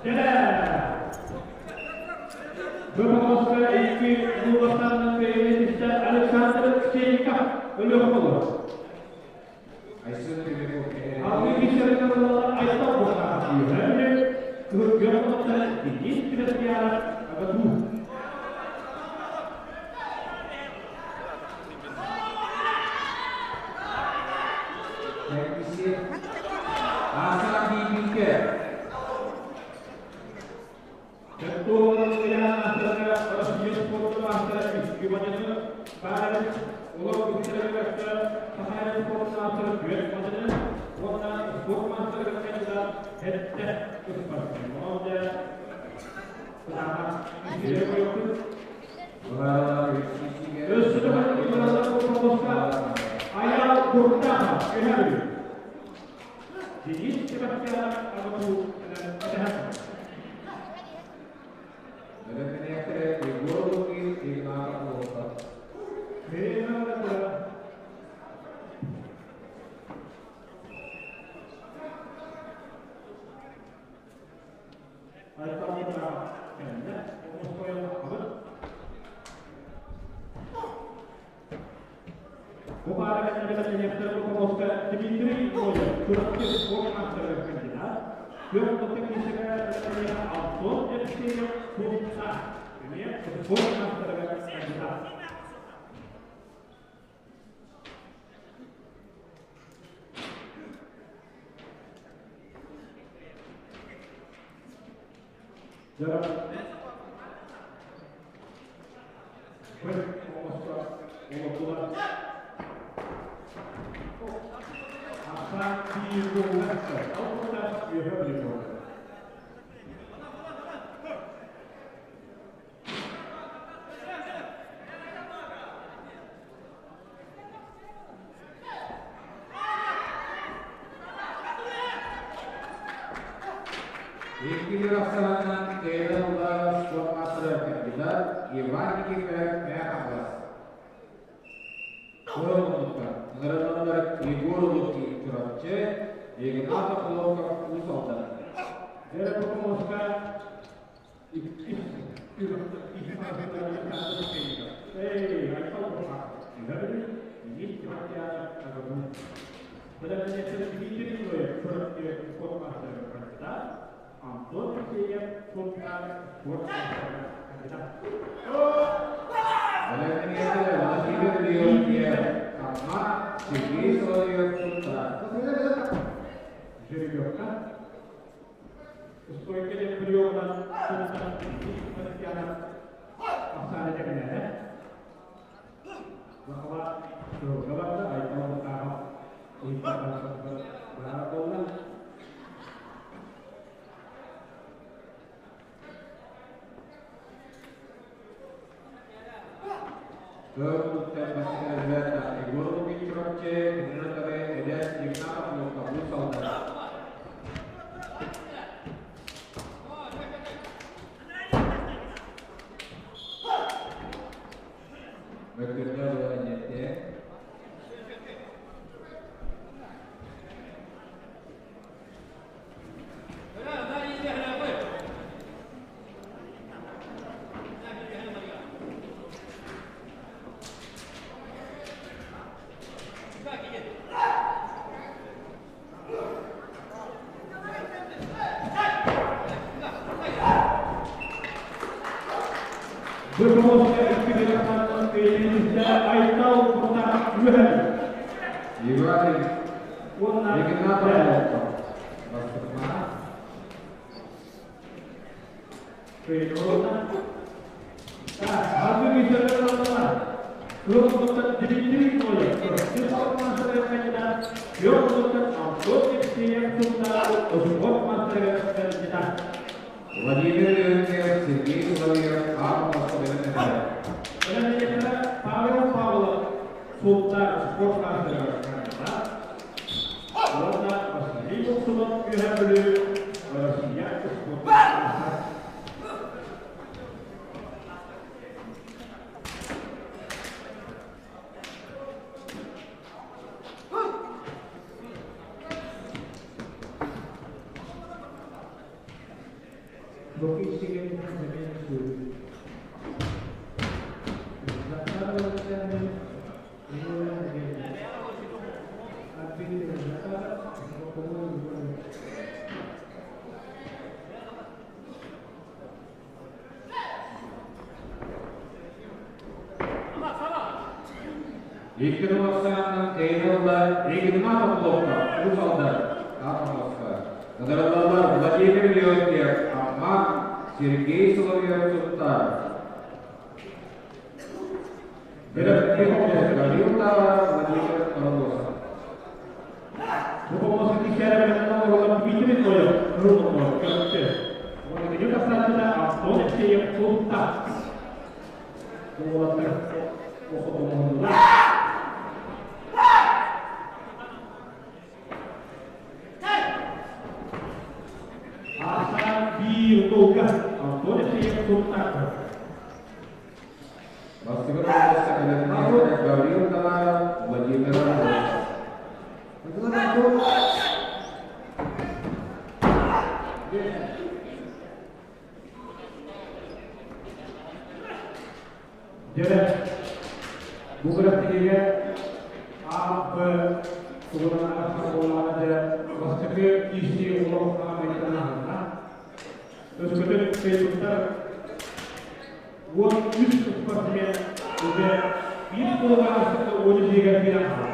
Бу икки улуустарынан бэйэлэтистэ Александр Ксеников өлөх болор. Айсен Пермяков Алгы кишерин Айтал Бухтахов үһәмле, Кыһыргы Денис Севастьянов Агату. Кэргиси Асан Бибилке Денис Севастьянов Агату Бэлэмнэниэхтэрэ Егор Лукин, Игнатов Волков. Дмитрий Ноев, Чурапчы спорт маастарыгар кандидат, Петр Антон Алексеев, Сунтаар, эмиэ спорт маастарыгар кандидат. Икки ахсаанынан Кейла спорт маастара кандидат Иван Никифоров Мэхамлас. Куоруннуктар ыҥырыллаллар Егор Лукин Чурапчы, Игнатов Локов Уус Алдан. Антон Алексеев Сунтаар спорт кандидат. Бэлэмнэниэхтэрэ Владимир Леонтьев Амма, Сергей Соловьев Сунтаар. Жеребьевка. Стойка диэн приемынан Сунтаар Оксана Дьэкинээрэ. Бахала сылга барда, Айтал Бутахов баар буолла. Көр бастакы Егор Лукин Чурапчы, кинилэр эдэр Игнатов Локов Уус Алдан. Мөккүөрдээх үлэ Айтал Бутахов үөһэ. Иван Игнатов Локов. Бастырма. Владимир Леонтьев, Сергей Соловьев, Аан Бастырма. Павел Павлов Сунтаар спорт маастарыгар кандидат. Уонна Василий Луксунов Үөһээ Бүлүү Россия спорт маастара. Икки Эйнолла Игнатов Лопа, Уус-Алдан, Атомовка. Ыҥырыллаллар Владимир Леонтьев, Амма, Сергей Соловьев, Сунтаар. Гаврил Таров, Владимир Рогозов. Гаврил Таров, Владимир Рогозов. Дьэ, бу күрэхтэһиигэ А, Б тугунан арахсар буоллаҕына дьэ, бастакы киирсии олох хаамыйтан аһынна. Өскөтүн кыайбыттар 13 спортсмен уже биир кулуга астыкка 13 иһигэр киирэн хаалар.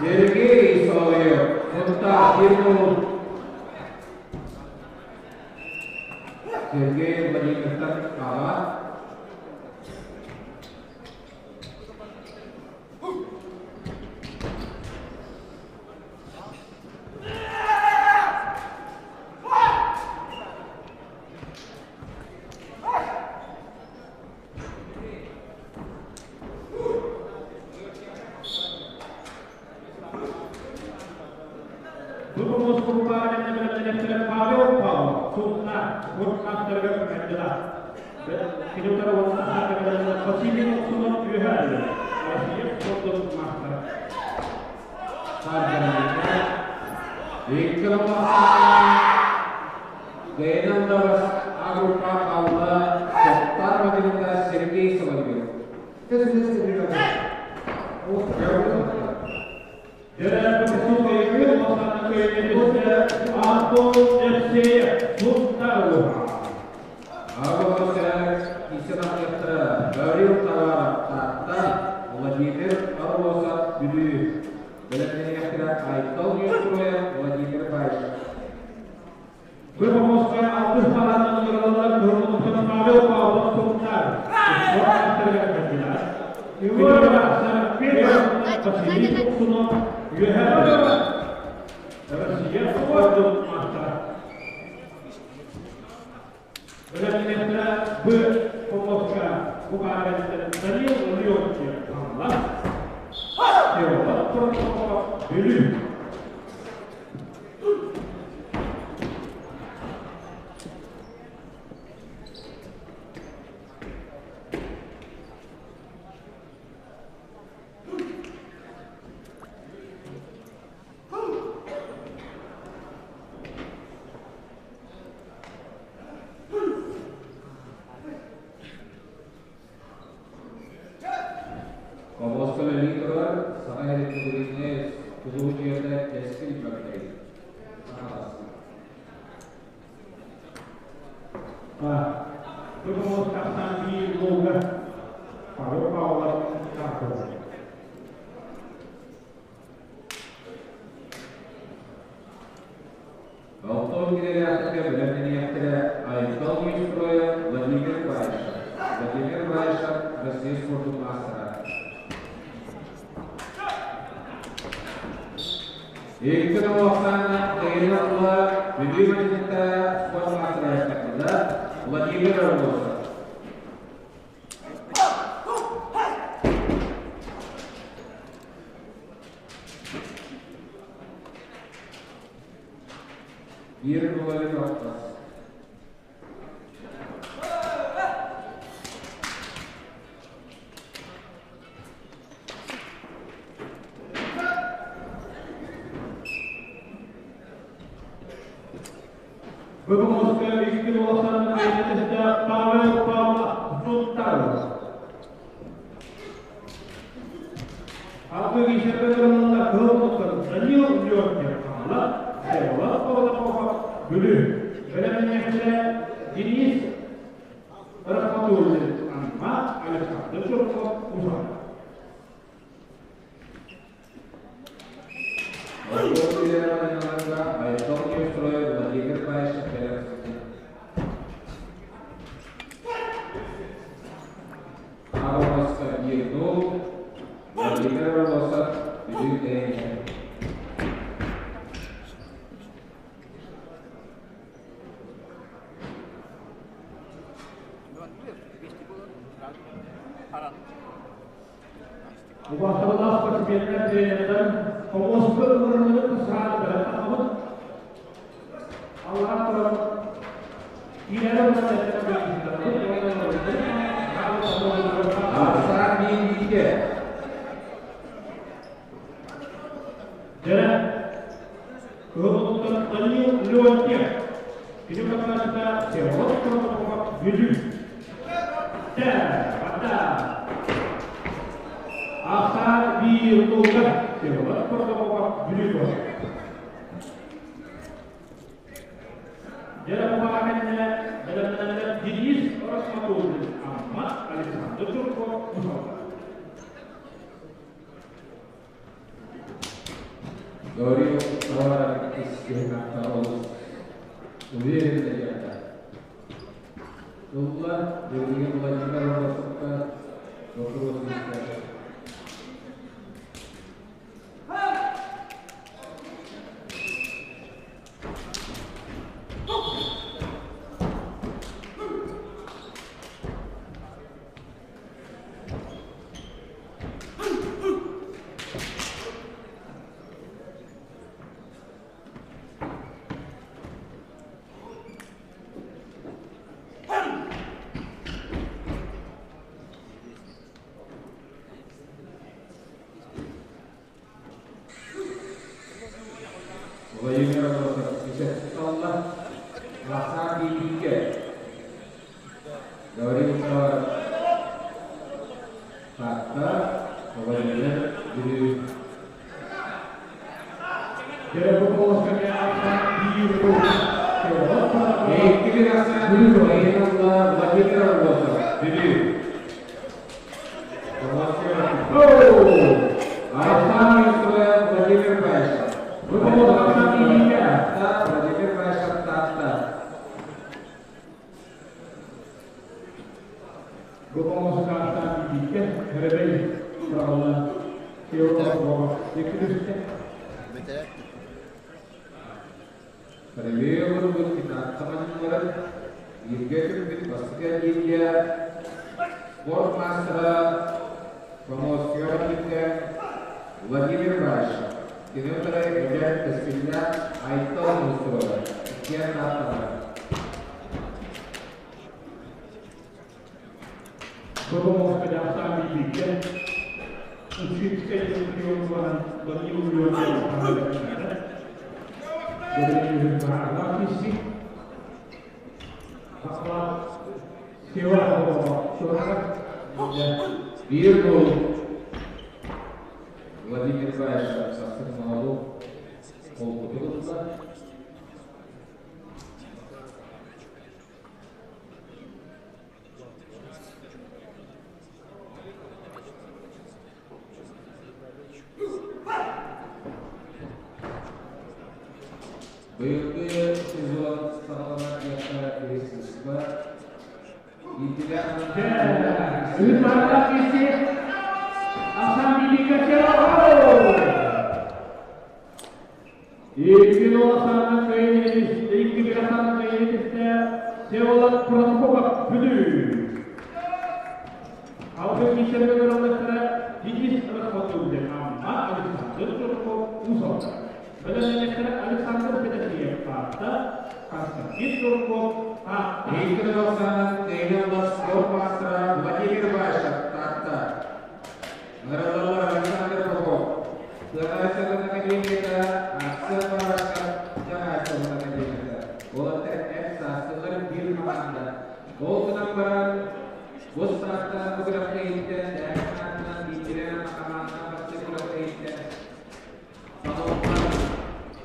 Сергей Соловьев, Сунтаар, Киркулун. Сергей Владимировтан аҕа. Павел Павлов, Сунтаар, спорт маастарыгар кандидат. Кини утары Василий Луксунов Үөһээ Бүлүү, Россия спордун маастара. Икки Гайнандавас Агруппа Алла Саттар Мадинда Сергей Соловьев. Антон Евсеев, Сунтаар. Агруппа Гаврил Тараров Таатта, Владимир Арбосов Бүлүү. Бэлэмнэниэхтэрэ Айтал Юстроя Владимир Баишев. Бу алтыс паранан ыҥырыллар Павел Павлов, Сунтаар, спорт маастарыгар кандидат. Василий Луксунов Үөһээ Бүлүү, Россия спордун маастара. Бэлэмнэниэхтэрэ Б помостка бу Данил Леонтьев, Хаҥалас, Теодор Протопопов, Бүлүү. Помостка лидеры Саха Республикасына тутуу дьиэтэ Кэскил бэртэй. Бу помостка ахсаан биир лоуга Павел Павлов, Сунтаар. Алтон килэлээхтэргэ бэлэмнэниэхтэрэ Айтал Юстроя Владимир Баишев. Владимир Баишев, Россия спордун маастара. Икки Оксана Кириллова Бүлүү Мадинта спорт маастара Владимир Арбузов. Биир буолары ортос. Бөбөмөскө икки улахан кыайыытыста Павел Павлов Сунтар. Алгы кишерге кылмыттар Данил Леонтьев Хаҥалас, Всеволод Протопопов Бүлүү. Бэлэмнээхтэрэ Денис Рахматуллин Амма, Александр Чурков Усан. Ордук үлэлэргэ Айтал Неустроев Владимир Баишев кэлэн сылдьар. Аҕабаска Ернул, Владимир Рогосов Бүлүү тэйиҥэ. Убаастабыллаах спортсменнар, тренердэр, хомуоска ыҥырыллыбыт сааллара Аллараа туран киирээри Ахсаан биирдиигэ. Дьэ, кыһыл Данил Леонтьев. Кини катааччыта Всеволод Протопопов Бүлүү. Дьэ, бата. Ахсаан биир тылга Всеволод Протопопов Бүлүү буолар. Дьэ, бу кэннэ бэлэмнэнэллэр Денис Росматуллин, Амма, Александр Чурков, Мусалга. Говорил ис түһүмэххэ олус уверенно диэххэ. Ылла билигин Владимир Рогосовка вопрос үөскээтэ. Владимир Рогосов исэ алла Ахсаан биирдиигэ. Говорил Таатта, Владимир Бүлүү. Дьэ, бу полосканы ахсаан биир тылга Всеволод Протопопов Икки ахсаан Бүлүү алла Владимир Рогосов Бүлүү. Оу! Ахсаан Владимир Баишев. Бу полоска ахсаан биирдиигэ. Владимир Баишев Таатта. Бу полоска ахсаан биирдиигэ Өрөбөй быраҕыллан Всеволод Протопопов икки Привет, 15 баран бииргэ түммүт бастакы линия спорт мастера Поморского Владимир Баишев. Кини утары эдэр кэскиллээх Айтал Неустроев. Иккиэн Таатталар. Бу полоска ахсаан биирдиигэ Учительскай чемпион буолан Данил Леонтьев Баарга кисси. Бақла Всеволод Протопопов. Биир гол. Владимир Баишев бастык маалу холкутулла. Быйылгы сезон саҕаланар диэххэ киһи Үт барда кисси. Ахсаан биирдиигэ Всеволод. Икки ахсаанна кыайын икки бир ахсаанна кыайын Всеволод Протопопов Бүлүү. Алгы кишерге көрөлөктөрө Денис Рахматуллин Амма, Александр Чурков Усалда. Бэлэмнэнэхтэрэ Александр Федосеев Таатта, Константин Чурков Таатта. Икки ахсаанынан Кейнелла спорт мастера Владимир Баишев Таатта. Ныралалар Александр Попов. Сыгайсылын академията, Арсен Барашев Жаңайсылын академията. Олаттар Бу саастаах күрэхтэһииттэн Дээхтаатынан биирдиилээн хамаандаҕа бастакы күрэхтэһииттэн салаллар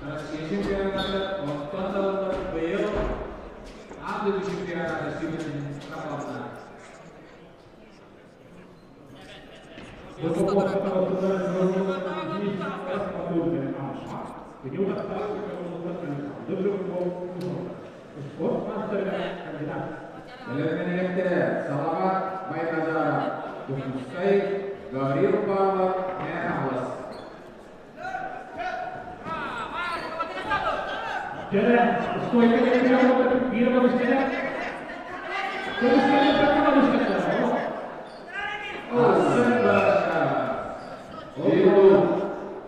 Россия чемпионата, онтон салаллар быйыл Аан дойду чемпионата сүүрбэтин саҕаланна. Спорт мастерыгар кандидат. Бэлэмнэниэхтэрэ Салават Байназаров, Дьокуускай, Гаврил Павлов, Мэҥэ Дьэ, стойка биир көмүскэнэ. Көмүскэнэ, көмүскэнэ. Арсен Барашов. Биир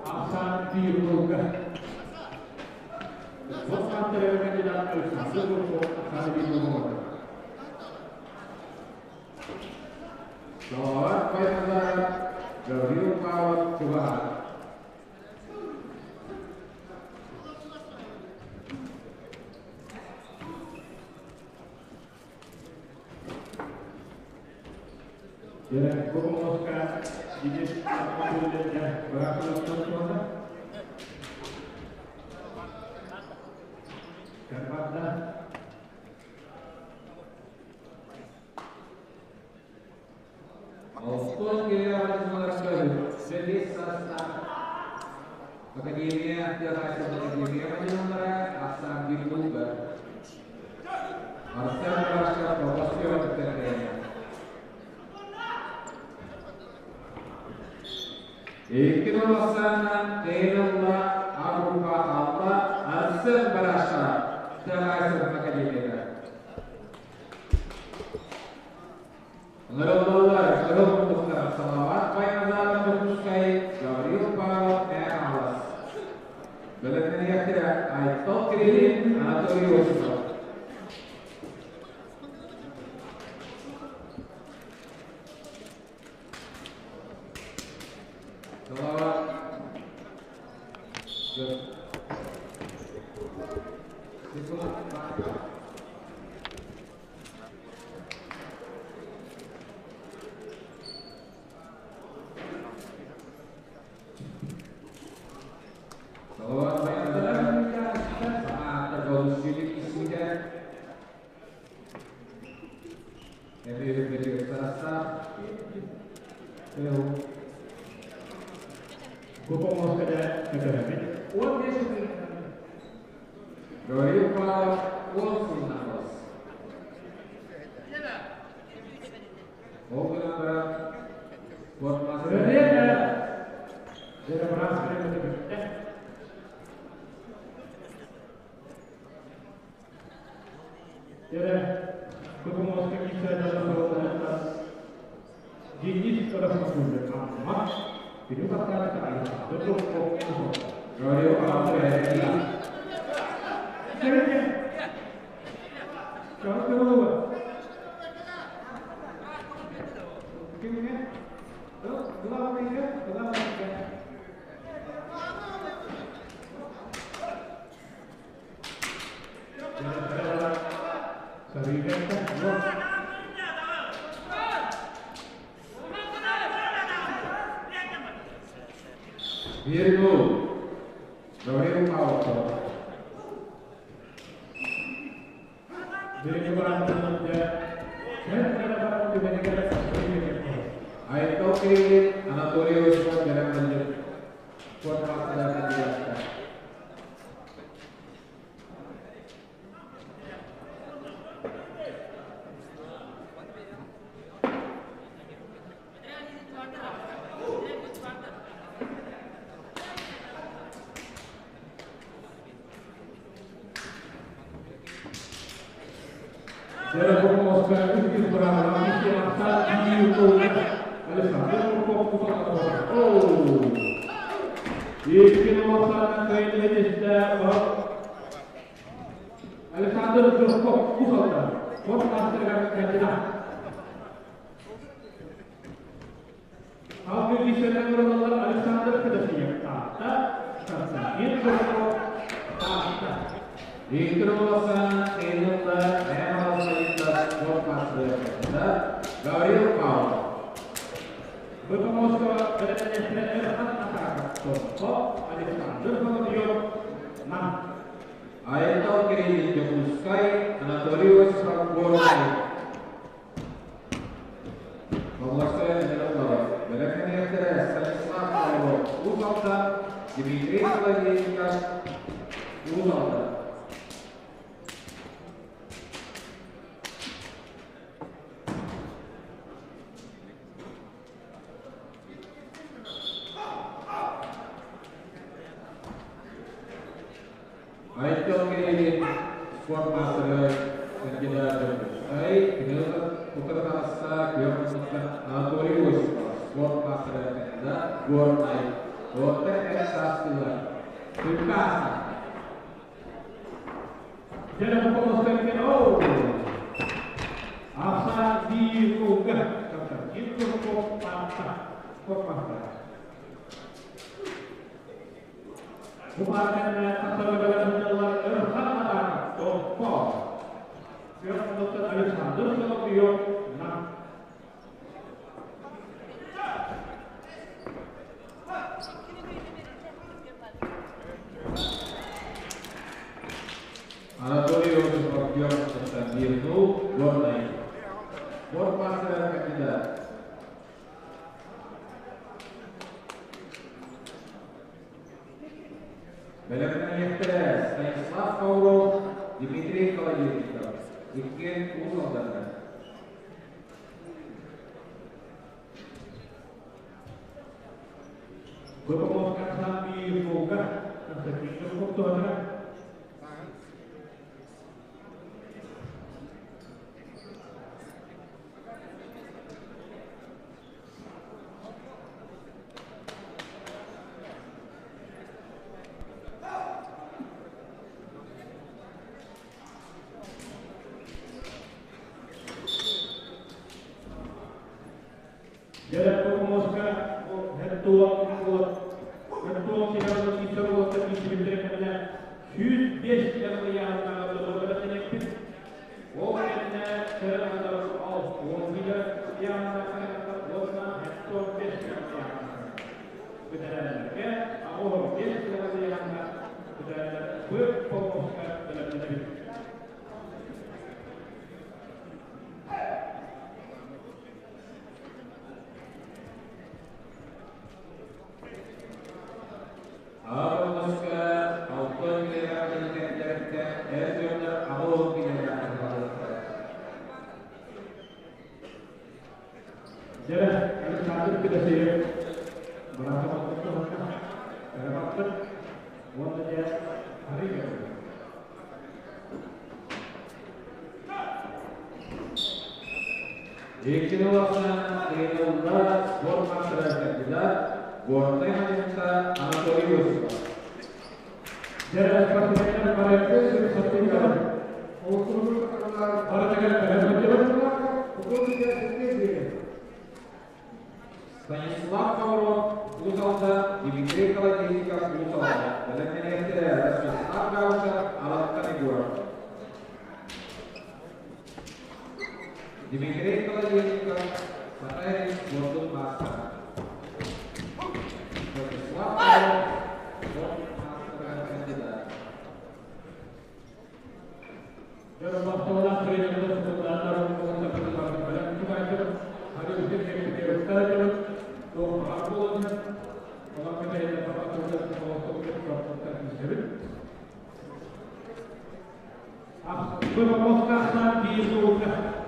Ахсаан биир буолга. Спорт мастерыгар кандидат Александр Жирков ахсаан биир буолга. Салават Байназаров, Гаврил Павлов, Чугаһар. Дьэ, бу помоска Денис Ахмадуллин быраакылыттан туолла. Карбатта. Олохтоох киһи Сергей саастаах Академия Тыаҕайсыбыт Академия мадьынылара ахсаан биир булга. Арсен Барашев Бобосева кытта Икки ахсаанынан Кейнелла Арупа Алла Арсен Барашев Тыаҕайсыбыт Академията. Ыҥырыллаллар кыһыл мундуктар Салават Байназаров Дьокуускай, Гаврил Павлов Мэҥэ Бэлэмнэниэхтэрэ Айтал Кириллин, Анатолий Осипов. Салават Секунд. Салават Байназаров саҥа исмитэ Эмиэ саастаах Бу помоскада көтөрөбүт. 15 Гаврил Павлов 10 сылынан Ол гынан баран спорт мастера Время. Дьэ, быраас көтөрөбүт. Дьэ, бу помоска киирсэ Денис Рахматуллин Амма, Бүлүү бастаабыт Александр Жирков. Гаврил Павлов Сегодня Чего Кимге? Главный, главный. Сарыйга. Биир гол. Гаврил Павлов. Бириги баран Айтал Кириллин, Анатолий Осипов бэлэмнэннилэр. Спорт мастера кандидаттар. Александр Жирков Кусалта, спорт мастерыгар кандидат. Алгы кишелер Александр Федосеев Таатта, Константин Жирков Таатта. Виктор Уласан, Кейнелла, Мэҥэ Спорт мастера кандидат. Гаврил Павлов. Бытомоскова бэлэмнэнээччилэр Эрхан Атаков, Томпо, Александр Соловьев, Нам. Айтал Кириллин, Дьокуускай, Анатолий Осипов, Горнай. Помоская ыҥырыллар. Бэлэмнэниэхтэрэ Станислав Павлов, Уус Алдан, Дмитрий Соловейников, Уус Алдан. Айтал Кириллин спорт маастарыгар кандидат Дьокуускай, кини утары таҕыста күөх муннуктан Анатолий Осипов, спорт маастарыгар кандидат Горнай, орто эр саастыылар Түмүккэ ааста. Дьэ, Константин, оу! Аса биир Константин Курков Таатта спорт. Бу паарканна тахсарга сылдьаллар Өрхан Атаков, Томпо, Күөх муннуктан Александр Соловьев, Нам. Анатолий Осипов күөх муннуктан 1-0, Горнай. Спорт маастарыгар кандидат. Бэлэмнэниэхтэрэ Станислав Павлов, Дмитрий Холодильников, иккиэн Уус Алданнар. Бытомоскаттан биир нулга Константин Курков туһанара. Дьэ, Бытомоска Хеттуон сиһэрин киирсэр уолаттар киирсибиттэрэ кэннэ 105 километр ыйааһыннааҕы бэлэмнэниэхпит. Ол кэннэ кыра аҥардары 60 кило ыйааһыннаах уонна 75 кило ыйааһыннаах. Бэтэрээннэргэ 85 кило ыйааһыннаах бэтэрээннэр Бытомоска бэлэмнэнэбит. Аҕа алта килэлээх кэллэртэ эр дьоннор 80 килэлээх хаалыахтара. Дьэ, Александр Федосеев быраата туһанна, уонна дьэ арый Икки улахан ыйылла спорт маастарыгар кандидат Горнай Мадьынта Анатолий Осипов. Дьэ, спортсменнар барыта барытыгар Станислав Ковров, Уус Алдан, Дмитрий Холодильников, Уус Алдан. Бэлэмнэниэхтэрэ Ростислав Гаушев, Алаттан Егоров. Дмитрий Холодильников, Саха спордун маастара. Ростислав Ковров, спорт маастарыгар кандидат. Махталлаах тренердэр сыллаатар уонна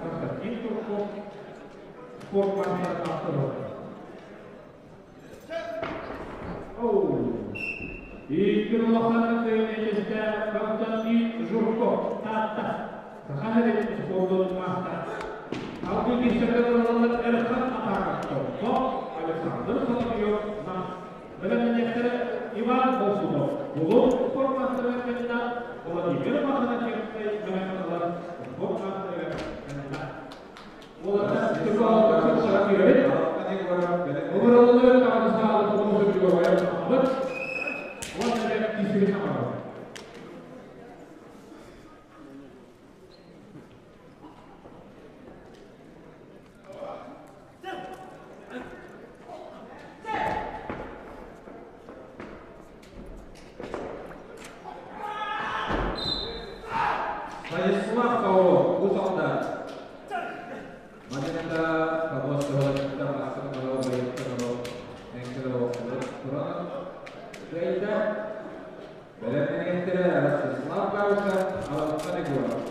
Константин Турков, спорт мастер авторы. Икки улахан кыайыылаахтар Константин Журков, Таатта, Саха сирин спордун маастара. Алгы киирсэргэ Эрхан Атаков, Томпо, Александр Соловьев, Нам. Бэлэмнэниэхтэрэ Иван Болсунов, Булун спорт маастарыгар кандидат, Владимир Маханачевскай, Мэҥэ спорт маастарыгар кандидат. Уолаттар киирэбит. Ыҥырыллыбыт даҕаны саалы тутуу сылдьыга Уонна дьэ киирсибит хаҥарабыт. Манна помощник Ростислав Гаушев, Александр Егоров.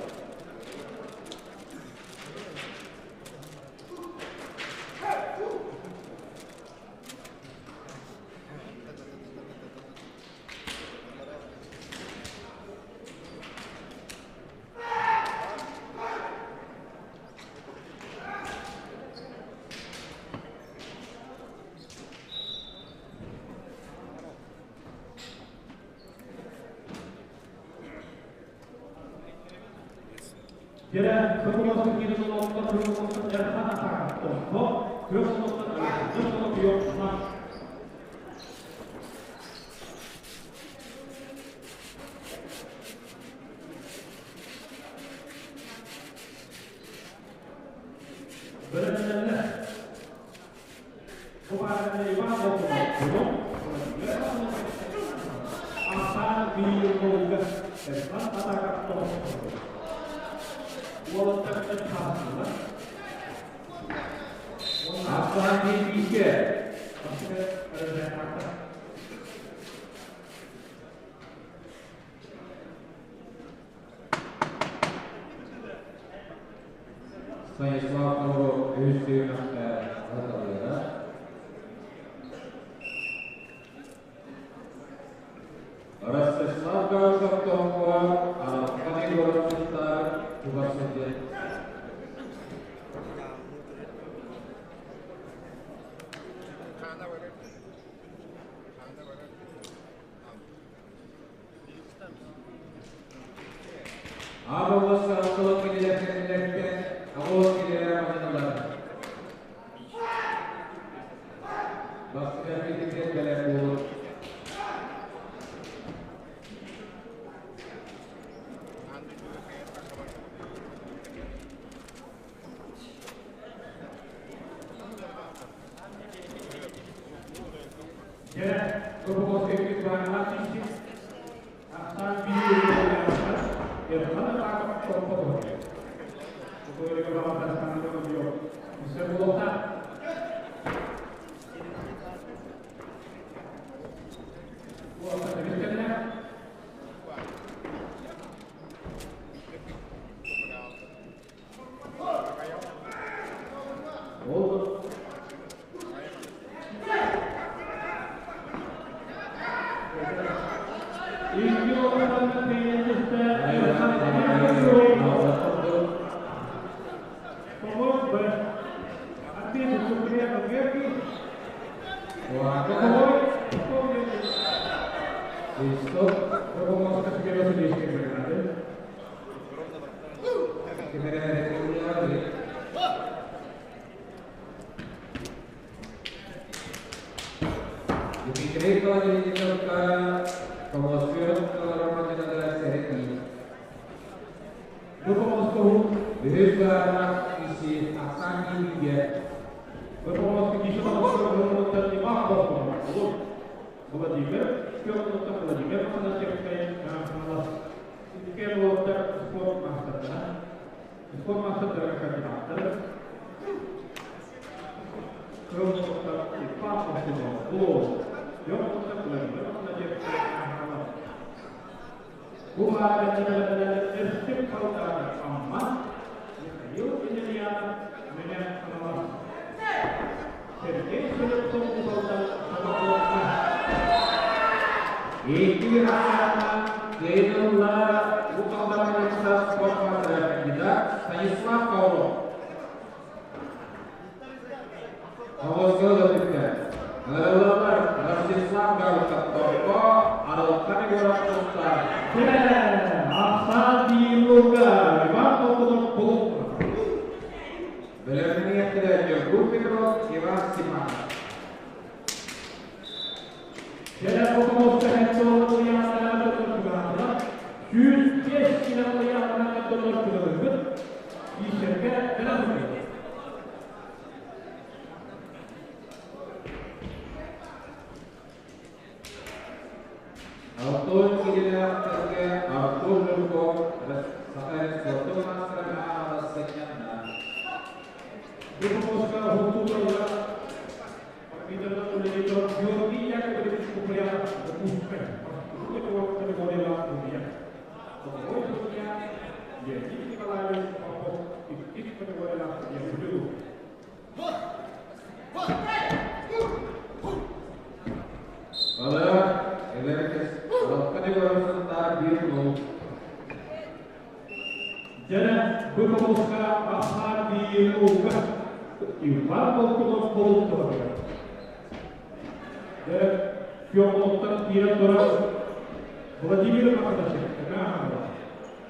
Jere Sokolowski kiinnostunut Erhan Atakov, Työstöt Станислав Кауров үс Наталья. Ростислав Гаушев Томова, Александр Егоров Тубасыдин. Абылысы асылы келелерден ауыл келелер машиналары. Басқа биліктен бәле болып. Oldu. İlgi olanların peynirde Erhan Дмитрий Владимировка, Помощник Isi Asani Liga. Владимир, Владимир Спорт кандидаттар. Михаил Емельянов, Меня Ханалас. Сергей Селецов Екі Кейділла Уталдарында спорт мастері кандидат Станислав Кауров. Авозгыл өтіпті. Нұрылылар Ростислав Гаушев Топко, Арылхан Егоров Тоқтар. Ахсан Биилуга, Иван Толкунов Булук. Білімнің ектілі Юргу Петров, Иван Степанов. Jere Kokomosta Hetsolla Яна 105 километр яна доллар Ишерге Беларусь. Артур Кирилловтарга Артур Жирков, Сахарин спорту мастері Алла Сакянна. Бу помоска хутуталла Арбитрдан үлелей Георгий Яковлевич Куприянов Дьокуускай. Бастакы категориялаах судьуйа. Второй судья Леонид Николаевич Попов, иккис категориялаах судья Бүлүү. Балык, эбэркес, алта Егоров биир нол. Дьэ, бу помоска Ахан Биилуга Иван Болтунов болуттуга. Дьэ, Пёклоттан киирэн турар Владимир Махадачев,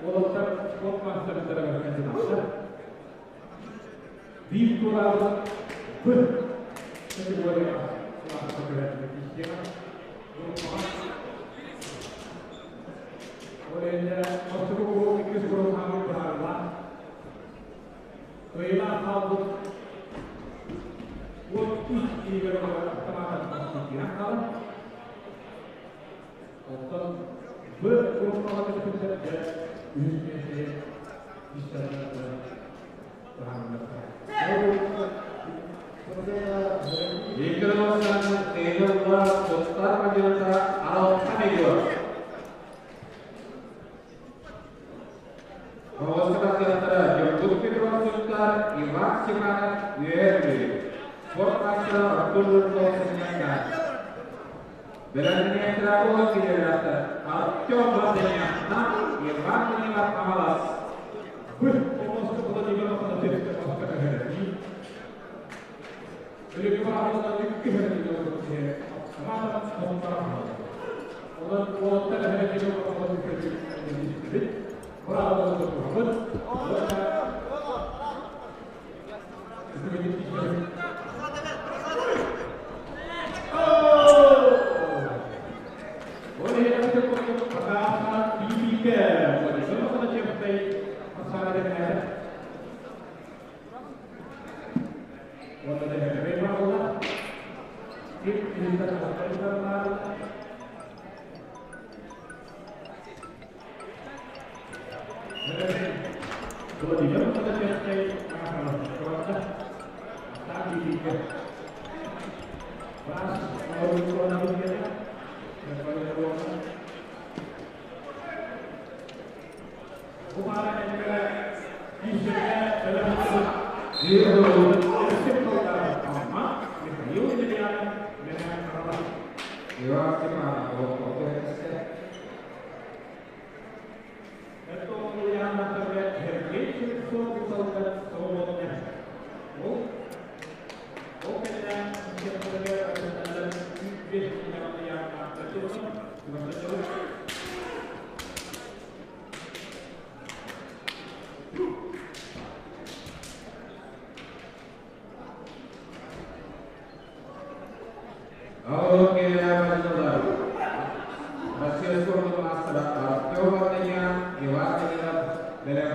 Олоттар спорт маастарыттарыгар кандидаттар. Биир туораабыт Б категорияҕа кылааска көһөрүллүбүт система. Ол иннинэ бастакы куруук иккис куруук хаамыы быһаарылаах. Кыайыылаах хаалбыт 13 киһигэр олорор автоматан киирэн хаалар. Оттон Б группаҕа түспүттэр дьэ үһүс миэстэни истэринэн быһаарыллыахтара. Викторовтан Тейлорла Состар Мадьота алта Егор. Моҕоско тахсыахтара Дьоргут Петров Сунтаар, Иван Степанов Үөһээ Бүлүү. Спорт мастера Артур Жирков Сынньаннаах. Бэлэмнэнээччилэр буолан киирэллээхтэр Артем Варданян, Иван Данилов Хаҥалас. Б помоска Владимир Афанасьевич маска көһөрөтүү. Өлүгү баҕалана үккү автоматом соттара Онон уолаттар эһэрэкини олоххо көрдүбүт. Быраабыланы тутуһабыт. Уонна Ол иһин курдук Пакаасан ББК Владимир Афанасьевскай Асаана дэнээри. Уонна дэһэрэй баҕалла. Ким иһиттэн тахсар. Владимир Афанасьевскай Аахалас Ата ББК. Бас оруолларын Михаил Емельянов Мэҥэ Хаҥалас. Иван Степанов Олохтоох Сергей Слепцов Свободный. Ол кэннэ Россия спортун маастара Артем Варданян, Иван Данилов бэлэм.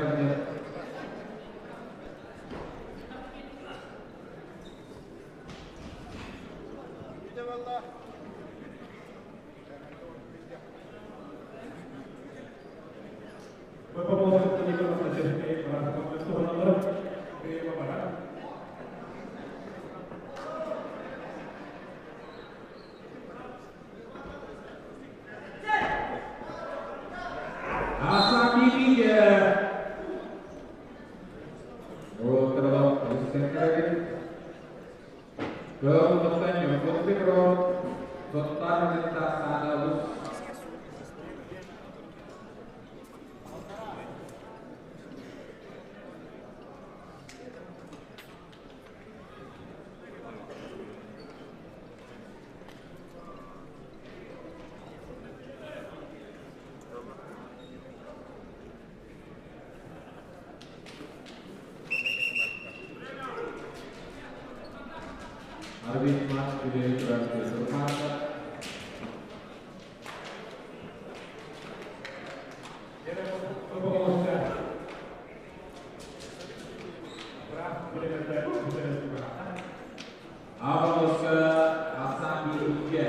Аса Бибиге. Уолаттар үстэннэрин. Көмөттөн Ньургун Петров, Соттар Мадетта Саадабыс. Арбит Мас үлэһит турар. Абалыска Асан Бирике.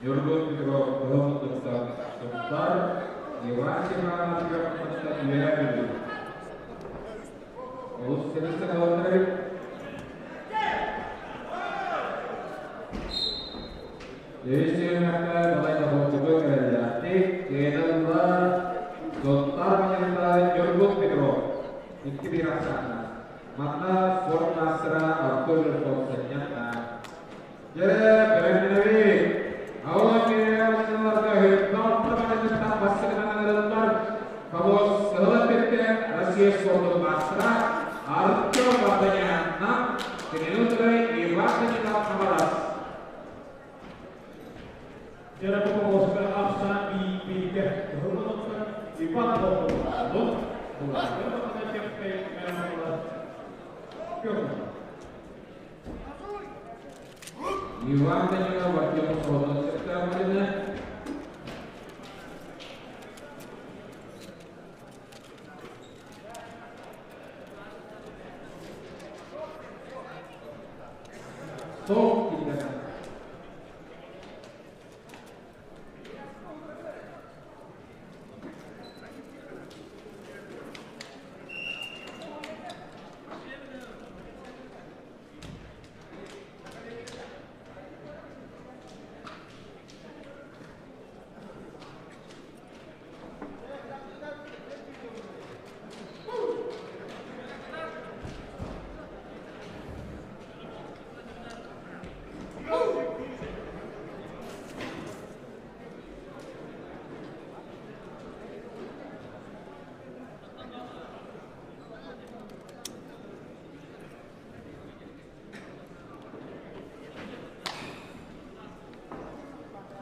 Ньургун Петров Кыһыл Мундуктан Сунтаар, Иван Степанов Күөх Мундуктан Үөһээ Бүлүү. Олус сэргэхтик олордор эбит. Үһүс түһүмэххэ балай да холкутук эрэллээхтик кыайан Сунтаар Манньыта Ньургун Петров 2-1 ахсааннаах. Манна спорт маастара Артур Жирков сынньанна. Дьэ, бэлэмнэнэбит. Аҕалан киирээччилэргэ үрдүк манныктан бастакынан ыҥырыллар Хомус сылын бүттэ Россия спордун маастара Артем Варданян кинини утары Иван Данилов Хабарас. Дьэ, бу хомуска ахсаан бииргэ кыһыл Иван Бохтолоох Владимир Афанасьевскай Көрүҥ. Иван Данилов Артем Сордон сөптөөх Стоп киллэрэн.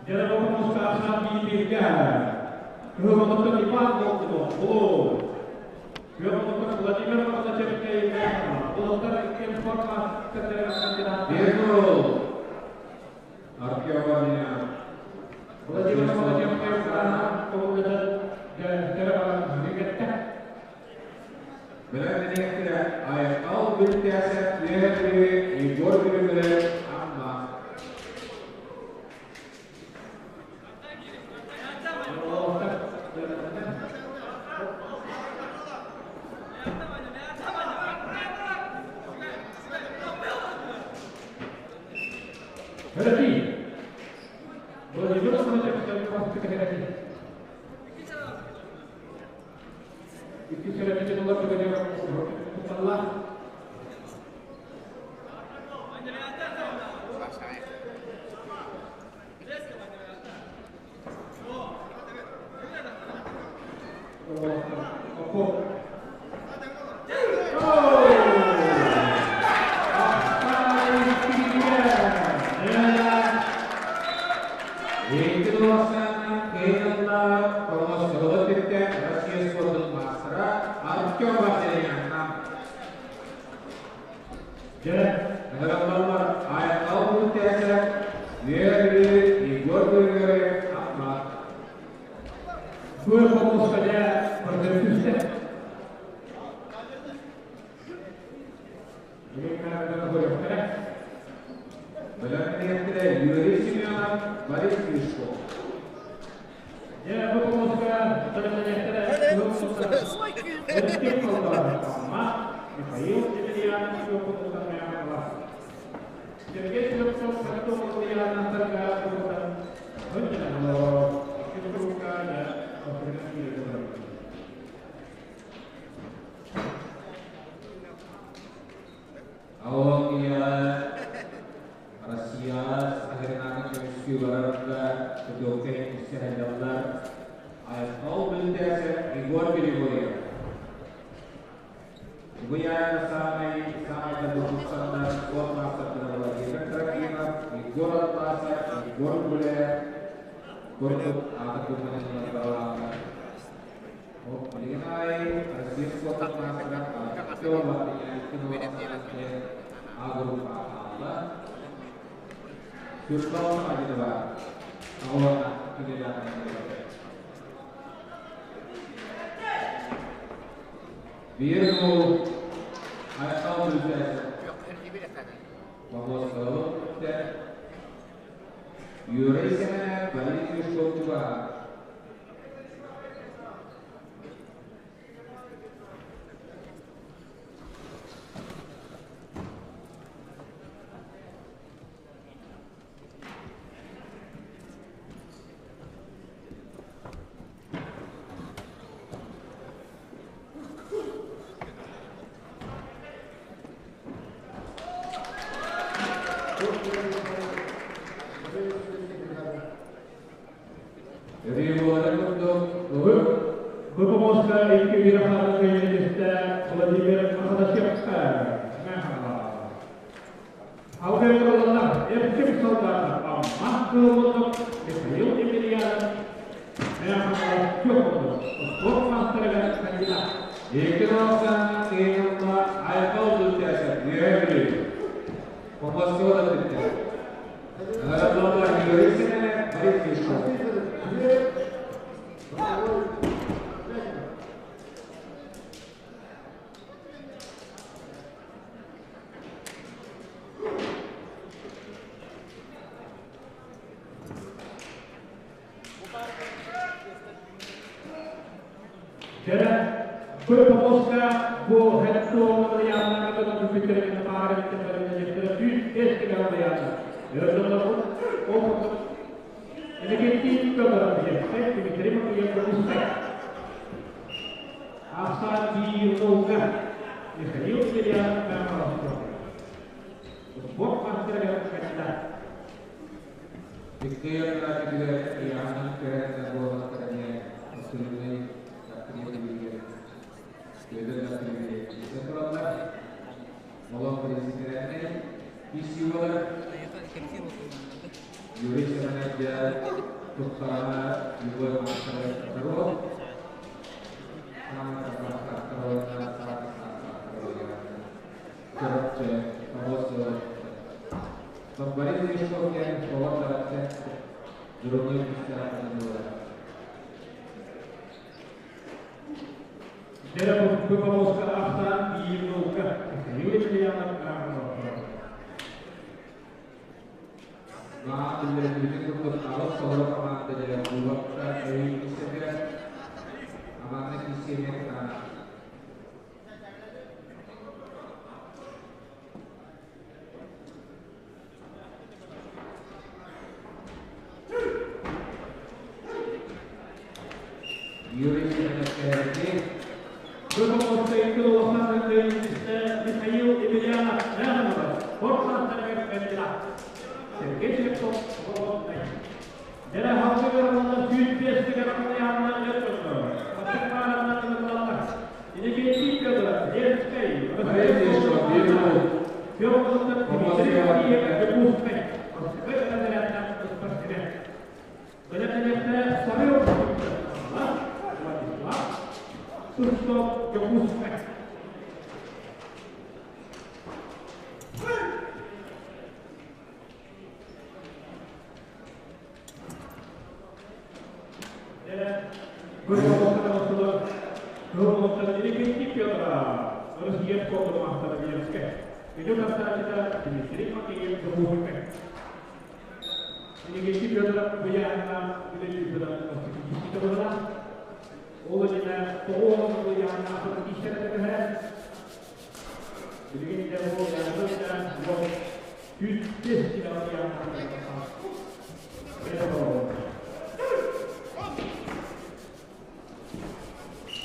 Дьэ, бу хомуска ахсаан бииргэ Кыһыл Иван Бохтолоох Күөх Владимир Афанасьевскай Улаттар иккиэн спорт маастардара кандидаттар. Бегул Артем Варданян. Владимир Афанасьевскай Бэлэмнэниэхтэрэ Айхал Бүлтээсэ Үөһээ Бүлүү Егор Григорьев Амма. Россия. Владимир Афанасьевскай Икки сөрөтүн улар түгэнигэр тутталлар. Икки туласааннан кыайыылар Хомус бүттэ Россия спордун маастара Артем Варданян. Дьэ, Ыҥырыллаллар Айхал Бүлтээсэ Үөһээ Бүлүү Егор Григорьев Амма. Бу хомуска дьэ көрдөрүстэ. Бэлэмнэниэхтэрэ Юрий Семенов, Борис Юшков. Дьэ, бу хомуска бэлэмнэниэхтэрэ Михаил Емельянов Сергей Слепцов Awalnya Россия сахаринаны көмүскүү барарында Көтөккө истэһэллэр Айхал Бүлтээсэ Егор Григорьев. Буяна самый самый добросандар спорт мастер Владимир Трофимов, Егор Атласов, Егор Гуляев, Курдук аты күннэн Билигин Россия спорт мастера Артем Владимирович А группа хаалла. Сюрпал Адинова. Оҕолорна кандидаттар. Биир гол Айхал Бүлтээсэ. Баҕалас Юрий Семенов, Борис Юшков чугаһа. Өрүү буоларын курдук, Бу икки ыарахан кыайыытыста Владимир Махадашевка Алгайраллар Эрчим солдатов Амма Кылмытов Михаил Емельянов Михаил спорт мастерыгар кандидат. Екі науқаннан кыайылма Айқал Дүлтәсі, Үе Бүлүү. Помостуга да бүттэ. Ыҥырыллаллар Юрий Семенов, Борис Юшков. Дьэрэ, Помоска бу хеттуоҥҥа бүттэрин паара бүттэрин 105 килограмм Өрдөлөр ол Энергетик Петр Епсек, Дмитрий Матвеев Русек. Ахса Киевка Михаил Емельянов Михайлов. Спорт мастерыгар кандидат. Виктория Кирилловна Иоанна Перетна буолан кэрэмиэ Васильевна Кирилловна Федор Васильевич тураллар. Молон президенттэринэй ИСЮлар Юрий Семенович Тухтарана Любовь Мастера Борис Юшков диэн оҕо тарапчы дурунуй күстээх. Дьэрэ, бу помоска Ахсан Киевка Михаил Емельянов Михайлов. Маа биллэрбитин курдук аҕыс толору команда дьэ кубокка өйүн истэтигэр аманна киссиэмиэ кытаанах. Юрий Семенов кэрки Бу помоска икки улахан Михаил Емельянов Михайлов спорт мастерыгар кандидат. Сергей Слепцов Володный. Дьэрэ халгыгар уонна 105 килограмм өртөтө. Паттыкпаарынан ылаллар. Иннокентий Федоров, Ленскэй, Борис Юшков биир Федоров Дмитрий Матвеев, Якутскай. Москвы разрядна спортсмен. Бэлэмнэнэхтэ Сарыов Владислав Сустов, Якутскай. Иннокентий Федоров, Россия спорт мастера Ленскай. Идет остатика Дмитрий Матвеев, Якутскай. Иннокентий Федоров быйаанна үлэлиир была. Ол дьэ тоҕуон быйаанна иштере Билигин дьэ бу яны бу 105 килограмм.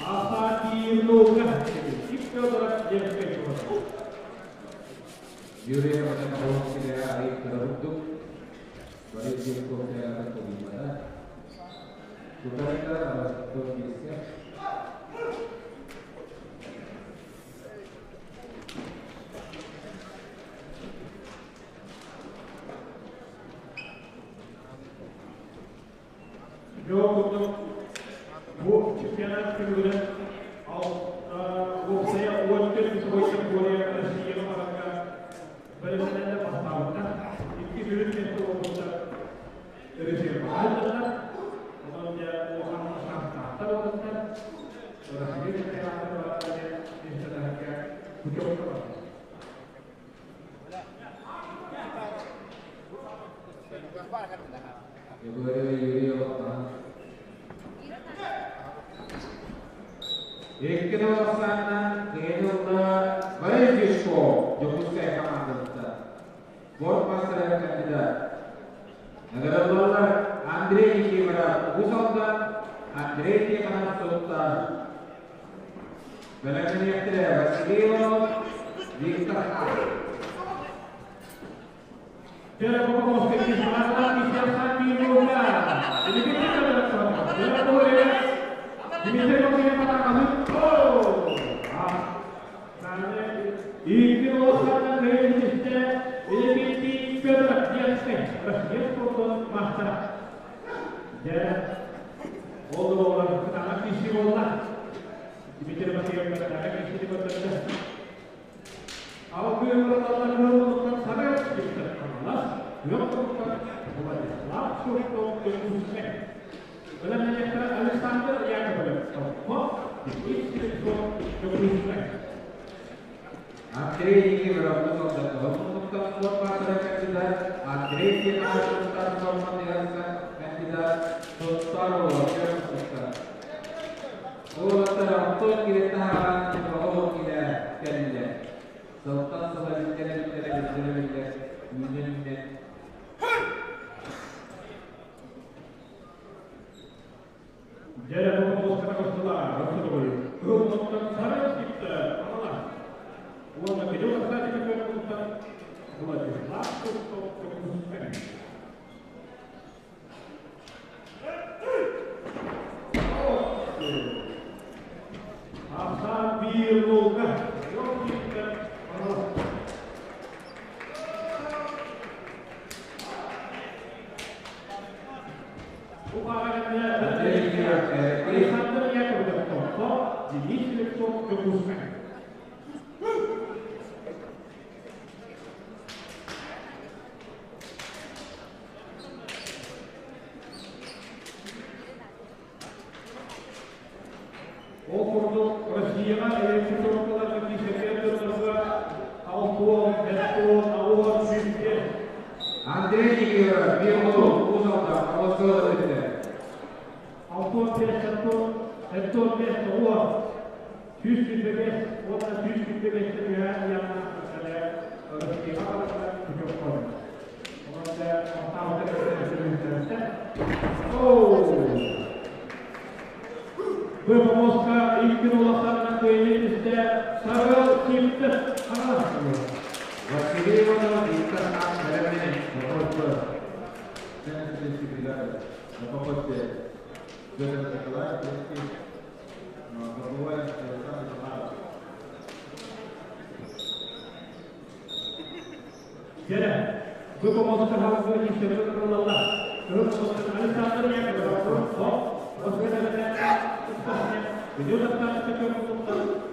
Аса Киевлуга Федоров Ленскай. Юрий Семенов сире арыйып кырабыттык. Борис Юшков кэрэ кулуйбата. Тутарыта киссе. Жоқ, бу чемпионат күнүгүнэн опсая 14 бойынша Корея Россия баракка бөлімінен бастауында икки сүрүн место болса Россия баалдылар. Онон я охан шахтаттар олықтар. Россия чемпионаты баракка местелерге путевка бар. Юрий Лопман. Икки Александр Кыайылла Борис Дюшко, Дьокуускай командатыттан. Спорт мастера кандидат. Наградалар Андрей Никифоров Уус Алдан, Андрей Тихонов Сунтаар. Бэлэмнэниэхтэрэ Василий Иванов, Виктор Ах. Александр Яковлев, Андрей Никифоров Уус Алдан спорт мастера кандидат, Андрей Тихонов Сунтаар спорт кандидат, Сунтаар Сунтаар. Уолаттар Антон килэ таһааран оҕо килэ кэллэ. Сылтан сыла биллэрэ биллэрэ биллэрэ биллэр үүнэн үүнэн. Андрей Никифоров Эркий. Александр Яковлев, Денис Слепцов, Дьокуускай. Ол курдук Россияҕа электропаларга киирсэргэ алтуон, эттуон, ауон, сүүрде. Андрей Никифоров Бирлу Уус Алдан Холоскола өттө. Алтуон бес, эттуон, эттуон бес, тоҕуон, 125, уонна 125 үһэ ямна Россияҕа барыта күтүк. Онон да Оу! Выпомоска икки улаханна кыайыы Сарыл Сиптер Хаҥалас. Василий Иванов Виктор Ах бэлэмнэнин Вопрос Центр бригады. На походе Федор Николаев, Бабуев Александр Захаров. Дьэрэ, выпомоска халгы киирсэр кылалла. Александр Яковлев,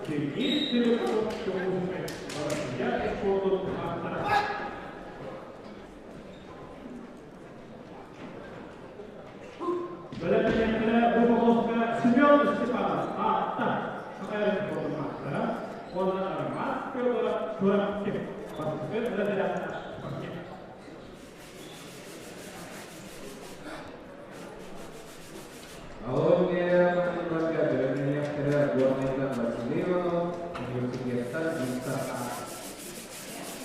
Денис Слепцов, Дьокуускай. Россия спордун маастара. Бэлэмнэнээччилэр выпомоска Семен Степанов, Аатта, Саха спордун маастара. Уонна Роман Федоров, Чурапчы. Бастакы разрядтаах спортсмен. Алония Махмудовка бэлэмнэниэхтэрэ Горнайтан Василий Иванов, университеттан Виктор Ах.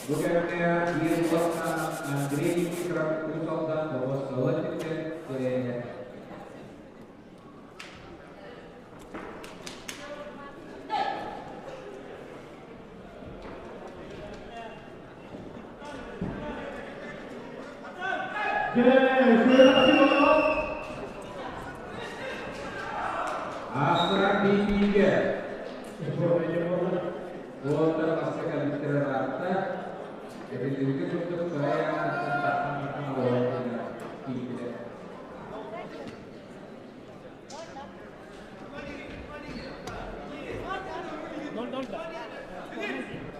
Бу кэмҥэ биир улахан Андрей Никифоров Уус Алдан Холоскола өттүттэн тэрээһэ. Аастыран биитиигэ уолаттар маска кэлбиттэрэ ыраатта. Эбиллибити курдук кыайаанаттан таххан олорон киирдилэр.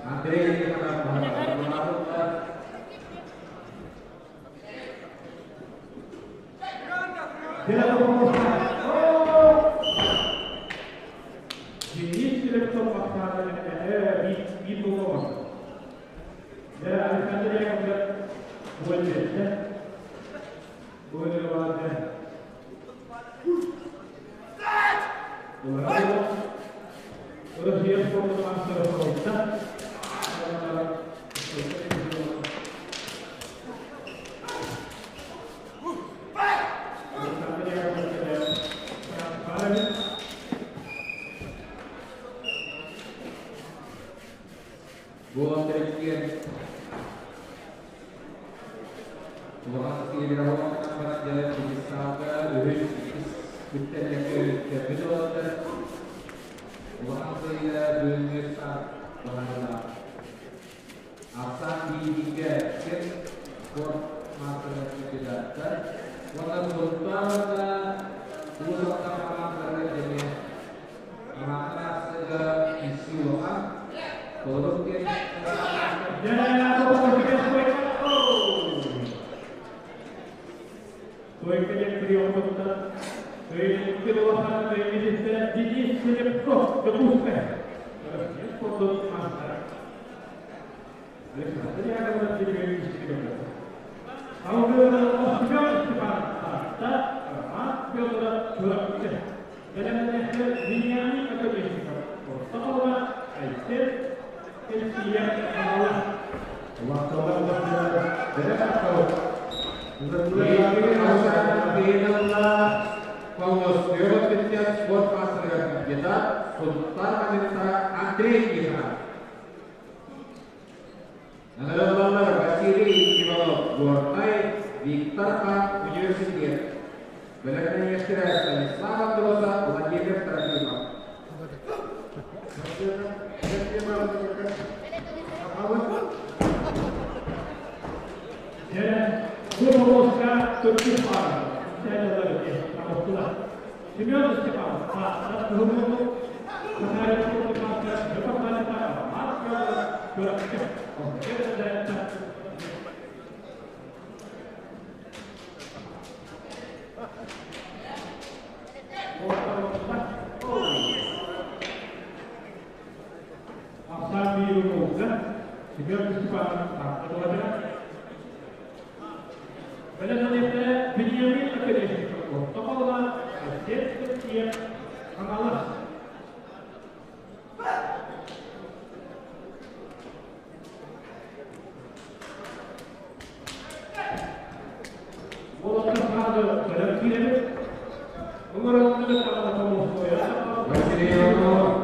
Андрей Никифоров Махмудовка Денис Слепцов биир буолуоҕа. Александр Яковлев буолбетте. Буолбетте. тренировканан баран дьэ пьедесталга үһүс, иккис бүттэллэргэ үктэммит уолаттар. Улахан кыайыыга бүгүҥҥү старт баһаарылаах. Ахсаан биириигэ сир спорт маастарыгар кандидаттар уонна Сунтаар уонна Уус Алдан хамаандаларыгар эмиэ Анаатын аахсыыга киирсии улахан. Холорук диэн Стойка диэн приемуттан Өйүнүккэ улахан өйүнүттэ Денис Слепцов Дьокуускай. Россия спордун маастара. Александр Яковлев Дмитриевич Салгыы Семен Степанов Таатта, Роман Федоров Чурапчы. Бэлэмнэнээччилэр Вениамин Оконешников Орто Халыма, Айсен Кэлсиэ Хаҥалас. Полностью спорт маастарыгар кандидат Сунтаар кандидата Андрей Тихонов. Наградалар Василий Иванов Горнай, Виктор Хан Университет. Бэлэмнэнээччилэр Станислав Андросов, Владимир Трофимов. Дьэ, бу болуоска төрдүс паара Семен Степанов Таатта Кыһыл Сахарин департамента Роман Федоров Чурапчы. Ахсаан биир Семен Степанов Таатта туһатыгар. Бэлэмнэниэхтэрэ Вениамин Академик Орто Халыма, Айсен Сергеев, Хаҥалас. Уолаттар саады бэлэм киирэбит. Ыҥырыллыбыт даҕаны хомуһуойа. Василий Иванов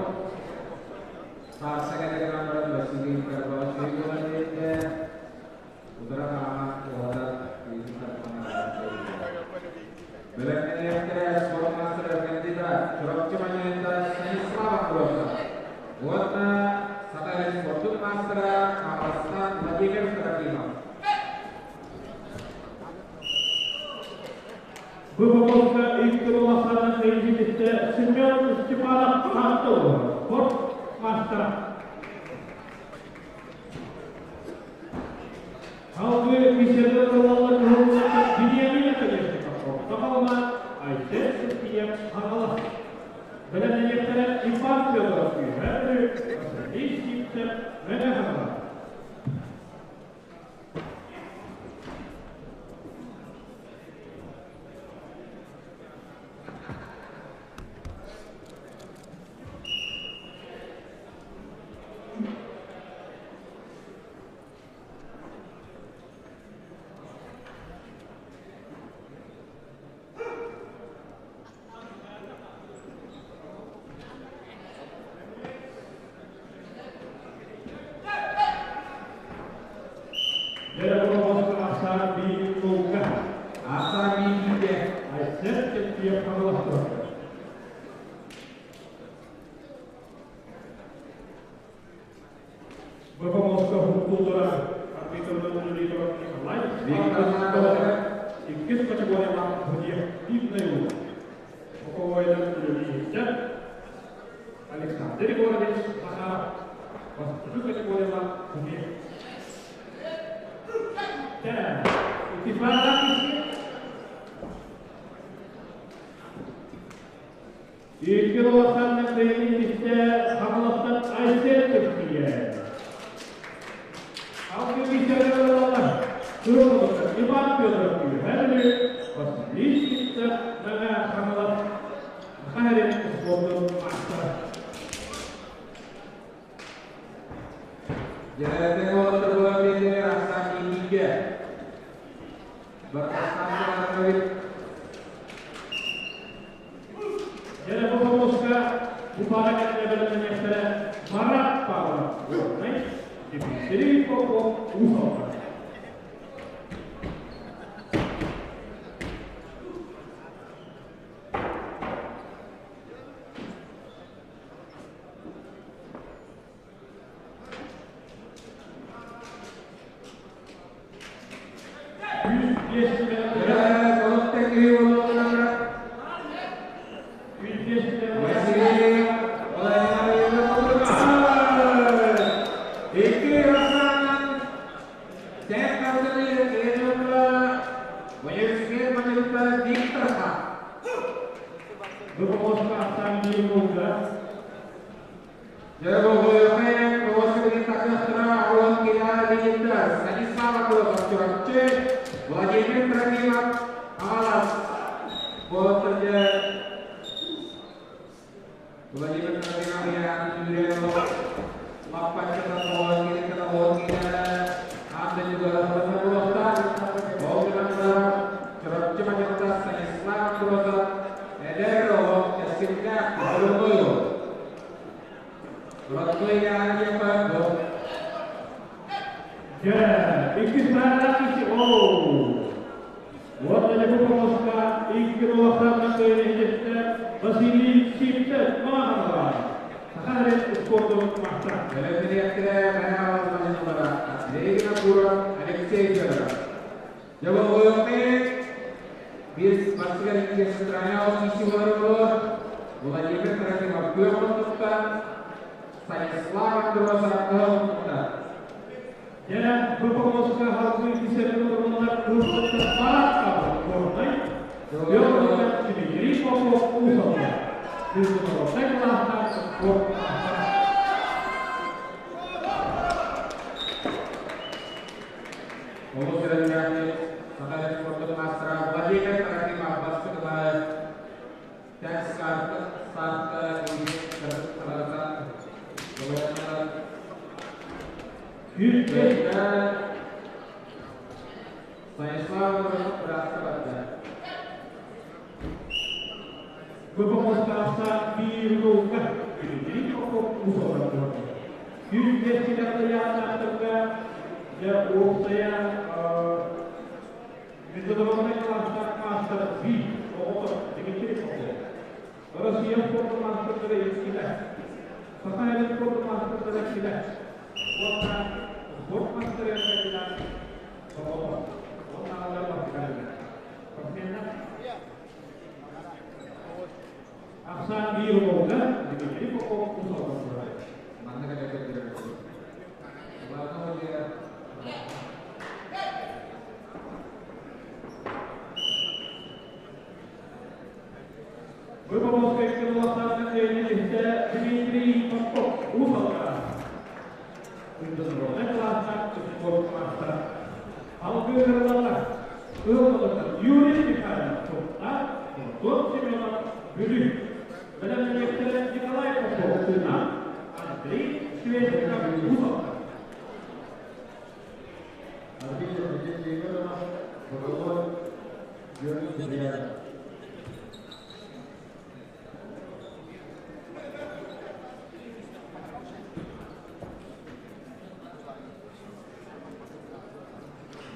Саарса кэлэн баран Василий Карпович биэрдэ. Утара хаама уһатар илин Бэлэмнэниэхтэрэ спорт маастара кандидат Чурапчы манньыйта Станислав Андросов уонна Саха спордун маастара Хаҥаластан Владимир Трофимов. Бу боппуруоска икки улаханын илдьититтэ Семен Степанов Таатта спорт маастара. Салгыы Мишель Ролло туһуллубут Вениамин Оконешников Орто Халыма, Айсен Сергеев Хаҥалас. Бэлэмнэниэхтэрэ Иван Федоров Үөһээ Бүлүү, Василий Сивцев Мэҥэ Хаҥалас. Аса бииргэ. Айсен Сергеев Хаҥалас. Бопомоска хуккуллара арбитрынан үлэлиир Николай Виктор иккис категорияҕа объективный уол. Боковойдан үлэлиир Александр Егорович Захаров бастакы категорияҕа судья. Икки улаханнык бэйэтиттэ Хаҥаластан Айсен Кэпсиэ. Алгы Михайловна Иван Федоров Үөһээ Василий Сивцев Мэҥэ Хаҥалас Саха сирин спордун маастара. Дьэрэтин уолаттар буолан биэрдилэр ахсаан иитиигэ. Бархастаан Дьэ, бу хомуска бу пара кэннэ бэлэмнэниэхтэрэ Марат Павлов Горнай, Дмитрий Попов Уус Алдан. Бу помоска ахсаан биир болга. Станислава Колосов Чурапчы, Владимир Трофимов Хаҥалас. Болотторге Владимир Трофимов яны жүрен лаппаччата тоҕон кире тоҕон кире анда жүгөрө болоттар. Ол гынан Чурапчы мадьалта Станислав Колосов эдэр оҕо кэскилдээх борунуйу. Родной яны япа Дьэ, иккис правилах киси оу. Вот на бу помоска икки улахан кыайыылаахтар Василий Сивцев Маханова. Саха спортун мастера. Бэлэмниэхтэрэ Мэхайловна Андрей Винокуров, Алексей Федоров. Жабылгыйы biz бастыгар икки страня киши Владимир Трофимов күөх тутта, Станислав Андросов кыһыл тутта. Дьэ, бу помоска халкы кисерин урманнар курсаттан парат корнай. Йоҕуттан Дмитрий Попов Усалга. Международный класста спорт мастера. Олус эрэллээхтик Саха спортун мастера Владимир Трофимов бастыгылары тәс сарты сарты 105 Станислав Андросов бырастыбатта. Бу помоска ахсаан биир болга. Дмитрий Попов Усалга. 105 километр яғынақтырға дьэ уопсайа международный класста мастер Ви оҕото Дмитрий Попов. Россия спорт мастердары иккилэр. Саха спорт мастердары иккилэр. Уонна спорт мастера кандидат оҕото. Уонна алар бастыкалар. Спортсменнар. Ахсаан биир болга Дмитрий Попов Усалга. Манна кэлэ көрдөрөр. Ладно, dia. Бу помоска икки улахан кыайыылаахтар Дмитрий Попов Усалга. Международный класста спорт мастера. Алгырылалар. Ылмалар Юрий Михайлов Топта, Антон Семенов Бүлүү. Бэлэмнээхтэрэ Николай Попов Тына, Андрей Свешников Усалга. Арбитр Евгений Егоров, боковой Георгий Кудрянов.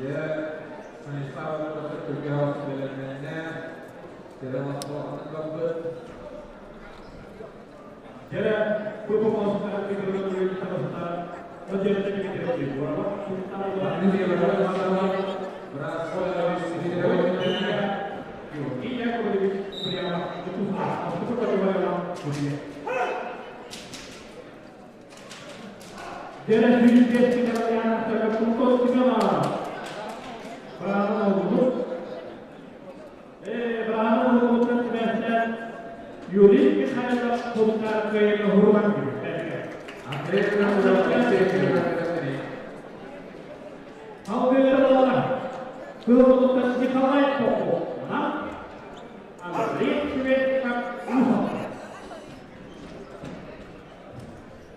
Dia Станислав Андросов Түркияус бэлэмнэнэ. Терелас бабы. Дьэ, бу помоска международный класста Надежда Дмитриевна Егорова, Манны Георгий Яковлевич прямо Дьэ, 105 километр Антон Семенов. Браво oldu. Браво oldu. Юрий Михайлов Култар кыайыны хурман Андрей Винокуров, Алексей Федоров. Алгырылалар. Кылылыктан Николай Попов. Андрей Шведков Усов.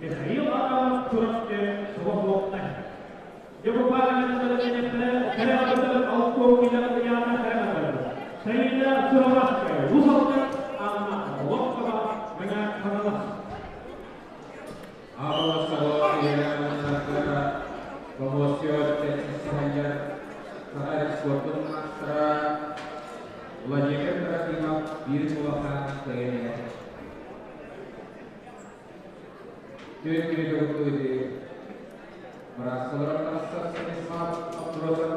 Михаил Адамов Чурапчы Свободный. Сайына Суроватская Усовка Анна Лоткова Мына Ханалас. Алла Сава Елена Помосио Тетисхаяр Саха спортун мастера Владимир Трофимов бир улахан кыайы. Түн күнү Бырасылар мастер Станислав Андросов.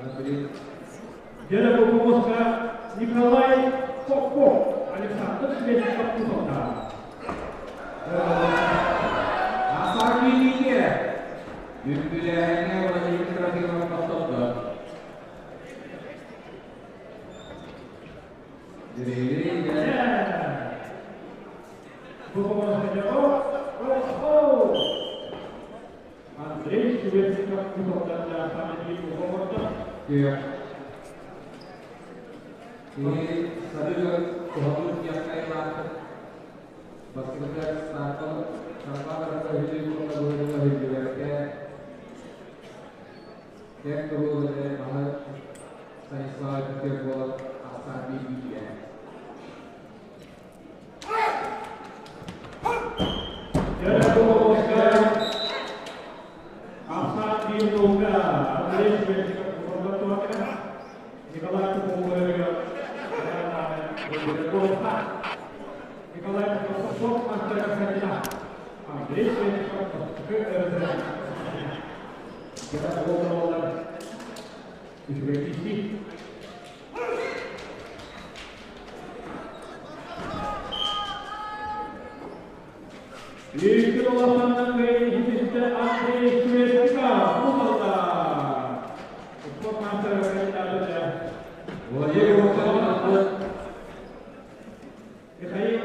Андрей Дьэ, бу помоска Николай Попов Александр Свешников Усовка. Асар Билиге. Үнгүлэһиҥҥэ Владимир Трофимов тоқтотто. Андрей Шведников куталдан самедин болмакта. Ini satu tuhan yang kaya Баскетбол саакал саакал хилли кута хилли верке кек туруле махал Станислав те бол асаби бия. Андрей Шведников Николай Николай Попов, Андрей Шведников, Андрей Шведников, Владимир Мухтаров. Михаил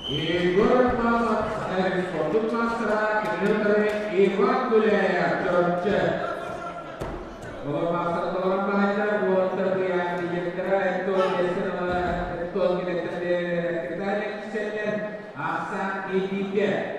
Егор Масов. Сахайын спортун мастера Кирилл Иван Гуляев, Чурапчы. Олор мастер толорон баһайдар, уолаттар быйаан диеттера, эттон есен эттон килеттер киселлер, ахсан илиге.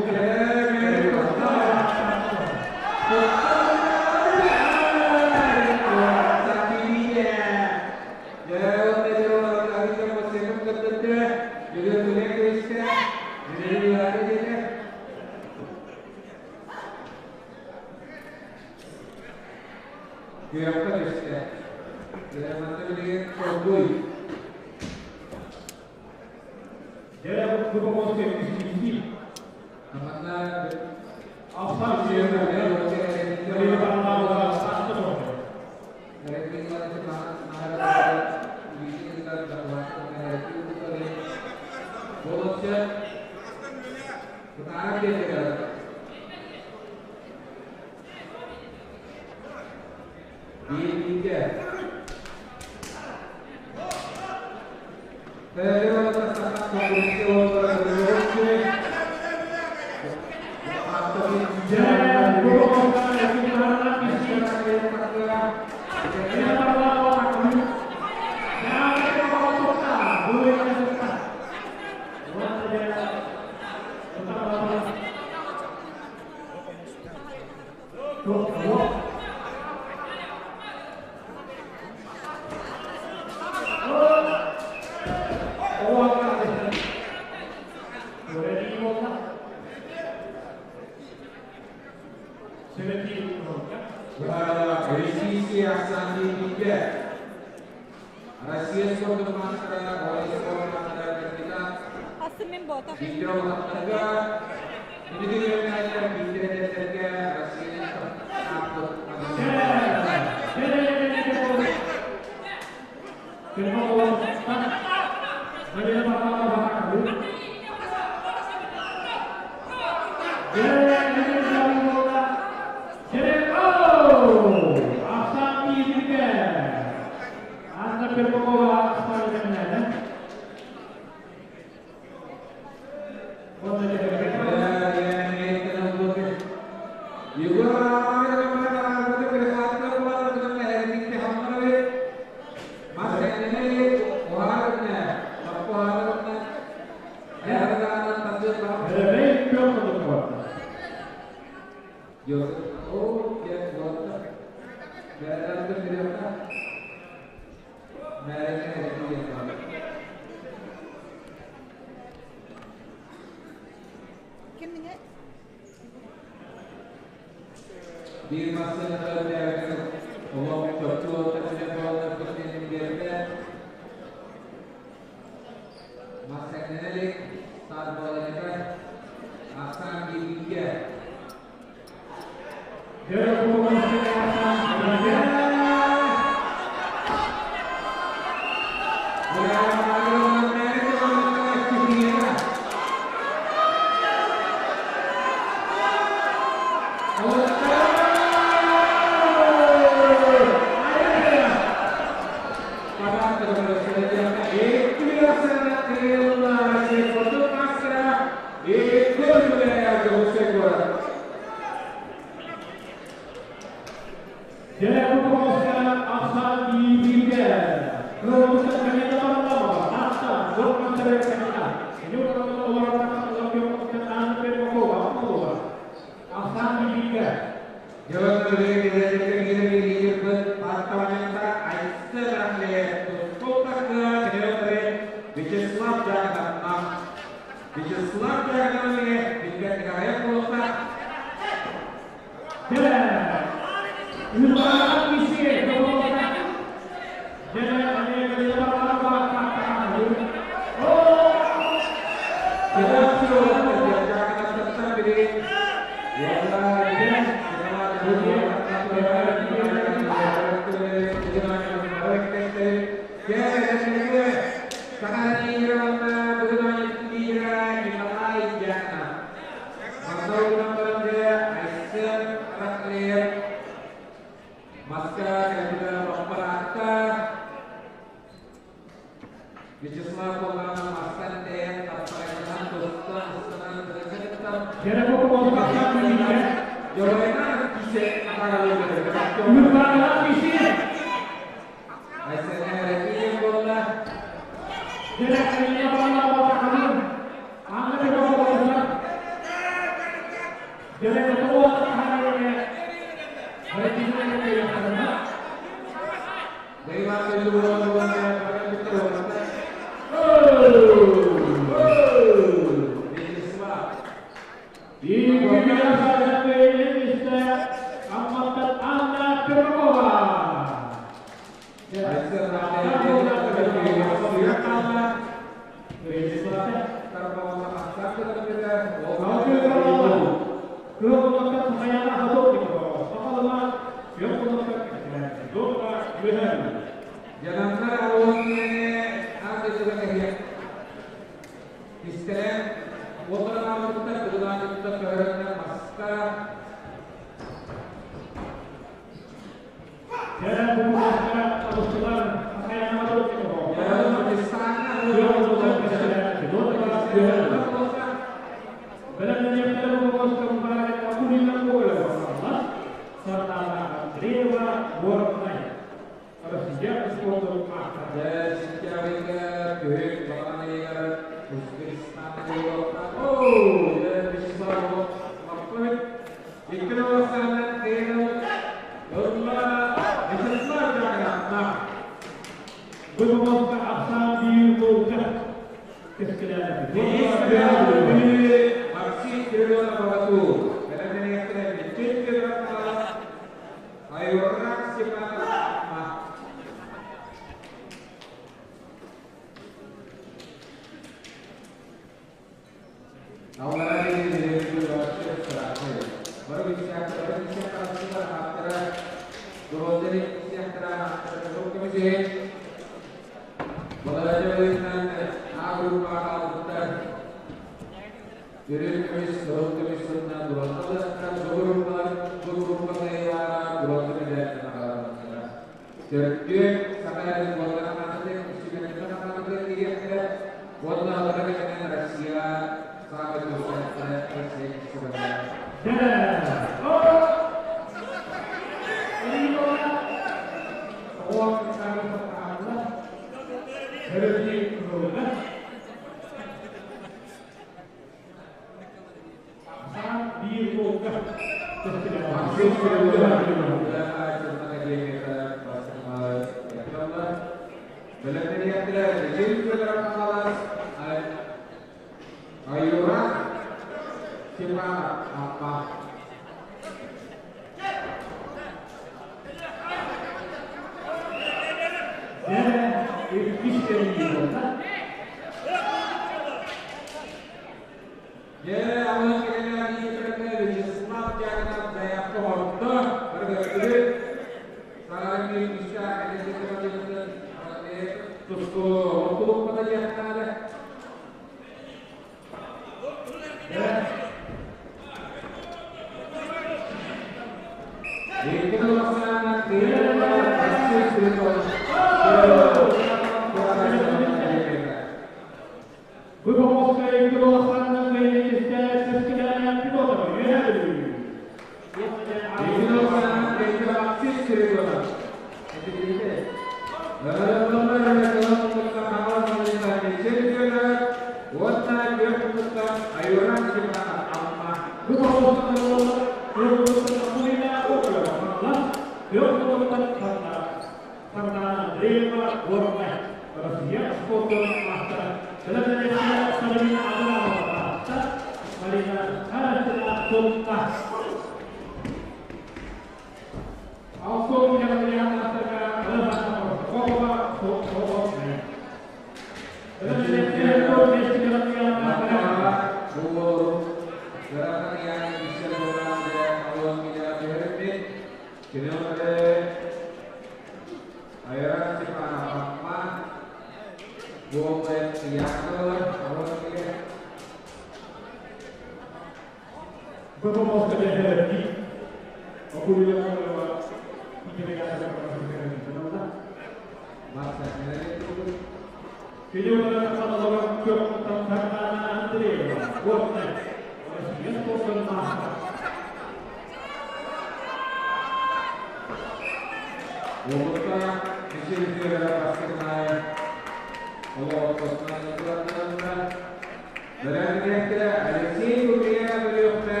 Алексей Куприянов Өлүөхүмэ,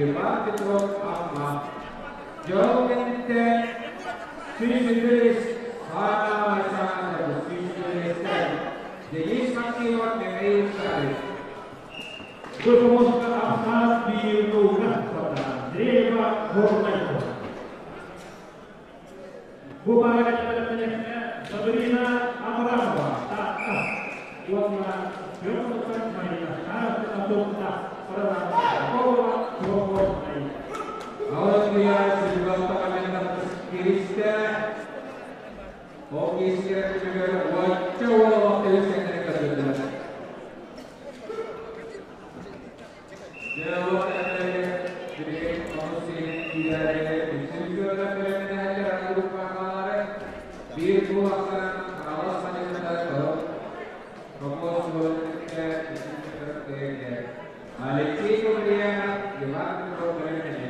Иван Петров Амма. Дьол кэнниттэн 125 саамай саҥа 125 Денис Максимов, Михаил Савич. Выпуск Абхаз Андреева Горнайкова. Бу Сабрина Абрамова, Таатта, уонна Петр Марина Старостина Алексей Куприянов, Иван Петров Бэлэмнэни.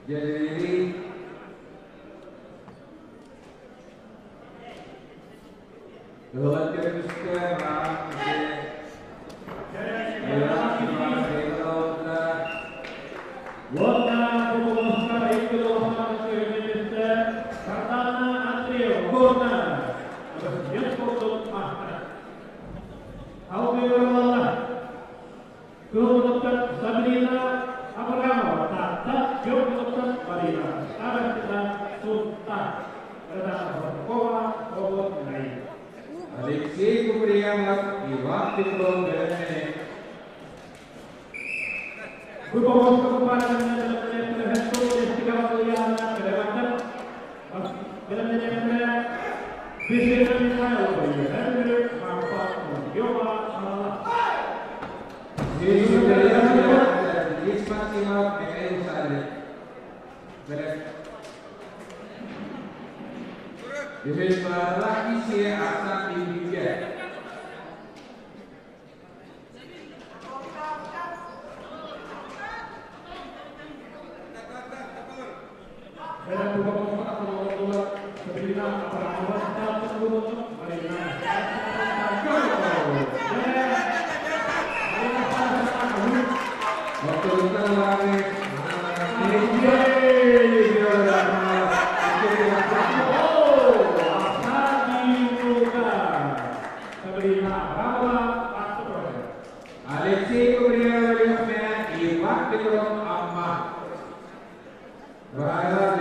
Jadi Сабрина Абрамова, Таатта, Петр Марина Старостина, Сунта, Алексей Куприянов, Иван Петров, Бэлэмнэни. Денис Максимов, Михаил Савин. Дивиш Ахсан Бибике. Алексей Куприянов, Иван Петров, Амма. Барайла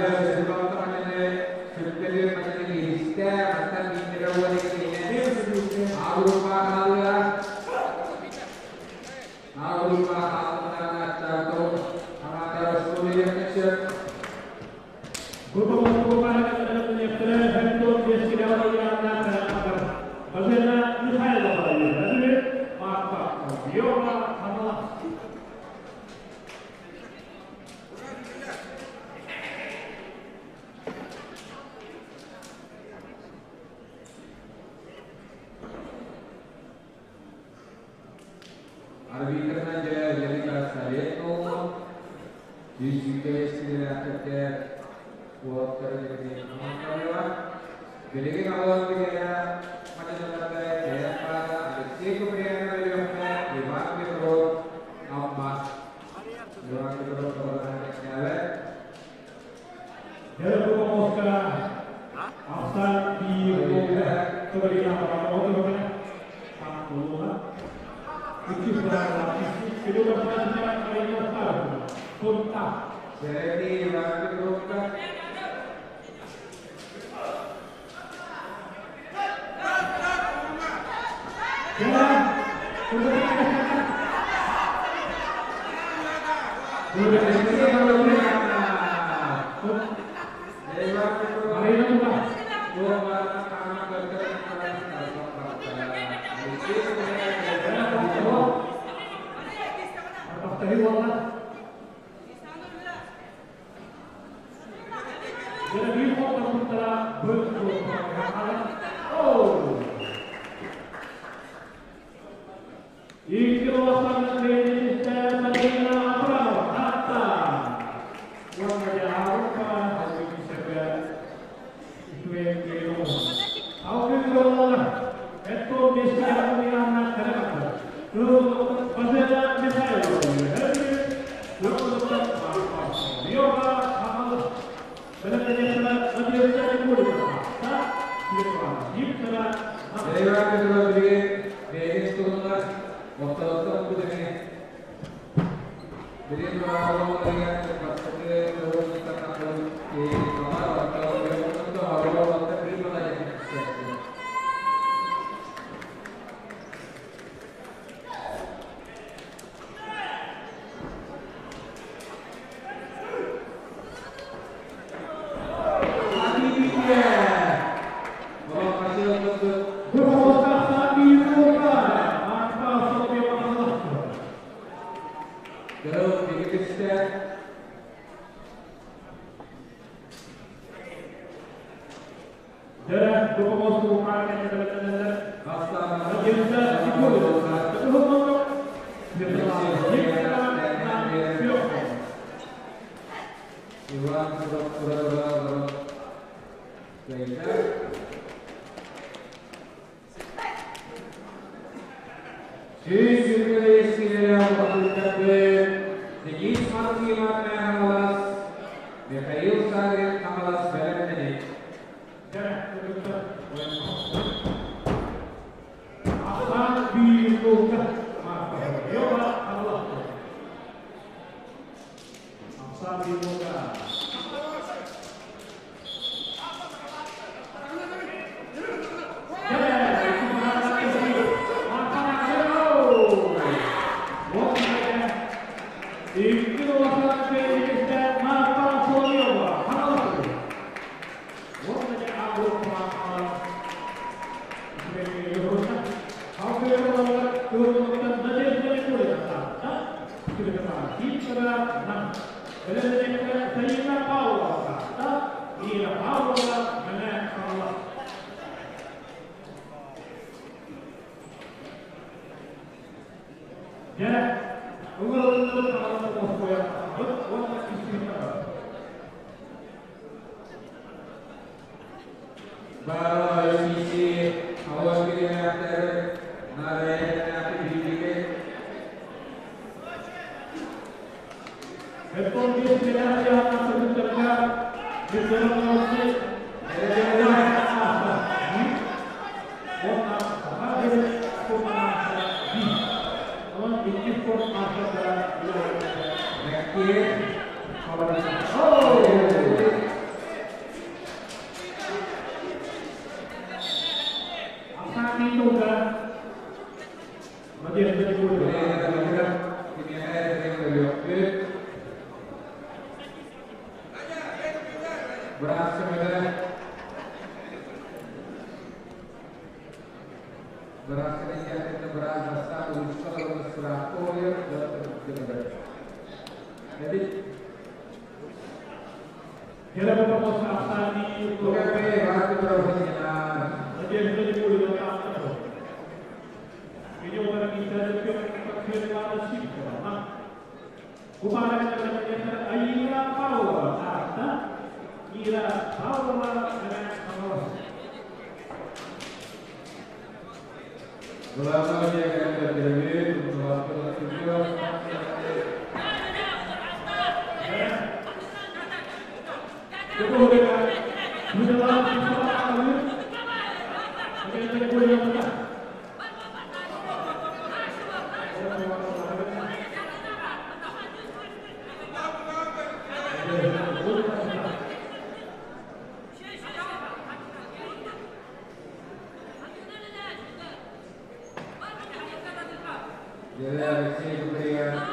Арбитрынан Jelika Saletno, Yusuf Kuotteri Bilingin awal bigaya macam jaya para Alexei Kupriyanov Ivan Petrov Amma Ivan Petrov Jadi Ivan Petrov Алексей Куприянов.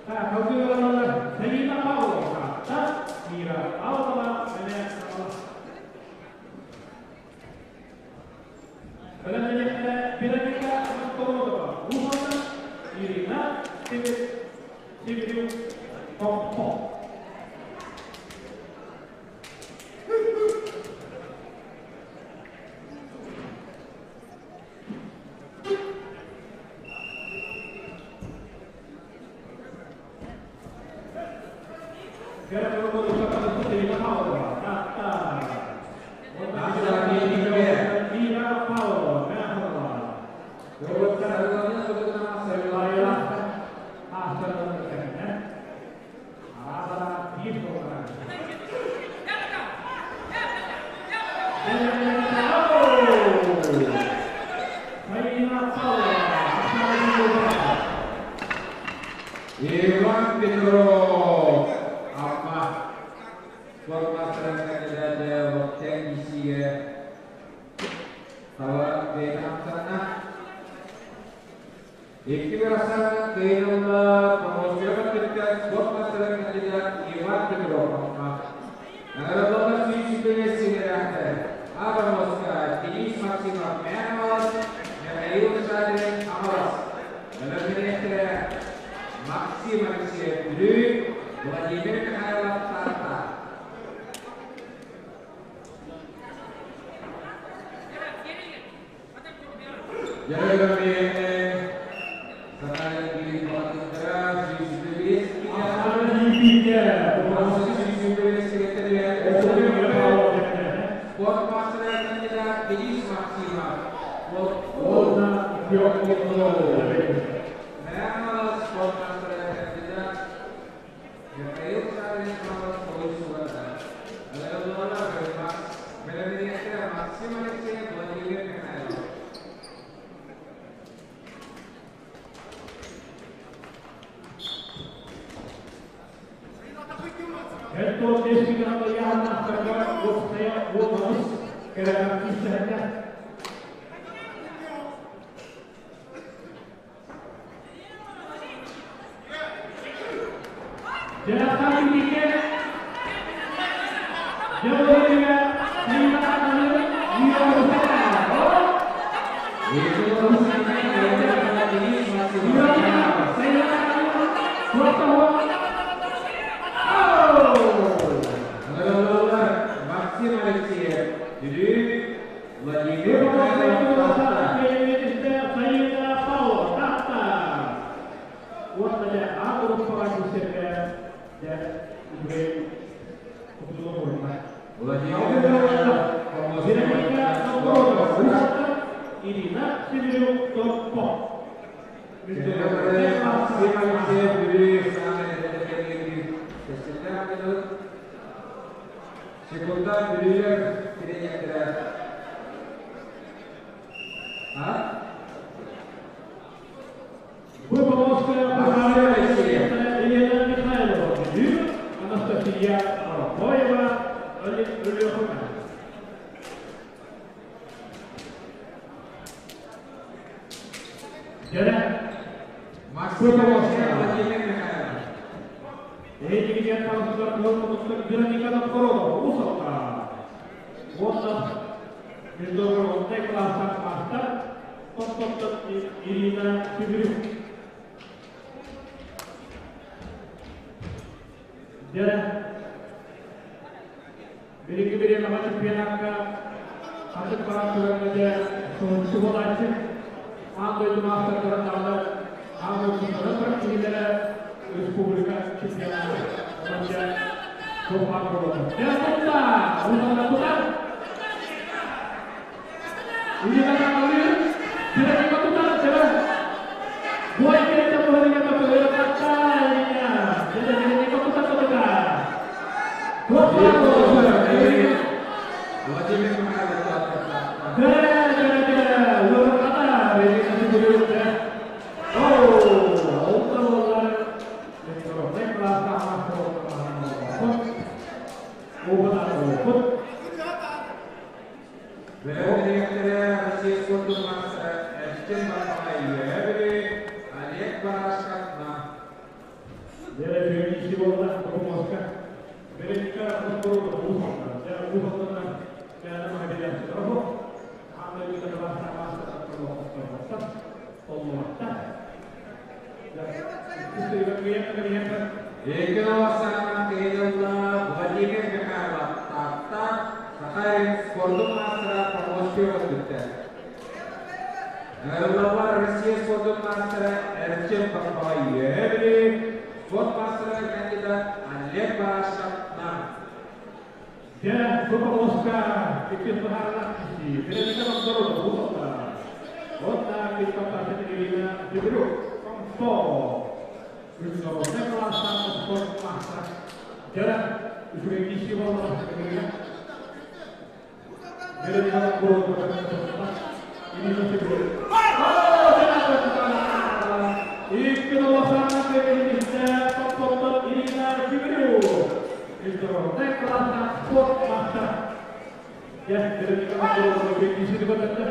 Так, алгыгалалар Зарина Павлова, так, Мира Павлова, Вероника Антонова, Ухана, Ирина Северюк, Томпо. Иван Петров, Amma, Sport кандидаты Локтян Исия, Тава Бейхамсана, Икки Верасан Кейнелла, Помощник кандидат, спорт кандидат Иван Петров, Amma. Наградолар сүйсүкөле синерахты, Абамоска, Денис Максимов, Мянамалас, Михаил Шадрин, Амалас. Меломинехтер Максим Алексеев Бүлүү, Владимир Михайлов Тарта. Жарыгамene Сахалин Батындара сүйсүкөле Спорт мастера кандидат Денис Максимов. Мянамалас спорт мастера кандидат Михаил Савин Мамас Полусувата. Максим Алексеев, Владимир Михайлов. Максим Алексеев, Бүлүү, Владимир Михайлов Тарта. Владимир Михайлов, Ирина Северюк, Томпо. Максим Алексеев, Бүлүү, Секунда Бүлүүлер тренердері. А? Елена Михайлова, Анастасия Арапоева, Өлехуна. Максим Алексеев, Владимир Михайлов. Вероника Новгородова, Усовка. Международный класса мастер, Ирина Сибирюк. Береги nama чемпионатка хатык баран көрөмөдө соңунчу болачы. Андойду мастерларын андой республика чемпионаты. Онша тоққан болады. Тутта, Узанда тутар. Ирина Камалыр, Вероника тутар, жана Бой керек Вероника тутар, Вероника тутар, тутар. Владимир Михайлов Россия спорту мастера Эштен Бармаев, Олег Барашков. Нам. Владимир Михайлов, Таатта, Саха сирин спордун маастара Поморскай өттүттэн. Ыҥырыллаллар Россия спордун маастара Эрчим Бахбаҕай Үөһээ Бүлүү, спорт маастара кандидат Олег Барашев Нам. Дьэ, бу боҕуска иккис быһаарылаах киирсии. Вероника Новгородова уус Уонна Кыйпаппатын Ирина Федорук Комсо. Международнай кылаастаах спорт маастара. Дьэ, үчүгэй киирсии буолла. Вероника Новгородова Ирина Федорук. Икки долосаана көмөлүстэ Томпоттон Ирина Федорук. Международнай кылаастаах спорт маастара. Дьэ, Вероника Новгородова киирсии көрдөрдө.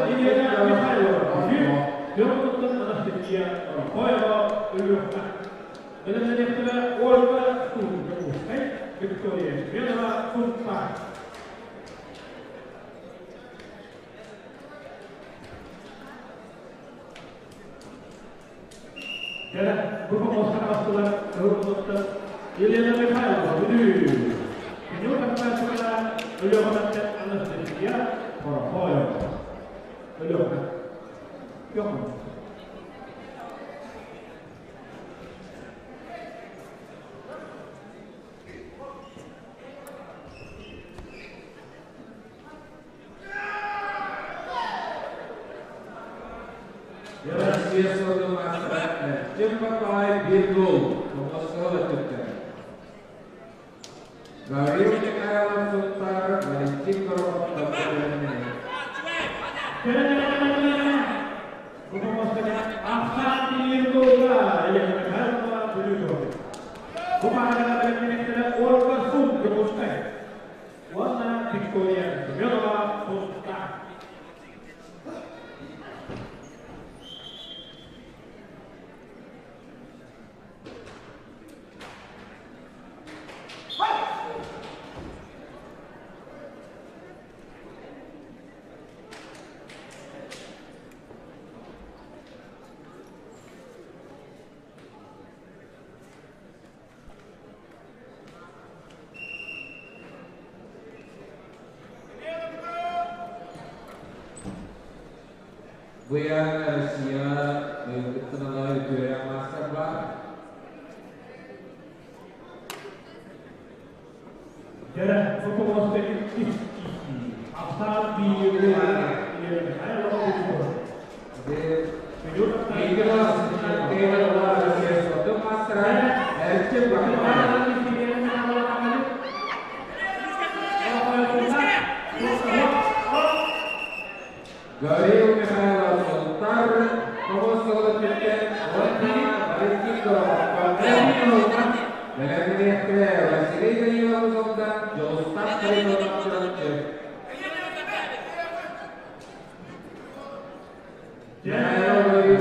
Елена Михайлова, Петр Анастасия Рохоева, Өлүөхүмэ. Бэлэмнэниэхтэрэ Ольга Дьокуускай, Виктория Семенова, Сунтаар. Кэлэ, бу помостар ылыллыбыттар Елена Михайлова, Бүлүү. Кино тахсааччылара Өлүөхүмэттэн Анастасия Хорохоева. Өлүөхүмэ. Өлүөхүмэ. Россия спордун маастара Эрчим Баппаҕай биир гол Поморского өттүттэн. Гаврил Михайлов Сунтаар, Валентин Горохов бэлэмнэнэр. Бу помостка Ахсаан биир голга Елена Михайлова, Бүлүү. Бу паарага бэлэмнэниэхтэрэ Ольга Сум, Дьокуускай. Уонна Виктория Семенова, Сунтаар. Быйаҥ Россия кыттыналар үтүөрэ маастар бар. Дьэ, бу помостка иккис киирсии. Ахсаан биир Елена Михайлова, Бүлүү. Россия спордун маастара Эрчим Баппаҕай. Гаврил Михайлов Сунтаар Поморского өттүттэн уонна Валентин Горохов Бэлэмнэниэхтэрэ Василий Данилов Сунтаар, Дьулустаан Харитонов Чурапчы. Михайлов Гаврил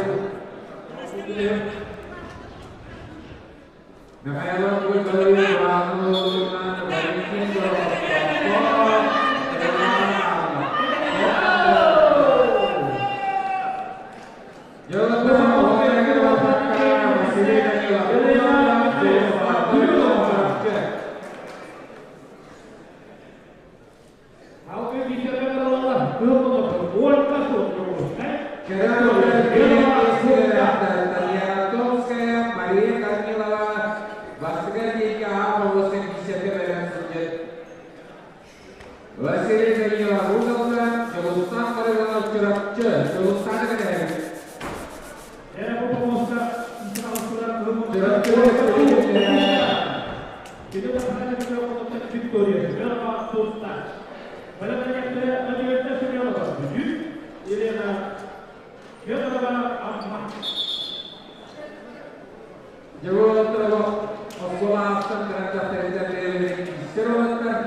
Валентин Горохов Василий Данилов Алгы киирсиилэр Ольга Сум, Дьокуускай. Татьяна Томская, Мария Корнилова, бастакы лига А полосы киирсиигэ бэлэм сылдьар. Василий Данилов Уус Дьулустаан Харитонов Чурапчы, Дьулустааны кэтэһэбит. Бу помостка Чурапчы Виктория Семенова, Сунтаар. Бэлэмнэниэхтэрэ Надежда Семенова, Бүлүү, Елена Федорова, Амма. Дьөгүөлөттөр оскуола аахтан кырачахтарыгар киирсэр уолаттар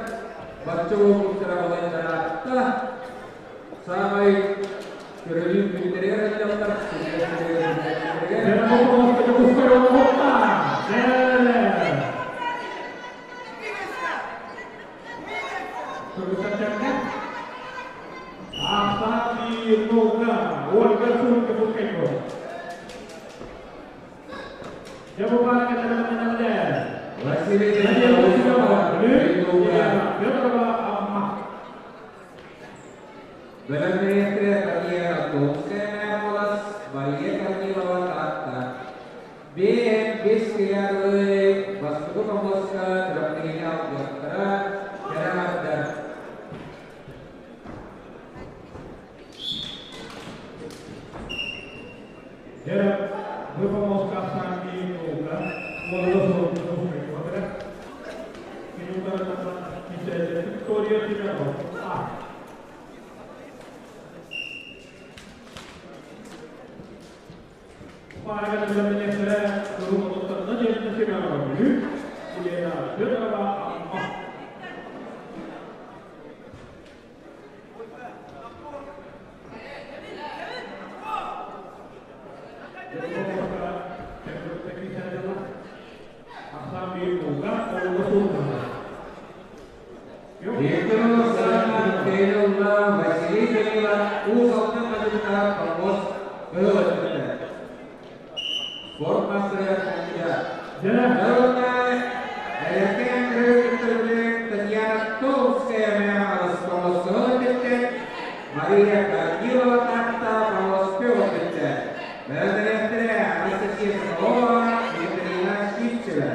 бачча уолуктара балайдараатта саамай Көрөлүү күннэригэр ыйаллар, Василий Бэлэмнэриэхтэрэ Татьяна Томская Молас, Мария Корнилова Таатта. БМ бес киляры бастакы помоска трамплине албыаттара кэрэ Василий Данилов Уус Алдан Мадьынтаҕа помост кыһыл өттүттэн. Спорт мастера кандидат. Народная Эркэн Татьяна Томская Мэҥэ помост кыһыл өттүттэн, Мария Корнилова Таатта помост күөх өттүттэн. Бэлэмнэниэхтэрэ Анастасия Соколова, Екатерина Сивцева.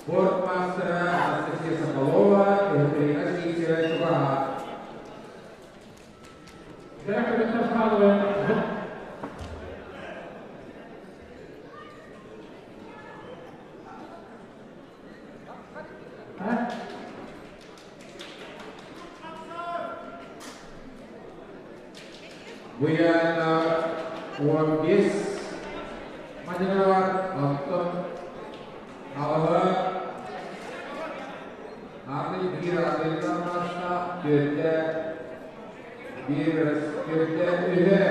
Спорт мастера Анастасия Соколова, Екатерина Сивцева Чугаһа. Буян 15 мадьыналар, оттон аҕала Аны биир Американ машина, төрдө биир төрдө үһэ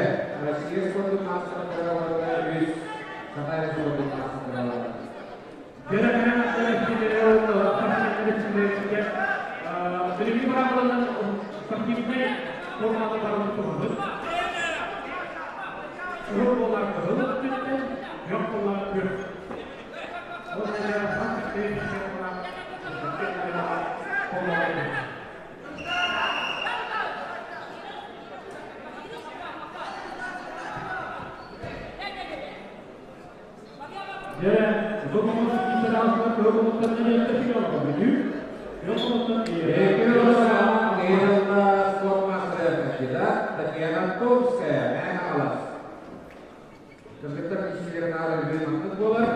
Россия спордун маастардара үс Саха спордун маастардара. Татьяна Томская, Мэҥэ Хаҥалас. Кыргыттар киһилэрин аара билбит маннык буолар.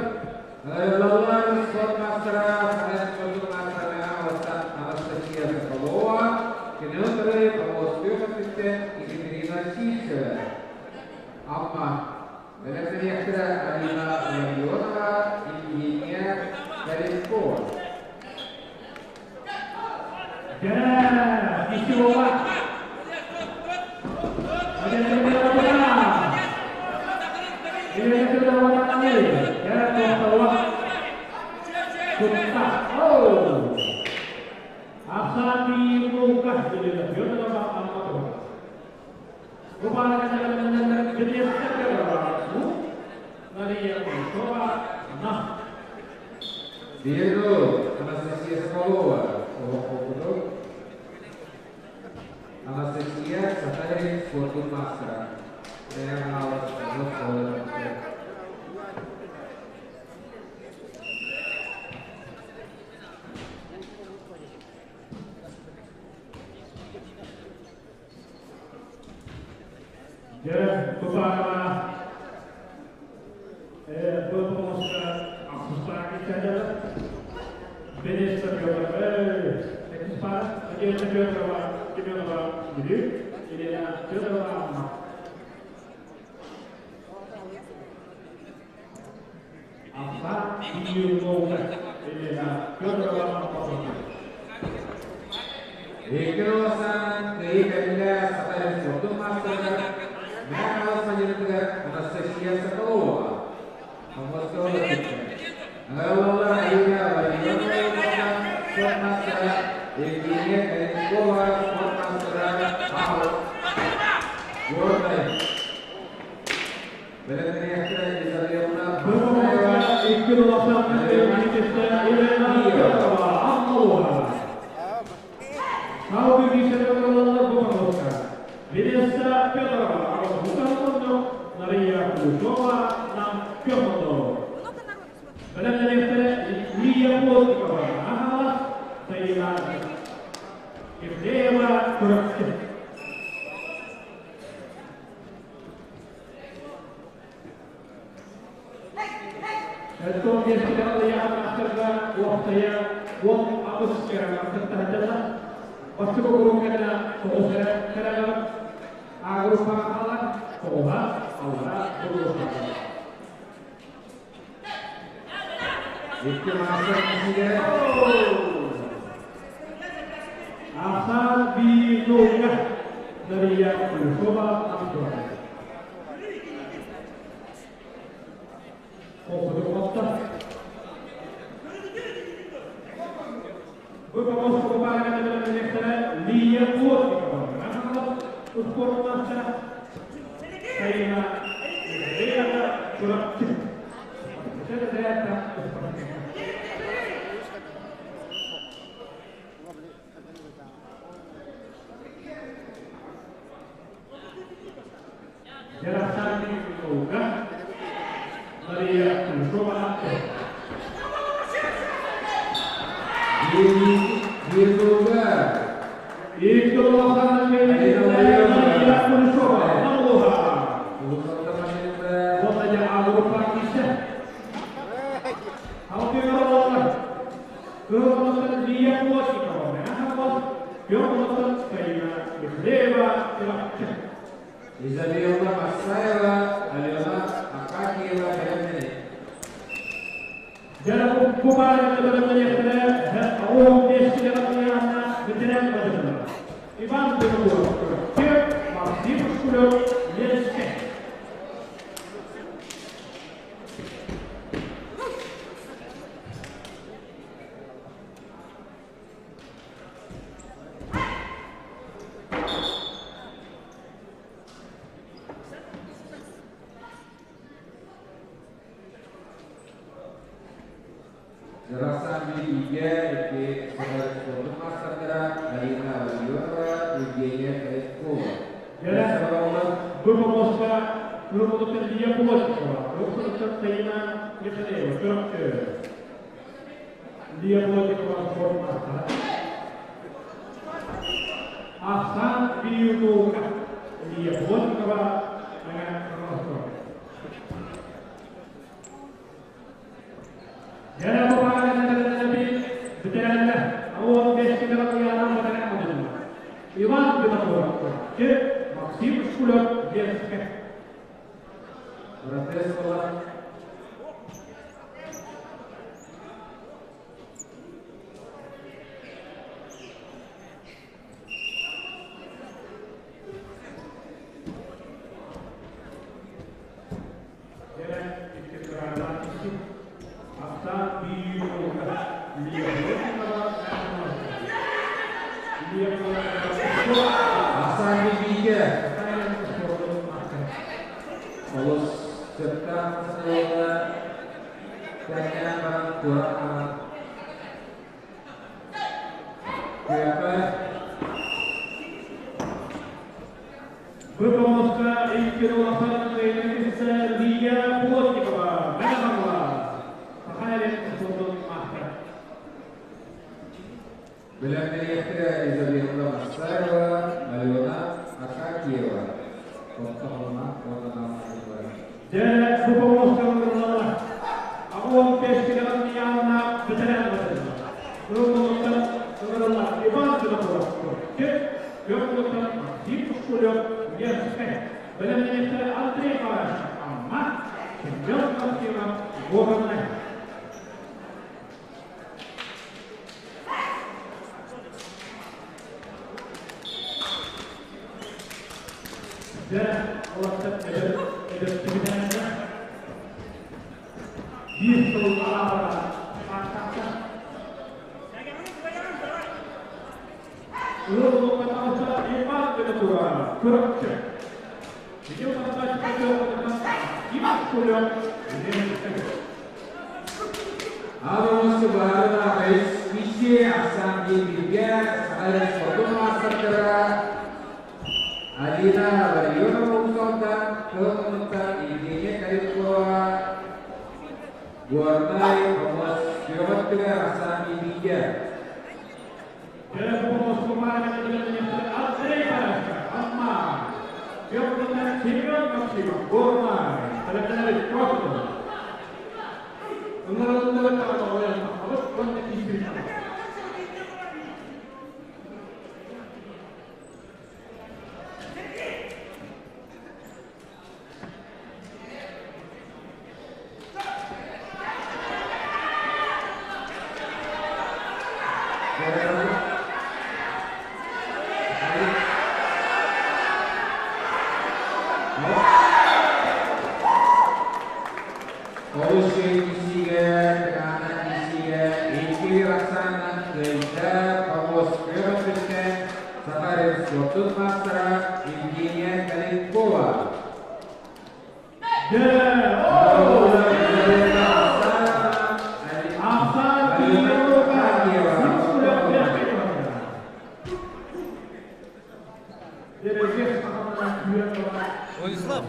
Лаллар спорт мастера, спорт мастера Мэҥэ Хаҥаластан Анастасия Соколова, кинотеры Поморскую өттүттэн Екатерина Сивцева. Амма бэлэмнэниэхтэрэ Алина Ларионова, Евгения Коренкова. бэлэмнэнэллэр Венесса Федорова, Мария Кулешова, Нам. Биирду Анастасия Соколова, Олоххопутук. Анастасия Сахалин спордун маастара. Мэҥэ Хаҥалас улуус суолун. Дьэ, бу паараҕа бу помоска ахсыстаах киччэдэлэр. Венесса Федорова, иккис паара, Надежда Федорова, Семенова Бүлүү, Елена Федорова Амма. Ахса Кирилловна, Елена Федорова Амма. Икки Сан кыайыы кэллэ Сахалин спордун маастарыгар Мэҥэ Хаҥалас мадьынытыгар Анастасия Соколова. Хомостуола түстэ. Ыҥырыллаллар Алина Владимировна спорт маастара, Евгения Калинкова спорт маастара Хаҥалас Горнай. Бэлэмнэниэхтэрэ Изабелла Бу Массаева, помоска икки улахан Алена Елена Киева. Федорова Аммалуха. Салгыы киирсэллэр бу помоска. Венесса Федорова Аҕыс Мария Кулешова Нам Петровна. Бэлэмнэниэхтэрэ Лия Плотникова Хаҥалас, Саина Евдеева Чурапчы. Эстон миэстэлэр маастарга уопсайа 18 кэрэ кыттаһыдьаллар. Бастакы уруоккана тоҕус эрэ кэрэлэр А группаҕа хаалар, тоҕуһа аллара группаҕа. Икки маастар киһигэ Ахсаан биир Дария Кулешова Антонова. Холкутук Бу помост баарга бэлэмнэниэхтэрэ Лия Плотникова, спорт мастера, Сайына Евдеева Чурапчы. Яросани Наука, Мария Кулешова. Биирдууга Икки улахан Мария Кулешова, Намлуха. Улуус мадьыныта Вот А группа киирсэ. Алпиоролар. Кыһыл Лия Плотникова, Мэҥэ Петр Саина Михлеева, Чурапчы. Изабелла Массаева, Алена Акакиева бэлэмнэни. Дьэ, бу паарга бэлэмнэниэхтэрэ 15 бэтэрээн бадьылар. Иван Белогоров, Чурапчы, Максим Шкулев, Ленскэй. Жарасан бииргэ икки Сахалин спордун маастардара Алина Ларионова, Евгения Калинкова. Дьэ, бу помоска Кыһыл Лия Плотникова, Кыһыл Саина Михалеева, Чурапчы. Лия Плотникова спорт мастера. Ахсан Биюнука, Лия Плотникова, Мэҥэ Хаҥалас. Дьэ, бу паарга бэтэрээннэр 15 килограмм бэтэрээн модуллар. Иван Винокуров, Максим Шкулев, Ленскэй. Протестола Дьэ, икки кыраалаах икки. Ахсан Биюнука, Лия Плотникова, Лия Плотникова, Ахсан бииргэ спортун мастера. Олус сөптөөх сылга тэҥнээн баран туора хаалан күөххэ Выполнка икки улахан Лия Плотникова, Мэҥэ Сахалин спордун маастара. Бэлэмнэниэхтэрэ Изабелла Массаева, Алена Акакиева. Орто Халыма уонна Нам. Дьэ, бу помостка 85 килограмм бэтэрээн батырылар. Кыыл ыҥырыллар Иван Винокуров, Күөх Максим Шкулев, Ленскэй. Бэлэмнэниэхтэрэ Андрей Парашев, Амма, Семен Максимов, Горнай. Дьэ, олохтон эдэр биир сыл араабара ааттаахта. Ыал Иван Винокуров, Чурапчы. Видео Максим Шкулев, Ленскэй. Аҕа баарына киши ахсаан бииргэ Саха спордун маастардара Алина Ларионова Уус-Алдан, Кыһыл Муннуктан Евгения Калиткова, Горнай, Хомус, Күөх ахсаан бииргэ. Андрей Парашев, Амма. Семен Максимов, Горнай. Бэлэмнэнэбит Прокопов. Ыҥырыллыбыт уонна киирбит. Олус кисигэ, Тыгаана кисигэ, икки Роксана Кыйда, Хомус Күөх Саха спортун маастара Евгения Калиткова. Дьэ, оо! Ахсаан Кириллова, Владислав.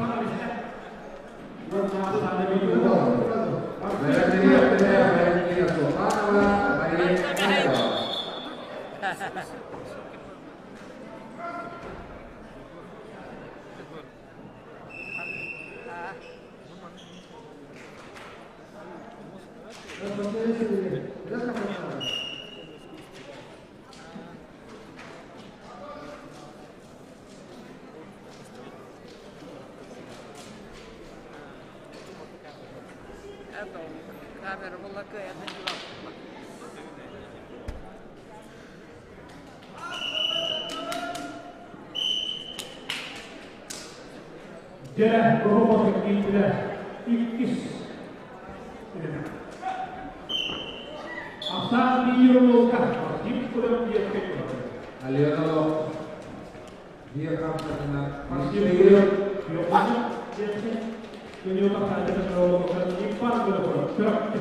Валентина Султанова, Мария Михайлова. Это камера была какая. Дьэ, робот киирдилэр. Иккис. Ахсаан биир уолга Максим Шкулев диэккэ. Алена биир хамсанынан Максим Шкулев Йохана диэккэ. Күнү тахсааччы Иван Винокуров, Чурапчы.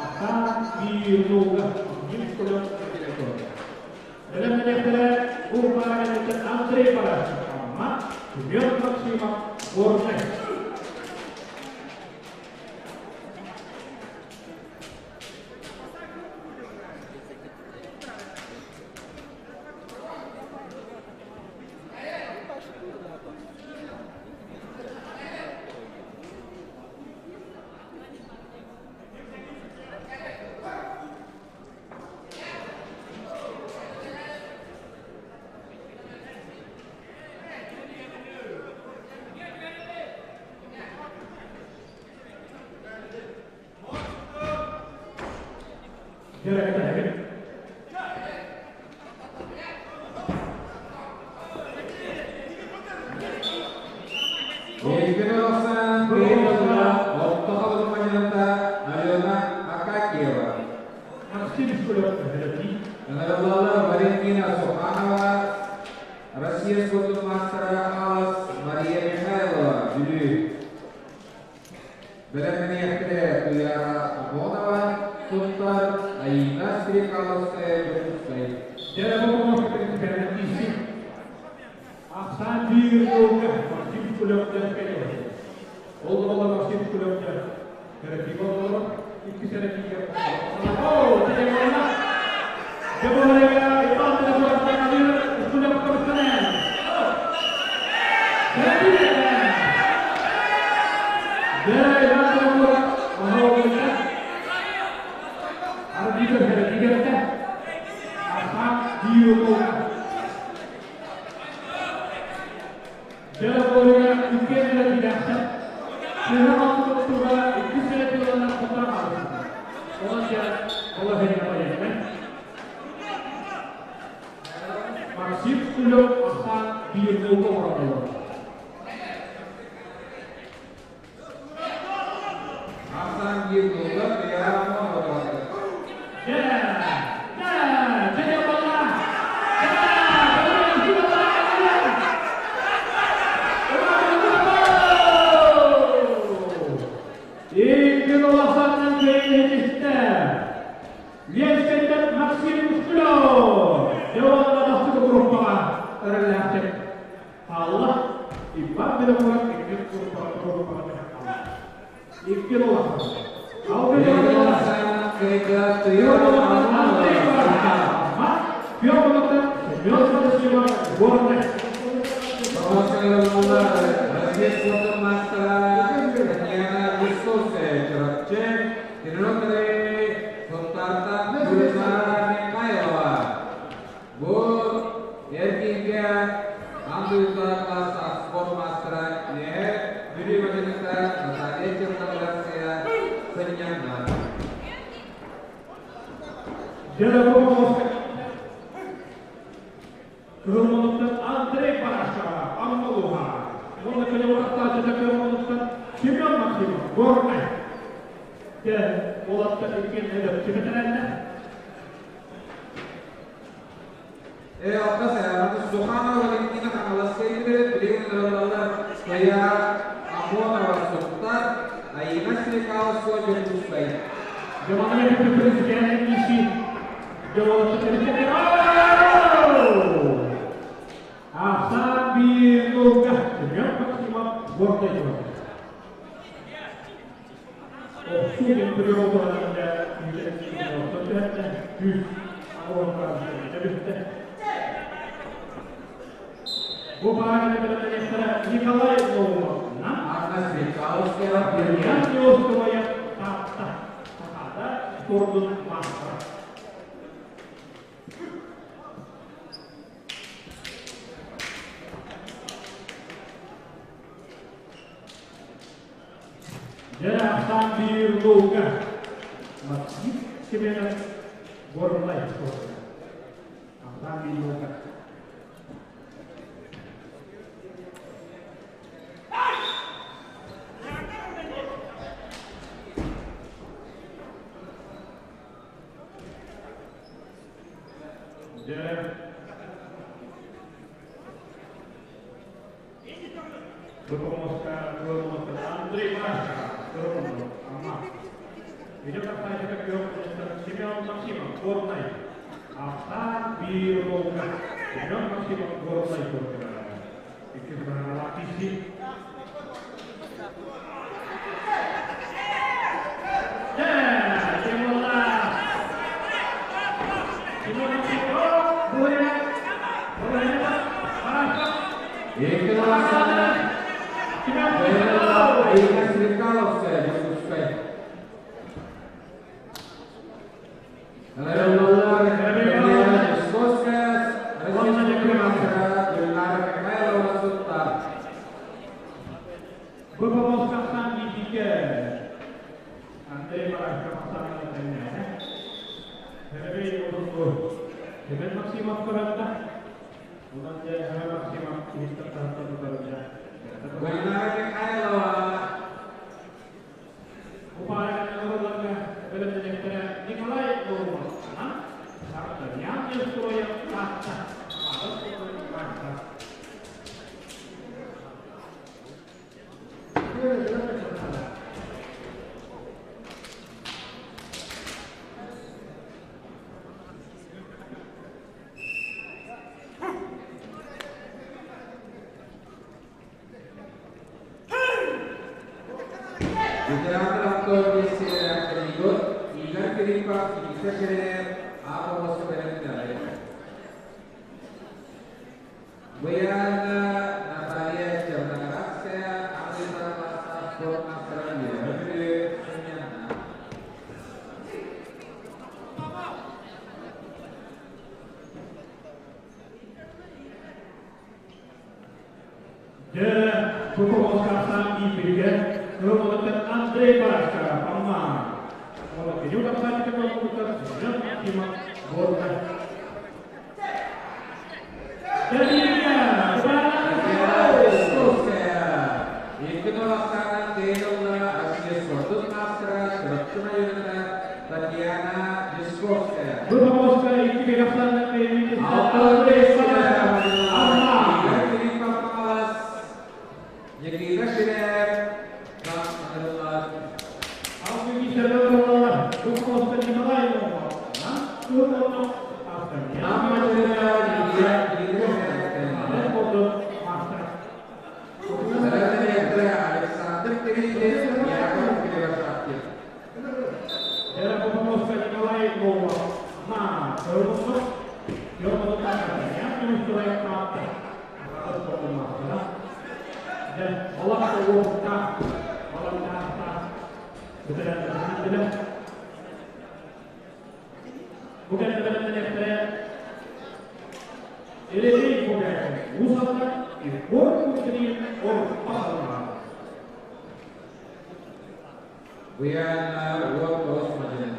Ахсаан биир уолга Максим Шкулев диэккэ. Бэлэмнэниэхтэрэ Урбаан Андрей Парашев, Амма, Семен Максимов, Горнай. Дьэ, Евгений Оксан, Орто Халыма Алена Акакиева. Максим Шкулев, Ыҥырыллаллар Валентина Суханова, Россия спортун маастара Алас Мария Михайлова. Ахсаан биир уолга Максим Шкулев кэлэр. Ол оҕолор Максим Шкулев кэрэкигэ олорор, икки сэрэтиигэ. Оо, телефонна. Деболега Иван Телефонна Шкулев көмүскэнэ. Сэрэтиигэ. Дэ Иван Телефонна оҕолорго Арбитр сэрэтиигэ. Ахсаан биир уолга. Дьэ, иккиэн эрэ Сыһа алтыгыттыга икки сэрэ тылынан хотон хаалбыт. Онон дьэ, ол эһэйэ байаннай. Максим Кулев ахсаан биир нолга оҥороллор. Ахсаан биир нолга Туйаара оҥороллор. Дьэ, дьэ, дьэ, буолла. Икки улаханнан кыайыһытистэ. Ленскэйтэн Максим Ушкулев Деонна бастакы группаҕа эрэллээхтик хаалла. Иван Белокуров икки группаҕа хаалла. Икки улахан. Алгы Кыайда Туйаара Андрей Петр Семен Федосеева Горный. Россия спортын мастера Татьяна Высоцкая Чурапчы, тренеры Сунтартан Гульнара Михайлова. Бу эргииргэ Андуйда спорт мастера Бүлүү бачыныта Наталья Черногорская сынньанна. Кыһыл Андрей Барашова, Аммалуха. Онно кэлэ Кыһыл Семен Максимов, Горнай. Дэ, олатта иккен эдеп чеметеренне. Алта Суханова Валентина Хаҥаласка илдьирэ, билигин ыраллаллар Туйаара Амонова Сунтаар, Айина Стрекалова Дьокуускай. Жаманына президент иши. Ахсан биир нолга Семен Максимов, Горнай. Охсуу природа Бу Николай Наумов. Анна Стрекаловская, Илья Иосифовая Таатта. Сахада спордун маастара. Дьэ, ахсаан биир нолга Максим Семенов, Горнай спордуна. Ахсаан биир нолга. Дьэ, Бу помоска Андрей Барашев, Амма. Идет Семен Максимов, Горнай. Ахсаан биир нолга Семен Максимов, Горнай. Икки Лаписи. Дьэ, Тимура. Семен Максимов, Буля. Буля, Барашев. Икки улаханынан Семен Максимов. Айина Стрекаловская, Дьокуускай. Ыраллаллар Татьяна Высоцкая, Россия спортын мастера Гульнара Михайлова Сунтаар. Бу помоска Никике. Андрей Барашев Ахсанна тэннэ. Хәрәбей олуңгу. Семен Максимов көрөттө. Унан дьэ Семен Максимов киһистер таһыттан көрөттө. Гульнара Михайлова. Упарга бөлөмнөнөктөрө Николай Наумов. Сартарьян Нестроев Таатта. Маастар. Ветераннар авто Игорь Филиппов, Никита Ширинев, Аполлос бэлэмнээҕэ. Буяна Наталья Черноградская, Андрей спорт мастера Үөһэ Сынньанна. Дьэ, Куковскаасан ииппитигэр Кыһыл Андрей Барашка Амма. Уонна Кирилл Капсанников буолбуттар Семен Тима Горка. Икки Тейлорла Россия спортун мастера Чурапчы районuna Татьяна Десковская. Куковская икки Андрей Барашка Амма. Игорь Филиппов Магалас, Никита Ширев, Александр Кириллин, Яков Кривошапкин. Буяна Уот Османин.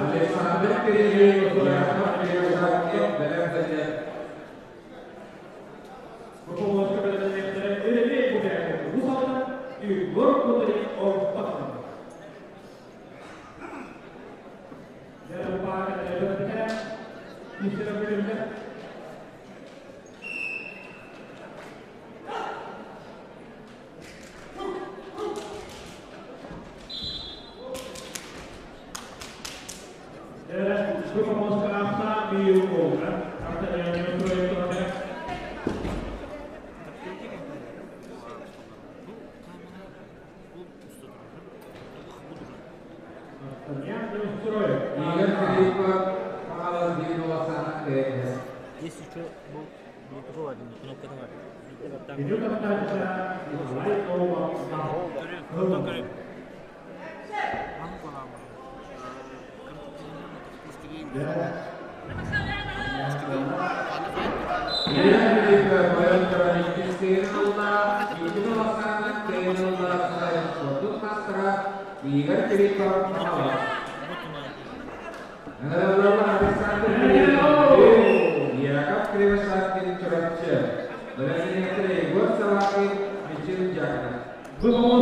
Александр Кириллин, Яков Кривошапкин, бэлэмнэнэ. Игорь Филиппов, Магалас Динова Теннис. Есть еще был такого один, кнопка давай. Игорь Филиппов, Олимпийская Динова Теннис, спортун мастера Игорь Филиппов, Магалас. Александр Кириллин, Яков Кривошапкин, Чурапчы. Бэлэмнэнэ Егор Савакин, Мичил Дьяконов. Бүлүү,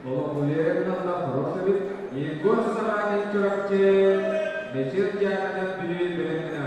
Олохулеринна Хорошевич, Егор Савакин Чурапчы, Мечил Дьяконов Бүлүү бэлэмнэнэ.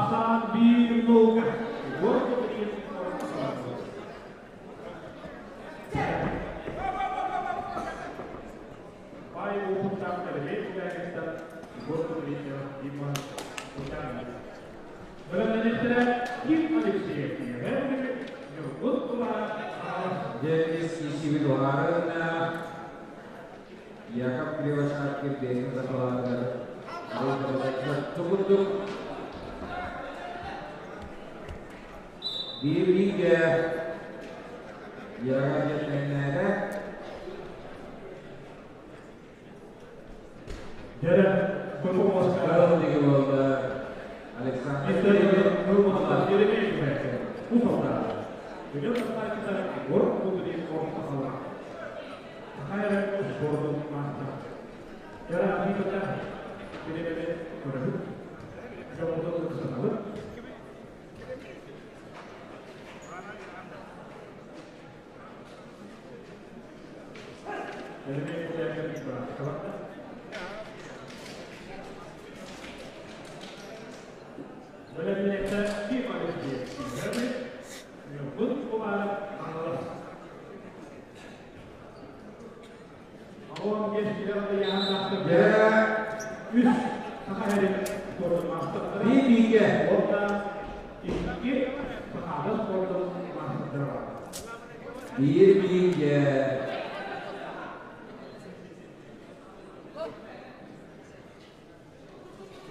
Ахсаан биир нолга. Егор Кудрин Бай уопуттаах Кэлэбиэй Кугаагыттан Егор Кудрин Дима Кутанов. Бэлэмнэниэхтэрэ Ким Алексеев Ньургун Тулаһа Денис Исибит уһаарына Яков Кривошапкин бэйэтин сахалаатыгар курдук биир бииргэ Яков дьэттэннээтэ. Дьэрэ, Быкомоска диги буолла Александр Еремеев Усовна. Ведет Егор Кудрин Ортахала. Сахайра спортун мастер. Яра Никота Переведе көрөбүт. Жолдон ыксанабыт. Еремей Кудрин Ортахала. Бэлэмнэниэхтэрэ Ким Алексеев Ньургун Кулаев Хаҥалас. Аҕам кэскилэр ыйааһыннаахтар үс саха эрин спордун маастардара Биир бииргэ уонна икки сахаада спордун маастардара бар. Биир бииргэ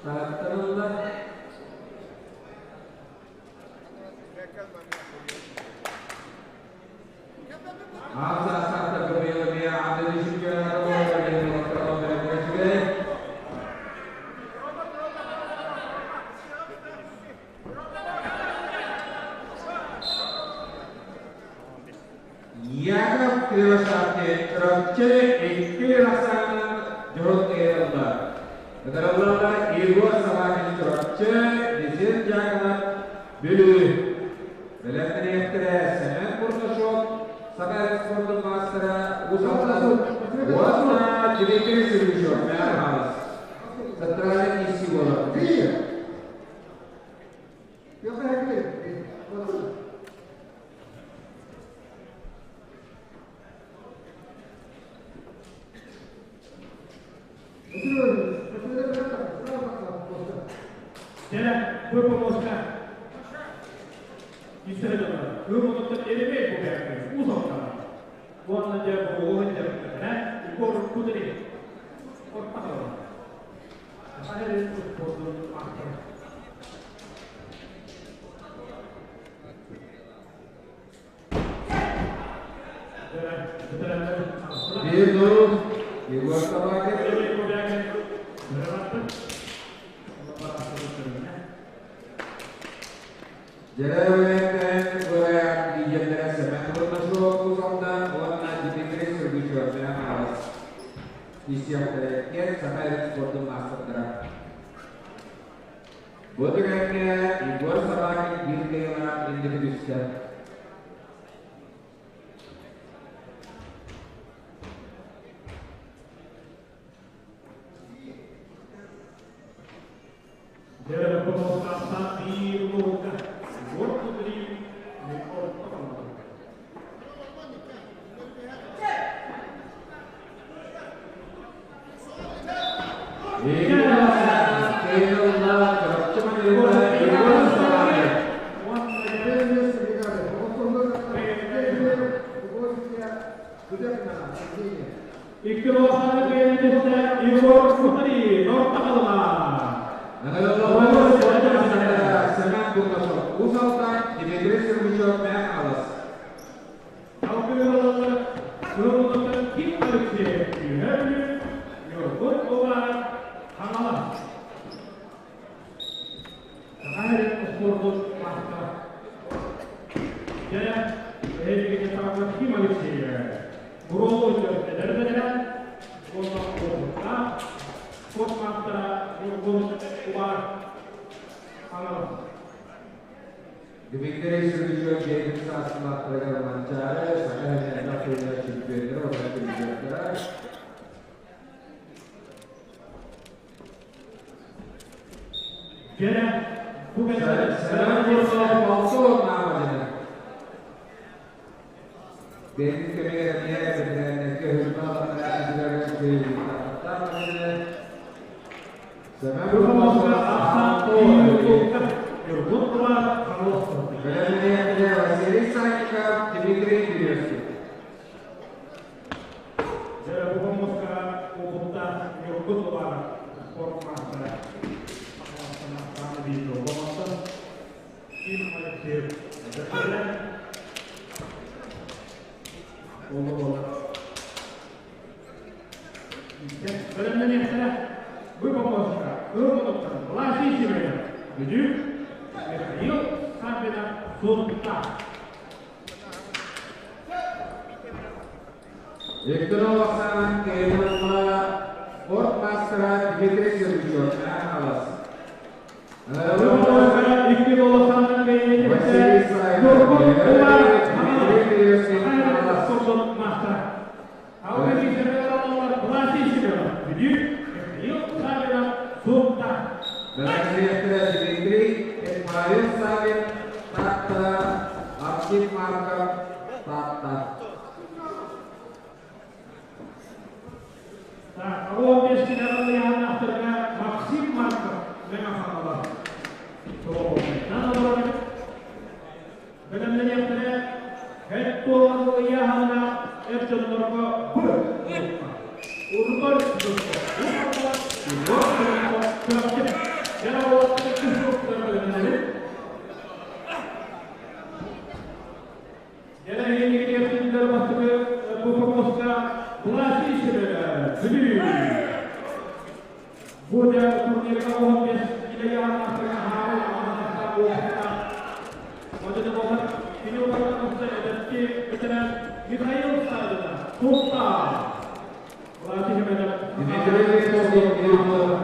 Тааттарылла. Ааса Габриэла Андреевич Яков Кривошапкин Чурапчы икки ахсаанынан дьоһун ыйылла. Ыдараллалар Егор Собакин Чурапчы, Десер Дьяконов Бүлүү. Бэлэмнэниэхтэрэ Сэмэн Бурнашов, Саха спордун маастара Усалта уонна Дмитрий Сергучев Мэр Хаус. Центральный ИСИ буолар. Дьэ, Быкомоска Исрэдана Кыымылыттан Еремей Кубяков Усовтан уонна дьэ буолуһун дьарыктанара Егор Кудрин Ортахова Саха сирин спордун маастара. Биир нол Егор Собакин. Еремей Кубякин Бырабатты. Дьэрэбэйэтэн Гураян лидердэрэ Сэмэн Бурнашов Усалдан уонна Дмитрий Сергучев Мэр Хаус. Исиэхтэрэ Саха сирин спордун маастардара. Бу түгэҥҥэ Егор Собакин биир кыайыылаах инники түстэ. Дьэ, Быкомоскаттан биир нолга Егор Кудрин Ортахова. Егор Чурапчы Мамилова Егор Собакин. Икки лооханы кыайан Егор Кудрин Ортахова. Сэмэн Бурнашов Усалтай, Дмитрий Сергучев Мэр Хаус. Алгыралары Кыымылыттан Ким Алексеев Үһэ Ньургун Улаан Хаҥалас. Саха сирин спордун маастара. Дьэ, эһигини саҕалар Ким Алексеев Буруолу эдэр бэтэрээн уонна уопуттаах спорт маастара Ньургун Улаан Хаҥалас. Дмитрий Сергучев бэйэтин саастыылаахтарыгар Манчаары, Саха сирин элбэх сыллар чемпионнара уонна призердара. Дьэ, Семен Бурцов Болсуов наамадына. Бэйэтин кэмигэр эмиэ бэтэрээҥҥэ Семен Бурцов Василий Санников, Дмитрий Березкин. Михаил Саввина Сунта. Виктор Оксана Кирилловна, спорт мастера Дмитрий Сергучев, Алас. Василий Савин, Дмитрий Березкин, Алас. Дмитрий Павел Савин, Татта, Архип Марков, Татта. Максим Марков, Михаил Савина, Султан. Дмитрий Викторович Кириллов.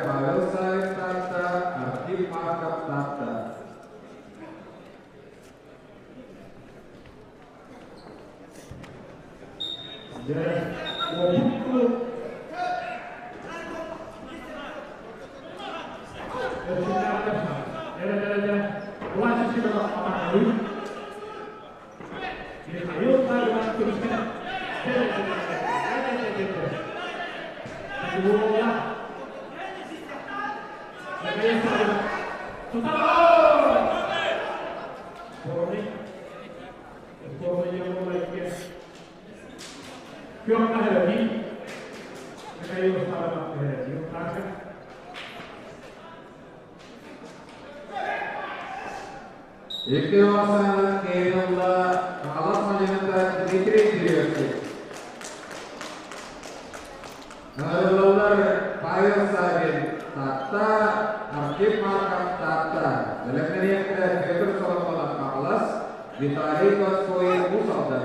Павел Савин Татта, Архип Марков Татта. Екатерина Кирилловна, Алас Мадината, Дмитрий Кириллович. Павел Савин, Татта, Архип Марков, Татта. Бәлемнәректе Петр Соломонов, Алас, Виталий Донской, Усалда.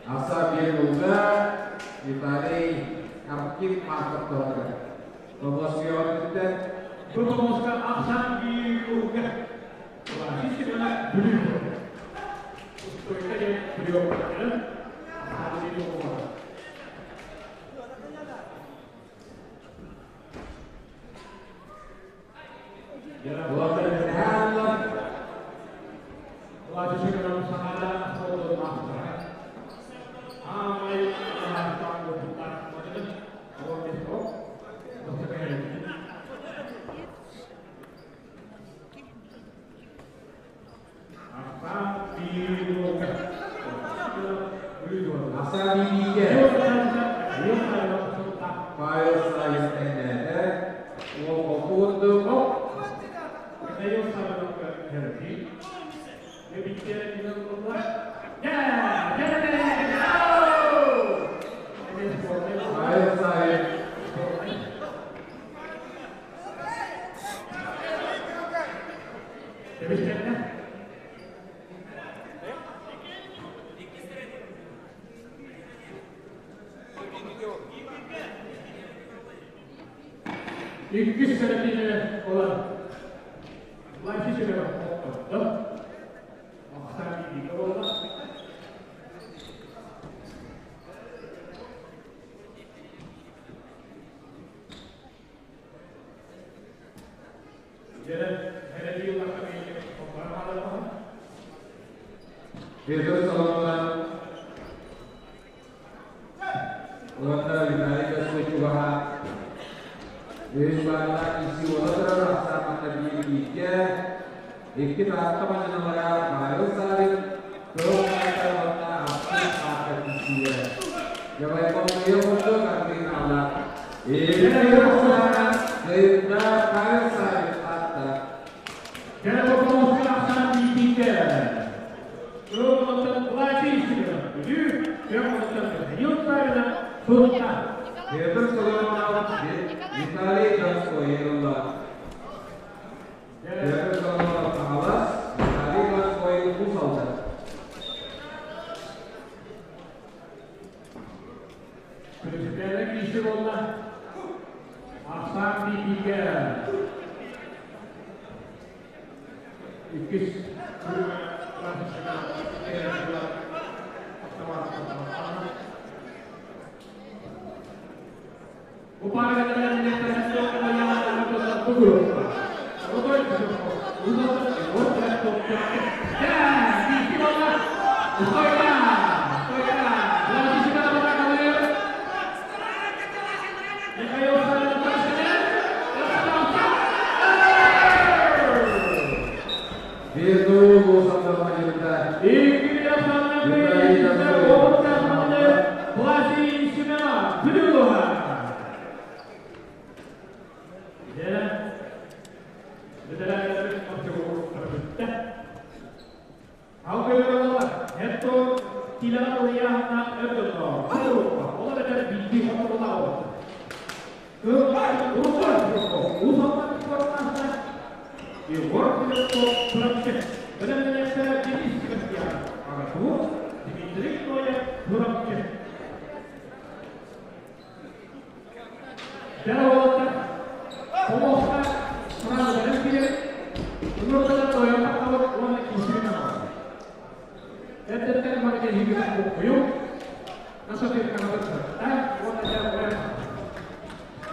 Аса Бирнулга, Виталий Архип Марков тоҕо. Помосион Көтөмөскө ахсан биир Системаны бүлүү. Устойка диэн приемнары ахсан биир оҕолор. Иккис сәләтине olan Лайфи себебі тоқтатты. Мақсат билігі болды. Және әлі yıllarda Петр Соломонов Уонна Виталий Косвычугаха Үс барла isi олатырар ахсаманна бииргиикке икки таатта мандыналара Павел Савин Көк уонна ахсын аакка кисиэ. Жабайкомуя курдук ардыналла. Эки кыйында Павел Савин атта. Және Бокомовка ақсан биікке. Көк Лайфи Бүлүү, көк Михаил Савина Сутта. Петр Соломонов Виталий Донской ылла. Петр Соломонов Хаҥалас, Виталий Донской Уус Алдан. Күрүсүтээлер киisi болла. Ақсан биікке. Иккис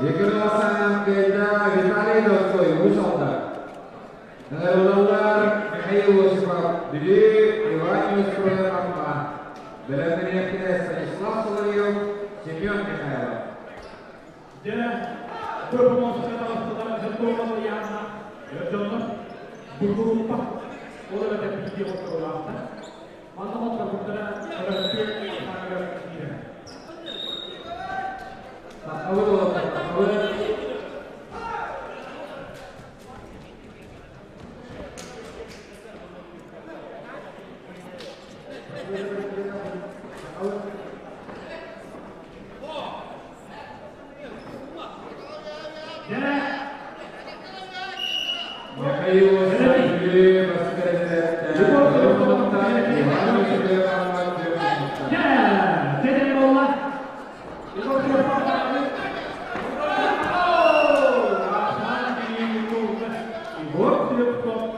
Екіріласан Гайда Виталий Донской Уус Алдан. Наградалар Михаил Осипов Бүлүү, Иван Неустроев Амма. Бэлэмнэниэхтэрэ Станислав Соловьев, Семен Михайлов. Дьэ, Көпомоска хеттуомал яана өрдөннөр бургуруппа ол эбэтэр биирдии хотторулаахтар. Манна хотторбуттара өрөттү таныгар киирэр. Тахабыт олоттар, тахабыт. Дьэ, Михаил Осипов Бүлүү Баскаресеттен. Иван Неустроев Амма Бүлүү. Дьэ, тэтэн болла.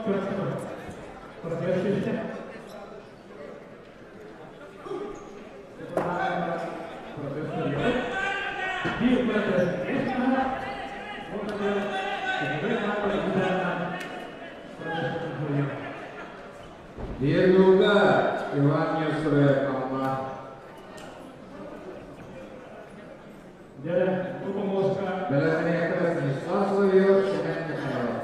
Чурапчы. Протест Биир протест Биэруга Иван Нестеров Амма. Бэлэмнээхтэрэ Станислав Соловьев, Семен Михайлов.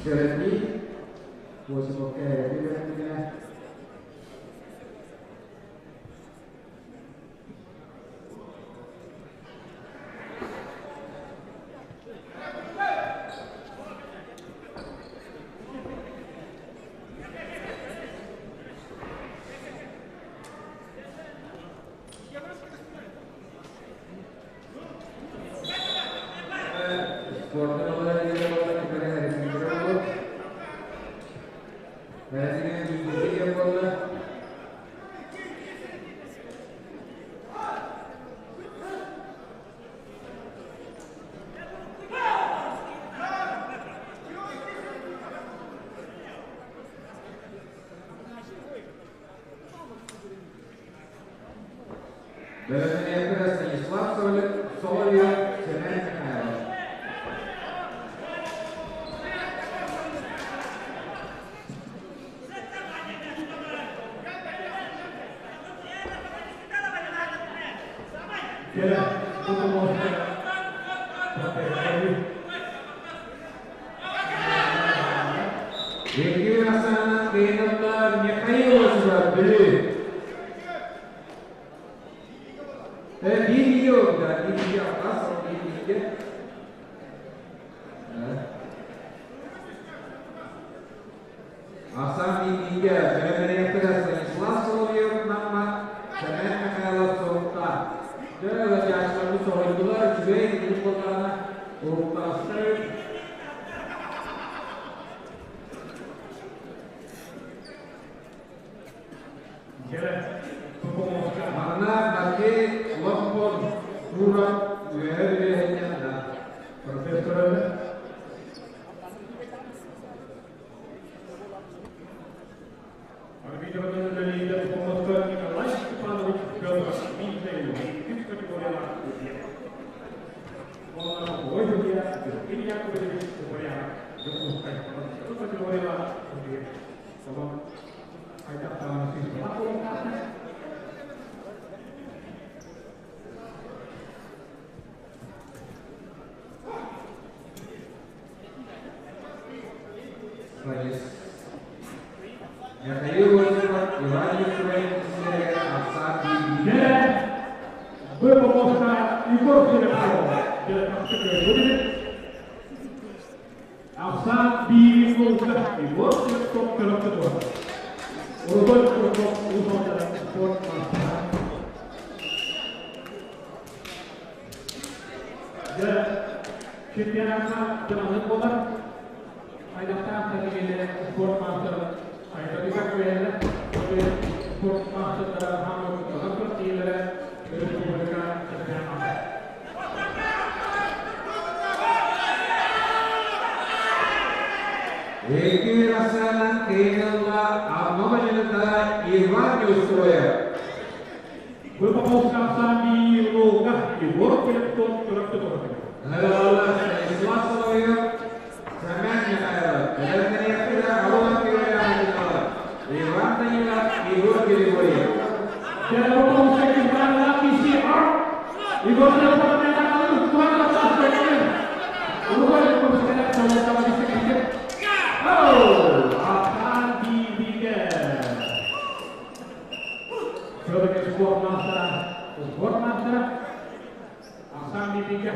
Сэрэтии, Осиповка эрэ Бэлэмнээхтэрэ Станислав Соловьев, Семен Михайлов. Евгений Асанов, Бейнатта, Михаил Осипов, Бүлүү. Bir video da, bir video az, bir video. Асан Мингинге, бэлэмнээхтэрэ Станислав Соловьев, Намма, Семен Михайлов, Соҕукта. Дьэ, жаачтарбыт соһуйдулар, үчүгэй итинник буоллаҕына, уһуктаҕастар. Манна Матвей Ломпон Туров үөһэ үөһэннэн да. Николай Степанович Федоров, Михаил Осипов, Иван Ефремов, Арсан Бибиев. Выполнился Егор Серебров. Арсан Биев, Егор Серебров, Кырыктыдор. Урудой Курков, Узонда, спорт мастера. Чемпионатка жаманлык болар. Айдақтан тәлігелі спорт мастері Айдабекак Көйәлі, спорт мастерлары хамы күтіғын иелері республика чемпионаты. Екі Расанан Кейнелла Амма Жаната Иван Неустроев. Выполнился сами Луга Егор Пелептон Турактутов. Алла Станислав Соловьев, Семен Михайлов, Электронияктыра Алла Кирилла Иван Данилов, Егор Григорьев. Егор Sportmaster, Asam ditiga.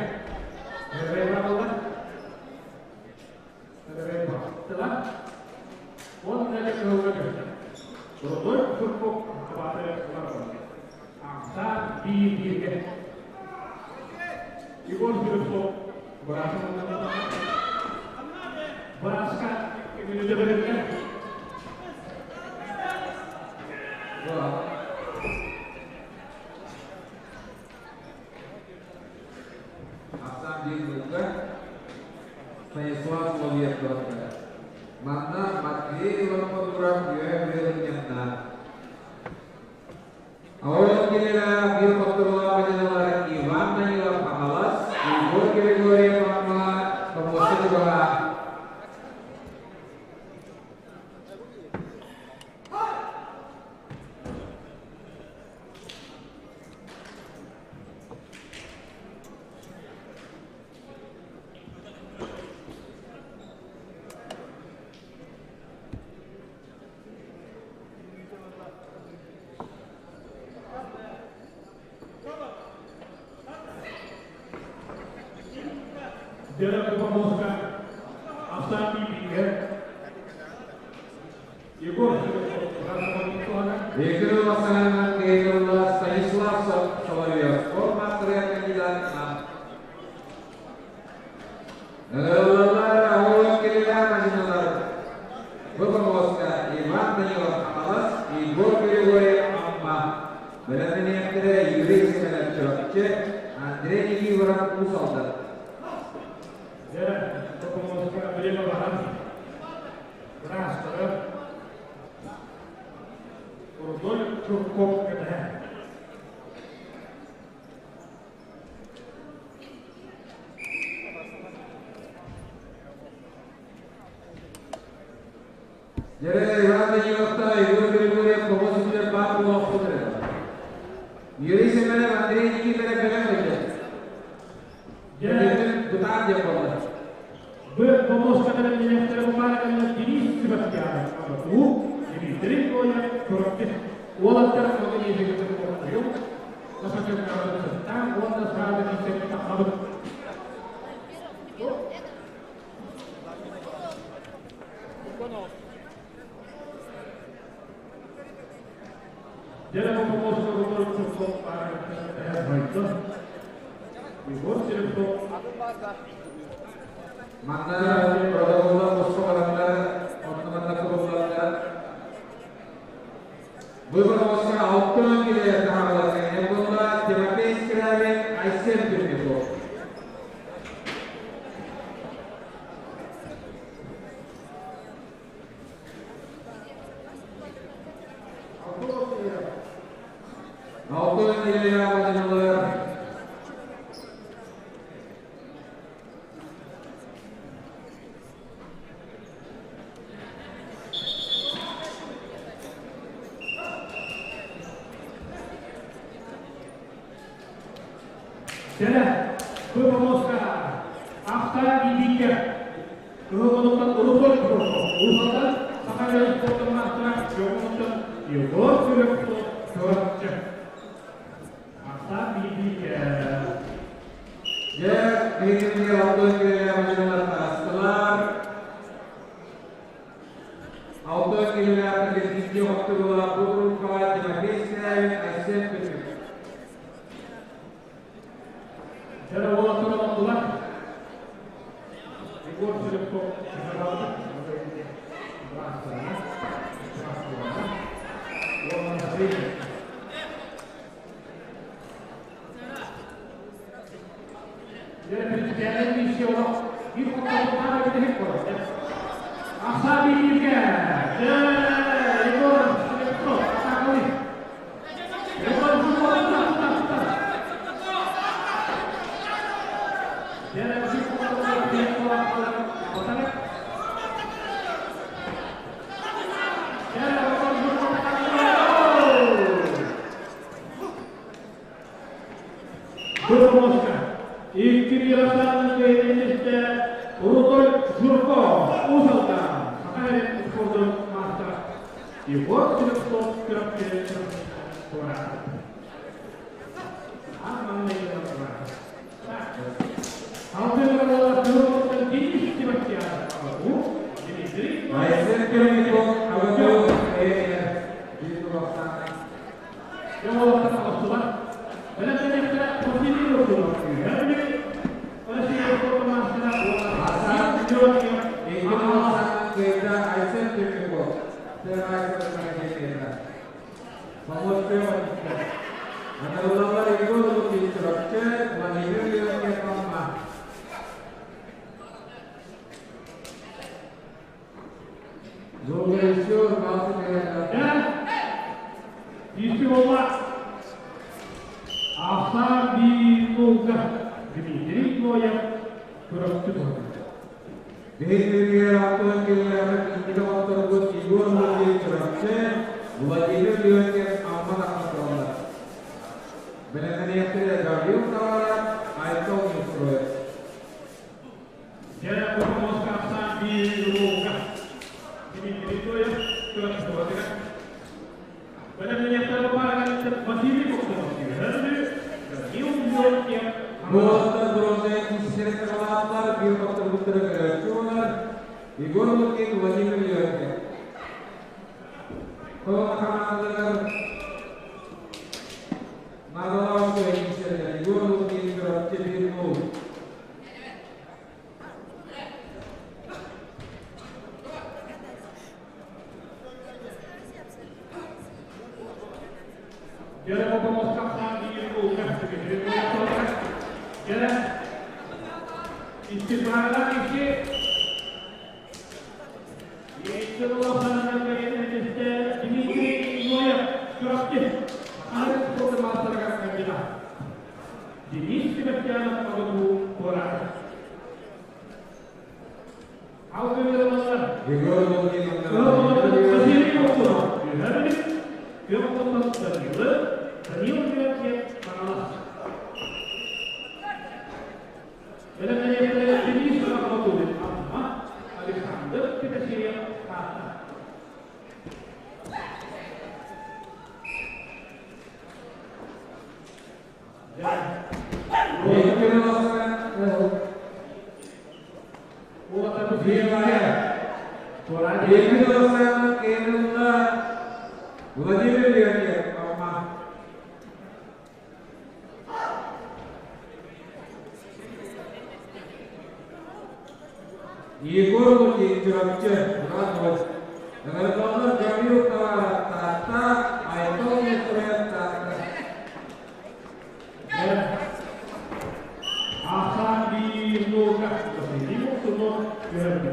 Асан Динлука, Станислав Соловьев Дорога. Манна Матвей Лападуров Юэ Белынянна. Ауыл келері бір қоттырыла мәдиналар Иван Данилов Ахалас, Егор Григорьев Амма, Томосы Дубара. Dalam kepemuskan Asami Bingga Егор Екірі Асанан Кейнелла Станислав Соловьев, спортмастер кандидат Наградалар ауыл келелер мәдиналар. Выпомоска Иван Данилов Ахалас, Егор Григорьев Амма. Білімінектірі Юрий Семенов Чурапчы, Андрей Никифоров Усалды. Dalam kepemuskan beliau bahas Beras Urudul cukup kata. Jadi Иван Даниловта Егор Григорьев Томос Үтер Бар Улақ Юрий Семенов Андрей Никифоров Белем Jadi Бұтар деп болды. Berpemuskan dalam yang terkemarin Denis Sebastian Abatu Dmitry Koya Koroktis Walantar organization Nasakyan Wanda Sada Kisek Dalam kepemuskan cukup para Егор Селепков Manna protokolda Moskova'da Ottoman'da kurulanda Выбор Алтын келе тағаласы. Бұнда Тимофей Скрябин, Айсен Пермяков. Алтын келе Мадиналар. Дәлі, көп омосқа, ақта идикке, Кыһылмонуттан Урукой Курко, Урсалдан Сахаря спортын мастера, Йоғонуттан Егор Сүрөктө Чорапчы. Ақта идикке. Же, бейгенге алтын келе Мадиналар тастылар. Алтын келе Президенте оқтығыла Кудрукова, Тимофей Скрябин, Айсен Пермяков. Дәлі олаттар олаттылар. Егор Сүрөктө Чорапчы. Дәлі принципиальный миссия олақ. Bir құттағы тағы бір Ахса бииргэ. Егор Слепцов, Сахалин. Егор Жуков, Рудольф Журков, Уус-Алдан, Саха спордун маастара. Егор Слепцов, Чурапчы, туораата. Денис Себастьянов, Дмитрий Айсен Пермяков, АГТУ, биир туруохтаах. Икки туруохтаах кыайда Айсен Пермяков. Террайсер Помощник Анарулалар Егор Лукин Чурапчы, Владимир Леонтьев Амма. Звукорежиссер Галса Михайловна. Дмитрий Ноев, Чурапчы. Бэһис алтын килэлээх инники хотторбут Егор Лукин Чурапчы, Владимир Леонтьев Амма тахсаллар. Бэлэмнэниэхтэрэ Гаврил Таваров, Айтол Нестроев. Дьэ, Москва 1-0 Дмитрий Ноев, Чурапчы. Бэлэмнэниэхтэрэ Василий Боксанов, Даниил Леонтьев. Буолаттар бронза киссere саҕалааттар, биир хотторбуттары көрөөччү буолар. Егор Лукин, Владимир Леонтьев. Тоҕо хамаандалар наадалаах киссere Егор Лукин, Чурапчы 1-0. Дьэ, Москва 1-0 Дмитрий Ноев. Дьэ, истифарга икки Дмитрий Ноев, Чурапчы. Спорт маастарыгар кандидат. Денис Себастьянов, АГТУ, туораата. Алгы Егор Лукин, Василий Боксунов, Даниил Леонтьев, Хаҥалас. Денис Рахматуллин, Амма, Александр Федосеев, Таатта. Владимир Леонтьев, Амма. Егор Лукин, Чурапчы, 2-0. Наградалар Гаврил Таваров, Таатта, Айтол Нестроев, Таатта. Асан 1-0 Василий Боксунов, Чурапчы.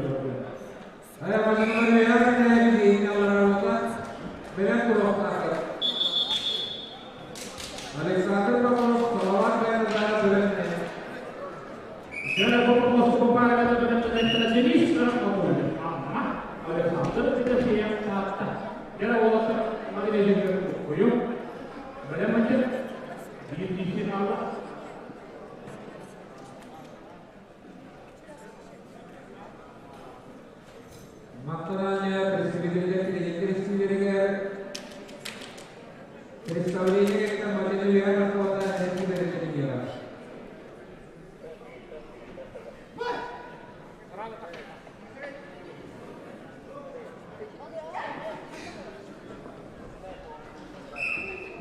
Ая бажаналар бэйэ дейин Бэрэн туруохтаахтар. Александр Прокопов, Салават Байрактаров бэлэмнэ. Денис Рахматуллин, Амма, Александр Федосеев, Таатта. Дьэ, уолаттар Магнезия куйум. Бэлэммитин биир дии хаалла. Мактанания представителя представителя представление Мадина Фото Представителя.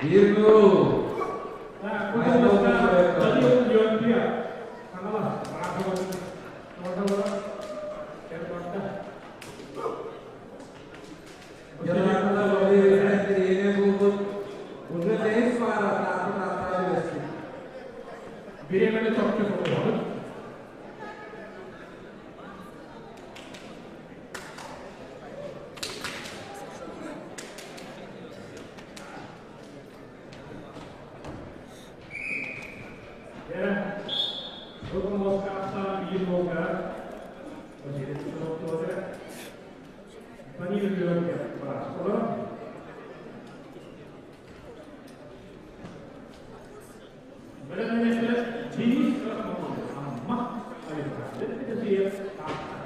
1-0. Так, Даниил Леонтьев, Хаҥалас, Жанакылар Владимир булбут. Уже бэһис паара тааты таата үөскүт. Бириэмэни чопчу тутуһабыт. Леонтьев Бараскова. Бэлэмнэнээччилэр Денис Рахматуллин, Амма, Александр Федосеев, Таатта.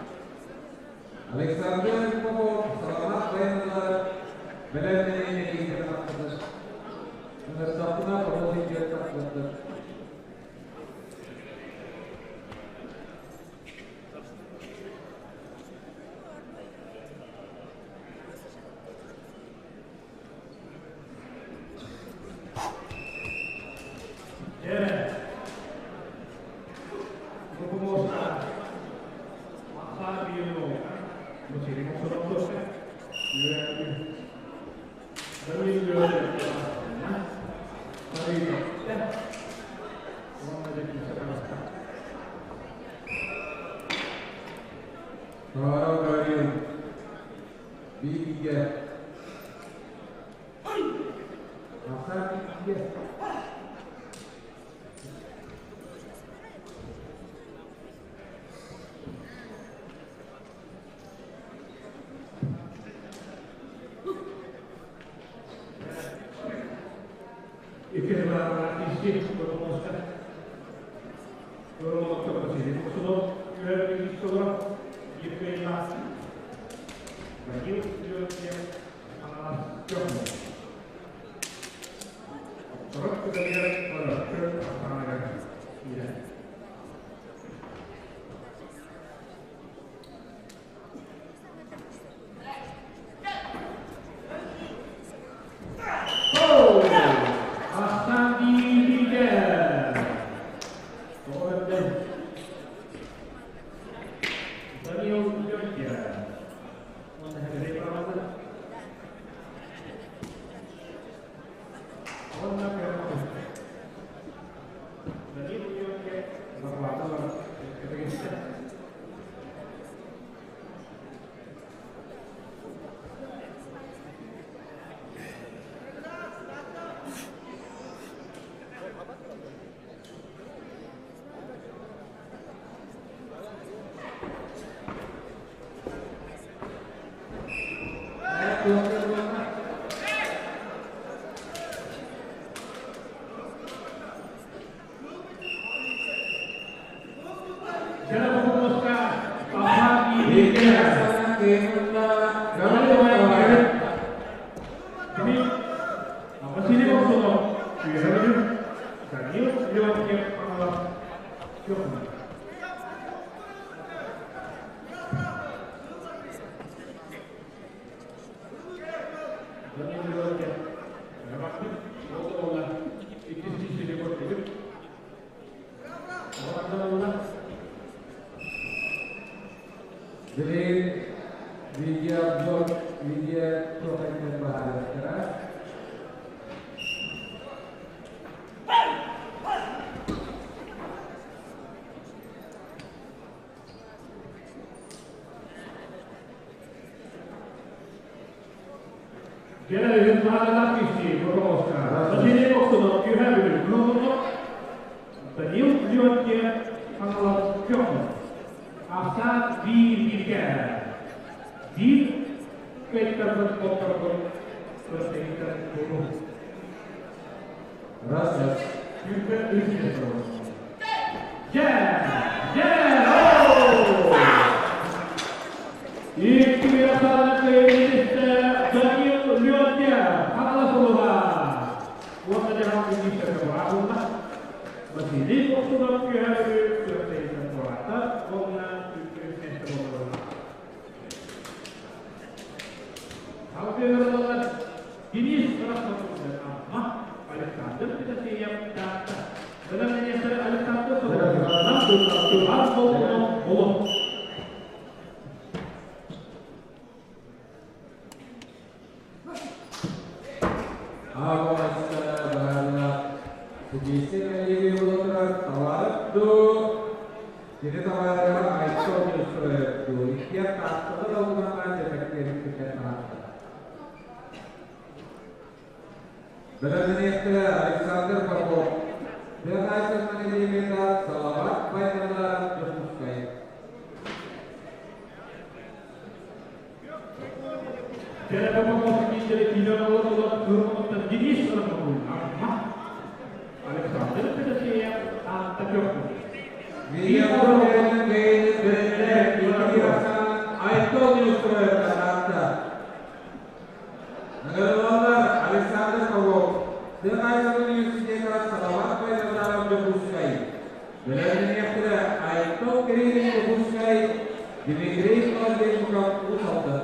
Александр Попов, Саламат Байанылар бэлэмнэнии нэдиэлэтэ тахсыбыт. Ыҥырдахпына Попов илдьэр тахсыбыт. Дьэ, Боппуруоска Максар Биелова, Василий Мохсоровтовка, Үөрүү, Даниил Леонидович Мария уонна Дьэкиисэ таҕыста. Тоҕо Гаврил бииргэ Максар бииргэ. Иккис бырааба икки Боппуруоска Көрүллүбүт Василий Мохсонов, Үөрүү Федоров, Евгений Данил Леонтьев, Аналас Тёмнов. Сорох түгэнигэр көрөөччү ахсааныгар киирэр. Ахсаан бииргэ! Тоҕо бэрдэй? Данил Леонтьев. Уонна Хэгэрэй баҕалар. Уонна Данил Леонтьев зарплаталар кэтэгистэ. Дьэ, Бииргэ Ахсаан Василий Мохсонов, Үөһэ Данил Леонтьев, Аналас Тёмнов. Данил Леонтьев, Рабахтык, ол иккис киһини көрдүгүт. Билигин видеообзор, видео туох эбитин быһаарыахтара. Дьэ, үһүн киһи Бороҕоска. Василий Мохсонов, Үөһээ Бүлүү, Кыһыл Данил Леонтьев, Хаҥалас Тёмнов. Ахсаан биир бииргэ. Биир кыайтарбыт хотторбут күрэхтэһииттэн туоруур. Раз, раз. 23 миэстэ буолар. Дьэ, дьэ, оо! Икки ахсаанынан кыайыыны Данил Леонтьев, Хаҥалас улууһа. Уонна дьаһал миниистирэ быраабылла. Василий Мохсонов Үөһээ Бүлүү күрэхтэһииттэн туораата уонна үс миэстэ буолла. Салгыы Денис Рахматуллин Амма, Александр Федосеев Таатта. Бэлэмнэниэхтэрэ Александр Соловьев, Иван Болтунов Болот. Аҕа баарына судейскай коллегия буола турар Таларов дуу, кини табаарыһа Айсен Неустроев дуу иккиэн Тааттаҕа да улахан дьэтэктиэрин кытта таһаарда. Бэлэмнэниэхтэрэ Александр Попов, Тыа хаһаайыстыбатын академията, Салават Байанова, Дьокуускай. Александр Федосеев, Антон Александр Павлов, Дыгайсың университета Салават Байдаров Дьокуускай. Бэлэмнэниэхтэрэ Айтол Кириллин Дьокуускай, Дмитрий Холодильников Уус Алдан.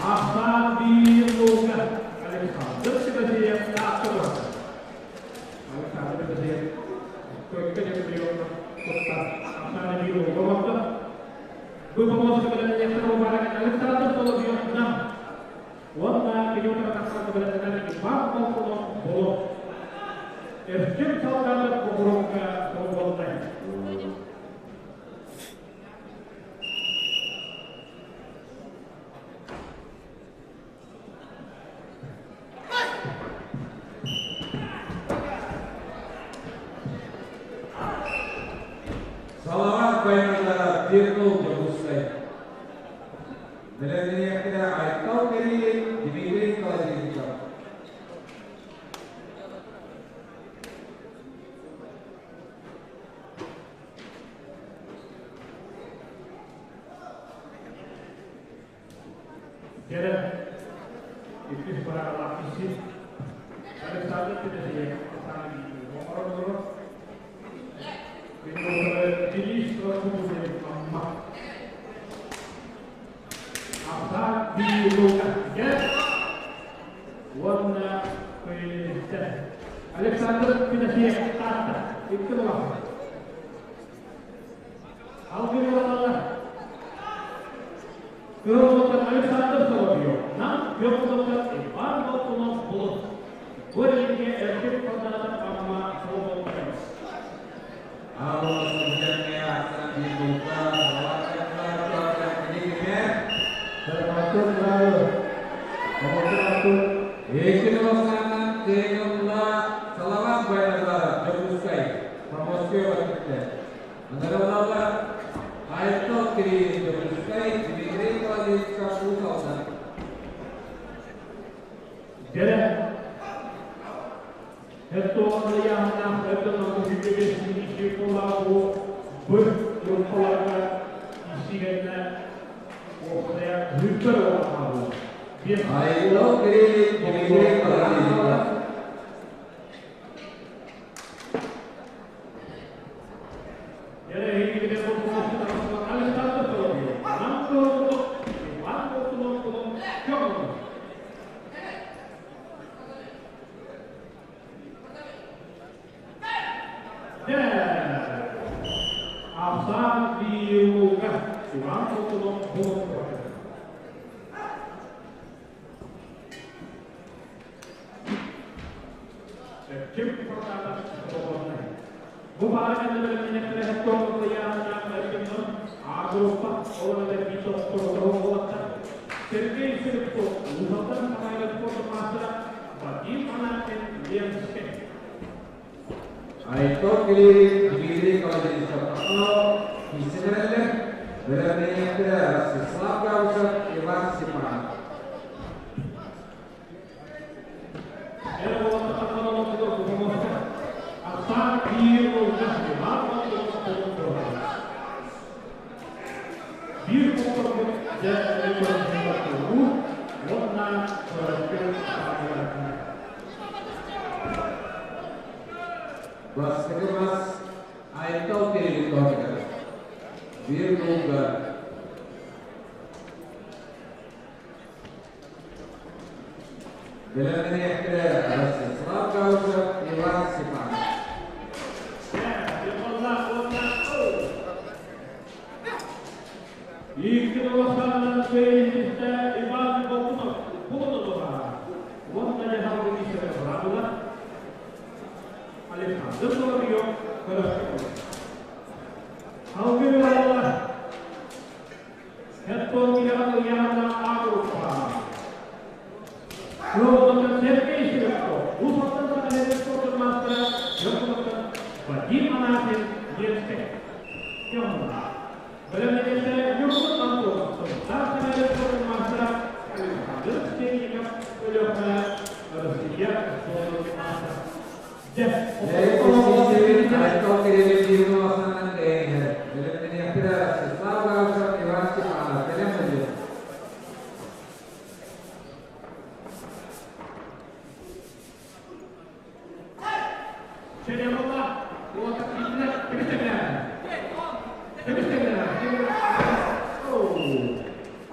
Ахсан Бирлуга Александр Федосеев Таатталар. Александр Федосеев көккө жөкүлү тутта Ахсан Бирлуга болды. Бұл помощник бэлэмнэниэхтэрэ Александр Соловьев Нам. Уонна кини тахсан бэлэмнэнэр Иван Болтунов Боло. Эрчим Салганов Кукурукка Болболтай. Салават Байназаров 1-0 Дьокуускай. Бэлэмнэниэхтэрэ Айтал Кириллин, Дмитрий Холодильников. Дьэрэ, иккис бараалаах исси. Александр Федосеев, Оҥорон Денис Амма. Ахсан Бирлуга. Дьэ, уонна көйүстэ. Александр Федосеев Таатта. Икки була. Алгы Кырылыктан Александр Соловьев, Нам Петровка Иван Болтунов Булут. Көрелге эркек Фонданатан Амма Соловьев. Алло, суждение Ахсан Бирлуга, Салават Байназаров, Артур Браво. Артур. Екин Тегілла Салават Байназаров, Дьокуускай, Помоскөй баттыкты. Анаралалар Айтал Кириллин Дьокуускай, Дмитрий Холодильников Уус Алдан. Дьэрэ. Хеттоонда яһана өтөн күһүгү синиши колабу быр группаларга исигенне офтая хүппер оламабу. Айтал Кириллин, Дмитрий Холодильников. Дьэрэ хигиле Александр Соловьев. Нам Иван Болтунов Кёрнов. Ахсан Бирлуга Иван Болтунов Булут. Ким Фортата Бу А группа Сергей Филиппов, Лузалтан спорта мастера Вадим Анакин, Ленский. Айтал Кириллин, Дмитрий Холодильников. Кисенерлер, бэлэмнэниэхтэрэ Ростислав Гаусов, Иван Степанов. Ахсан Бирлуга Иван Болтунов Булут. Bir Уонна Бастакы бас Айтал Кириллин тоһугар. 1-0. Бэлэмнэниэхтэрэ Ростислав Гаусов, Иван Степанов. Икки олохтанан көйүстэ Иван Болтунов Булутова. Уонна жаһалгы миссия бырабыла. Александр Соловьев көрөстө. Алгы балалар. Хеттон миляган яна агруппа. Кылыктан Сергей Шевченко, Усалтан Сахалин спорт мастера, Йоколоктан Вадим Анахин, Ленскэй. Бэлэмнэниэхтэрэ Ньургун Антонов, Сунтаар Сэмэлэр спордун маастара Александр Стенников, Өлүөхүмэ, Россия спордун маастара. Дьэ, Айтал Кириллин биир улаханынан кэйэн иһэр. Бэлэмнэниэхтэрэ Ростислав Габышев, Иван Степанов. Бэлэм сылдьын. Ченемола, уота киинэ, кэбистэмэ. Кэбистэмэ.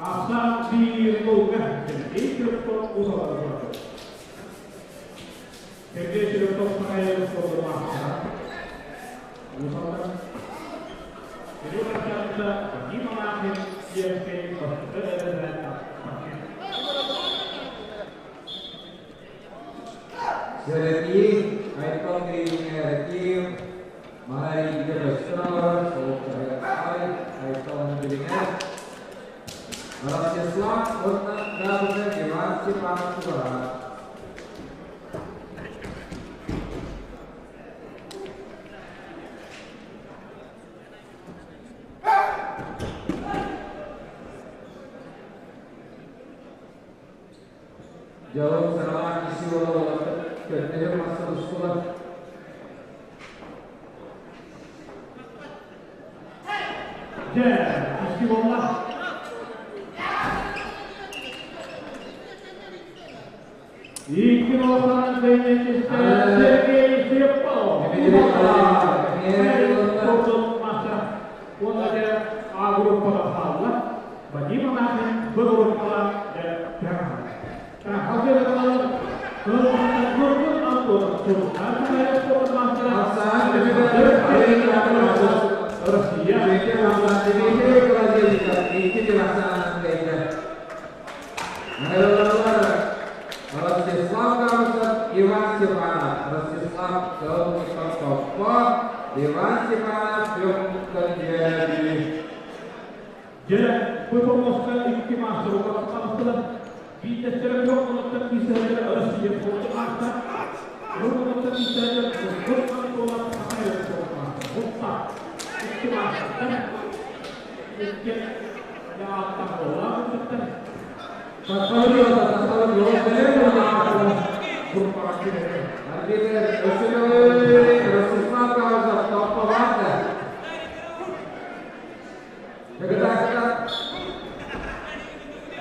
Аса биир луга, Сергей Черепков усалары. Сергей Черепков Сахаев спордун маастара. Усалар. Кирилл Арсеньевич, Вадим Анахин, Ленскэй, бастакы эрэсээт. Сэрэтии, Айтал Кириллиҥҥэ Ратиев, Маһа көстөн олорор, Соловкарай, Айтал билиҥэр, Ростислав уонна Габышев Иван Степанов чугаһаан. Дьолун саралаах киси уола уолаттар көрдөһөр махса тустулар. Дьэ, икки буолла. Икки буоллаҕына бэйэтиттэн Сергей Слепков. Спордун маастара. Уонна дьэ А группаҕа хаалла. Вадим Анахин Б группаҕа дьэ Хасыаралар Ньургун Антонов Сунтаар спордун маастара. Россия. Дмитрий Колодезников икки ахсаанынан кэллэ. Ростислав Габышев, Иван Степанов. Ростислав Кылмыков, Иван Степанов, Трехмуттан Дьээби. Дьэ, бу помоска икки маастар таҕыстылар. Биирдэстэрэ жоқ онуттан киисэһэллэр Россия спордун маастара. Жоқ онуттан киисэһэллэр Ньургун Антонов Сахаев спордун маастара. Буппа икки маастардар. Икки ааттаах буолла кыттар. Тахсалар, жол бэлэм буолла. Группаҕа киирэр. Арбитр Өсөлөй Ростислав Габышев топпобаата. Дагытаакта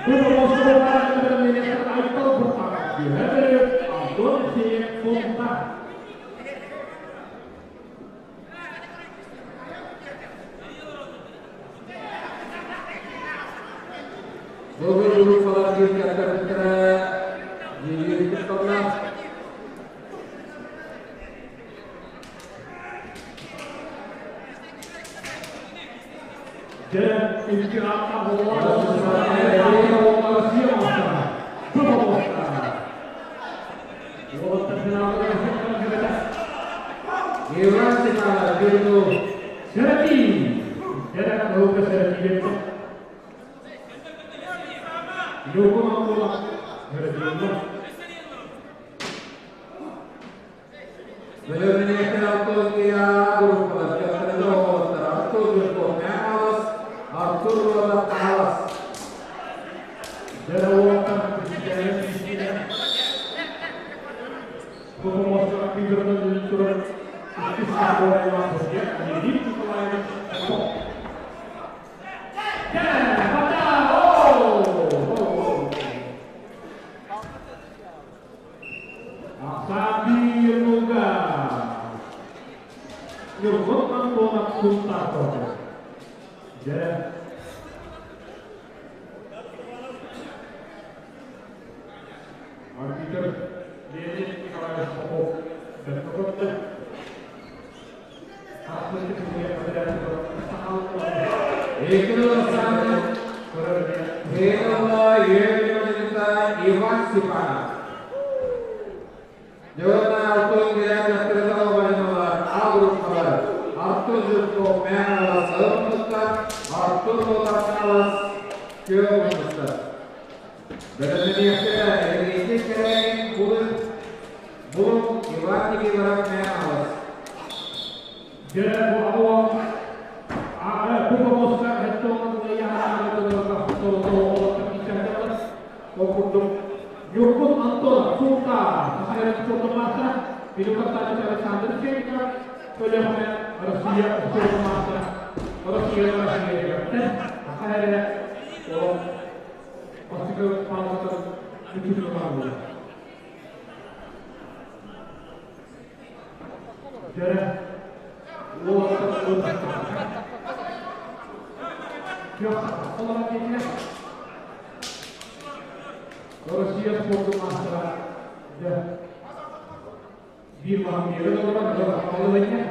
Бу помоска буолла Айтал Буртанов. Антон Алексеев Сунтаар. Бұл группалар киркәттәріттірі жиі тұтталар. Дьэ, икки ааттаах буолла. Россия маастара. Бу помоска. Уолаттар финалга кэлбэтэ. Иван Степанов Бирну. Серати! Дьэ, наука Серати. Ньургун Антонов Серати. Бөлөмүнэктер Антон группалар кәттәрі оғылықтар. Артур Жирков Мәмалас, Артур Родов Алас. Дьэ, уолаттар президент Кристина. Бу помоска фигураны турар иккис буолла Леонид Николаевич Попов. Дьэ, бата! О! Ахсаан 1-0. Ньургун Антонов Сунтаар спорду. Дьэ, арбитр Леонид Николаевич Попов бэркэ Екі саны Хейнова Юрий Иван Степанов. Жона Алтын Герәк Албайнолар, А группалар. Артур Жирков Мәңалас Ылмыттар, Артур Лотарналас Көлмыттар. Бәрімінекті Евгений Керәйін Бұлын Бұлын Иван Никифоров Мәңалас. Дьэ, бу Ол курдук Ньургун Антонов Султан Саха спордун маастара, Пилюкаттааччы Александр Ченников Өлүөхүмэ Россия спордун маастара, Россия Россия Саха эрэ ол бастакы паузатын бүтүнү баҕалыыр. Дьэрэ уолаттар олорон диэтилэр. Россия спордун маастара дьэ биир маһын биэрэн олорон балыһынньа.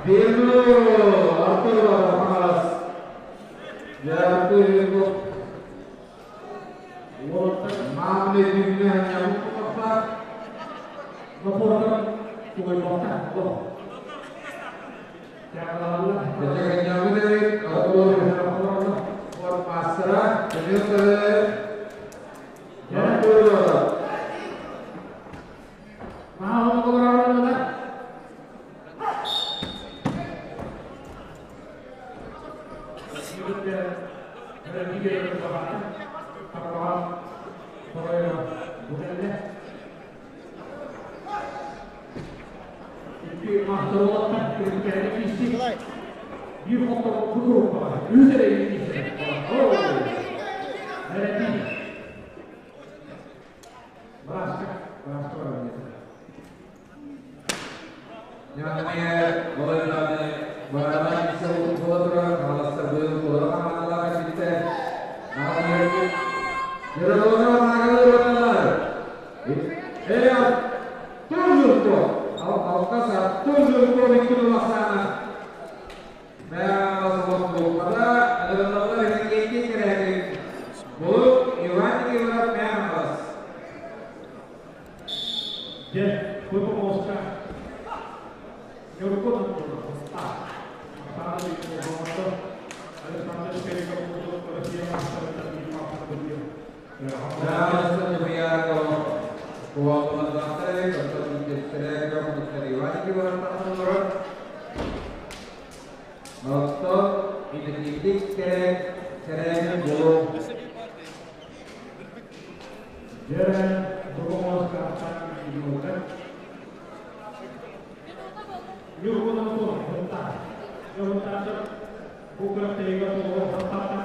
Берну Артур Хаҥалас. Дьэ Артур Юргов Уолаттар маамны дүннэ ханньабыт кутахтаах. Напордар тугайбакка олох. Тягалалар. Дьэ ханньабыт эбит Артур спорт маастара Данил Савельев Артур Маһын олорор. Bir hafta bu grup var. Üzere Браска, браска бар. Ньаммыйа балайдааны барана исэ буола турар Хаҥаластар быйыл толору хамаандалаах кэлбиттэр. Дьоро маагалар Э Артур Жирков. Алкас Артур Жирков икки улахсаана. Мэ солох булбата, алалалар хеккейки керәгин. Булук Иван Никифоров мэ Хаҥалас. Дьэ, выпомоска. Ньургун Антонов. Александр Шериков Россия маастарыттан биир маастар быһыйа. Жаалыстан Ньумуйааков куолландаахтар оттон иитиэхтэрэ көмүктэр Иван Никифоров тахсаллар. Оттон инникитик тэрээһин булу Дьэ, выпомоска Артан Кирилловка. Ньургун Антонов Хонтаа. Хонтаатар бу күрэхтэһиигэ толору хантааттан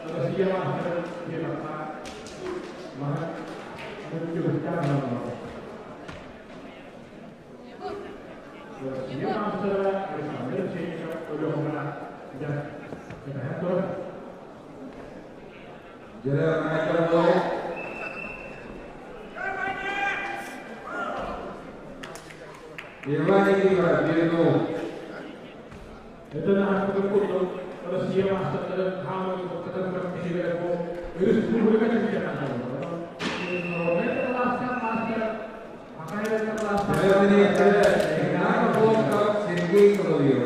Россия маастарын диэн маһа Россия маастара Александр Ченников Өлүөхүмэ дьэ кэтэһэн турар. Дьэрэ Майкар болу. Иван Никифоров Берну. Это ааспыт курдук Россия маастардарын хаамыы кытар күрэхтэһиилэрэ бу республика чемпионата. Игнат Волков, Сергей Соловьев.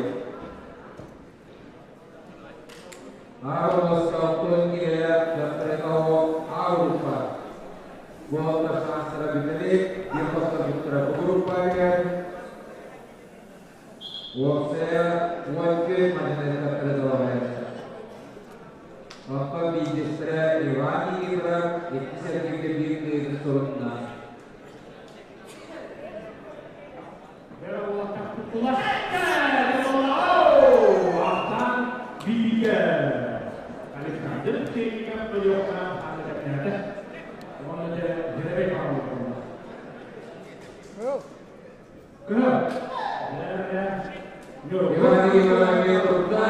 Арулас Калтон Киря, Даптрекао Ауруфа. Буолта шансара бүтели, бир хосто бүттөрө бу группа Уопсая уончы мадинеттаттары далабайар. Оттон биидестэрэ Иван Никифоров икки сэргигэ биир кыйыты сурунна. Александр Ченников Өлүөхүмэ аны Оны де жеребей Кö. Иван Никифоров эмиэ турда.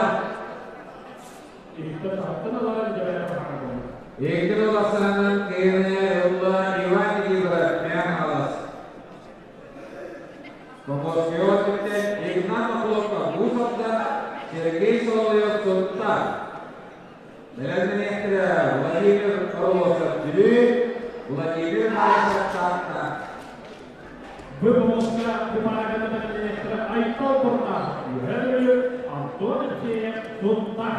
Егер Ласанын кыйыны ылла Иван Никифоров Мээн Алас. Помоскиот Игнат Охлопков Гусовда, Сергей Соловьев Сунта. Бэлэмнэниэхтэрэ Владимир Орлосов Бүлүү, Владимир Марасов Таатта. Выпомоска Айтал Бурнас, Антон Алексеев Сунта.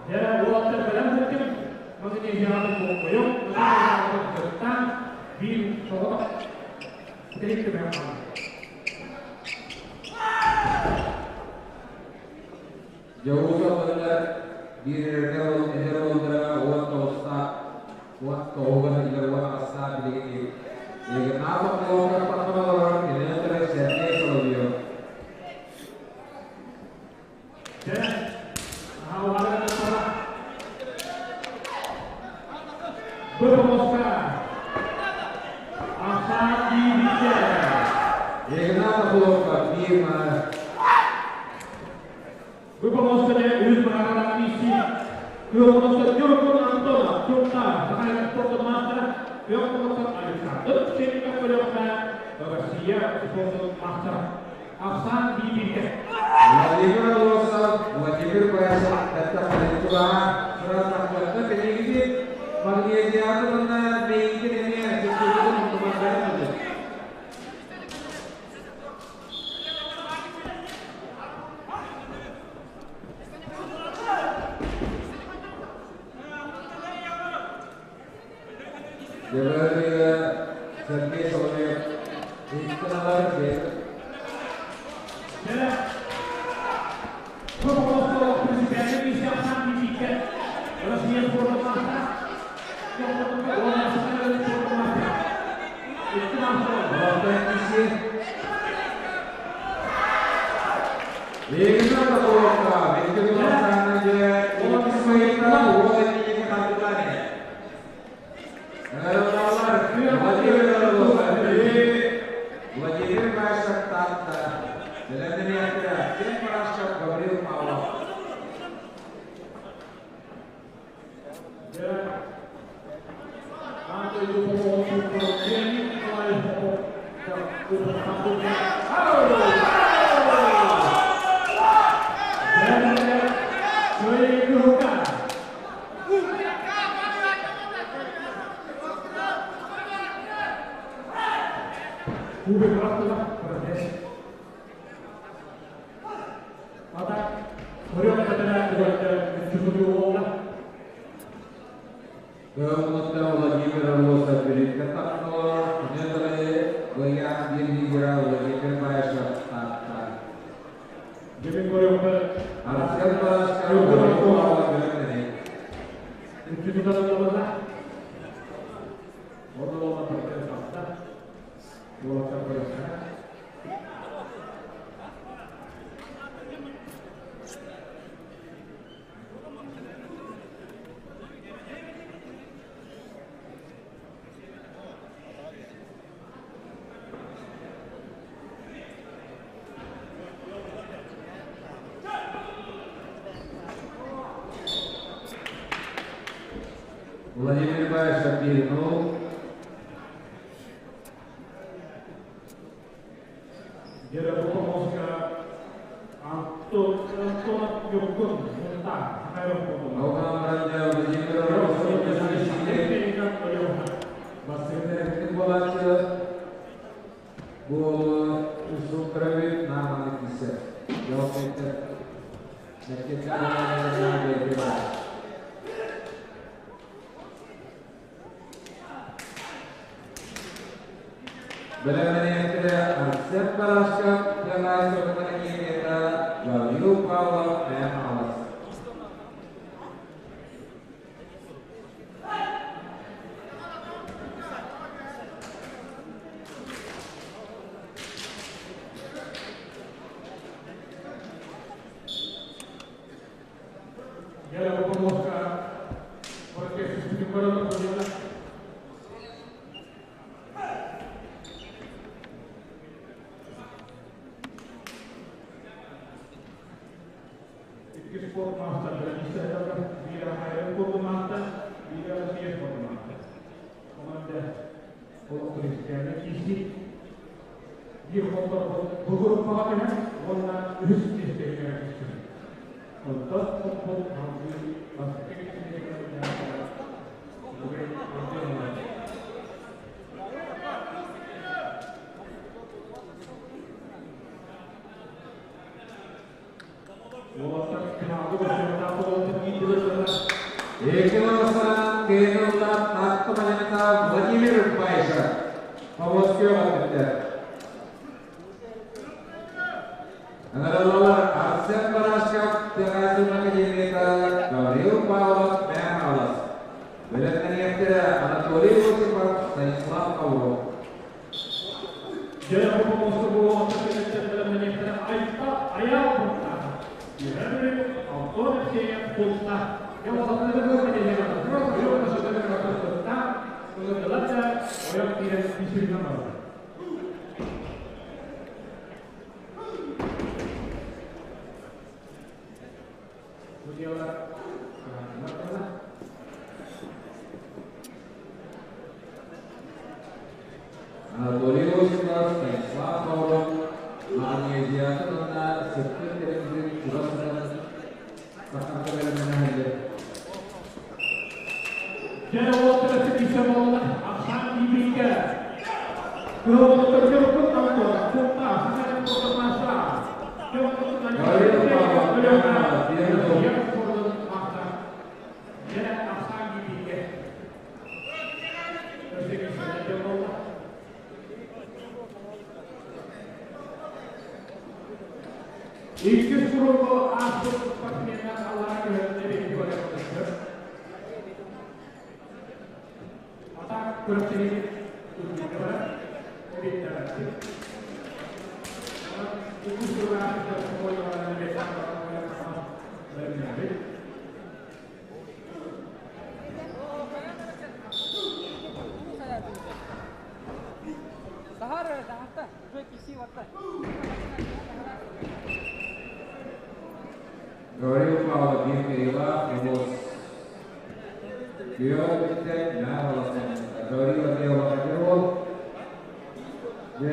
Дьэ, уолаттар бэлэм сылдьыҥ. Маны не яны болбойом, маны Bir soğuk. Direkt bir yapalım. Жауызалардар bir eder уон тоста уон тоғын илер уон аса билиги Игнатов лока патмалар инетре Сергей Соловьев. Игнатов лока Бима. Выполнение из миссии. Выполнение Юркун Антона, Юрта, Захария Спортмастера, Выполнение Александр Шенников, Россия, Спортмастер, Ахсан Бибике. Владимир Лосов, Владимир Байсов, это политика, сразу так, это Магнезиатовна, Бейкин, Сергей Соловьев, Истиналар Бек. Владимир Байшев Татта, Всем Парашев Гаврил Павлов. Владимир Лосов Великотахнова, Недре Гоян Гильгира Владимир Байшев Татта. Арсен Парашков Гаврил Павлов Белемнене. Владимир Байшев перенул. Арсен Парашков, Николай Соколов, Гаврил Павлов, Михайлов. Академията Владимир Байша. Повозкөҕө өттүттэр. Ыҥырыллалар Арсен Барашков, Тыаҕайсын Академията, Гаврил Павлов, Мэҥэ-Хаҥалас. Бэлэмнэниэхтэрэ Анатолий Осипов, Станислав Павлов. Дьэ, бу помоста буолуохта кэнниттэн бэлэмнэниэхтэрэ Айта Айаал Куртаах, Үөһээ Бүлүү, Антон Евсеев Култаах. Дьэ, уолаттары бу Ылындылар да, ойох киирэн түсүрүнэн бараллар. Судьялар Анатолий Осипов, Станислав Павлов, Магнезиятын уонна сыттык тэрилтэтин чугас сытан сахарга бэлэмнэнэллэр. Дьэ, уолаттар өссө буолла ахсаан тиийбиккэ. Кыһыл Антон, Кутта, Сахалин Кутта Гаврил Павлов, Мэҥэ-Хаҥалас, Дьэ, ахсаан тиийбиккэ. Өссө буолла. Иккис курууку ааспыт спортсменнар аллара көһөрүнэ биһиги барыахтаахтар. Атак күрэхтэһиини үрдүккэ барар, эбиэттээбэттик. Иккис куруук ааспыттар спокойно бэлэмнээбит. Сахар, Сахарта, уже киси ватта. Гаврил Павлов, Михаила, Милос. Күөх Мэҥэ-Хаҥалас. Гаврил Андреев Петров. Дьэ,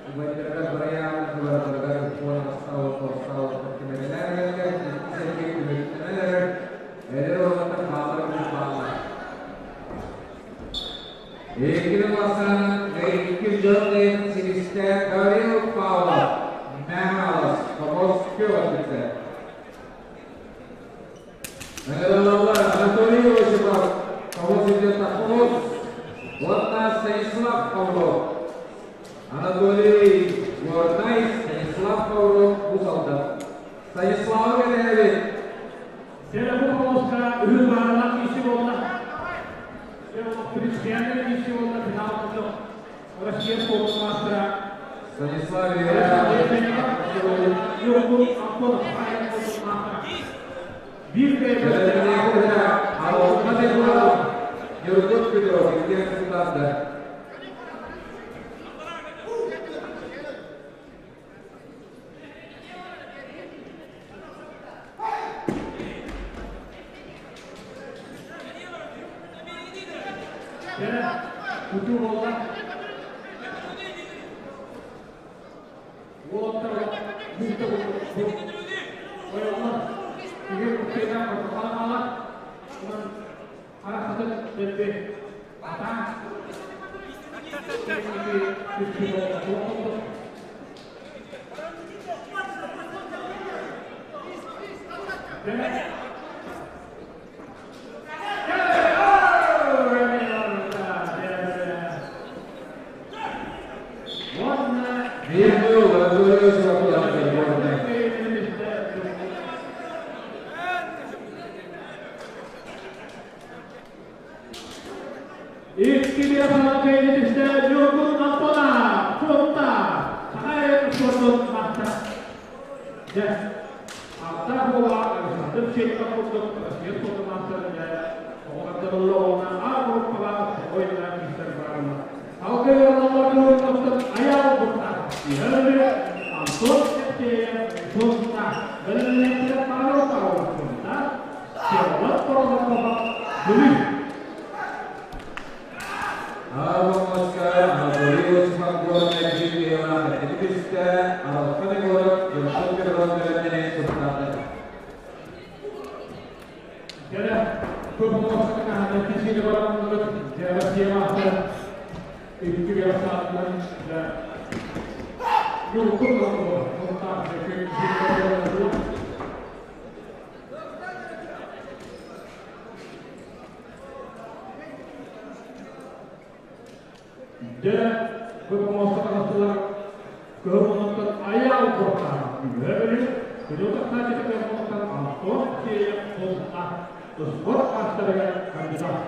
убайдарыгар барайаан кыбаратарыгар уон астаал тоҕустаал кимэлэлээн икки түмүктэнэн эрэр эдэр уолаттар бааллар бааллар. Иккини бастан икки дьон силистэ Гаврил Павлов, Мэҥэ-Хаҥалас, Хомус күөх өттүттэн. Ыҥырыллаллар Анатолий Осипов, Хомус Хомус, уонна Станислав Павлов. Анатолий Горнай, Станислав Павлов, Уус-Алдан. Станиславы кэтэһэбит. Дьэ, бу помоска үһүс бааралаах киирсии буолла. Дьэ, принципиальный киирсии буолла финал курдук. Россия спортун мастера Станислав Юрьевич. Юргун Антонов биир Алтан Егоров, Юргун Петров, Евгений Сутанда. Дьэ, тутуу буолла. Уолаттар бүүтэ ойоллор. Егер уктайдан портокал Онон харахатын дэлби атаан 1-0 Анатолий Осипов Горнай. Икки биэхана кэйнитисте Ньургун Антона, Фонта, Сахаев спортун мастера. Дьэ, аттаах буола Александр Чеков курдук Россия спортун мастера дьэ, оҕолордорулла А группаға ойна кистер баралар. Алгы Аял Бутта, Антон Септеев, Фонта, Бэлэмнээччилэр Павел Павлов Фонта, Всеволод Прозоров, Бүлүү. Авомоска Анатолий Осипов Горнай Михаила Хатибисте Алтан Егоров Юргун Петров бэлэмнэнэн туттарды. Дьэ, көп оҥостук кисиини баран дьэ Россия мастера икки биэс саатынан дьэ Юргун Антонов Фонта, Дьэ, бу помоста таҕыстылар. Кыһыл муннуктан Айаал куортаах Үөһээ Бүлүү, Кыдьыл тахсааччыта кыһыл муннуктан Антон Сеев Султа спорт маастарыгар кандидат.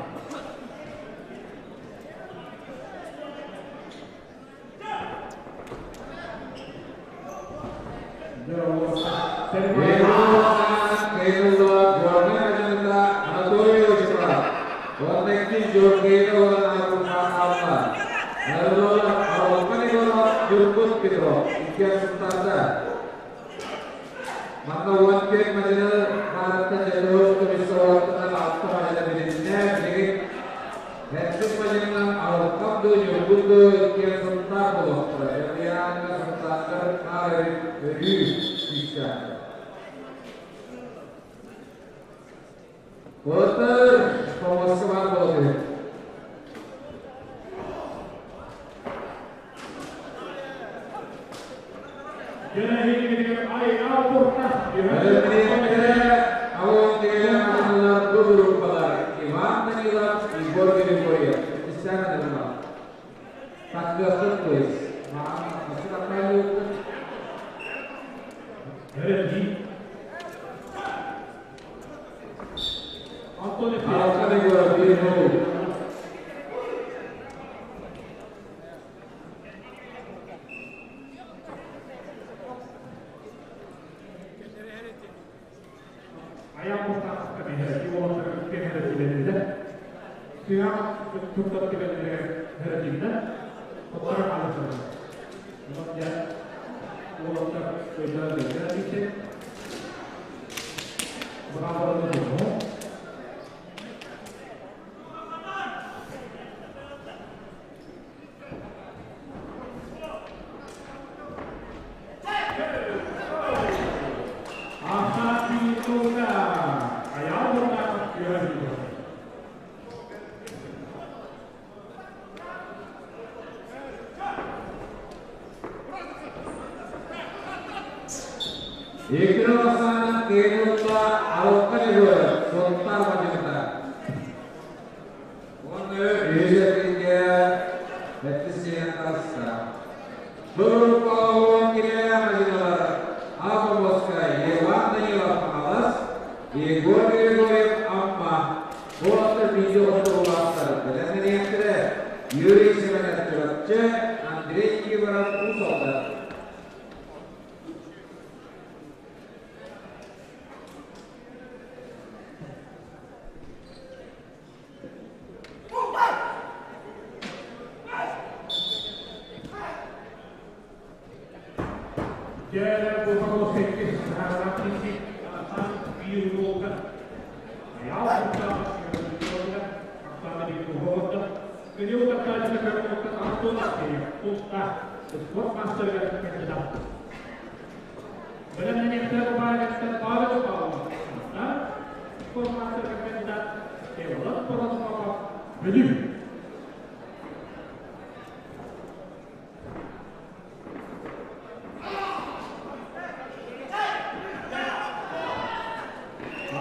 Анатолий Осипов, уонна Георгиева уонна Алла, Егоров, Ньургун Петров, иккиэн сунтаардар. Манна 14 мадьыны баарыттан дьэллэһэ комиссиялартан алта мадьыны билиннэ. Билигин Хэтсик мадьынынан Алыккам ду, Ньургун ду иккиэн сунтаар буолуохтара. Дьарыйааҥҥа сунтаардар наар өрүү күүстээхтэр. Былыр помоска баар буола түһүн. Бу группалар Иван Данилов, Егор Григорьев. Иккистээн ыҥырыллар. Тахсыаххыт кыыс. Антон Егоров, 1-0. Икки ахсаанынан кыайылла Алыкка Егоров, Сунтаар мадьыныта. Уонна үһүс эргииргэ сэттис сиэн таҕыста. Бу группаҕа уон кириэлээх мадьынылар Апомоска Иван Данилов Хаҥалас, Егор Григорьев Амма, уонна видео оттуруулаахтар бэлэмнэниэхтэрэ Юрий Семенов Чурапчы, Андрей Никифоров Уус Алдан. Дьэ, бу 98 биир уолга спорт мастерыгар кандидат. Бэлэмнэниэхтэрэ баайгаттан Павел Павлов, спорт мастерыгар кандидат Всеволод Протопопов, Бүлүү.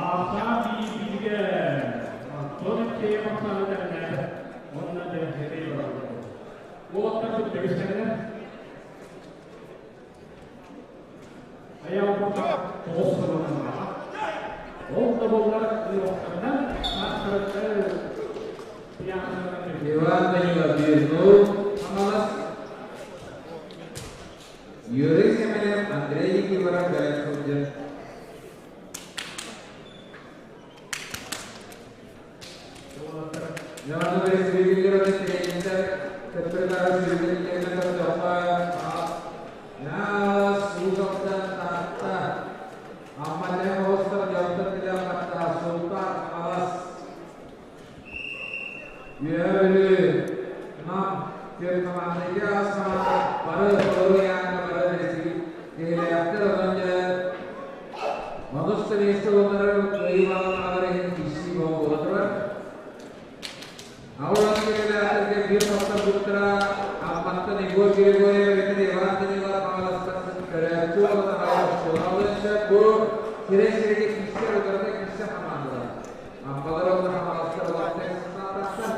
Ата бииргэ Антон Алексеев ахсааны тэҥнээтэ. Уонна дьэ Уолаттар бүттэгистэринэ Айаал тоҕус сылынан Ол да буоллар уолаттарынан Иван Данилов 1-0, Хаҥалас. Юрий Семенов, Андрей Никифоров бэлэм сылдьар. Яны биригиллер өтө тренинтер төттөрү сүүрүллэрин көрдөххө Наас Уус-Алдан Таатта Амматыгар оҕустар дьалтан билэн хатта Султан Хаҥалас Үөһээ Бүлүү Нам түөрт команда ити аас команда бары толору ыйааһыҥҥа бары киһилээхтэр онон дьэ онус да миэстэ буоллар кыайыы баҕалааҕар иһин киирсии буола турар. Аҕыс киһилээхтэргэ биир тахсарбыттара Амматтан Егор Григорьев эбэтэр Иван Данилов Хаҥаластан көрөөччү уонна оскуолаҕа сөп бу сирэй сирэйгэ киирсэр утарыта киирсэр хамаандалар. Аммалар уонна Хаҥаластар улахан тахсар.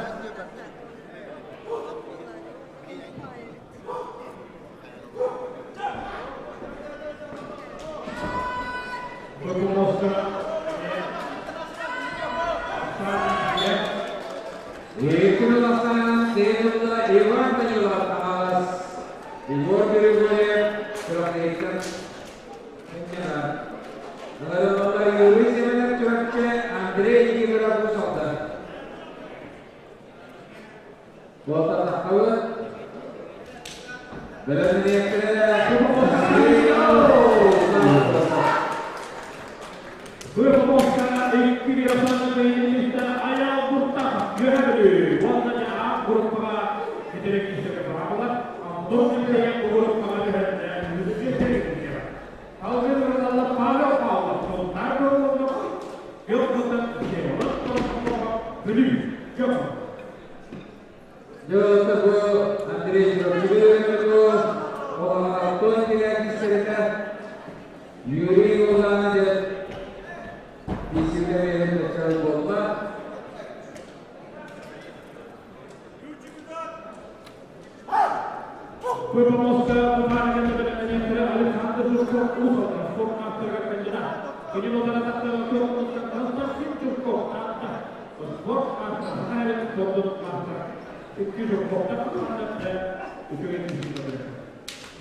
Бөкүмоска Икки Сейнулла Иван Данилов Хаҥалас, Егор Григорьев Чурапчыттан Кэннера. Ыҥырыллаллар Юрий Семенов Чурапчы, Андрей Никифоров Уус Алдан. Буолтатаххабыт бэлэмниэхтэрэ Бөкүмоска икки биасаны Аял Буртахов Үөһэ Уонна А группаҕа итирик киһи баалар. Антон Михаил бу группаҕа түһэн. Алгы ырыталлар Павел Павлов, Сунтаар Көҕүлүннэх, Кыл Всеволод Бүлүү, Дьокун. Дьэ, бу Андрей Чурапчы Антон Кирякин Юрий Лозанов Бисикэ буолла. Выпомоста Александр Жучков Уус Алдан, спорт мастерга кандидат. Константин Чурков Таатта, спорт мастер, Сахалин спордун мастер. Икки Жучковтар үчүгэй.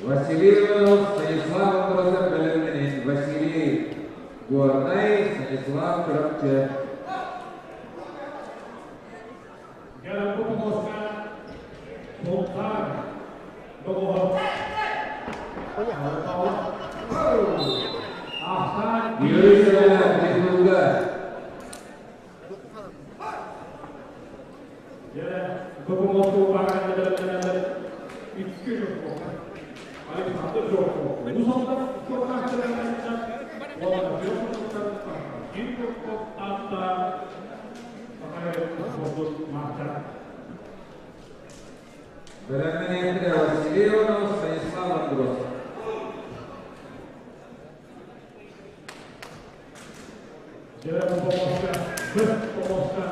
Василий Иванов, Станислав Андросов бэлэмнэнин. Василий Горнай, Станислав Чурапчы. Яна Выпомоста Сунтаар Доҕоһо. Ахсан Юрий Семенов Бетулга. Яна Выпомоста икки Жучков. Александр Жучков. Уус Алдан спорт мастера кандидат. Уонна Константин Жучков Таатта, Сахалин спордун мастер. Бэлэмнэнээхтэрэ Василий Иванов, Станислав Андросов. Яна Выпомоста, Выпомоста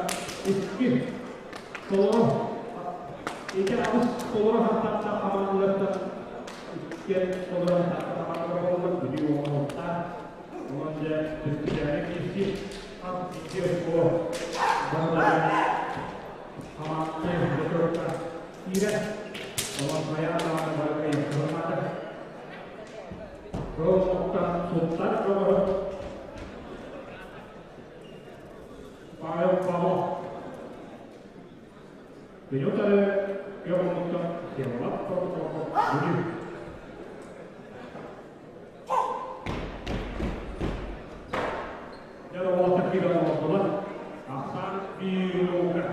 икки толору ики аҕыс толору хаттатта хамаандалартан икки толору хаттатта хамаандалар боллар Бүлүү оҥоһуктаах. Онон дьэ түстүкээни киирси хас икки оскуола баһылара хамаанданы зачетка киирэр. Онон хайаан даҕаны бары кыайыахтарын. Кыл суттар көмөрө Павел Павлов. Минутары Йомуттан Всеволод Протопопов Бүлүү. Дьэ, уолаттар киирэн олордулар. Ахсаан биир.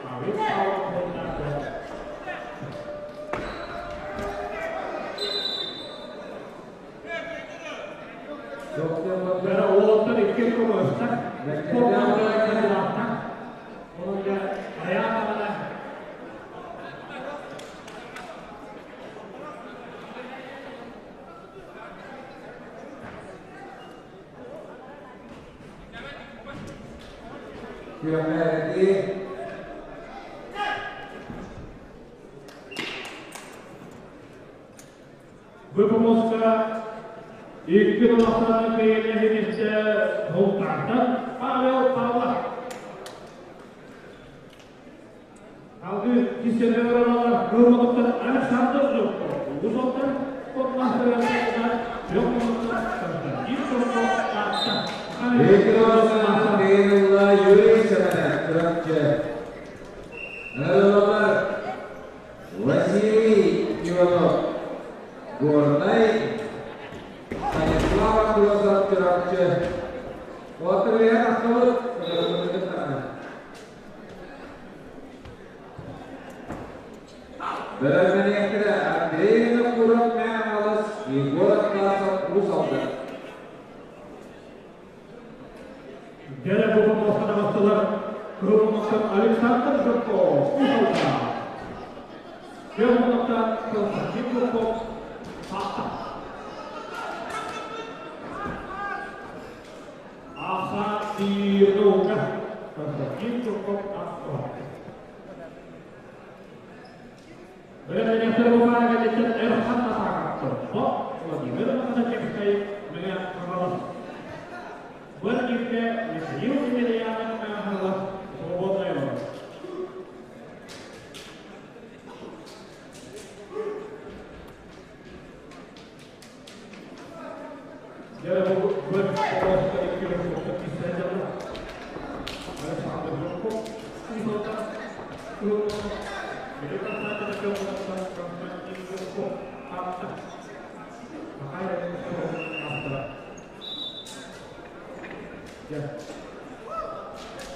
Павел Павлов Сунтаар. Дьэ, уолаттар икки көмөстөр. Онон дьэ, хайаан даҕаны Күрэхтэһии Выпомоска икки улахан кыайыылаах Сунтаартан Павел Павлов. Алгы киселер Кылматыктан Александр Жуков. Уус Алдан спорт мастера Константин Жуков Таатта. Икки Сейнулла Юрий Семенов Чурапчы. Ыҥырыллаллар Василий Иванов Горнай, Станислав Андросов Чурапчы. Уолаттар тахсыбыт. Бэлэмнэнээхтэрэ Андрей Винокуров Хаҥалас, Егор Атласов Уус Алдан. Дьэ, бу бастылар Кылматтан Александр Жуков, Уус Алдан. Кылматтан Константин Жуков, Таатта. Аса Тирнука, Константин Жуков, Таатта. Бэлэмнэнээхтэрэ бу кэлиттэн Эрхан Атаакаптар. Владимир Махачевскай, Мэҥэ Хаҥалас. Михаил Емельянов, Мэҥэ Свободная Европа. Дьэ, бу күрэх икки өрүс киирсэ Александр Жирков, Константин Жирков, Таатта.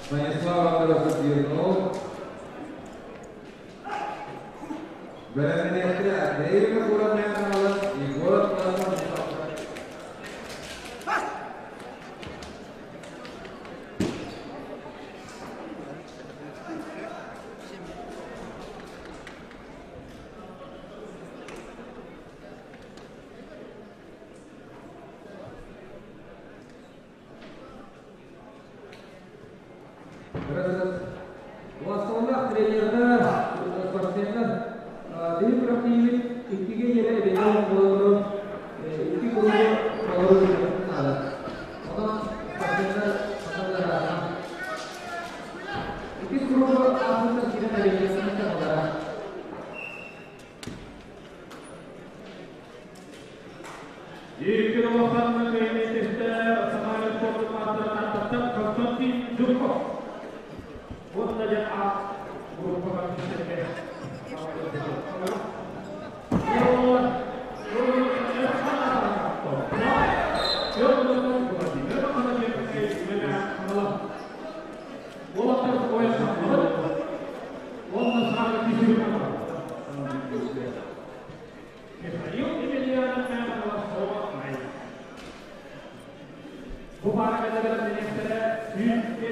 Станислав Андросов Ернов. Бэлэмнэниэхтэрэ Андрей Винокуров Мэҥэ Егор Атласов. Уасталлаах тренердэр, спортсменнар биһи күрэхтэһиибит иккигэ диэри эбиэдэ буолан икки кругу толору ыытыахпытын наада. Онон спортсменнар хатыллара иккис кругу ааспыттан киирэн эбиэдиэхтэрин саҕалара. Икки улахан кыайыытыттар Саха спорт маастарынан Константин Зубков. Уонна дьэ А группаҕа киирсэргэ. Михаил Емельянов Бу пааркаларга министрэ 105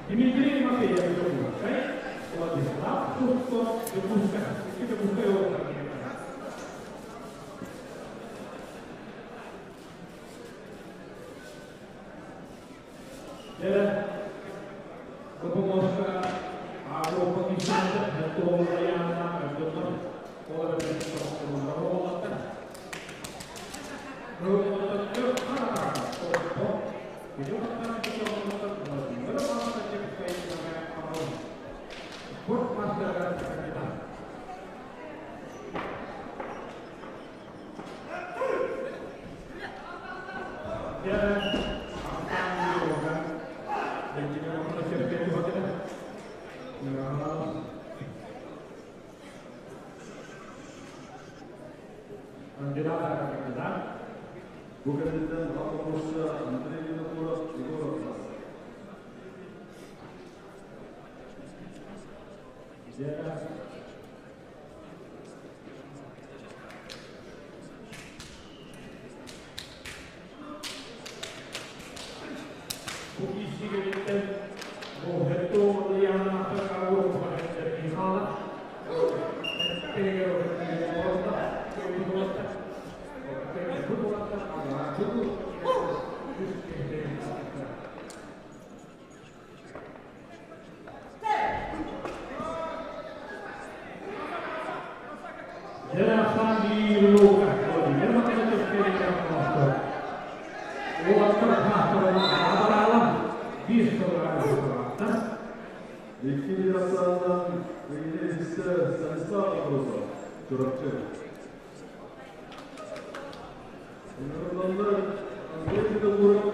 Дмитрий Матвеев Дьокуускай, Владислав Суско Дьокуускай. Икки Дьокуускай уолаттар. Дьэ, Допоможка агрокомиссията туолуйааннаах дьоннор ол эбэтэр уолаттар. Спорт мастера кандидат. Дьэ, Кандидат кандидат. Бу кэнниттэн боппуруоска Андрей Винокуров, Егор Атласов. Дьэ, бу киирсиигэриттэн бу Икки Ясаанан Игнатьевсе Станислав Андросов, Чурапчы. Ыҥырыллаллар Андрей Винокуров,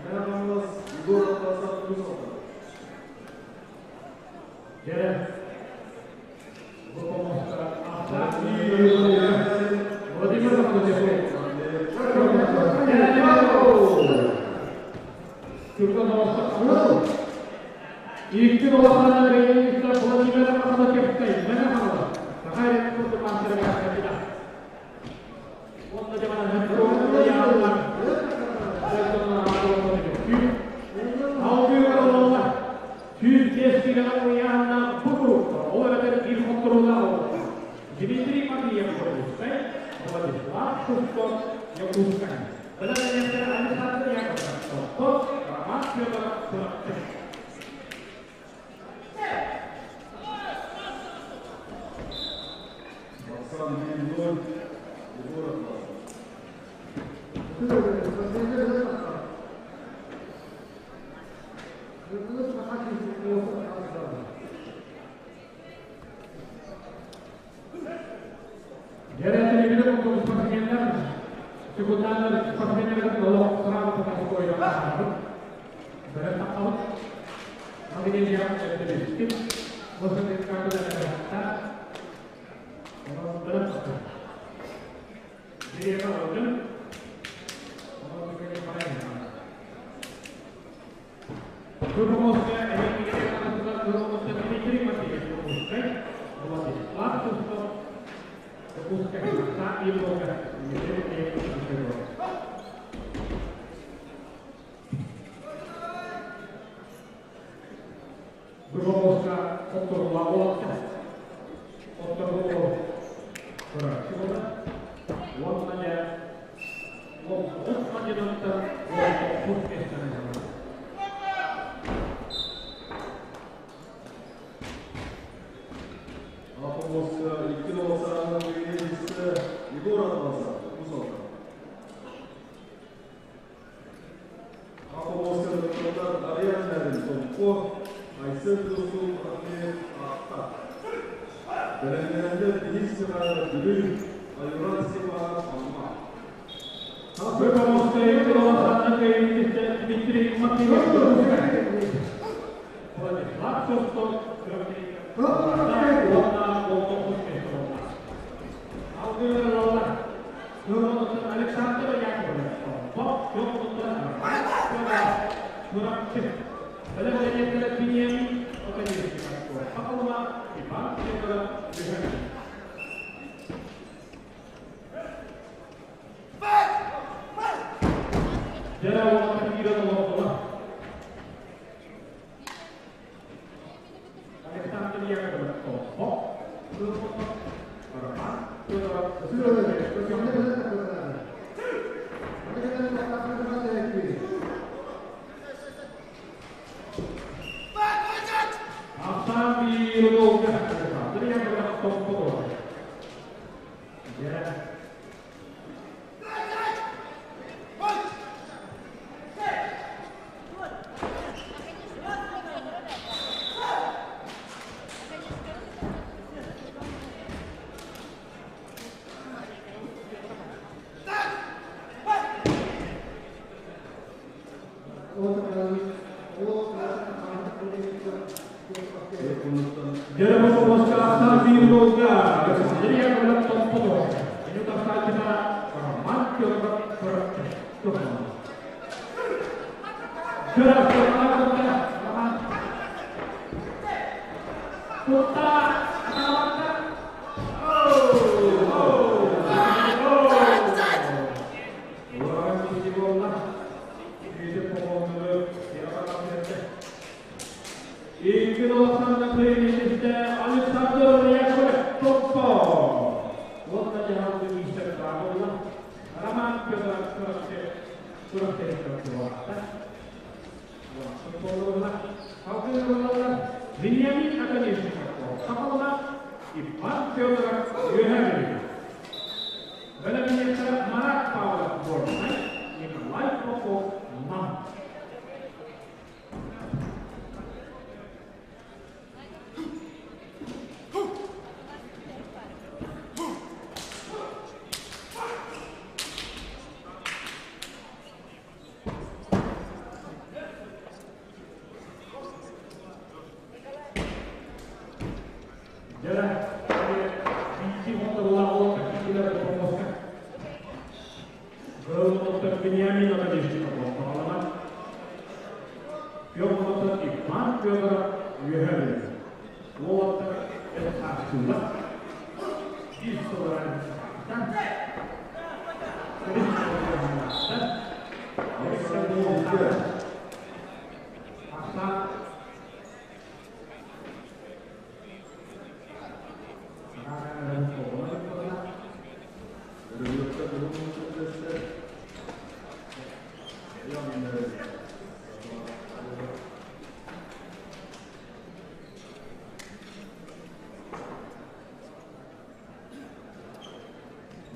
Мэҥэ Хаҥалас, Егор Атласов, Уус Алдан. Дьэ, Владимир Владимирович. Икки улахан Владимир Махалакевскай, Мэҥэ Хаҥалас, Саха Республикатын маастарыгар кандидат. Уонна Дмитрий Матвеев Дьокуускай, Владислав Шустов Якутскай. Бэлэмнэниэхтэрэ Александр Яковлев Томпо, Роман Федоров Чурапчы. Оксана 1-0, Егор Атласов.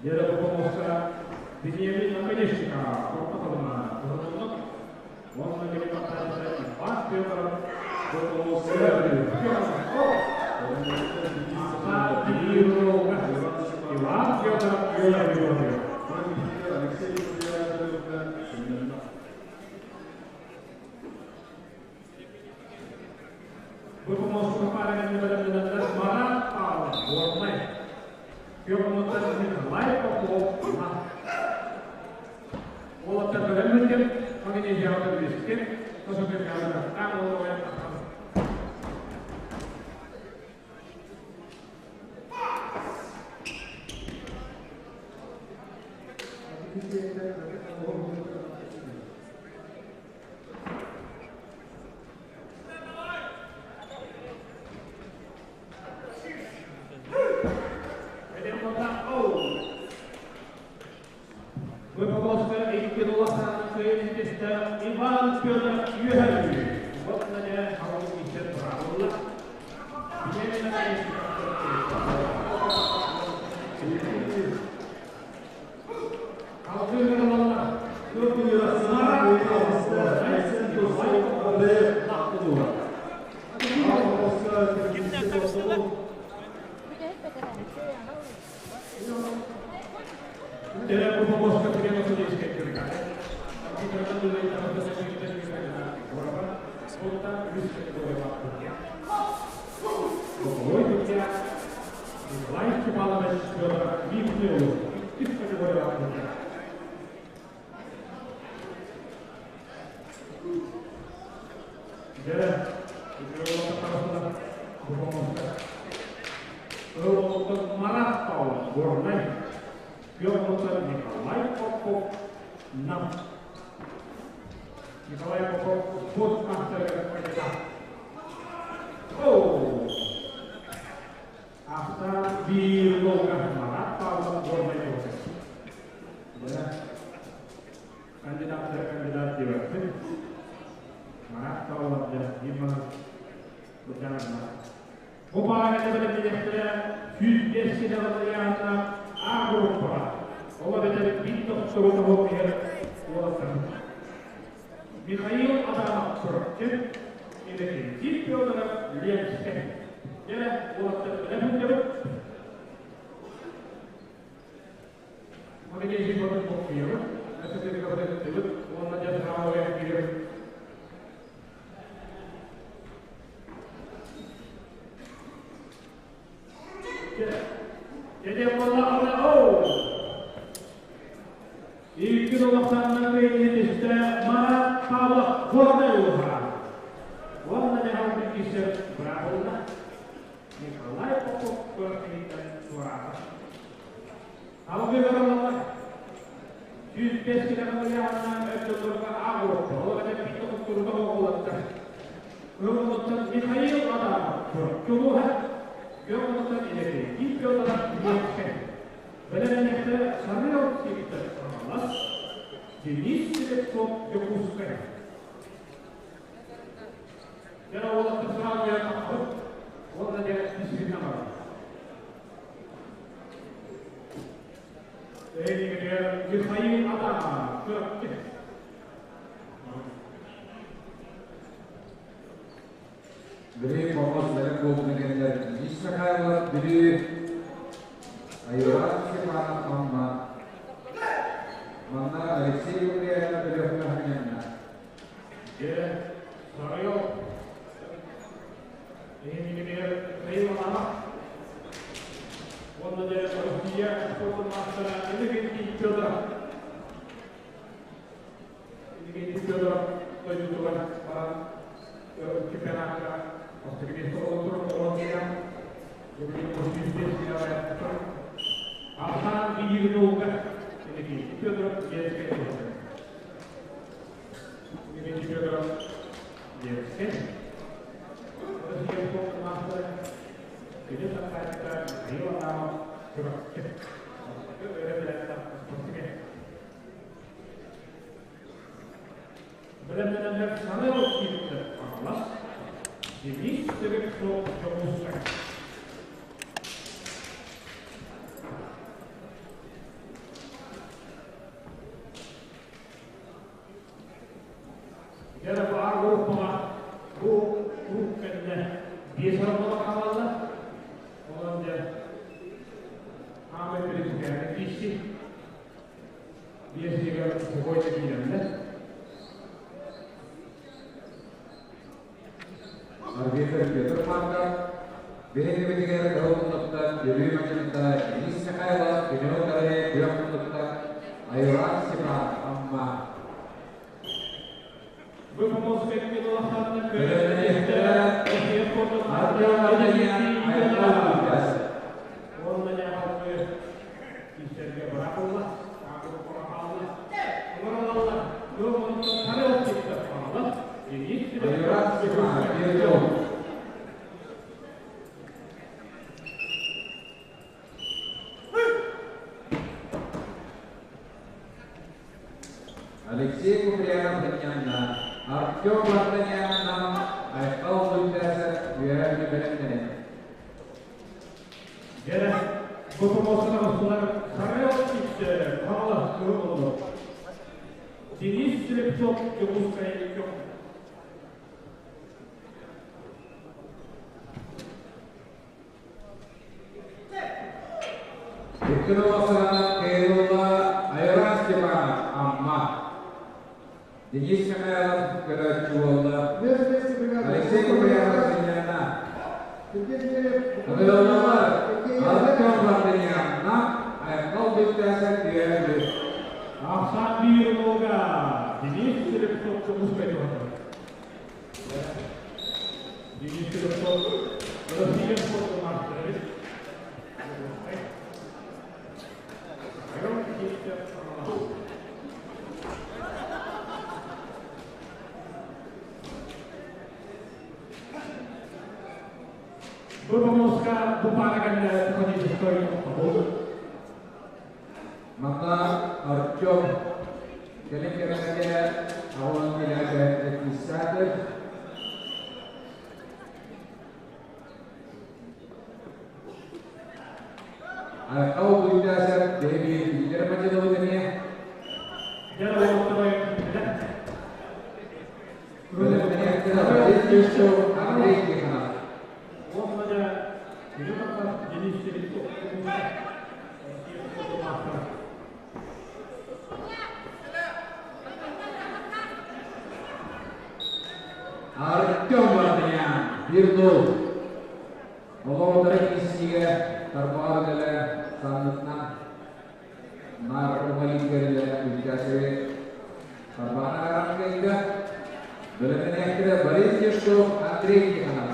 Дера Попомовска Вениамин Наконечников, Орто Халыма, Кыһыл Муннук. Уонна кини баттааччыта Иван Федоров, Иван Федоров, Үөһээ. Алексей Николаевич. Бу помостка паарыгын бэлэмнэнэллэр Марат Павлов, Горнай. Күөх Николай Попов, Уолаттар бэлэммитин, магнезияҕа билистин, тосукыргааларыттаах уолугар тахсан. Выполоска икки улахан кыайын Иван Федоров Үөһээ. Вот на халын ичер правилла. Николай Степанович Федоров Михайлов, иккис категорияҕа Дьэ, Марат Павлов, Горнай, Петр Николай Попов, Нам. Николай Попов, спорт мастера кандидат. О! Ахта биир Марат Павлов, Горнай. Да. Кандидат кандидат диэбэппин. Марат Павлов дьэ Дима Бутянна. Бу паарга бэлэмнэнэхтэрэ 105 километрга А группаҕа. Ол эбэтэр биир тохсугун оһох иһэр уолаттар. Михаил Адамов Чурапчы, Иннокентий Федоров Ленскэй. Дьэ, уолаттар бэлэм сылдьабыт. Магнезий ботун боккуйабыт, өтөтүгэ уонна дьэ саамай киирэр. Дьэ, буолла, оу! Икки долохтаннан кыйын Марат Павлов Горнай улуһа. Уонна дьаһал иккисер быраабылла. Николай Попов көркейтен туораата. Алгы бараллар. 105 километр өттөлөргө агро. Ол эбэтэр питте куттурута оҕолаттар. Көмөлөттөн Михаил Адамов Чулуха. Көмөлөттөн Иннокентий Федоров Ленскэй. Бэлэмнэнэхтэ Сарыал Сивиттер Хаҥалас, Денис Селецов Дьокуускай. Дьэ, уолаттар сразу я таххыт, уонна дьэ дисциплина бар. Михаил Адамов Чурапчы. Бүлүү помос бэлэм буолбутун кэннигэр Денис Михайлов Бүлүү, Айылаан Степанов Амма, манна Алексей Ульянов Өлүөхүмэ ханньанна. Дьэ, Сарайол. Михаил Адамов. Уонна дьэ Россия спортун маастара Иннокентий Федоров. Иннокентий Федоров дойдутугар баран чемпионатка бастакы место олорор оҕолор Ахсан биир нолга Иннокентий Федоров Ленскэй. Иннокентий Федоров Ленскэй. Россия спортун маастара Кини сакаачыта Михаил Адамов Чурапчы. Спортсмен. Бэлэмнэнэллэр Самел Киттер Хаҥалас, Денис Селецов Дьокуускай. Биэсигэ сухой киирэллэр. Арбитр Петр Марков, биһиги кыһыл муннуктан Бүлүү мадьыныта Денис Михайлов, кинини утары күөх муннуктан Айуран Степанов Амма. Бу помоска килолахтарына Бэлэмнэниэхтэрэ Артем Варданян, Айхал Лукас. Онна дьаһалгы киисэргэ бырахылла, Олоролалла, Карел Сиптер хаалла, Денис Айуран Степанов, Петр. Алексей Куприянов Татьяна, Артем Варданян, Айхал Лукасов, үөрэ бэлэмнэнин. Дьэрэ, бу помоскана сулар Карел Сиптер хаалла кырыл Денис Слепцов Дьокуускай көх. Икки олохсанан Кейлула Айран Степанов, Амма. Денис Михайлов көрөөччү буолла. Алексей Куприянов Синьяна. Ыгыллалар Артем Варданян, Айхал Лукасов, үөрэ. Ахсан биир нога Денис Слепцов Дьокуускай туһатар. Денис Слепцов Россия спортун маастара. Айрон Сиптер хаалла. Бу помоска бу пара технической болды. Манна Артем кэлин кэмҥэ аҕалан кэлээгэ писатель. Айхал Лукасов бэйби билер мадьыны эмиэ. Дьэ, олохторой Бэлэмнэниэхтэрэ Борис Тещев, Андрей Тихонов. Онна дьэ, Денис Слепцов Россия спортун маастара. Артем Варданян, 1-0. Олоҕутары киссигэ тарбаҕар үлэлэ саннытынан нар умалингериле Лукасовы тарбаҕына аран кэллэ. Бэлэмнэниэхтэрэ Борис Тешков, Андрей Тихонов.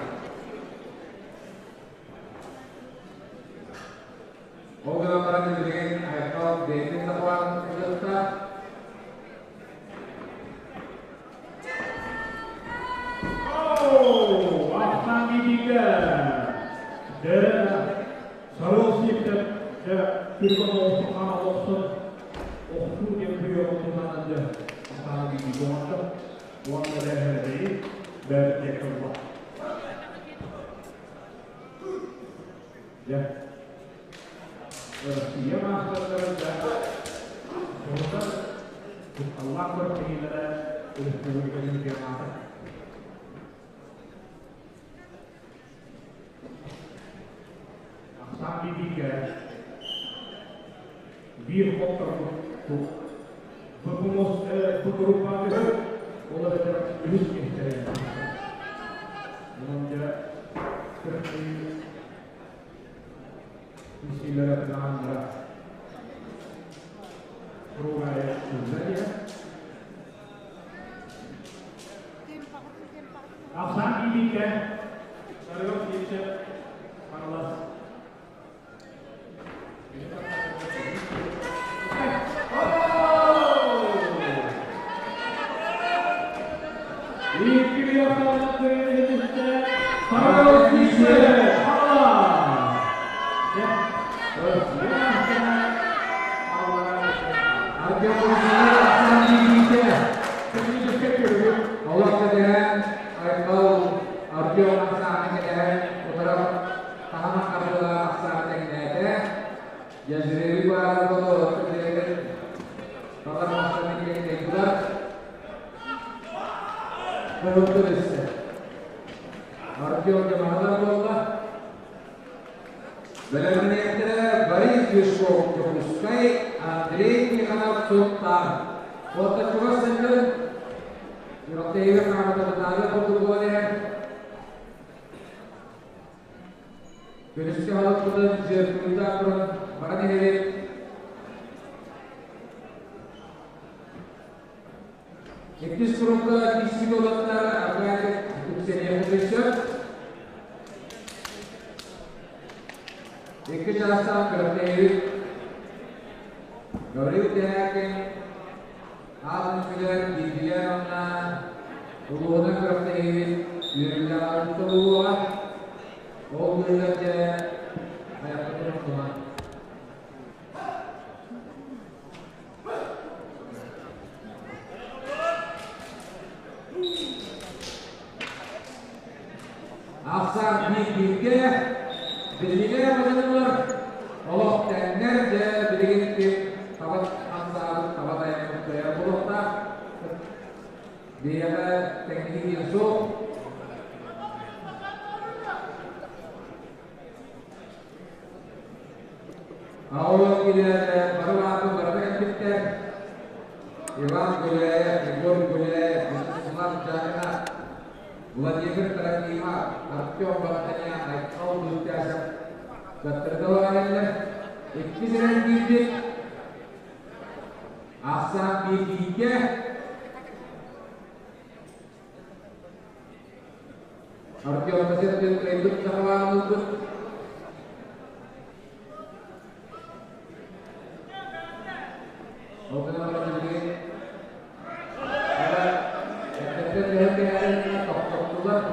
Ол гынан баран билигин Айхал бэйэтин сахалаан ылыахтаах. Оу, Ахсан Бибиге. Дэ, Сарыл Сиптер, дэ, түргөн оғысы қана оқсын, оқсу деп түйе отырғанын дэ, Ахсан Бибиге оңатты. Уанна дәхәрдей, бәрі тек қылба. Дэ, Россия мастерлары да, соңында Allah көрсеңелері республика чемпионаты. Ахсан Бибиге биир хоттор бу группа ол эбэтэр үһүс миэстэрэ. Онон дьэ кыргый миссиилэрэ тынааннара Ругая Узария. Ахсан Бибиге Сарыгов Сиптер Аралас. İki bir yaptanın Sarıgov Sipter Аралас. Артем Варданян, Ахсан Бибиге. Олох кэтэһэн Айхал Артем Ахсааны кэтэһэн утаран таһама хардыла Ахсааны тэҥнээтэ. Дьэжиреви баара боло кэтэһэн Балар Ахсааны киэн кэйдилэр. Кыһылтыр өссө. Артем Жамаһалар буолла. Бэлэмнэниэхтэрэ Борис Юшков, Дьокуускай, Андрей Тихонов Сунтаар. Уонна чугас сылдьан Күрэхтэһиигэ хаамытабытааҕы курдук буолан иһэр. Күнүскү аһылыкпытын дьыаккыйдаах туран баран иһэбит. Иккис турукка киирсик уолаттар Аркадий үксэниэххитин сөп. Икки чаастаах күрэхтэһиибит Гаврил Тэһээкин аатын сүгэр биирдилээн уонна улууһунан күрэхтэһиибит үөрүүлээх аҕалбыта буолуоҕа. Ол быыһыгар дьэ айахпытын охсуһан. Ахсаан биир-бииргэ билинигэ бадьанылар олох тэҥнэр дьэ билигин ким таба хамсаабыт таба тайаммыт кыайар буолуохтаах. Биһиэхэ тэҥнэһии диэн суох. Аҕалан килээдэ бары аатын барыта кэлбиттэр. Иван Гуляев, Егор Гуляев, Вячеслав Жакина, Владимир Трофимов, Артем Бахтанян, Айхал Дутясов кыттырдылар кэллэр. Иккис эрэн киирбит Ахсаан биирдииккэ Артем Касеткин кыайбыт саҕалаан ылбыт. Ол гынан баран билигин эрдэттэн түһэн кэһэрин тохтоттулар.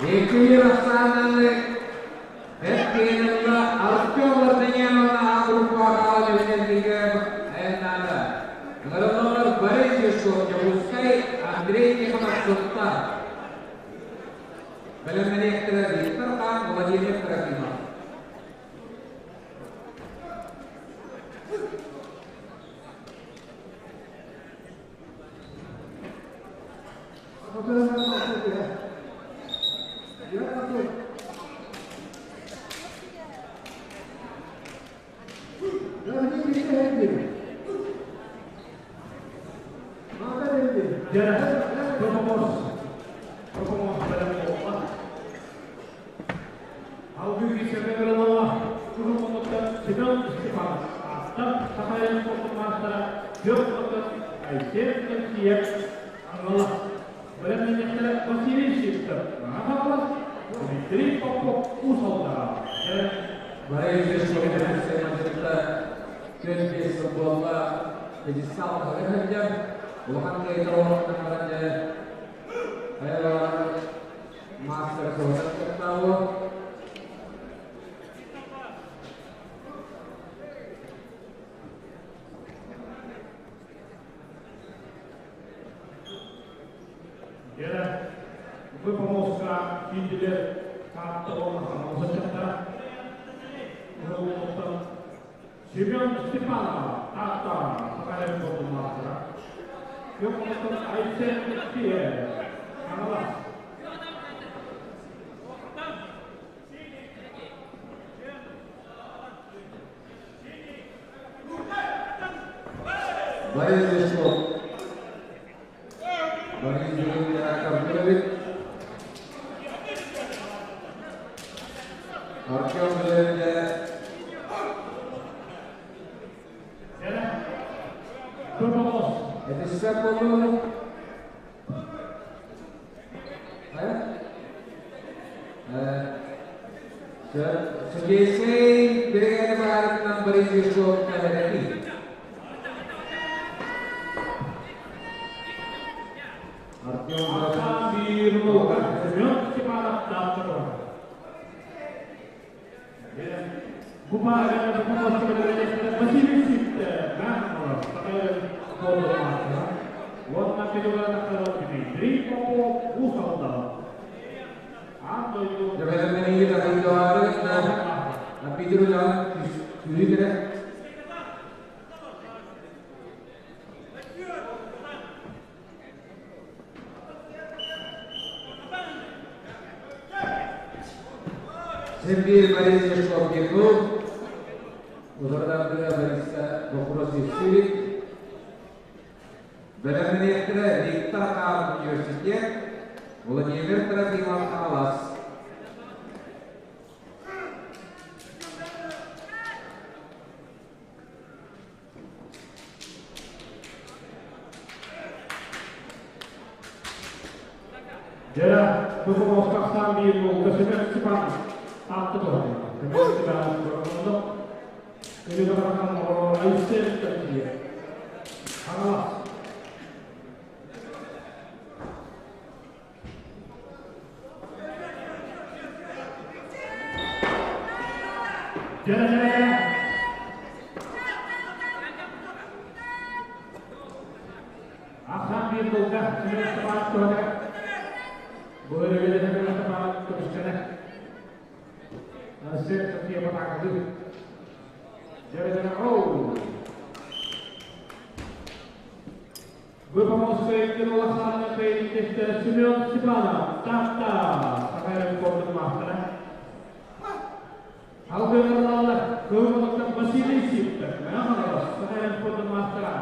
Еккүлүр ахсааннаны Бэрт Артем Лартаньяновна А группаҕа хаалан айаннаата. Ыҥырыллаллар Борис Юшков, Дьокуускай, Андрей Тихонов Сунтаар. Бэлэмнэниэхтэрэ Виктор Хан, Владимир Трофимов. Дьэ, Пропомос бэлэм буолла. Алгыы киирсэргэ кыралала Куһун Семен Степанов ааттар Сахалин спортун маастара Петр Айсен Алексеев Аҥала. Бэлэмнэннэхтэрэ Василий Сивцев Хаҥалас, Дмитрий Попов Уус Алдаҕа. Борис Күн биэс сыл буолла, пьедестал таһыгар сылдьар, улахан кыайыылар оҥорбутунан баран дьэ хайа маастара соһутар кыахтаах. Дьэ, бу помостка киирдилэр Таатта уонна Хаҥалас ыччаттара. Семен Степанов Таатта Сахалин спордун маастара. Күөх Айсен Алексеев Хаҥалас. Борис Веслов. Борис Юрьевич Артем Левде. Этиссэ буолуо. Судейскай биригээдэ баарытынан Борис Веслов кэлэрэтий. Артем Семен Степанов Таатта Василий Сивцев Уонна Дмитрий Попов Уус Алдан. Аан дойду Бэлэмнэниигэ такыйдалаары Питер Ульянов күүһү. Сергей Борисович Лобгинов, Утардардыга Бориса вопрос Сивик, Бэлэмниэхтэрэ Виктор Каан университет, Владимир Трофимов Хаҥалас. Дьэ, бу помоска ахсаан биир уолга Семен Степанов аатты туһанар. Семен Степанов бороҕонно Күнү Айсен Капиев. Хаҥалас. Дьэ, дьэ, дьэ. Ахсаан биир голга Семен Степанов туһанар. Бу өрөгөйдө Семен Степанов көмүскэнэ. Айсен Капиев атаакалыы. Дьэ, дьэ, оу! Выпомоскай улаханна кэйиттестэ Семен Степанов, Таатта, Сахайрын спордун маастара. Алгыналлар Кылмалыктан Василий Сивцев, Мэҥэ Сахайрын спордун маастара.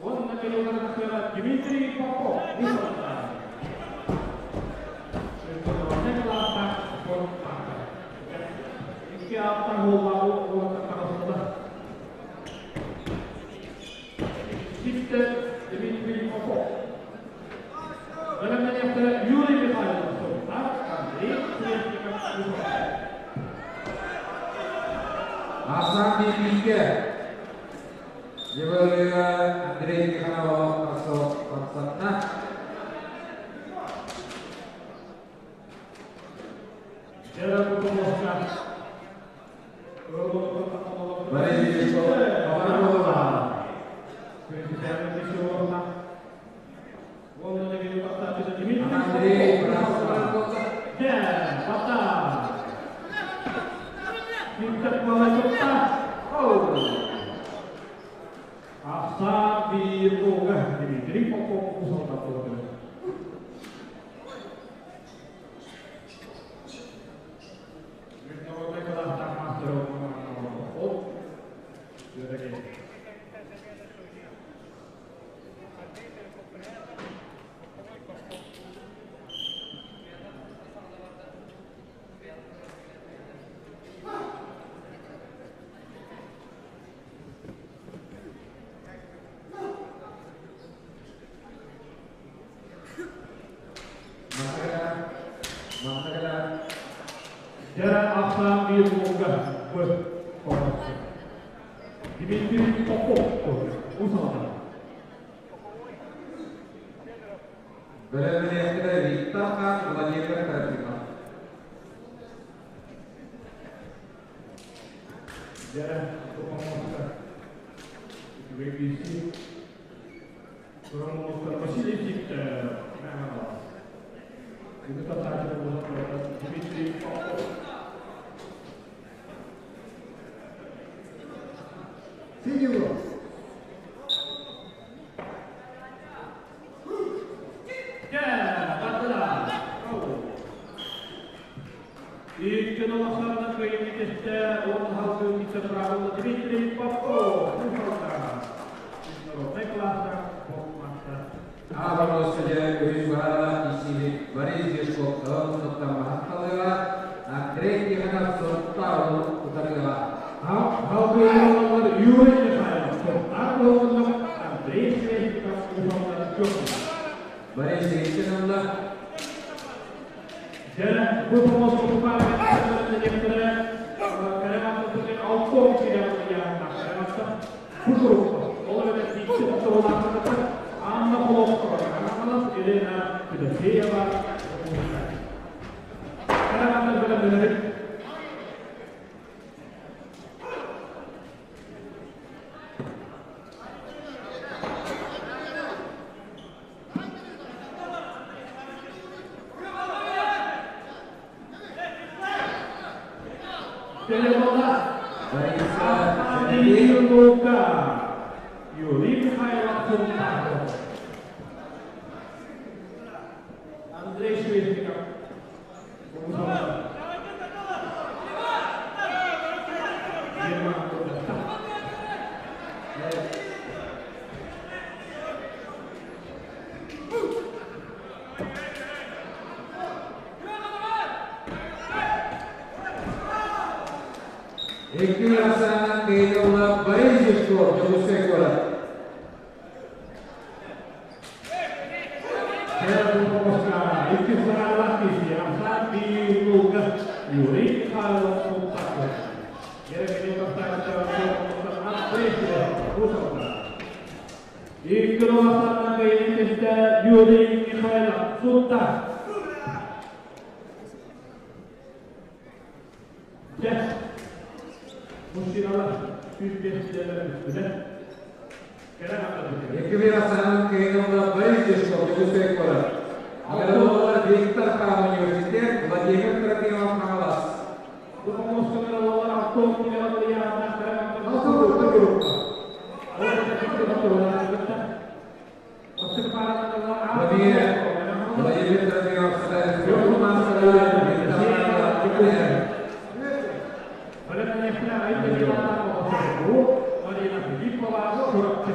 Уонна кэлиэлэрин Дмитрий Попов, Уус-Алдан. Кылаастаах спорт маастара. Икки ааттан уоллааҕы уолаттар таҕыстылар. Ситтэ Дмитрий Попов. Бэлэмнэниэхтэрэ Юрий Михайлов Сунтаар, Андрей Свешников Уус-Алдан. Асан Бибигэ Дьыбарыга Андрей Тихонов хамсатна. Дьэ, бу помоска Борис Андрей Брасов. Ахсаан биир уолга Дмитрий Попов Уус-Алдан туһатыгар. Международный кылаастаах мастер Попов. Манна Дьэ, ахсаан биир уолга бу помоска. Дмитрий Попов Уус-Алдан. Бэлэмниэхтэрэ Виктор Хан, Владимир Трофимов. Дьэ, бу помоска. Үчүгэй киирсии. Туран Василий Сивцев, Мэҥэ-Хаҥалас. Күнү тахсааччы буолан Дмитрий Попов. Синий угол. Дьэ, бардылар. Икки олохсарынан кыайыы уон халгыы вице-правила Дмитрий Попов, Уус-Алдан. Международный кылаастаах спорт мастера. Аҕа үһүс баһааралаах киирсиини Борис Жирков Саҕа Махталыга, Андрей Тихонов Сунтаар утарыга. Халгыылар Юрий Михайлов, Сунтаар уолунна Андрей Свешников, Уус-Алдан Чокуна. Борис Ильичиновна. Дьэ, бу помоска Алком Ол эбэтэр икки Анна Холопкова, Хаҥалас, Елена Федосеева, Караганда бэлэмнэнэбит. Телевода. Бориса Лука. Юрий Михайлов Сунтаров. Андрей Шведников. Икки ахсаанынан кыайыылаах Борис Жирков, Дьокуускай куорат. Икки сараалаах киһи Ахсаан биир Юрий Михайлов Султанов. Икки Ахсааннан кыайыытыста Юрий Михайлов Султан. Дьэ, мужчиналар 105 килэлэр бүттүлэр. Икки биир ахсаанынан кыайыылаах Борис Жирков, Дьокуускай куорат. Агараллар Виктор Хам университет, Владимир Трофимов Хаҥалас. Владимир Трофимов спорт маастара, Виктор Хаҥалас. Марина Филиппова, Чурапчы.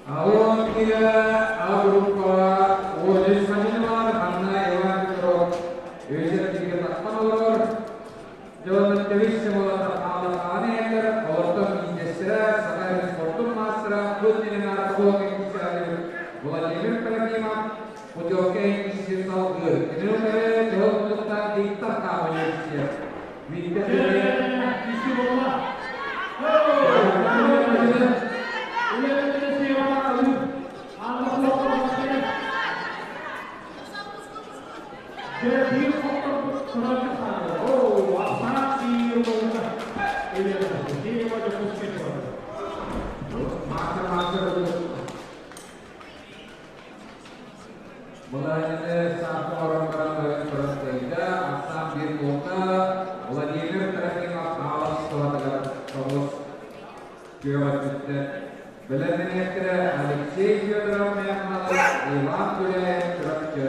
Алон киля А группа Оджис Мадинова, Анна Иван Петров, Өйсер тиге тахтан олорор. Жонун тевис Семолата Аалан Аанейлер, олортон биирдэстэрэ, Саха спортун маастара, Путинин артаболог Владимир Трофимов, путевка инкиси салгыр. Кинилere жол туттан Виктор Кам университет. Виктор Мастер Мулайны Сахаров Простайда, Асан Биркота, Владимир Трофимов Алас Суатыгар Тоғыз Күөҕөттүттэн. Бэлэмнэниэхтэрэ Алексей Федоров Мехмалов, Иван Гуляев Чурапчы.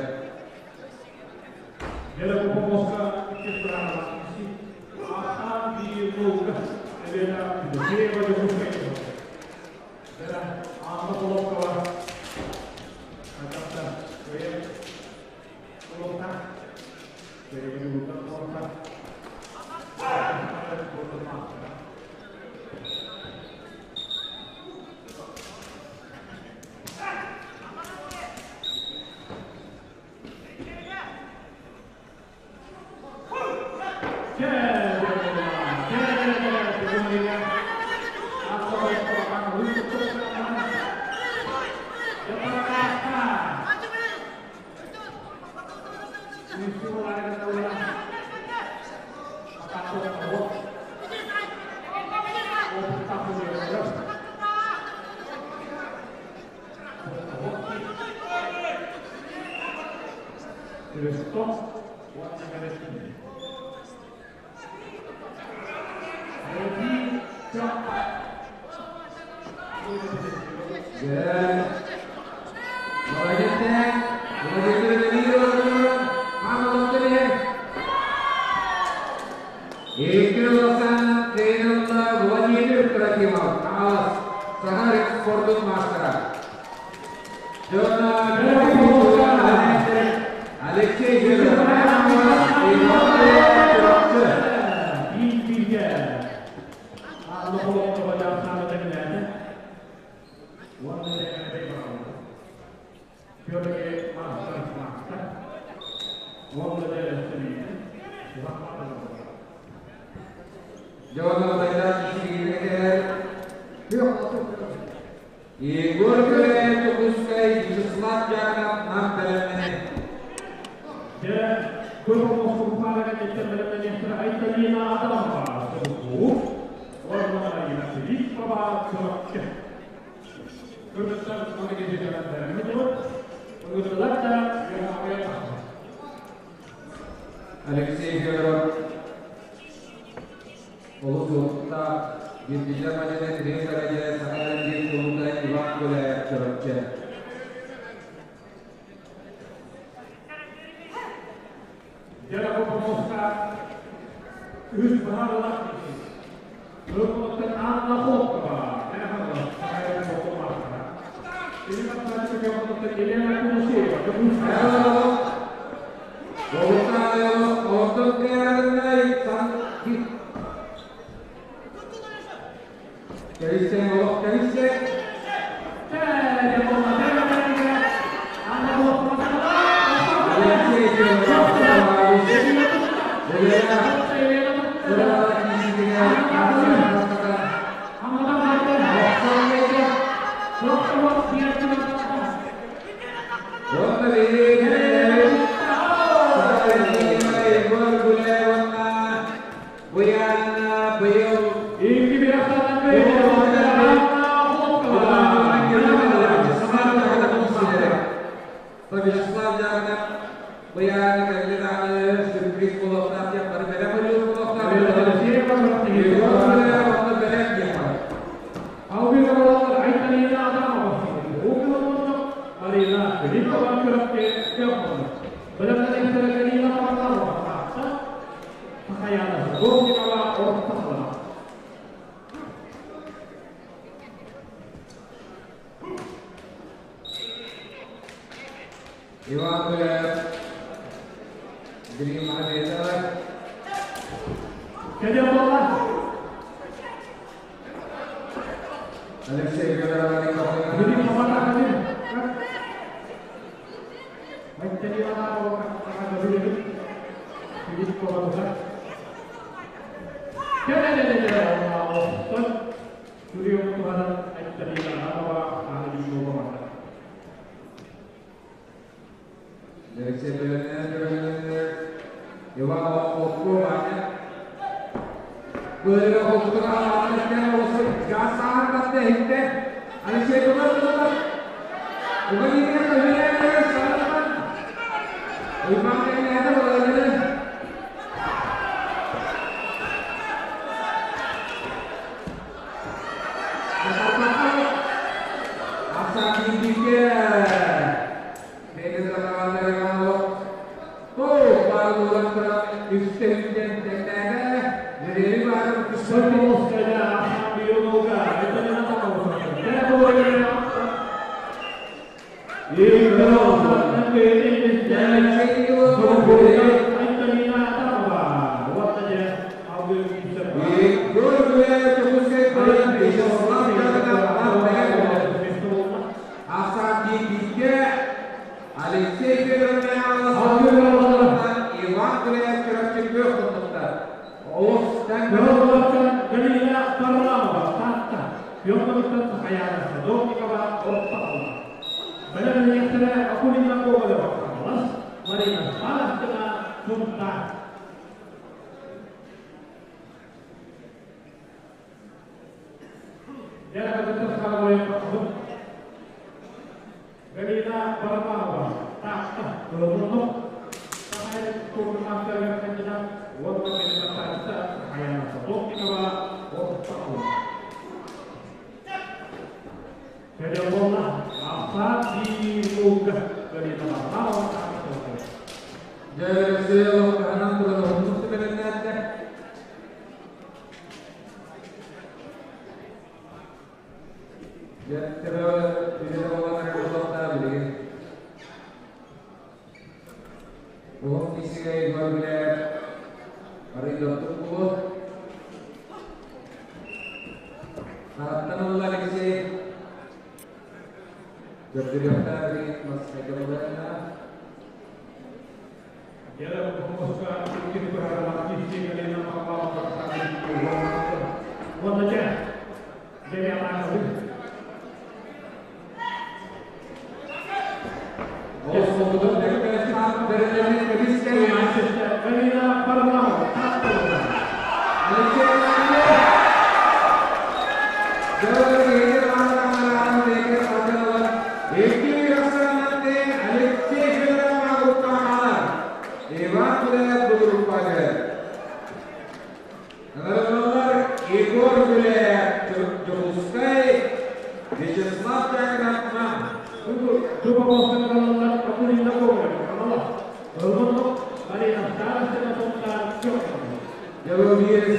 Владимир Трофимов, Хаҥалас, Саха спортун маастара. Алексей Федоров, Иван Чурапчы. Егор Гуляев, Дьокуускай, Вячеслав Дьяконов, Нам бэлэмнэнин. Айталина Адамова, Филиппова, Чурапчы. Алексей Федоров Олус уопутта Бирдилер мадене тренер Сахалин бир чулута Иван Гуляев Чурапчы. Үс баһаралах Анна Хлопкова,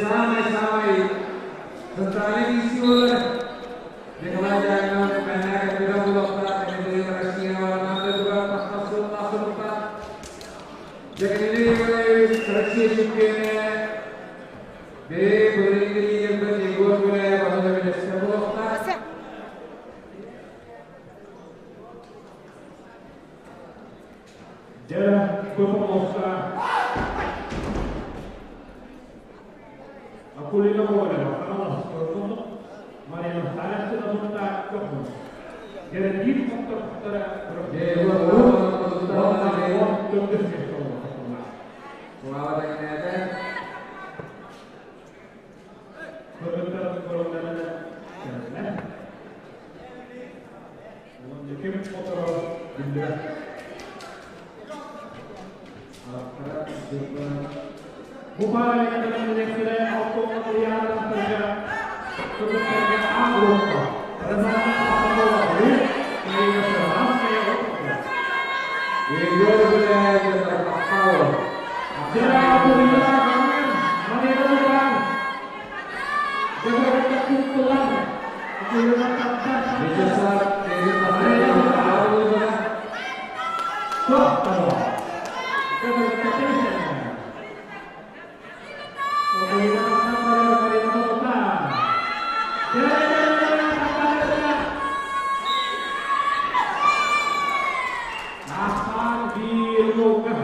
Самый-самый центральный силы Николай Дягилев, Дьэкинини Россия чемпионы Бе былырыыҥҥы лидербит Егор Гуляев аны көмөлөстө буолуохтаах. Дьэ, көмөлөстө. Акулина Гоголева, Хаҥалас, Марина Старостина тутта көмө. Дьэ, биир хотторуктара төрдүс миэстэ буолла. Слава тэҥнээтэ. Кыргыттар көрүҥнэринэн кэллэ. Онон ким хоторо биллибэт. Бу пара алтонна ыйааннарга кыргыттарга А группа. Розана Ахмадова Марина Саранская. Егор Гуляев Махталов. Марина Лукан.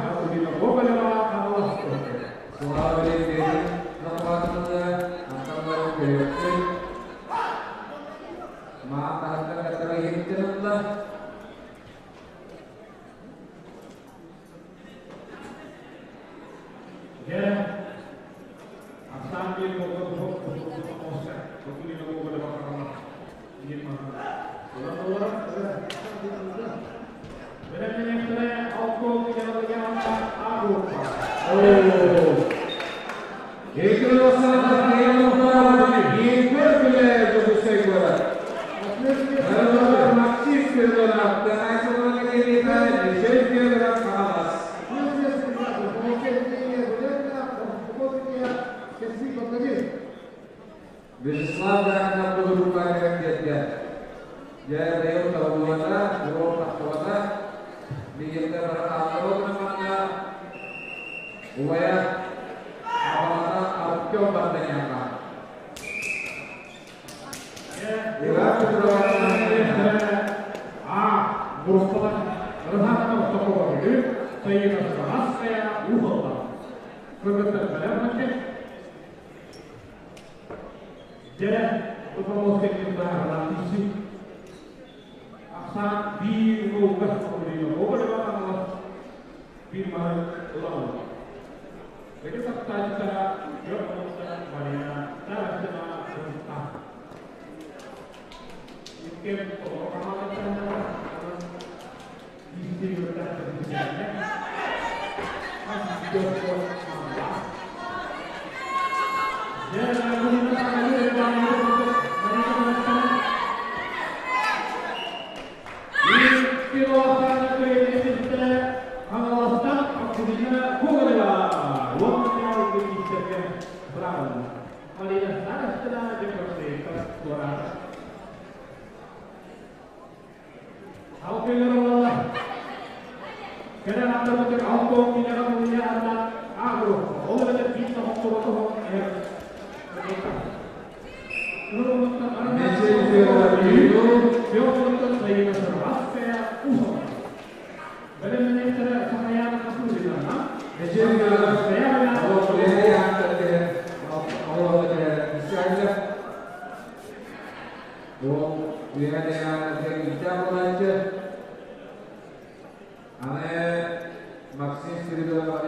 Вячеслав Слава Вячеслав Грахнов Руками Петя. Я даю Тавуата, Урок Ахтавата, Легенда Барахалова Увая Абалата Артем Бартаняка. Иван Петров. А, группалар Розанна Такова Таина Сараская Ухалла. Кыргыттар бэлэмнэки. Дьэ, Уфамовскай кимбаһалаах Ахсаан биир уолга Гоголева биир маны ылаллар. Эти тахтааччытара Дьон Марина Тарасина Сунта. Иккен толору хамаандаттарынан Марина Старостина, Дьокуускайтан Алкыгырылалар. Кэлэн аттарбытыгар алтон кинеҕэ мунньа анна агро. Ол эбэтэр биир тоһоҕолото Максим Спиридонов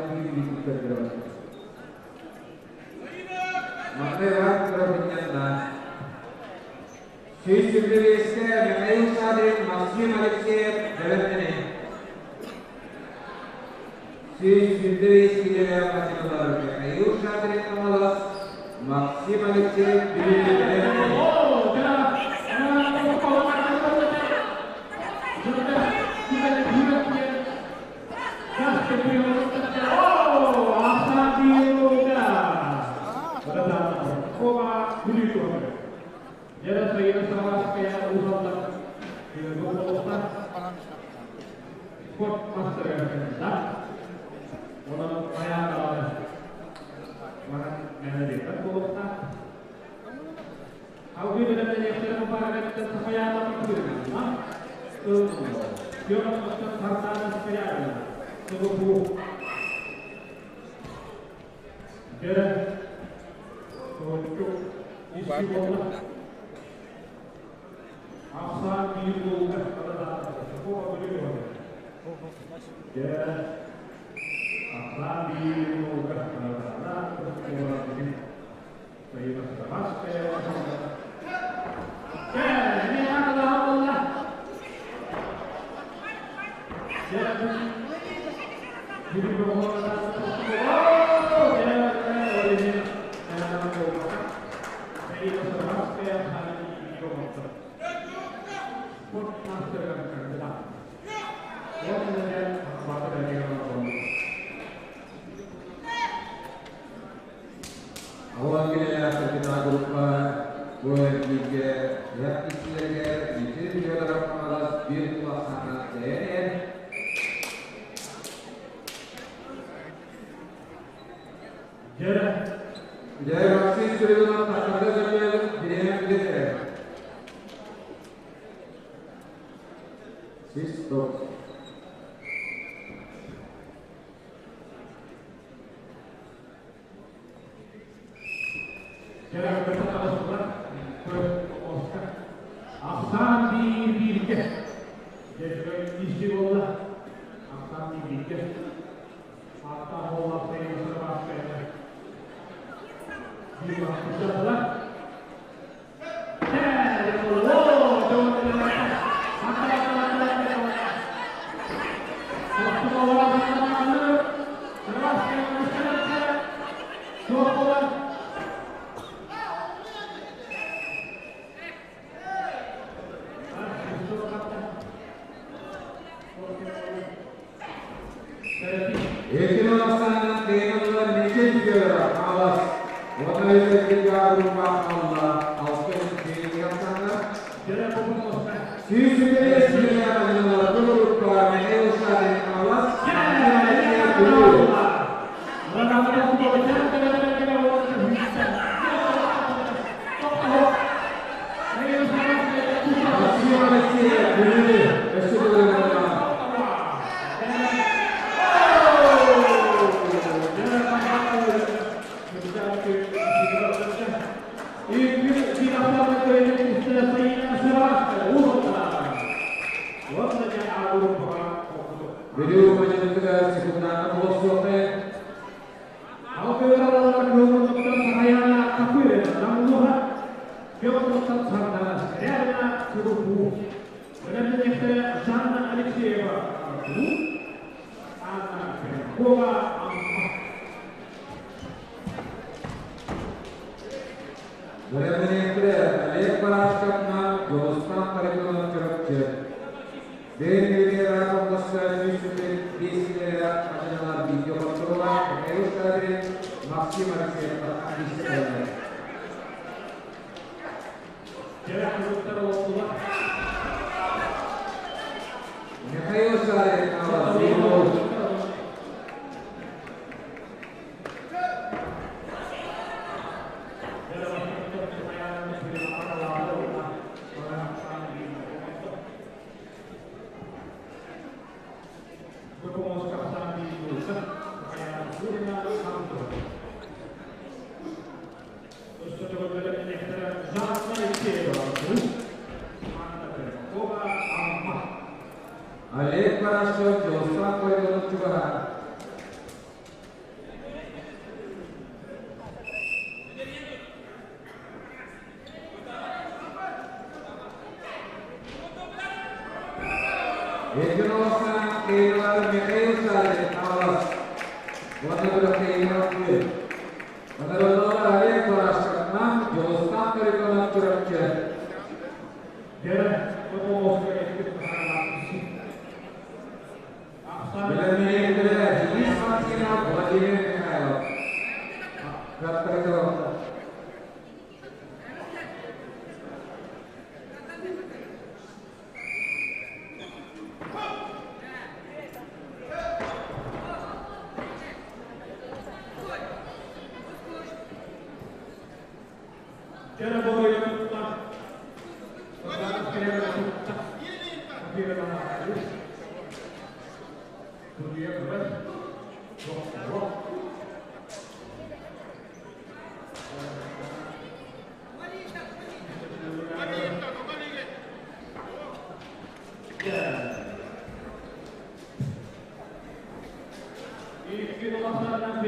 Михаил Шадрин, Максим Алексеев, Бэлэмнэни. Михаил Шадрин, Максим Алексеев, Бэлэмнэни.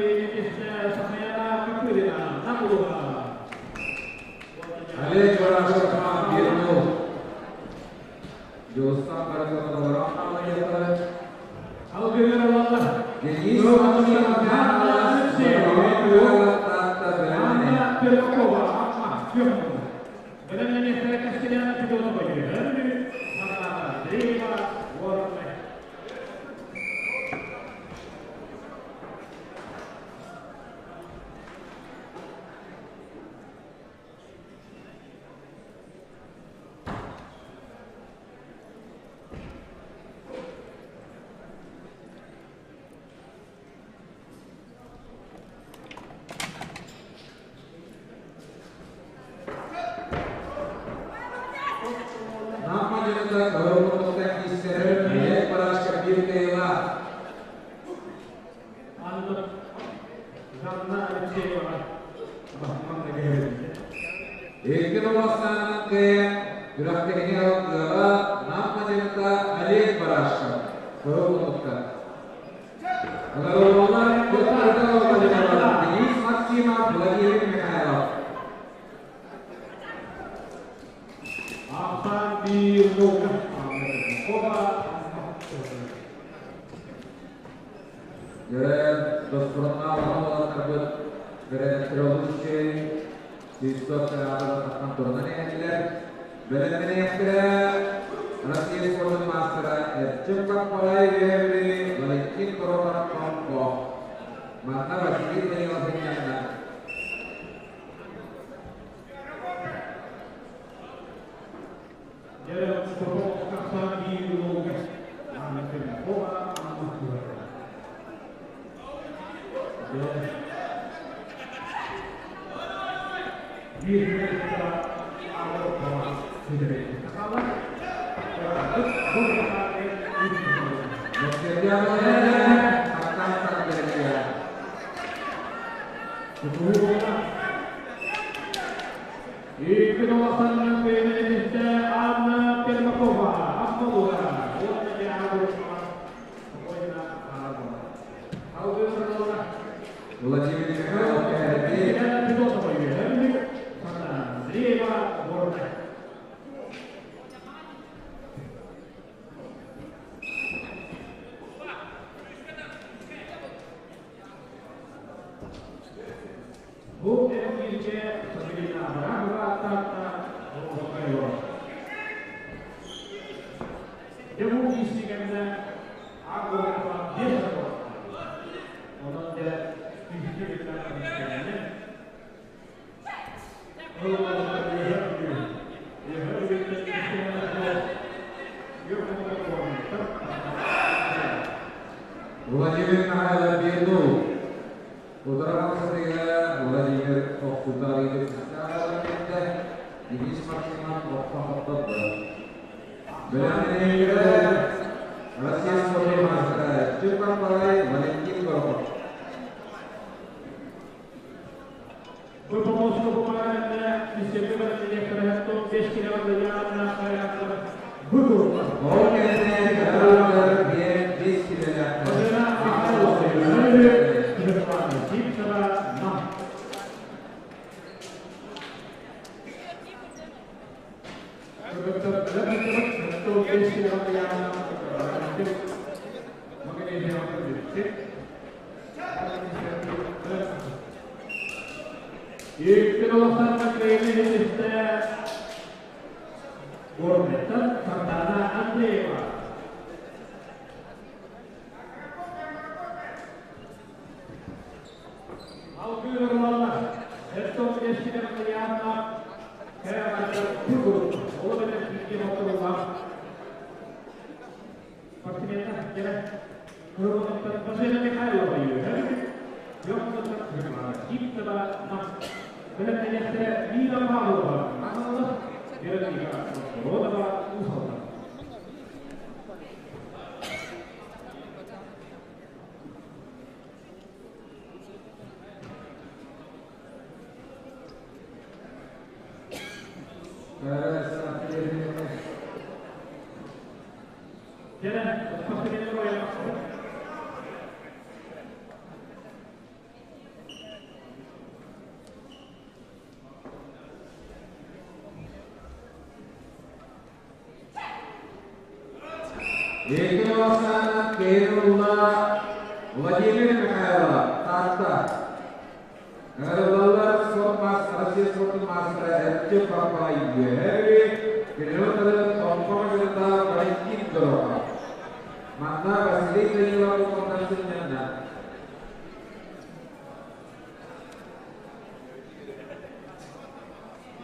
кыайыытын Сахаяна Копырина, Намулуга. Олег Барашев 1-0. Дьулустан Баратов хаалыйыахтара. Алгыгар алаллар. Денис Максимов Анна Пермакова, Амма, Күөх Бэлэмнэниэхтэрэ Каскеляна Федотова, Үөһээ Сардаана Андреева, Горнай. Нам мадьыныта Кыһыл киирсэр Олег Барашков биир кыайыылаах. Анна Жанна Алексеева, Бахман Нагайевич. Икки толоссаанынан кыайан күрэхтэһиини ылыаҕа Нам мадьыныта Олег Барашков. Кыһыл муннукта. Ыҥырыллаллар Денис Максимов, Владимир Михайлов. Ахсаан 1-0. Анна Пермакова, Амма. Дьэ, доспуруннаах уолаттарбыт Бэрэнэстэр Христос аатынан турунан иһэллэр. Бэлэмнэниэхтэрэ Россия спордун маастара Эрчим Баппалай Үөһээ Валентин Коронов Томпо. Манна Василий Данилов сынньанна. Дьэ, Ахсаан 1-0. Анна Пермакова, Амма. Дьэ, биир Икки долларынан кыайыыны Анна Пермакова, Аммалуга, уонна Владимир Михайлов кэһэрди. Федотова Үөһээ Андреева, Горнай. Бу эргииргэ Сабрина Абрамова Таатта Михайлова. Дьэ бу киирсиигэннэ Агрова 5 Онон дьэ күүскэ кэмискэлэнэ. Владимир Михайлов 1-0. Ударан сырыга Владимир Охтутар Денис Максимов Охтохоттотто. Бэлэмнэниилэрэ Россия спортун маастара Чупан Балай Валентин Горохов. Бу помоску буквально бисерге бэлэмнэниэхтэрэ 5 килограмм яғына хайраттар Бүгүр. Ол кэннэ Каралар 5 килэлээхтэр. Мадына Михайлова Светлана Сивцева, Нам. Горнеттан Сардана Андреева. Алгы Эстон Ешкинен Яна Кэрэ Бүгүр. Ол бenen киирген отурулар. Спортсмендер келе. Курбановтан Бажена Михайлова үйреніп, Йоқсаттан Светлана Сивцева, Нам. Бэлэмнэниэхтэрэ Мира Павлова, Хаҥалас, Вероника Новгородова, Уус-Алдан. Келе, спортсмендер оян. Екі Кейнулла Владимир Михайлов, Таатта. Наградалар спорт мастера, Россия спортун мастера Эрчим Папай Үөһээ Тренер Томпо Валентин Горохов. Манна Василий Данилов контан сынньанна.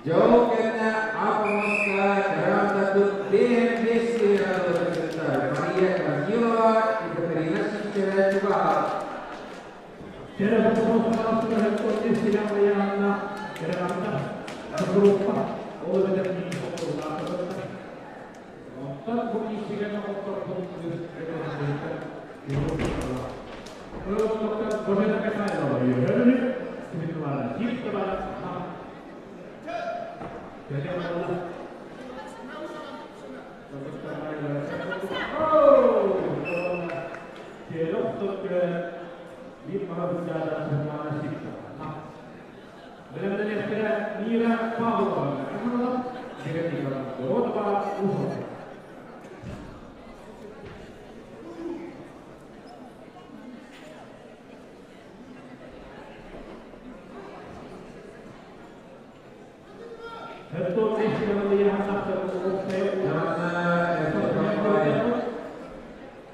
Жол кэннэ Апомоска Карантатын БМ5 Мария Корнилова, Екатерина Сивцева Чугаха. Через группа ол эбэтэр Онтон бу киһигэ Божена Михайлова үөһэ Светлана Сивцева. Мира Павлова, Вероника Городова, Ухова.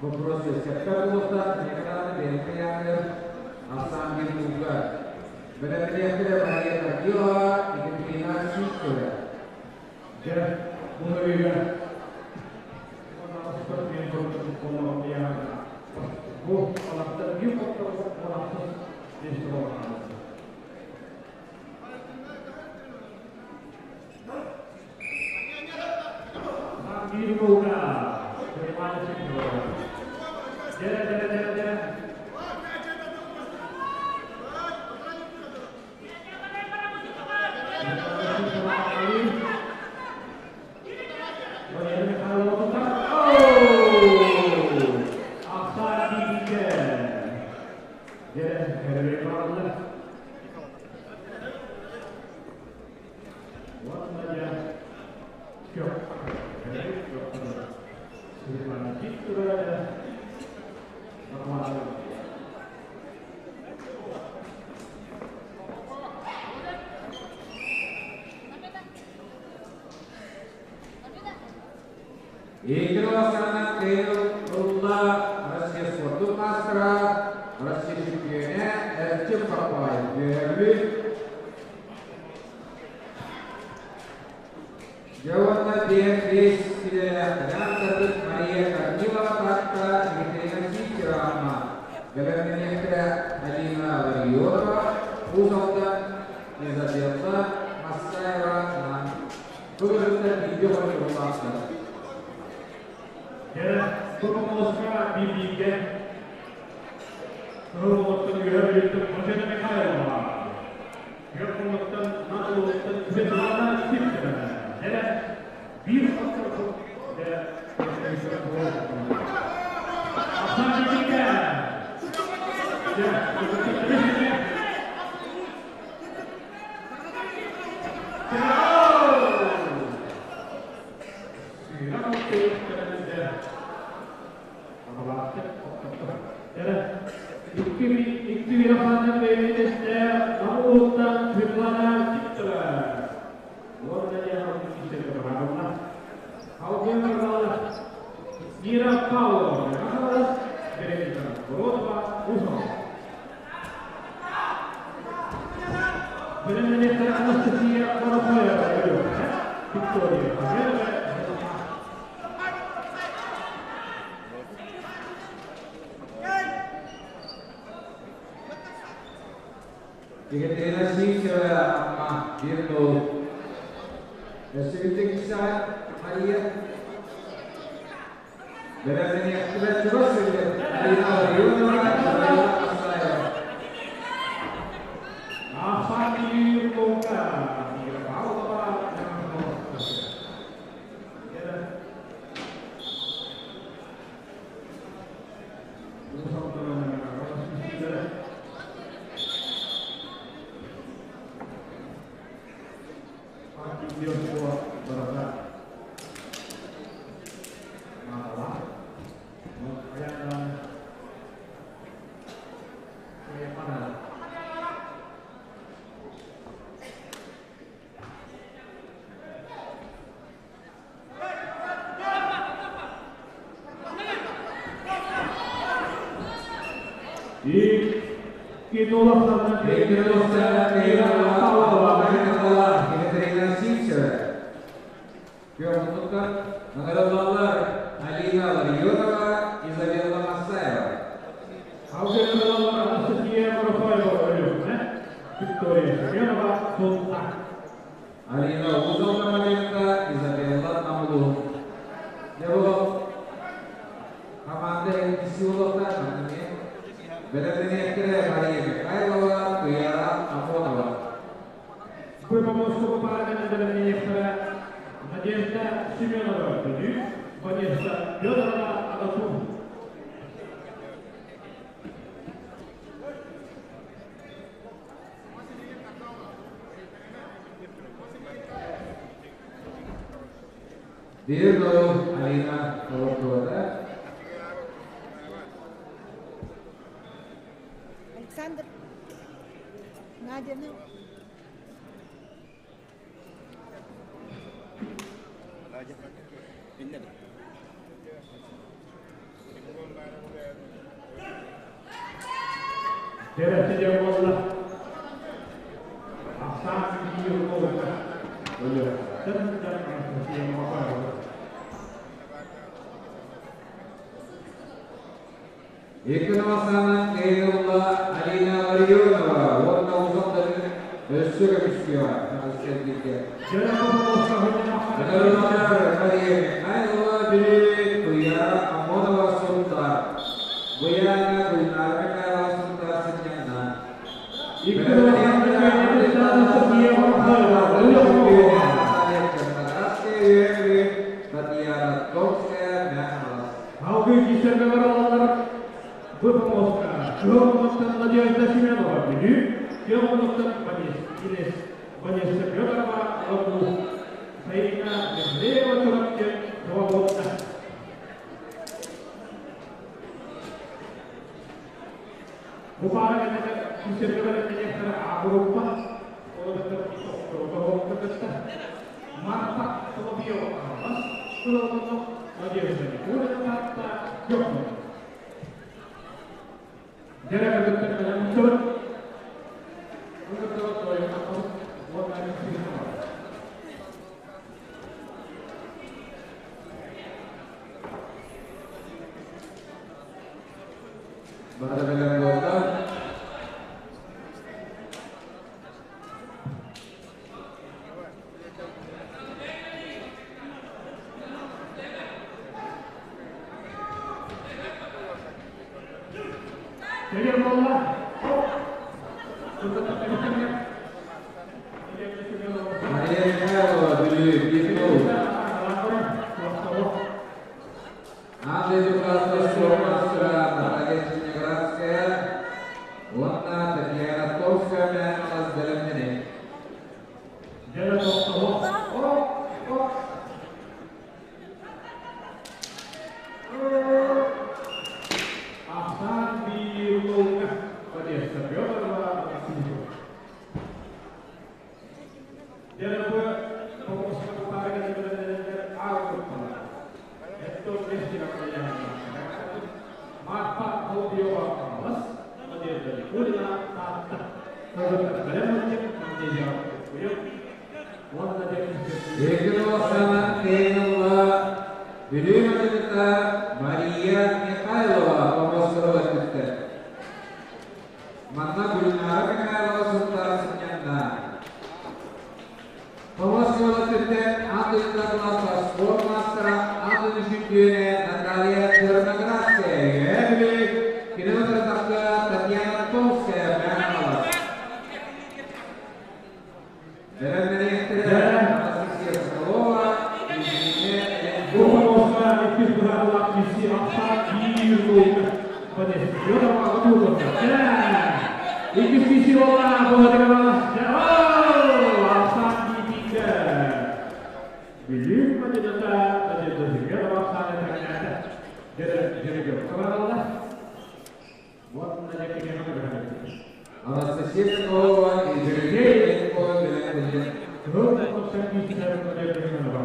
Вопрос сектор улуста Николай Бенкаянер Асан Гирмуга. Бәләмнәхтә Мария Корнилова, Екатерина Сивцева. Дьэ, бу бу алактар bir Bir golga. Светлана Сивцева. Дьэ, дьэ, дьэ, дьэ. Игры Кейл Россия спорту мастера, Россия чемпионе Эрчим Папаев. Үөһэ. Жаванна Беатрис Мария Корнилова Таатта, Екатерина Сивцева Амма. Бәләмнәхтә Алина Ларионова, Уус Алдан Изабелла Массаева Нам. Бүгүнүттэн видео көрүллаахтар. Дьэ, Турмоска бибиге Турмоттан үөһэ Божена Михайлова. Жокмоттан Наталоттан Светлана Сивцева. Дьэ, bir дьэ, Асан бибиге. Дьэ, Светлана Сивцева. Мира Павлова, Вероника Городова, Ухова. Бәләмнәхтә Анастасия Воропоева, Виктория Павелова. Екатерина Сивцева Амма 1-0. Өссө Мария. Бәләмнәхтә Чугас Алина Ларионова, Изабелла Массаева. Ахани Лука, Мира Павлова, 2-0 Екатерина Сивцева. Күөх Наградалар Алина Ларионова, Изабелла Масаева. Алгебралар Анастасия Воропаева Өлүөхүмэ, Виктория Семенова Сунтаар. Алина Узовна Маленко, Изабелла Намлун. Дьэ команда Силовна Бэлэмнэниэхтэрэ Мария Михайлова, Туяра Амонова. Б парадан бэлэмнэниэхтэрэ Надежда Семенова Бүлүү, Ванесса Федорова Агату. 1-0 Алина Колобкова. Александр, Надя, ну. Надя, иннеде. Дәрәсі болла. Асан биир болла. Өлі. Тән Анастасия Махаева. Екі новасаны Кейлла Алина Ларионова, онна ұзақтарын өссі көміскева, Наградалар Мария Михайлова Бүлүү, Туяра Амонова Сунтар. Буяна Гульнара Михайлова Сунтар Сыньяна. Татьяна Томская, Мяхалас. Алгы кисерге алалар Выпомоска. Кылмыктан Надежда Семенова Бүлүү, Кылмыктан Ванесса Федорова Агату. Саина Михлеева Чурапчы Свободна. Бухара кисерге А группа. Марта Соловьева Алмаз, Кылмыктан Надежда Никулина Татта Көкмөн. Бары болды. Теге болла. Мария Михайлова Бүлүү, 1-0. Андрей Дукатов, спортмастера Наталья Чинеградская, Онна Татьяна Томская, Мяхалас бэлэмнэни. Ахсан Бирловна Одесса Федорова Деребе Помоска А группа. Это Марфа Соловьева Алмаз, Надежда Никулина Татта. Екі Кейнелла Бүлүү Мадината Мария Михайлова Помоскова түтті. Манна Гүлнара Михайлова Сунтар Сыньяна. Помоскова түтті Андыйда класса спорт мастера Андын үшіндүйіне Наталья Черноградская. Бүлүү кинометр Татьяна Томская Мяхалас. Анастасия Соколова, Евгения Помоска Мисси Ахсан Бирловна Одесса Федорова Агатутовна. Икки мисси ола Богатырова. Ахсан Битинге. Бүлүү Мадината Надежда Семенова Ахсан Тагната. Дере Кабаралла. Вот Надежда Семенова. Анастасия Соколова и Евгения Ленко Беләмнәне. Надежда Семенова.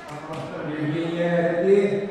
Евгения Редин.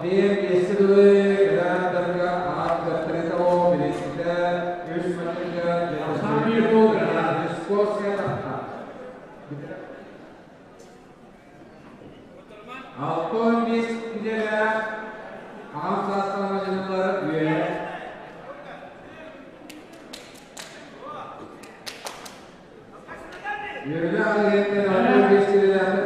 Биир биэсэ дылы кэдээн аат того билисите үс матыга Московская тахта. Алтон бес килелер ағам састан мажынылары үйе. Yürüdü hareketler altın 5 kileler.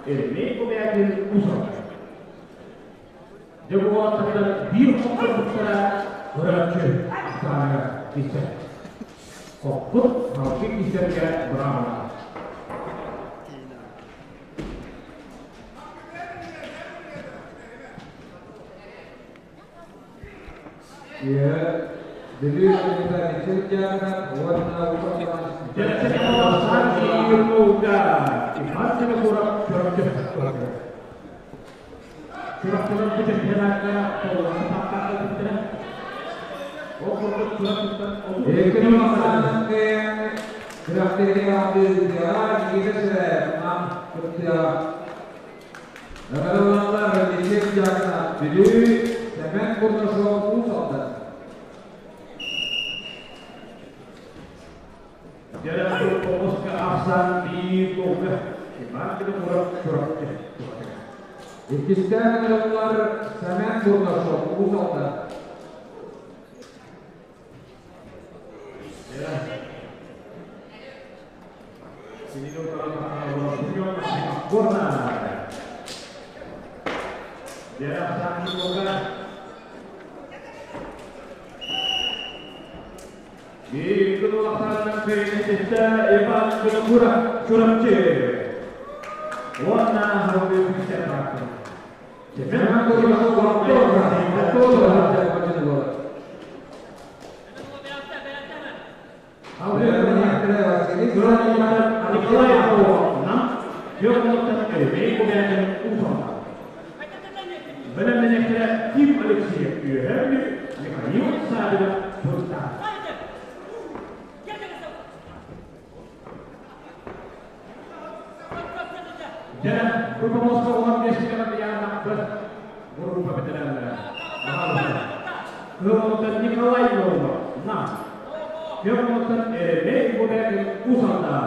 Еремей Кобякин Усов. Дьэ бу уолаттартан биир хотторбуттара көрөөччү ахсааныгар киирсэр. Хоппут салгыы киирсэргэ быраабалаах. Үөһээ Бүлүү улууһа Мичил дьаарынан уонна Иван Винокуров Чурапчы. Чурапчылар бу чемпионакка толору таптаахтар. Ол курдук Чурапчыттан Екі мақсанын кыайан күрэхтэһиигэ аҕалбытыгар Никита Ширяев Нам кыттыаҕа. Ыҥырыллаллар Мичил дьаарына Бүлүү, Сэмэн Бурнашов Уус Алдан. Дьэ, тоҕуска ахсаан биир голга Иван Винокуров Чурапчы. Иккистээн ыҥырыллар Сэмэн Бурнашов Уус Алдан. Горна. Дьэ, ахсаан биир голга. Биир улаханынан кыайан Иван Винокуров Чурапчы. Уонна Харбы күүстээх бааттар. Сэмэн Бурнашов Оттоох Василий Николай Нам Федоровтан Еремей Кобякин Усов. Бэлэмнэнэхтэрэ Ким Алексеев Үөһээ Бүлүү, Михаил Савинов Сунтаар. Дьэ, бу помоска улам миэстэлэр ыйааннахпыт группа бэтэрээннэрэ. Кыһыллыттан Николай Наумов, Нам. Федоровтан Еремей Кобякин Уус Алдан.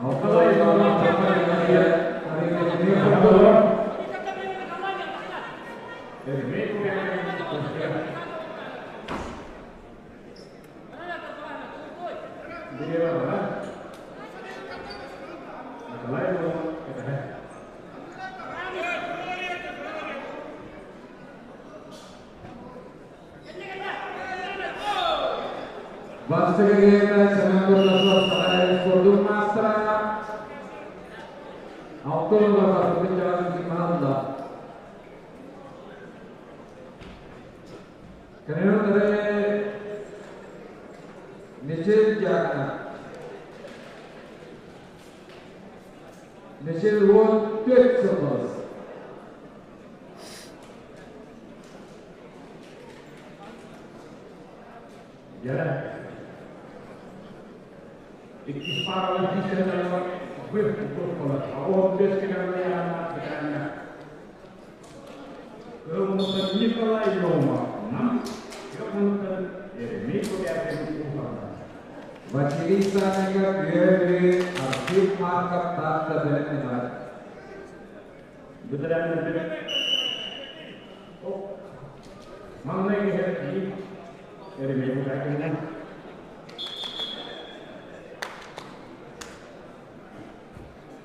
Николай Наумов Еремей Кобякин Николай Наумов это. Бастакы Сэмэн Бурнашов Саха спордун маастара. Алтын бастакы чаҕын маһалла. Кэнэнотары Мичил дьаакана. Мичил 14 сыл балыс. Дьэ, иккис пааралар киирсэллэр быр группалар. 15 километр бэтэрээннэр. Кыһыл Николай Наумов, Нам. Кыһыл Еремей Кобякин Уус Алдан. Василий Санников Үөһээ Бүлүү, Архип Марков Таатта бэлэмнэнэр. Бэтэрээннэр маҥнай киһи Еремей Кобякиннан.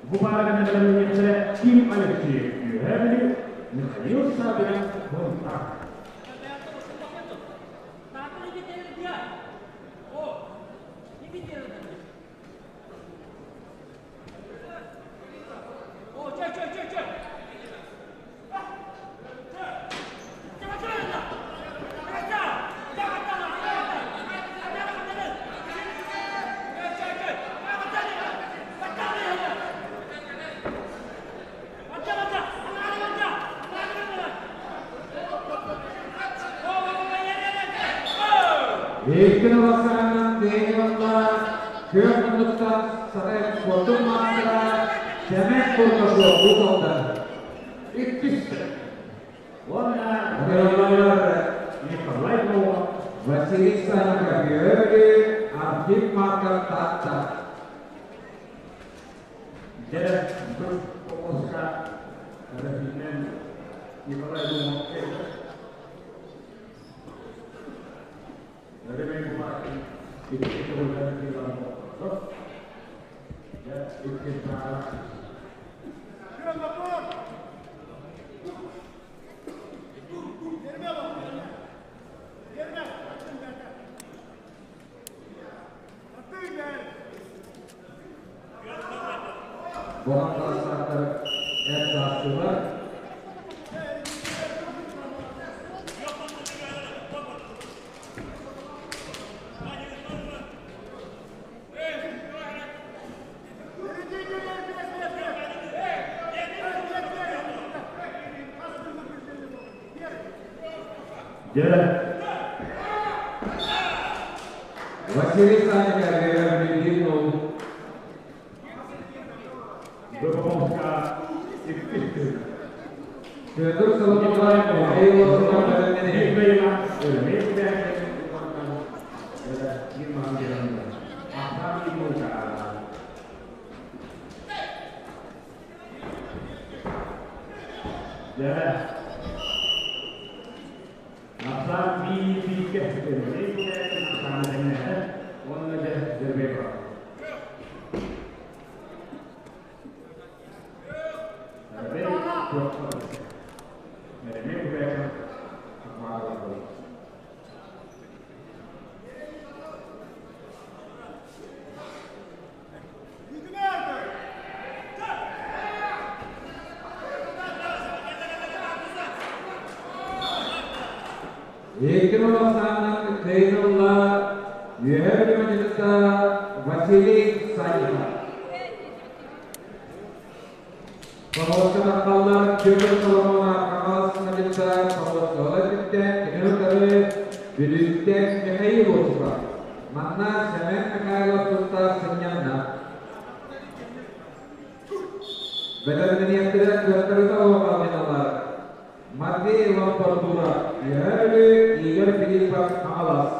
Бу паарага бэлэмнэниэхтэрэ Ким Алексеев Үөһээ Бүлүү, Михаил Савинов Сунтаар. Иккини бастаанан Теневанна күөх муннуктан Саха спордун маастара Сэмэн Бурнашов Уус Алдан. Иккис. Уонна Ыҥырыллаллар Николай Наумов. Василий Санников Үөһээ Бүлүү, Архип Марков Таатта. Дьэ, бу помоска Рафинен Николай Наумов Еремей Кобякин. Василий Санников, Петр Соломонов, Михаил Василий Санников. Петр Соломонов, Камал Смолица, Михаил Осипов. Манна Семен Михайлов тустар сынньанна. Бэлэмнэниэхтэрэ кыаттарыта оҕалминалар. Матвей Лампардура, Үөһээ Игорь Филиппов, Хаҥалас.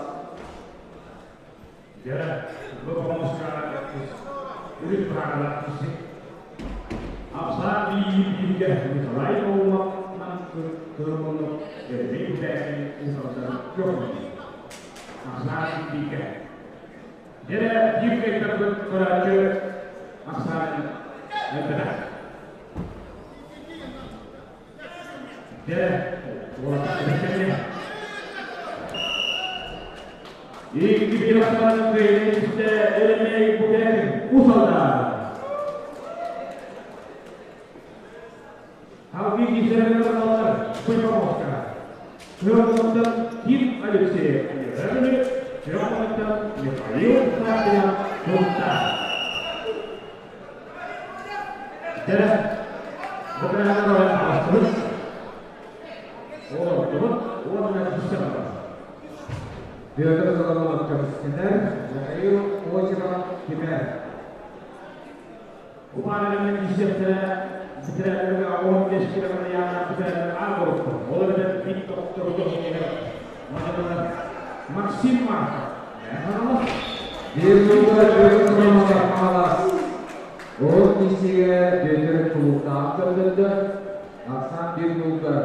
Николай Наумов, Петр Соломонов көмүскэнэр, Михаил Осипов кимэр. Максим Марков. Биир нолга Петр Соломонов, Хаҥалас. Ол киисигэ Петр Тулуктаах көрдөрдө. Ахсаан биир нолга.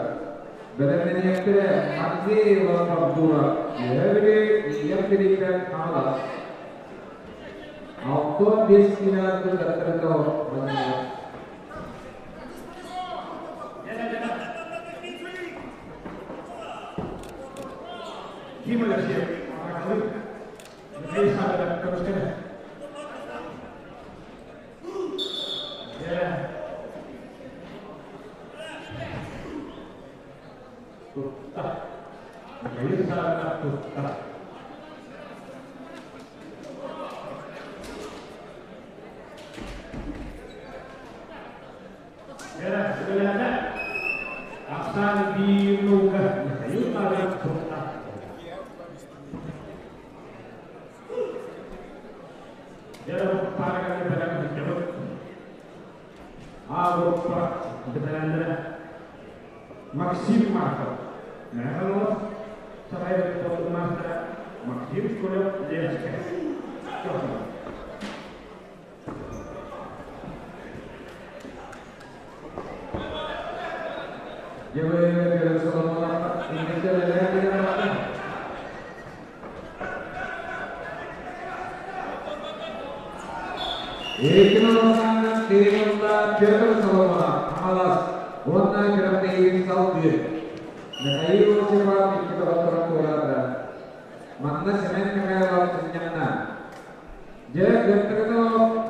Бэлэмнэниэхтэрэ Матвей Лампардуров, Үөһээ Бүлүү, Игорь Филиппов, Хаҥалас. 65 киилэ кыттарга манна. Ким Алексеев? Михаил Савельев, көмүскэнэр. Тутта. Михаил Савельев тутта. Ахсаан биир нолга Михаил Савельев тутта. Максим Марков. Михайлов, Сараев мастера Максим Школев, Ленская. Петр Соломонов, Еккин Кирилла Петр Соломонов, Хамалас, уонна күрэхтэһиитин салгыыр. Михаил Осипов икки доҕотторун туораата. Манна Семен Михайлов сынньанна. Дьэ, кыттыгытын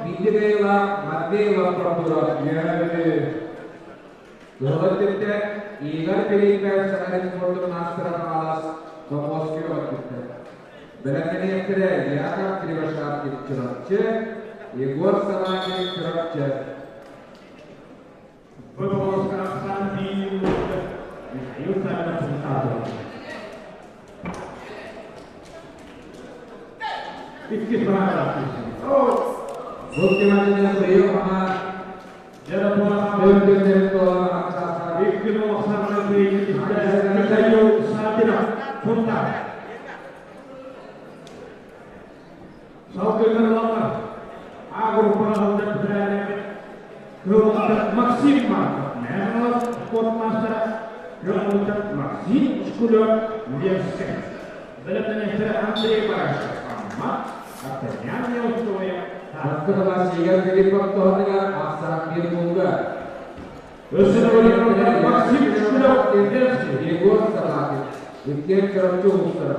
биирдэ кыайыылаах Матвей Лаппардуров үөһэ Бүлүү. Кыһыл өттүттэн Игорь Филиппов Сахалин спордун маастара Хаҥалас Томоскүөх өттүттэн. Бэлэмнэниэхтэрэ Яков Кривошапкин Чурапчы, Егор Самакин Чурапчы. Выполнился Оксан Михаил Савинов Сахатов. Икки правила. Бұл тематиканы биыл ана Михаил Савинов Фунта. Салгыннарлар А группаға Максим Марков, Михайлов спортмастера, Максим Шкулев, Ленская. Бэлэмнэниэхтэрэ Андрей Барашев, Амма, Артемьян Неустроев. Бастырылас Игорь Филиппов тоһыныгар ахсаан бир булга. Өссө Максим Шкулев, Ленский. Егор Савакин, Евгений Чурапчы улуустара.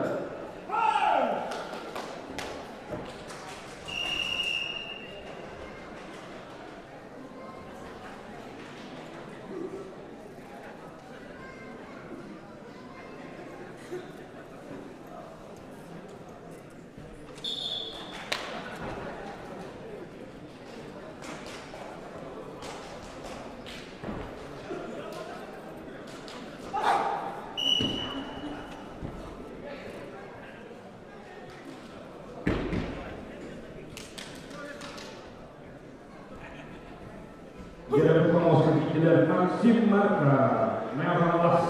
Максим Марков, Михайлов,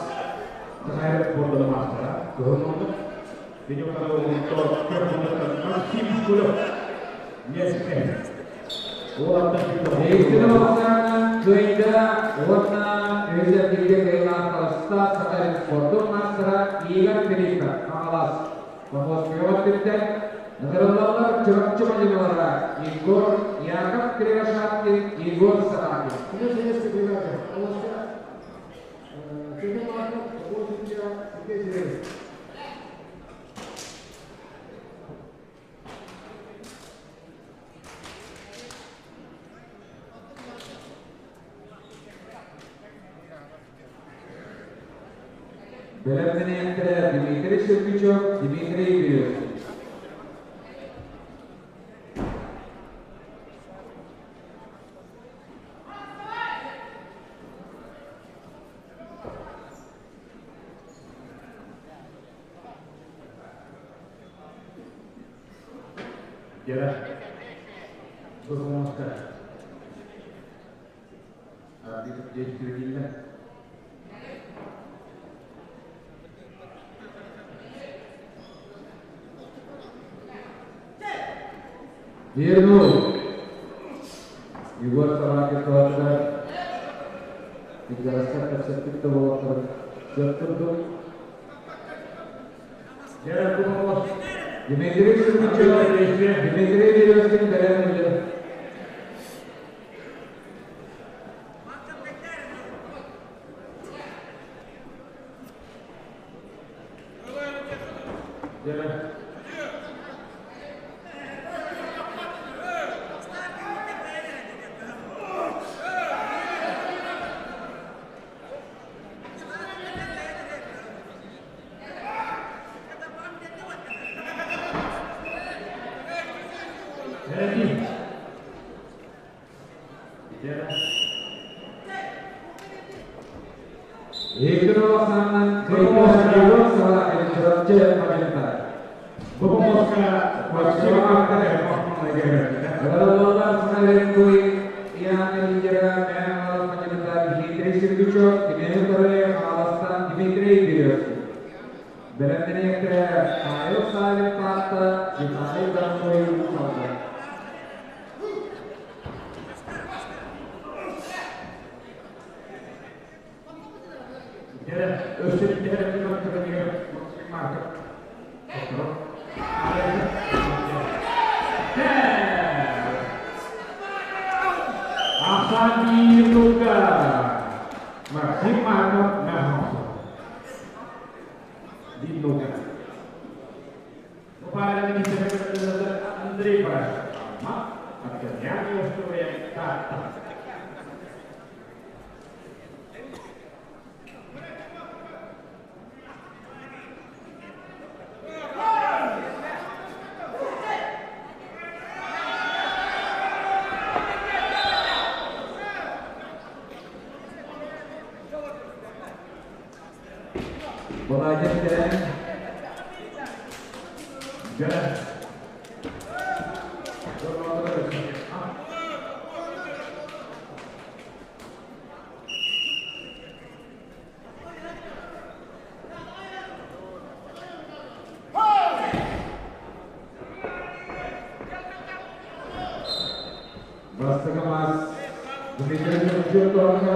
Terakhir bola master, Gomong, Video kalau untuk Максим Шкулев, Ленская. Еккини ахсаанынан кыайда уонна өйдө бииргэ кыайыылаах таҕыста Сахалин спордун маастара Игорь Филиппов, Хаҥалас. Томоскуйа өттүттэн ыҥырыллаллар Чурапчы мадьынылара Егор Яков Кривошапкин, Егор Савакин. Советской бригады. Семен Марков, Сергей Сергеевич. Бэлэмнэниэхтэрэ Дмитрий Шевчук, Дмитрий Березкин. Дера. Бұрғымызда. Действительно. Вернул. Егор Савакин туһатыгар Игорь кэпсэппит болоттор сөп курдук. Дера Бұрғымыз. Дмитрий Шевчук, Дмитрий Березкин бэлэмнэнэллэр. Дера. Дера. Дера. Еккини ахсаанынан кыайда Егор Савакин Чурапчы мадьынылара. Бұрғымызға Максим Марков. Ыҥырыллаллар Сахалин Яны лидера Михайлов мадьыныта Дмитрий Сергучев, кинини утары Хаҥаластан Дмитрий Березкин. Бэлэмнэниэхтэрэ Павел Савин Таатта, Виталий Донской Уус-Алдан. Дера. Өссө дера Максим Марков. Ахсаан Лука. Максим Марков Мехмосов. Дин Лука. Андрей Парашев. Артемьян Устроев Таатта. Баладьын кэлэн Дьэ. Бастакы мас Дмитрий Жирковка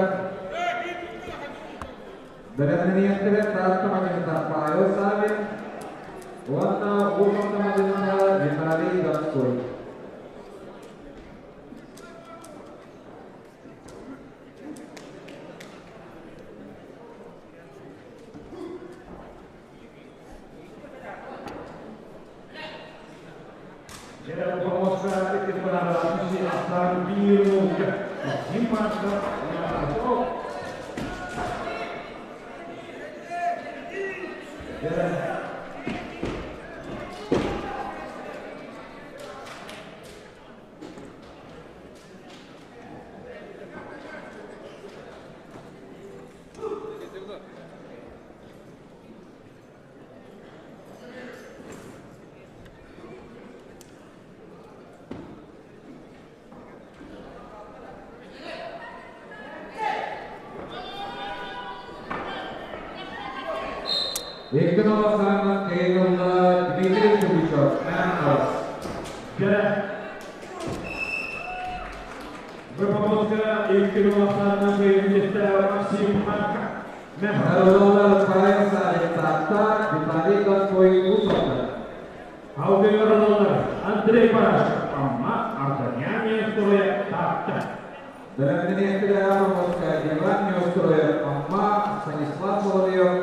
Бэлэмнэниэхтэрэ Таатта мадьыныта Павел Савин уонна Уус мадьыныта Виталий Донской. Дьэ, помощка Ахсаан биир Лука. Максим Марков Мехмосов. Дьэ. Икки наласаанан кыайылла Дмитрий Чубучев, Мэҥэ Дьэ. Выпомоска икки наласаанан кыайылла Максим Марков Мехмосов. Арылалар Павел Савин Таатта, Виталий Донской Уус Алдан. Алгайралалар Андрей Парашев Амма Артемьян Устроев Таатта. Бэлэмнэниэхтэрэ Помоска Иван Неустроев Амма, Станислав Соловьев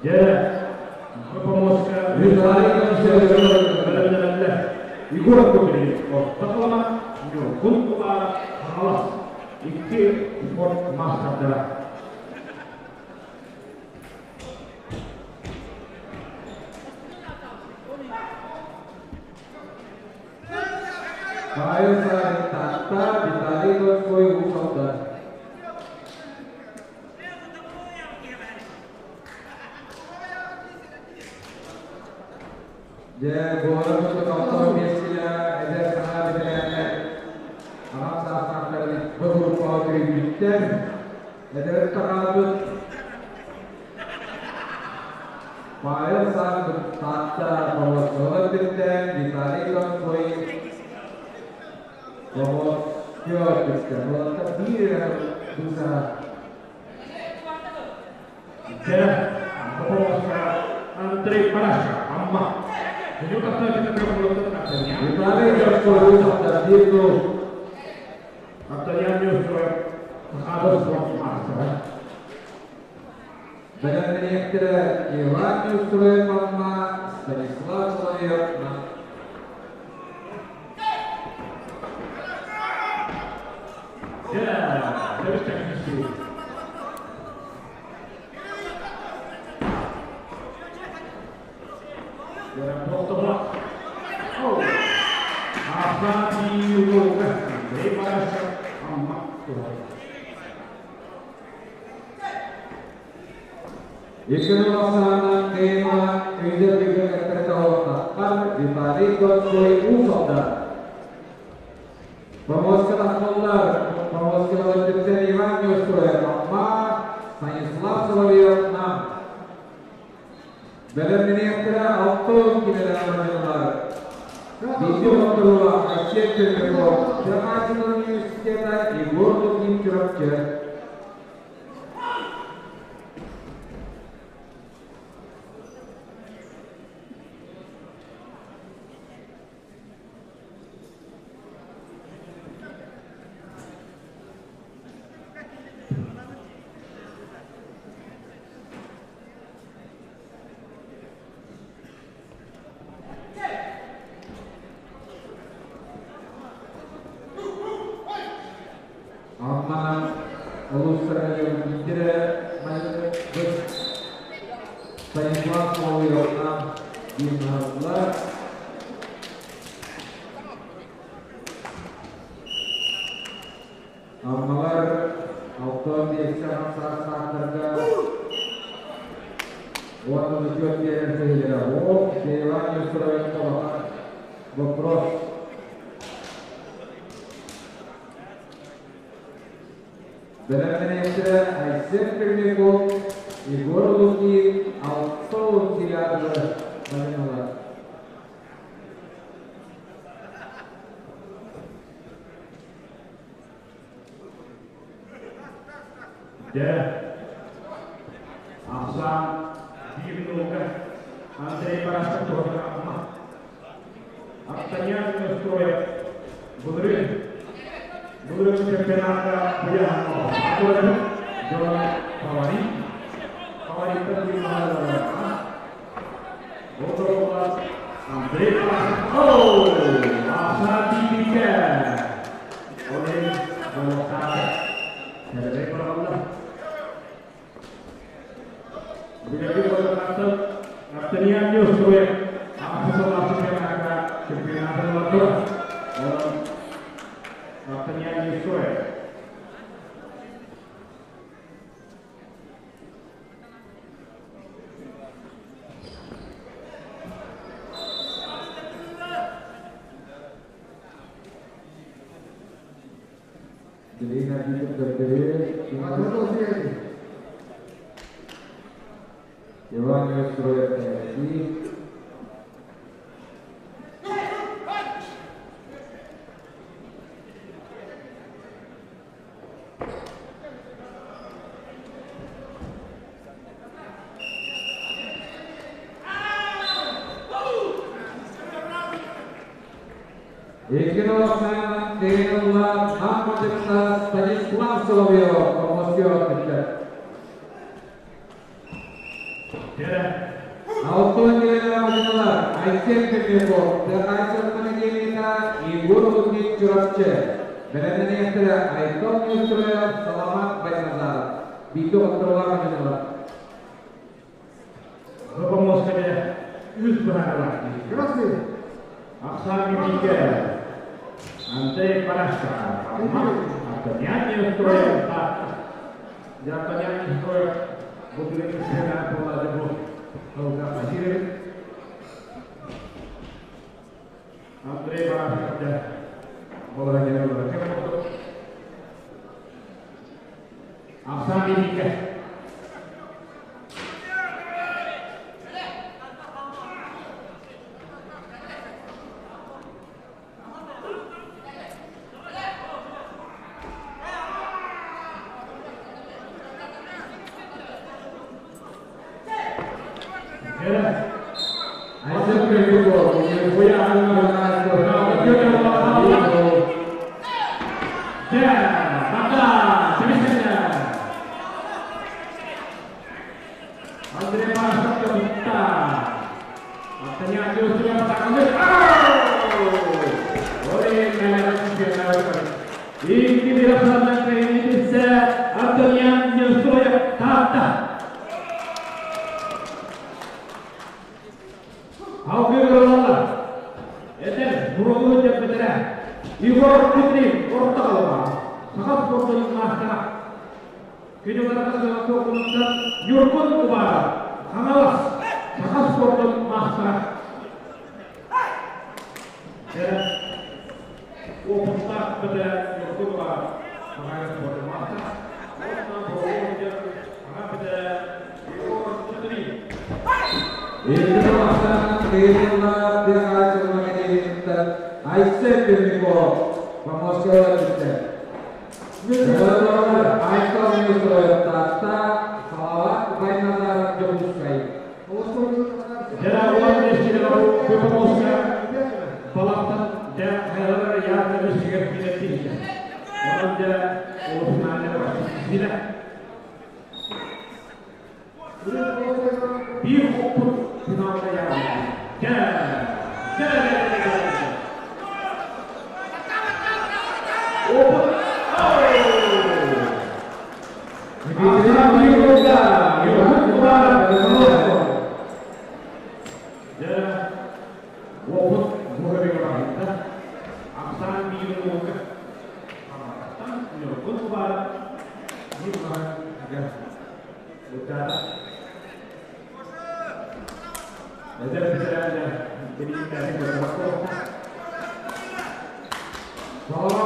Дьэ. Выпомоска Виталий Донской Бэлэмнэнэллэр. Егор Куприн Орто Халыма Ньургун Кубаров Хаҥалас. Икки спорт маастардара. Павел Савин Таатта, Виталий Донской Уус Алдан. Дьэ, буолар курдук алтан миэстэлээх эдэр саҥа бэтэрээннэр аҕам саастаахтарын бу группаҕа киирбиттэр. Эдэр таҕаабыт Павел Савин Таатта Болоскоҕа өттүттэн Виталий Донской Болоскё өттүттэн. Уолаттар биир эрэ быысаһа. Дьэ, Выпомоска Андрей Парашев Амма. Виталий Донской Уус Алдан биир гол. Артемьян Неустроев Сахада спорт маастара. Бэлэмнэниэхтэрэ Иван Неустроев Амма, Станислав Соловьев Дьэ, төрүт технический. Дьэ, тохтобула. Ахсаан Лука. Андрей Парашев Амма туһай. Икки ахсаанынан кыайыылаах өйдөр бүгүн Виталий Донской Уус Алдан. Помоска тахсаллар, Помоска өттүттэн Иван Неустроев Амма, Станислав Соловьев Нам. Бэлэмнэниэхтэрэ алтын кинилэр мадьынылар. Биирдэ хотторуулаах Айсен Пермяков, Чамачин университета Егор Лукин Чурапчы. улуустарыгар биирдэрэ Станислав Соловьевна биир. Аммалар 65 саастаахтарга уонна зачет биэрэр киһилэрэ. Ол Иван Нестерович улахан вопрос. Бэлэмнэнээччилэр Айсен Пермяков, Егор Лукин, Алтон Телятова Малиналар. Дьэ, ахсаан 1-0 Андрей Барашков туһатыгар Амма. Артаньян Неустроев былырыын былырыын чемпионатка быйаһан дьон фаворит. Фавориттар быйаһан Ол Андрей Барашков. Оу! Ахсаан бииргэ. Ол иһин буолуохтаах. Сэргэй бараллар. Бүгүҥҥү буолуохтаахтан Артаньян Неустроев ааспыт сыллаах чемпионакка чемпионатын ылан турар. Онон Артаньян Неустроев Билигин арбитр көрдөрүү. Иван Неустроев кэлии. Икки олохтоох Кирилла Амматыкса Станислав Соловьев помостер кытта. Алтон Мадиналар, Айсен Пермяков, Айсен Манагемина, Егор Лукин Чурапчы. Бэлэмнэнээхтэрэ Айтон Неустроев, Саламат Байназаров. Бииргэ отторуулар Мадиналар. Помостка үс быһаарылар. Красный. Ахсаан бииргэ Андрей Парашков. Артаньян Неустроев. Артаньян Неустроев бу түрүн чемпионат буолла бу сылга Васильевич. Андрей Барашков буолан келер. Ахсаан бииргэ. Айсен Пермяков, Андрей Барашков Артаньян Неустроев Икки бирахсаннан кайынытыса Артаньян Неустроев таатта. Алгы Этер бурулу деп бетере. Егор Кудрин орта қалма. Саха спортының мастера. Күнү тоқунунда Юркун Убаров. Хаҥалас. Саха спортының мастера. Опыттақ бетере Юркун Убаров. Саха спортының мастера. Оннан бурулу деп ана бетере Егор Кудрин. Икки олохтоох Кирилла Айсен Пермяков помостер кытта. Айтон Неустроев таатта, Салават Байназаров Дьокуускай. Жана улан нешчеге көпомоска балақтан жа хаялар яарна өсүгер килеттин. Онон жа олусунааны башты. Бир опыт финалда яарна. Жа жа жа жа. Опыт.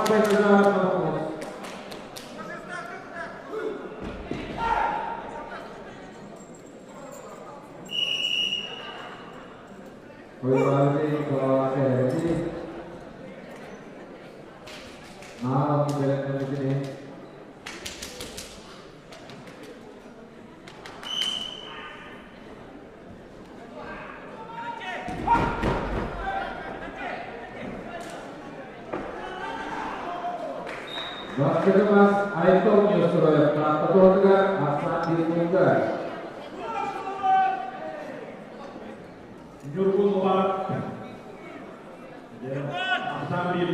Байназаров Махмуд. Ойбаалый Балаахайы. Наан бэлэмнэммитини. Бастакы мас Айтол Нестероев Таатта туһатыгар ахсаан биир. Ньургун Мубарак. Ахсаан биир.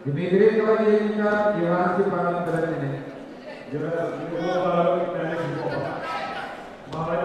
Дмитрий Колодейников, Иван Степанов бэлэмнэнин. Ньургун Мубарак Малай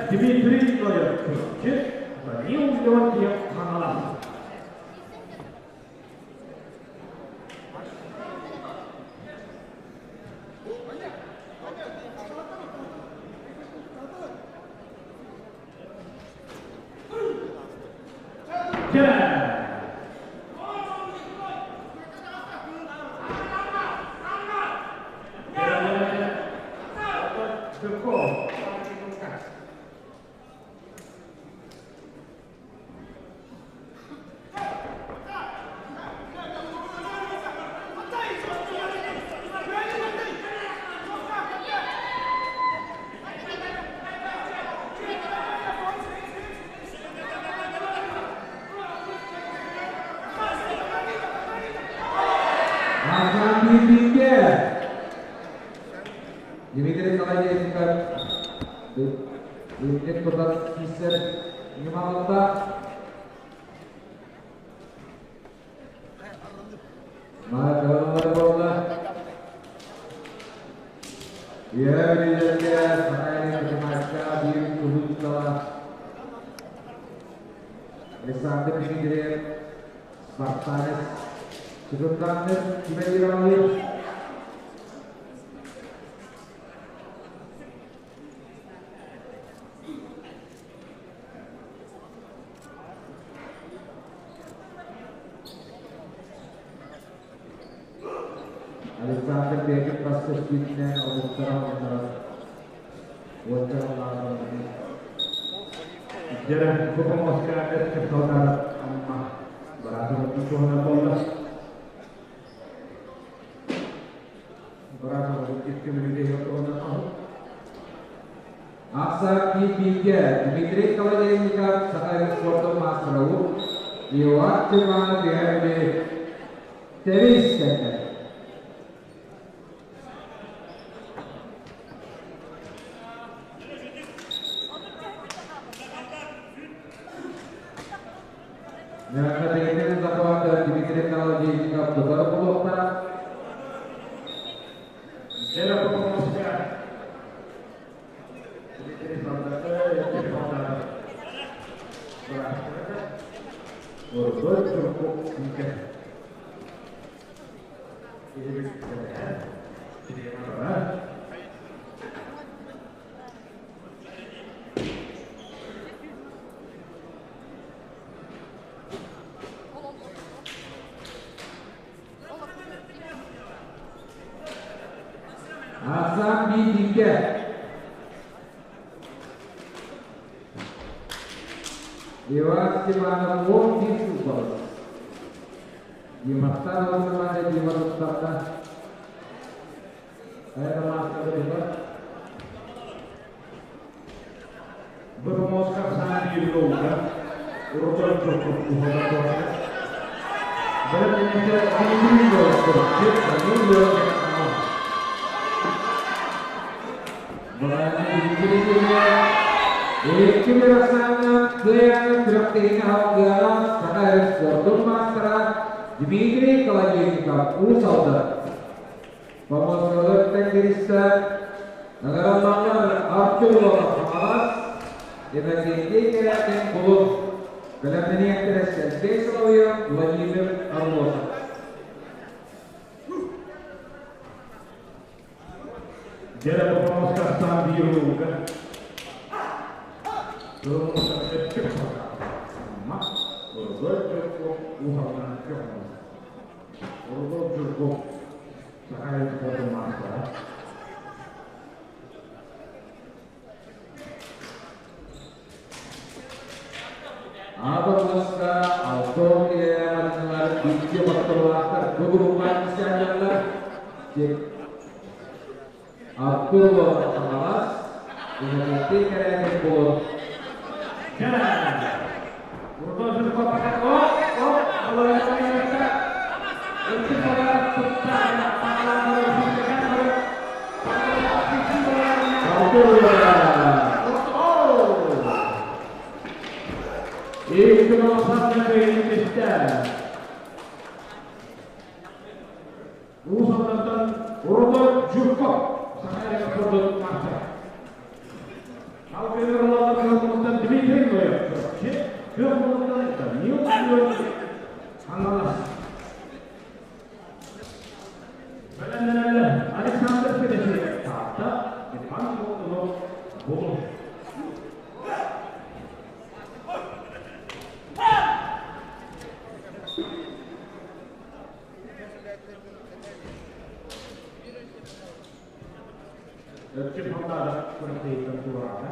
Дмитрий Ноев, Данил Леонтьев, Хаҥалас. Дмитрий Колодезников Дмитрий Курдат Немалында Маркалар болды. Еврейдерге Сахалин Математика bir Кулутова Александр Дмитриев Спартанец Чыгынданыр Кимелирович Александр Бекет Пастырскийден Дьэрэ Купомоска Эскепсалдар Амма Баратова туһана болла. Баратова икки туһана Аса Кипиге Дмитрий Колодезников Сахалин спортом мастера Иван Степанов Герби Терискete. Мәрхәбәгеҙ Дмитрий Колодезников тотар булуҡта. Дьэрэ Купомоска Дмитрий Солдаты Баратова Ордой Турку Кике. Hasan Bidike. Иван Степанов 11 супер. Диматтан олмады Диматтан. Это мастер бар. Купомоска Саан Юлга. Ордой Турку Кухона Бәрінен Дмитрий Данил Екі Мирасана Кыяны күрәктегені алғыға Сахалин спортын мастера Дмитрий Колодезников усалды. Помощникler тәңгерісі Наградалар Артур Хамалас, Демекенде керәкен бұлып, біліміне Сергей Соловьев, Владимир Орлов. Дьэрэ Купомоска Саан Юлга. Ордой Турку Ухана Ордой Турку Сахалин спортын мастера. Абырмаска Алтон Мариналар, Битке Бақтырлақтар, Бүгіруман Сянжанлар, тек Артур Хамалас, Демекенде керәкен болып. Ордой Турку Пакат. Оп, оп, Артур. Уус Алдантан Рудольф Жирков, Саха спордун маастара. Салгыы ыҥырыллаллар Кыһыл Дмитрий Ноев, Чурапчы, Күөх Муннуктан Даниил Леонтьев, Хаҥалас. Бэлэмнэнэллэр Александр Федосеев, Таатта, Иван Болтунов, Булун. Өрчүм Хамдаада күрэхтэһииттэн туораата.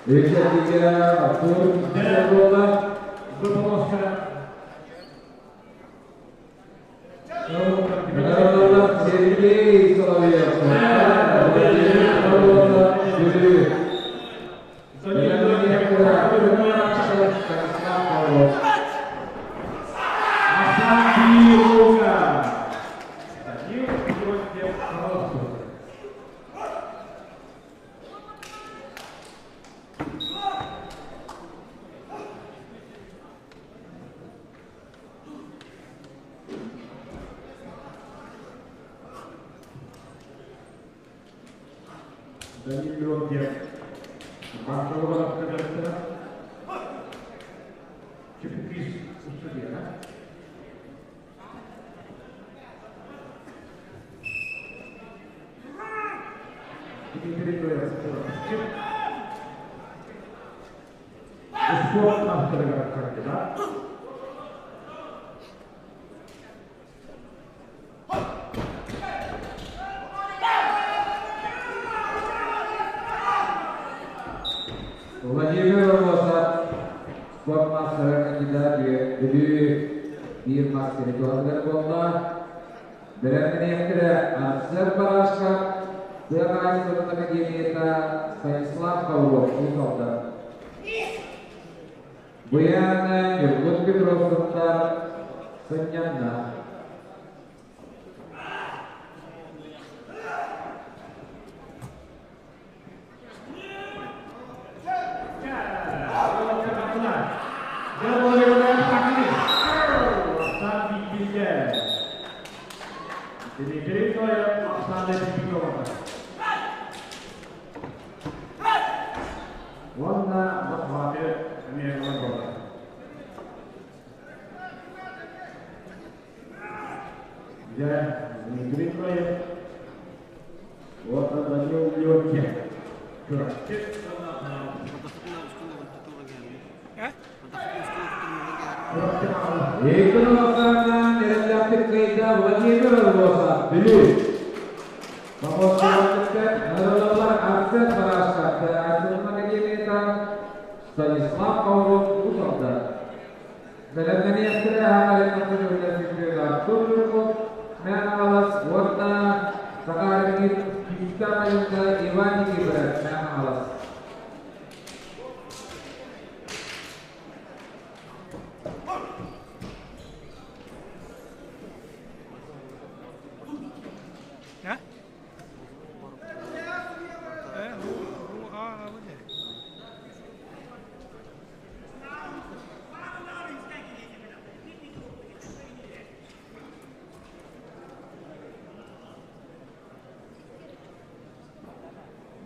Иккитигэ Артур буолла. Сергей Соловьев. Бүлүү. Данил Леонтьев Барселона дьарыктанар. Чепукис устудьуона. Дмитрий Ноев Спорт маастарыгар кандидат. Владимир Росов, спорт маастара кандидат Бүлүү биир мастер туһатыгар буолла. Бэлэмнэниэхтэрэ Арсен Барашков, тыа хаһаайыстыбатын академията Станислав Павлов Уус Буян Ньургун Петровтар сынньанна. Уонна захваты эмиэ буолар. Дьэ, Дмитрий Ноев уонна Данил Леонтьев Чурапчы Икон эрэллээхтик кыайда Владимир Росов, Бүлүү. Помощник Нырылалар Арсен Барашков, Айсен Академията Станислав Павлов Уус Алдан. Бэлэмнэниэхтэрэ аҕалын Артур Жирков, Мэҥэ уонна Сахалин Күүстээх Иван Никифоров, Мэҥэ.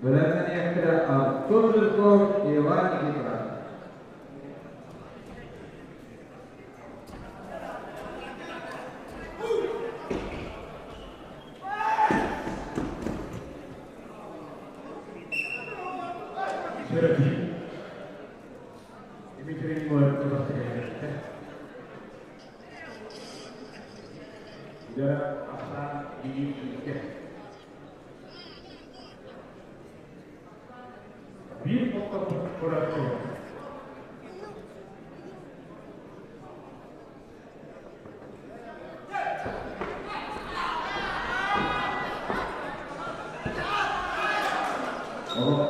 Бэлэмнэниэхтэрэ Артур Жирков, Иван Никифоров. Серафим Дмитрий Ноев тураста Дьэ, ахсаан биир икки. Биир тохтоппут көрөөччү.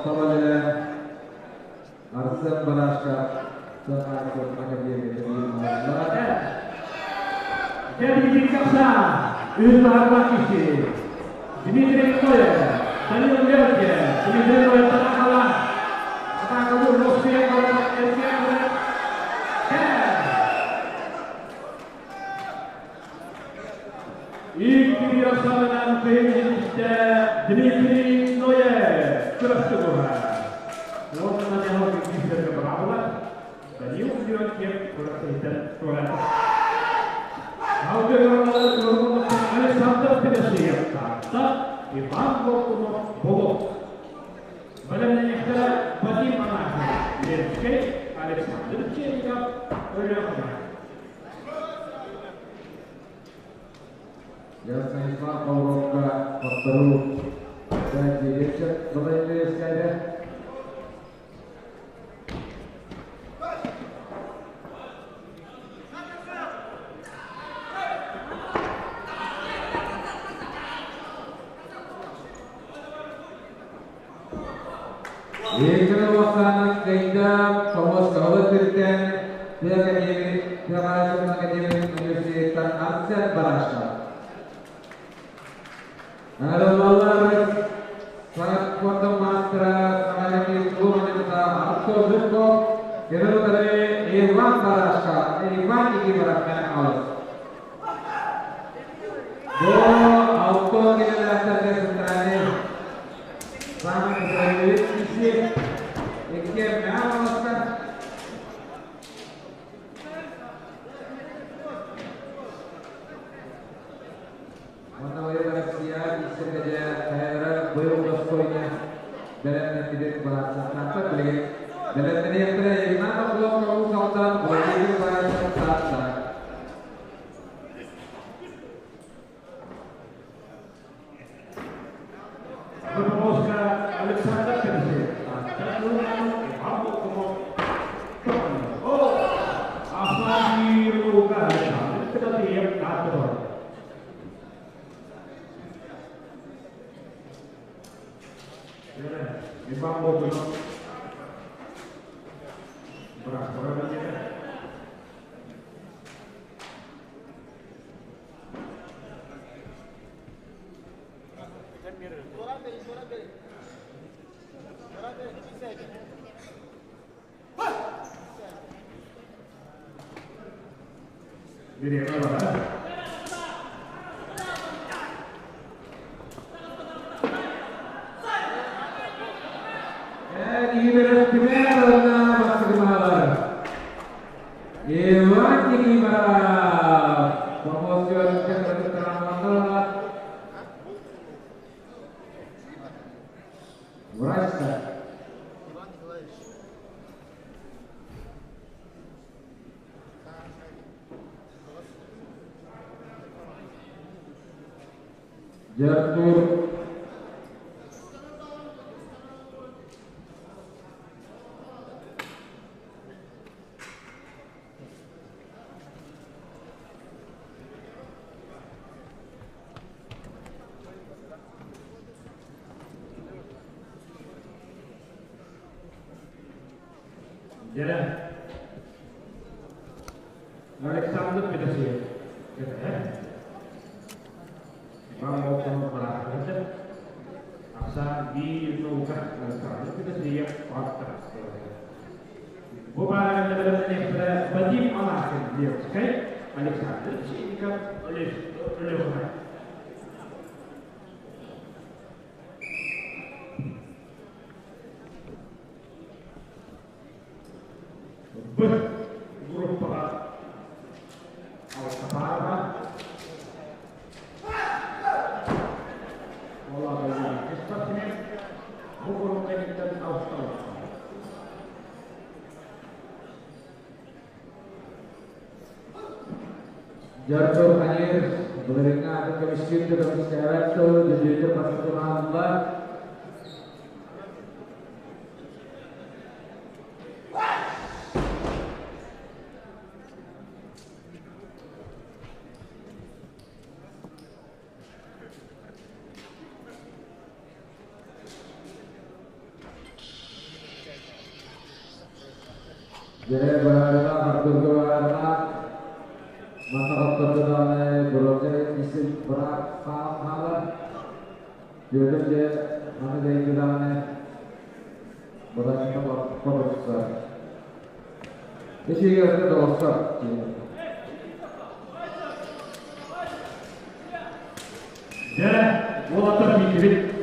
Табалеле Арсен Барашка Сахар Академия Дмитрий Капса, Үс Дмитрий Ноев, Данил Левке, Дмитрий Ноев Тарахала, Атакалур Россия, İlk yaşamından kıymetli Дмитрий Ноев, Красивура. Уонна дьаһал күүстэргэ быраабыла Данил Леонтьев курактыйтан туората. Александр Федосеев Таатта, Иван Боркунов Болот. Бэлэмнэниэхтэрэ Вадим Анахин Ленскэй, Александр Черников Өлүөхүмэ. Станислав Павловка повтору директор Владимир. Екінші вақсаның қайда Помоскалы түрттен Академия Академия университеттен Арсен Барашка. Аралалар Sanat мастера Самалеми Клуманета Артур Зубков, Генерал Иван Барашка, Иван Никифоров алыс. Бу авто генерал центральный Самый киши, Икке Мямовска. Онна Россия исекеде кайра быйыл достойня бәләннән кидек барса тата билге бәләннән яктыра Игната Блокка усалдан Владимир Барашев тата. Выполоска Александр Федосеев. Аслан Рука Александр Федосеев Таатта. Иван Богданов. Брак, Direi, Иван Никифоров. Помощник Врачка. Иван Николаевич. Артур. Дere. Александр Федосеев. Иван Богданов Барахов. Акса би наука Александр Федосеев Паттар. Бу Вадим Анахин Левской, Александр Чейников Лехна. Б группа Алтапарова. Ола спортсмен. Бу группа Австралия. Jartur Anir Beringer ada kemiskin juga sekarang tuh jadi pasti Allah. Дьэ баарына Артурга баарына манна хоттордо бронза исин быраап хаалар. Петр дьэ маны дайды даҕаны быраакка хотурсар. Ишиге өтө доҕостор. Дьэ, уолаттар киирдибит.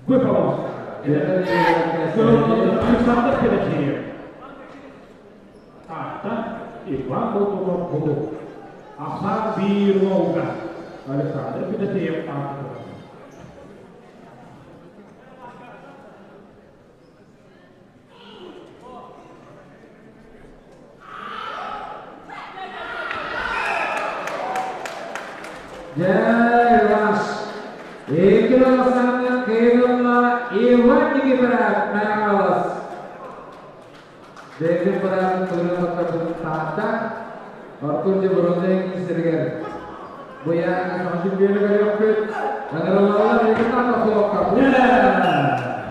Выполнил. Александр Федосеев. Таатта Иван Болтунов Булук. Ахсаан биир уолга Александр Федосеев ааттыыр. Дьэ, Иваш, икки кыйылла Иван Никифоров Мэҥэ Бэйэтин быраатын туруна таатта, Артур дьэ бронза киисэригэр бу яаҥа саҥа чемпионы көрүөхпүт. Ыҥырыллаллар Игнат Охлопка.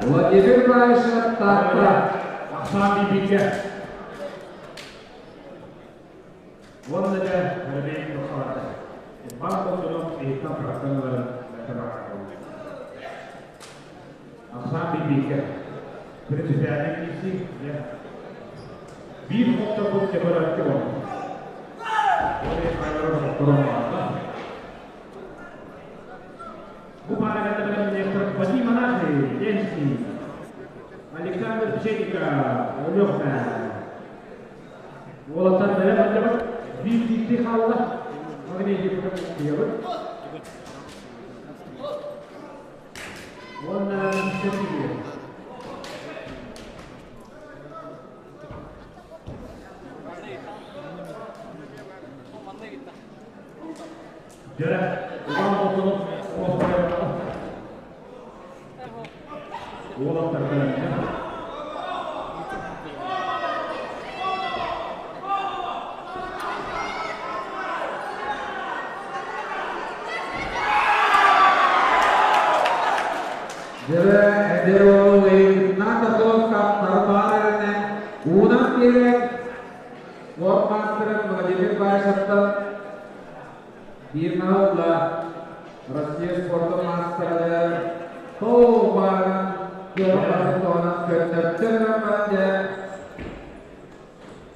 Владимир Баишев Таатта. Ахсаан бииргэ. Уонна дьэ, Рабей Михайлович. Иван Болтунов иһиттэн практикаларын Ахсаан бииргэ. Принципиальный киирсии. Биир хотторбут көмөрөттү буолла. Бу паарагаттан Вадим Монахи, Ленский, Александр Пчетика, Өлөхмэ. Уолаттар бэлэм ардыбыт, биир киирсии хаалла. Магнезий кутуйабыт. Уонна Сергей. Дьэрэ, Иван Болтунов уолаттар бэлэмнэр. Дьэрэ, эдэр уол Игнат Охлопков тарбаар уунан киирэн спорт маастарын Владимир Баишевтан биир наһылла Россия спортун маастарыгар тоу баарынан кыаҕын көрдөртөр дьэ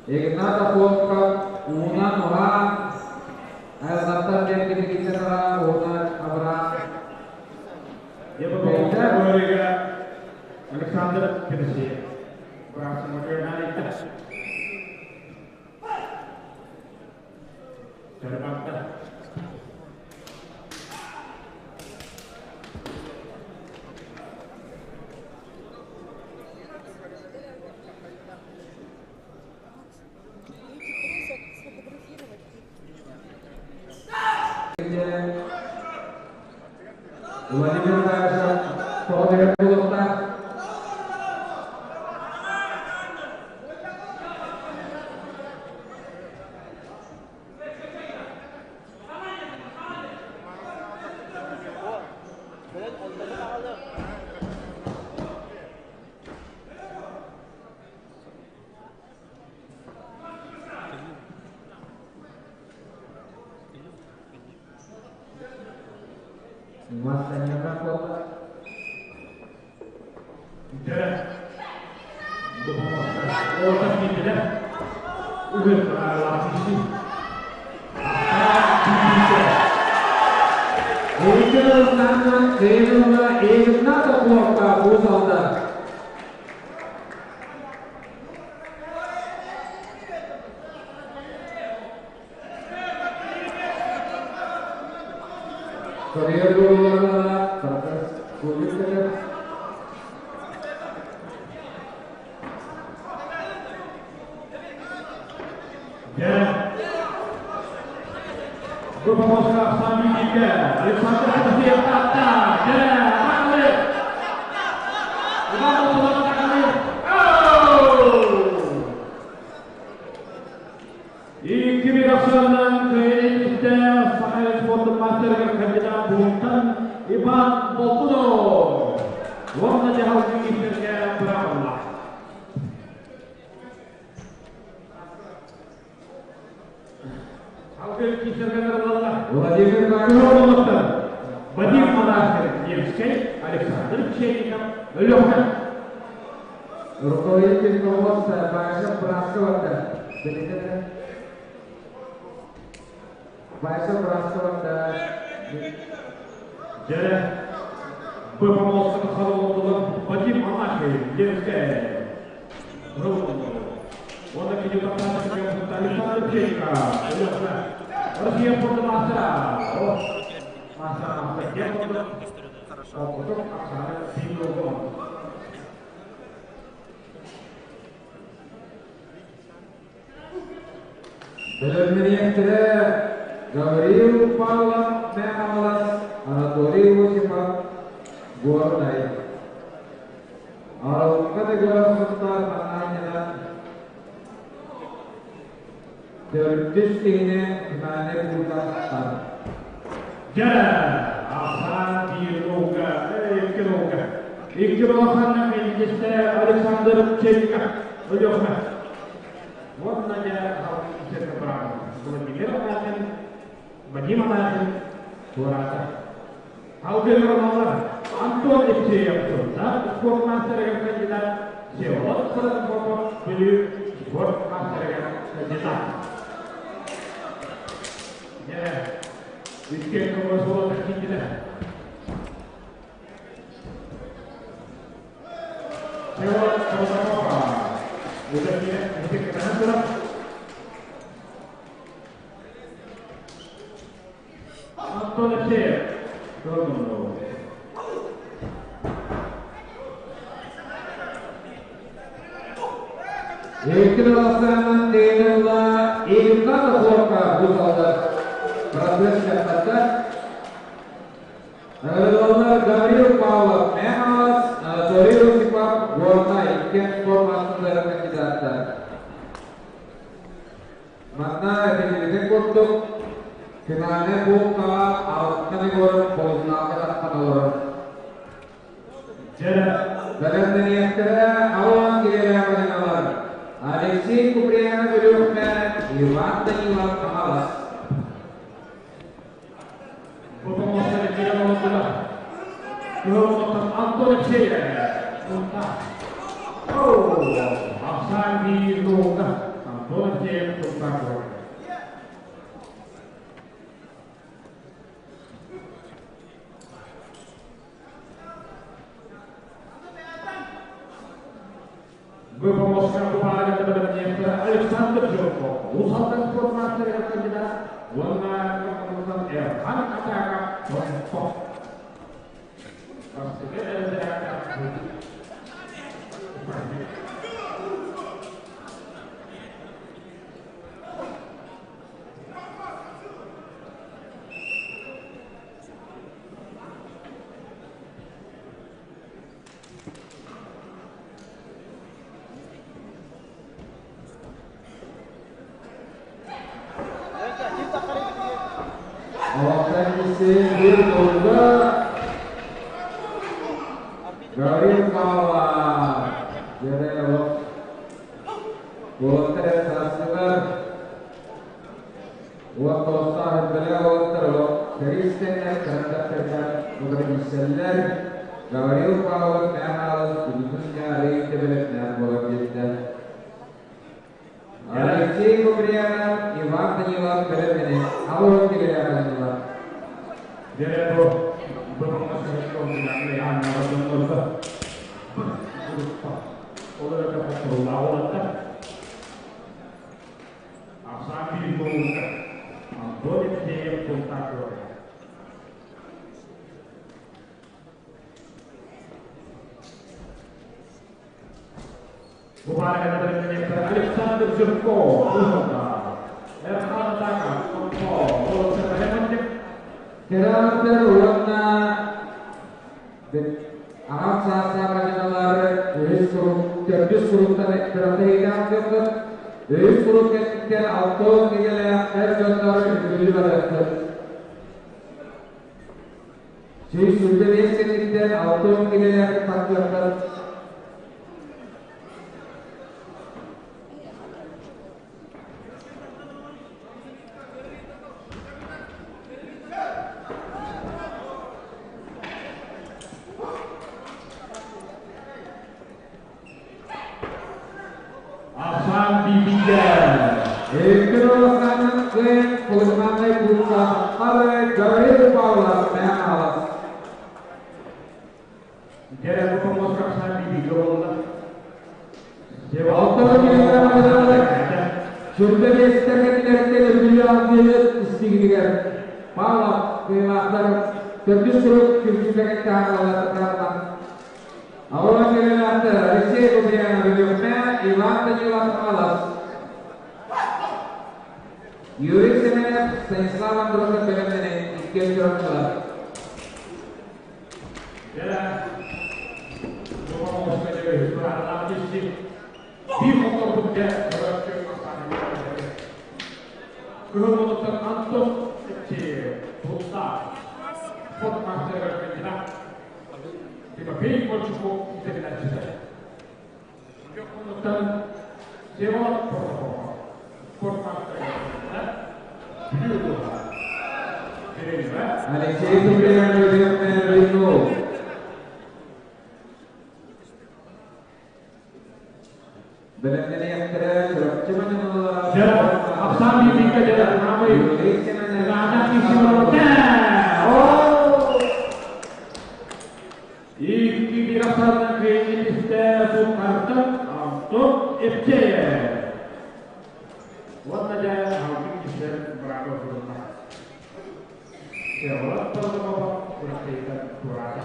Игнат Охлопков уунан уһаан айылҕаттан биэрбитигиттэн уунан абыраан Александр Федосеев. Чарбакта. Эти просят сфотографировать. Владимир Баишев тоҕо буолуохтаах. Masanya буолла. Дьэрэ. Уолаттар киирдилэр. Үгүс лапсиси. Икки кыйылла Игнат Охлопков уус алда. Корея буолларына Саркас Куликов. Дьэрэ. Бу помощка Ахсаан бииргэ. Александр Федосеев Таатта. Дьэрэ. Такалы. Иван Болтунов Такалы. Икки бір ахсаанынан кыайын Саха спортун мастерыгар кандидат буолтан Иван Болтунов. Уонна дьаһал киирсэргэ бырабылла. Владимир Павлов. Вадим Монахин, Невскай, Александр Пчельников, Лёха. Руководитель руководства Паша Браскова. Паша Браскова. Дьэ, бу помостка халаллар Вадим Монахин, Невскай. Уонна кини Александр Пчельников, Лёха. Россия спорта мастера. Мастера, Хорошо. Бэлэмнэниэхтэрэ Гаврил Павлов, Мэҥэ Анатолий Осипов, Горнай. Аралыкка да сыттар маннаанньанан төрдүс киһини финальнай курдаттар. Дьэ, ахсаан биир наука, икки наука. Икки балаханна мендесте Александр Пчельников, Өлөхмө. Уонна дьэ, Владимир Анахин, Вадим Анахин, туораата. Алгы Антон Евсеев, спорт мастерыгар кандидат, Всеволод Саранбоков, Бүлүү спорт мастерыгар кандидат. Дьэ, үскен көмөс болот киндилер. Всеволод Саранбоков, Удачи, Антон Евсеев, Көрдүм. Икки баласынан тeenilla Илката Хорка бусалдар процесс жақтатта. Наградалар Гаврил Павлов, Мэҥэ Анатолий Осипов, Горнай, иккен спорт мастерлары кандидаттар. Манна этилибитин курдук финальный пунктка алтыны көрүп полуфиналга тахсан олорор. Дьэ, Бэлэмнэниэхтэрэ Алан Кирилл Алексей Куприянов Өлүөхүмэ, Иван Данилов Хаҥалас. Бу помостары кирен олордулар. Антон Евсеев. Ахсаан биир наука. Антон Евсеев Сунтаар. Бу помостка Александр Жирков, Уус Алдан спорт мастерыгар кандидат, уонна Эрхан Атака, Томпо. Алактан bir golda Гаврил Павлов. Дьэ, Уоттар саастылар. Уот тоостаах бэлэ уоттар Кристеннер карандаттардан буградиселлер. Гаврил Павлов Мэҥэ Бүгүн ярый тебелетнер болар кетті. Алексей Куприянов, Иван Данилов бэлэмнэни. Алуын келе. Дьэ, бу помостка Ахсаан биир наука. Антон Евсеев Сунтаар. Александр Жирков, Эрхан Атака, Томпо, Терактер уонна ағам саастаах үһүс сурук, төрдүс суруктан күрэхтэһиигэ Үһүс сурук кэнниттэн алтон кигэлээх эр дьоннор үҥкүүлүү барыахтар. Сүүс сүүрбэ биэс кэнниттэн алтон кигэлээх тахсыахтар. Андрей Куцахары Гаврил Павлов Михайлов. Дьэрэ бу помоска ахсаан бииргэ буолла. Алтан Сүрдэ миэстэ кэннилэриттэн Өбүлү Андреев истигинигэр Павлов кыайыылаахтар төрдүс сурук күргүбэккэ хааллар. Аура кэлэлээхтэр Алексей Куприянов Өлүөхүмэ, Иван Данилов Хаҥалас. Юрий Семенов, Станислав Андросов бэлэмнэнэн иккиэн чурапчылар. Дьэрэ бу помоска дьэ бырааталаах киһи биир хотторбут дьэ көрөөччү Кыһыл муннуктан Антон Тутта спорт мастерыгар кандидат Тимофей Кольчуков иитиллээччитэ. Күөх муннуктан Всеволод Протопопов спорт мастерыгар кандидат Бүлүү улууһа Тренера Алексей Куприянов Өлүөхүмэ Рынов. Бэлэмнэниэхтэрэ Чурапчы Манымалара Дьэ, ахсаан бииргэ дьэ Амый Юрий Семенов Наана Кисимовна. Икки биир ахсаанынан кыайыыны истэ Суккартан Антон Евсеев. Уонна дьэ алгын кисэр браво сурунна. Всеволод Протопопов күрэхтэһииттэн туораата.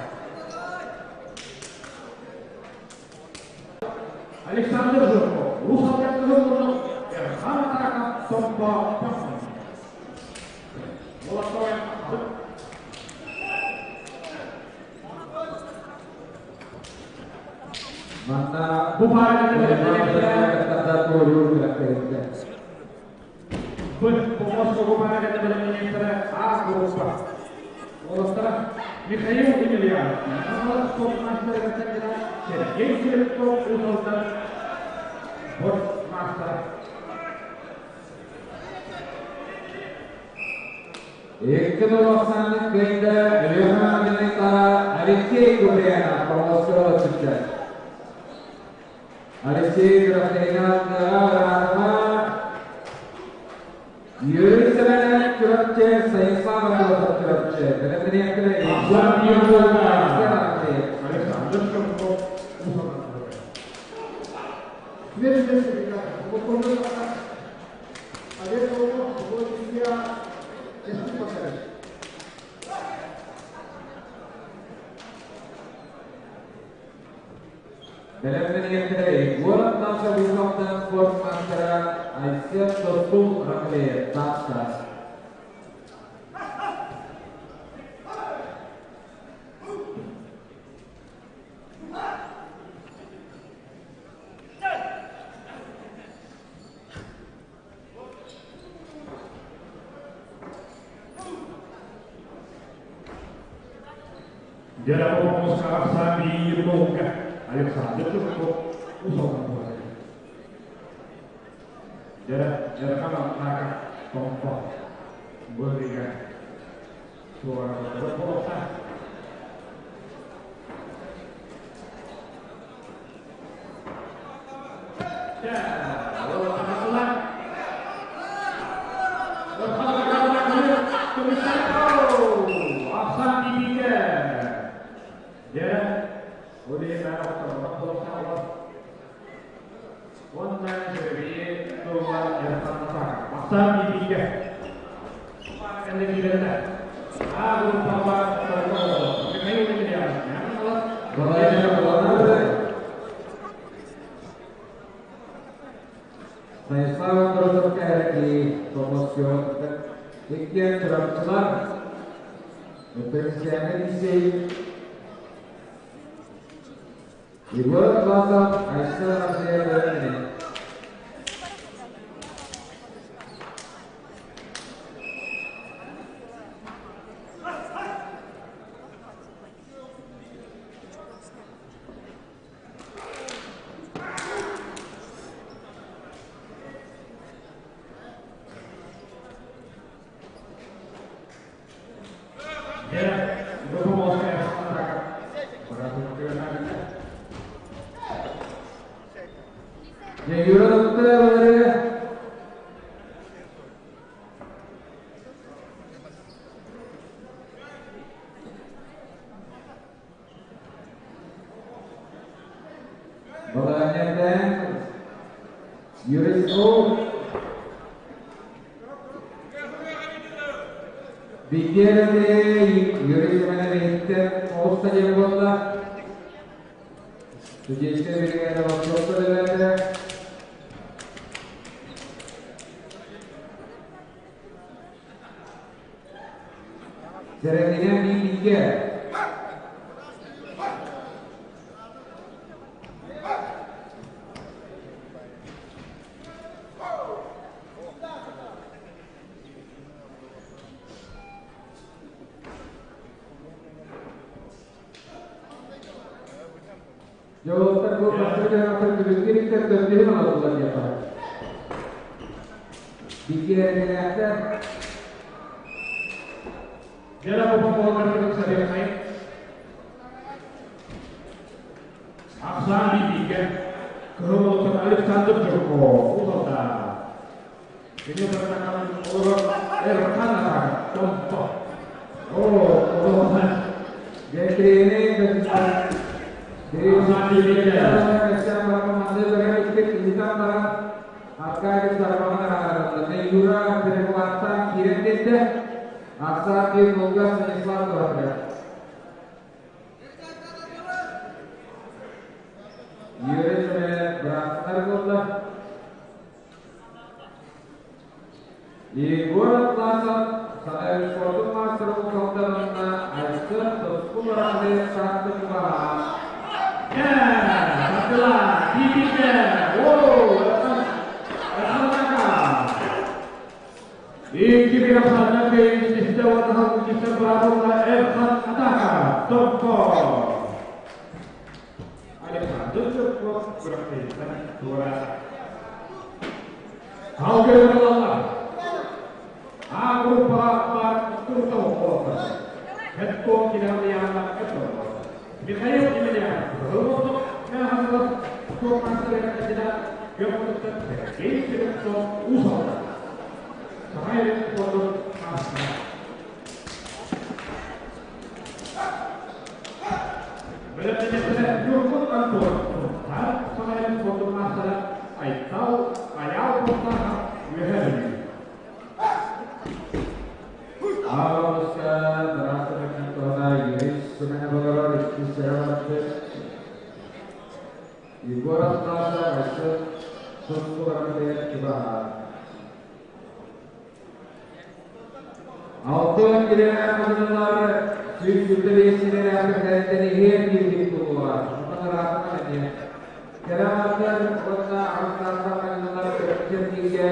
Александр Жирков, Уус Алдан кыһыл муннук, Эрхан Атаков, Томпо Пахман. Уолаттар Манна бу паарга бэлэмнэниэхтэрэ туоруур күрэхтэһиитэ. Бу помоска бу паарга бэлэмнэниэхтэрэ А группа. Уолаттара Михаил Емельянов, спорт мастерыгар кандидат Сергей Слепцов, Уус Алдан спорт мастера. Икки ахсааннык кыайда Өлүөхүмэ Андреевтара Алексей Куприянов Павловского түстэ. Алексей күрэхтэһиинэ Юрий Семенов Чурапчы, Станислав Андросов Чурапчы. Бэлэмнэниэхтэрэ Ахсаан биир Алексей Александр Шевков, Уус Алдан. Следующая ребята, Олег Ломов, Владимир Честный. Бэлэмнэниэхтэрэ Егор Атласов Уус Алдан спорт мастера Айсен Тостул Рахлеев Таатта. Дьэ, бу помоска ахсаан биир буолга Александр Жирков, Уус Алдан. Дьэ, Эрхан Атаков, Томпо. Бу туораабыттара буолуохтаах. Дьэ, уолаттар Эрхан Атаков Ахсаан бииргэ. Дьэ, ол иһин буолуохтаах. Уонна Сергей Тула Эрхан Атаков. Ахсаан бииргэ. Кэннэ киирэллэр. А группаҕа Михаил Емельянов. Владимир Баланов, Станислав Андросов кэһэрги Томосчуот иккиэн чурапчылар Пенсионер лицей Егор Атласов Айсен Андреев бэлэмнэнин. Дьэ, бу помоска Эрхан Атаков. Быраатын Дьэ, Юра Доктор Юрий Ол Бигерде Юрий Семеновичтен оҕуста диэн буолла. Судейскай биригээдэ боппуруоска үлэлээтэ. Сэрэнинэн биир-бииргэ. Дьолуоттар бу бастакы түһүмэхтэн түмүктүүр иһиттэр төрдүһүн оҥордулар диэххэ. Биккиэрэннэлээхтэр. Дьэ, бу буолар Сарыахай. Ахсаан бииргэ Кыһыл Олохтон Александр Жирков улалда. Кини барытынан олорор Эрхан Атака Томпо. О, олоҕунан. Дьэ, Аркадий Сарманов, Юра Перехваттан киирэн кэллэ. Ахсаан биир Волга Станислав Дмитриев. Юрий бырааттар буолла. Егор Атласов спортун маастарын салдарына Айсен Тоску барааны сааттык баһа. Сатыла, Типите, Оу, Икки бирахсанна кöyünчisi ватахал Бравола Эрхан Атака, Топпо. Александр Жирков күрэхтэһииттэн туораата. Салгыы ылаллар. А группаҕа баар турталык буолар. Хеттон килэҕин этоллор. Михаил Емельянов кыһыл Механов спорт мастера кандидат Көмөтүттэн Сергей Слепцов уус алта. Саха спордун маастара. Бэлэмнэнэхтэрэ Ньургун Антонов Сунтаар Саха спордун маастара Айтал Айаал Кустаахов Үөһээ Бүлүү. Аҕабыска бырааттарынан туһана Юрий Семенов олорор иккис сэрэ барбыт. Егор Атласов Айсен Сосуларга чугаһаан. Алтын килэлээх мадьынылар 125 силэлээх тэрилтэн иһиэн киирбит буолуоҕа. Онон ыраатынан эмиэ. Кэрэ уонна аҕыс мадьынылар чэпчэтиигэ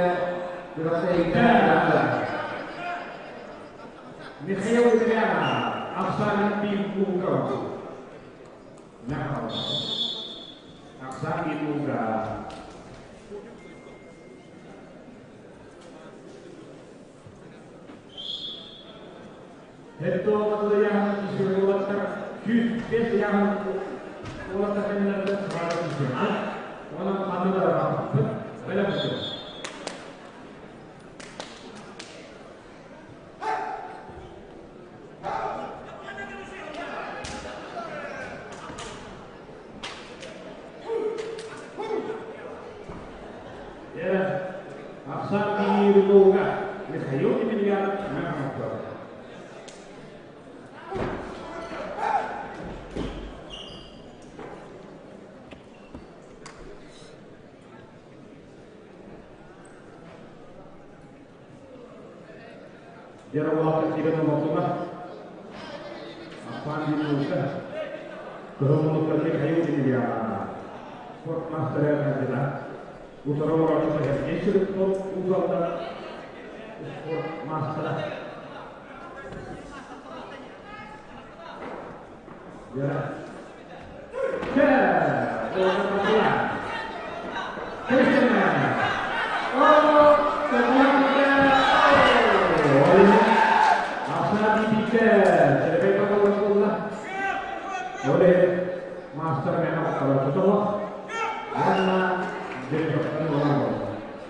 күрэхтэһиигэ Михаил Ильянов, Оксана Пимпуков. Михайлов. Оксана Пимпукова. Хеттооматыяһын исүрүлаттар 105 яһын уолаттар кэннилэринэн саҕара түсүөхпүт. Онон ханны да барбаппыт. Бэлэм сылдьабыт. Ахсаан Кирииловга Михаил Емельянов Михайлов. Дьаровалаахтар киирэн олордулар. Ахсаан Кирииловка Кыһыл Михаил Емельянов спорт мастера кандидат. Утары олорооччута Сергей Черепков Уус Алдан спорт маастара. Вера. Чэ! Master memang kalau cocok, karena jadi dokter orang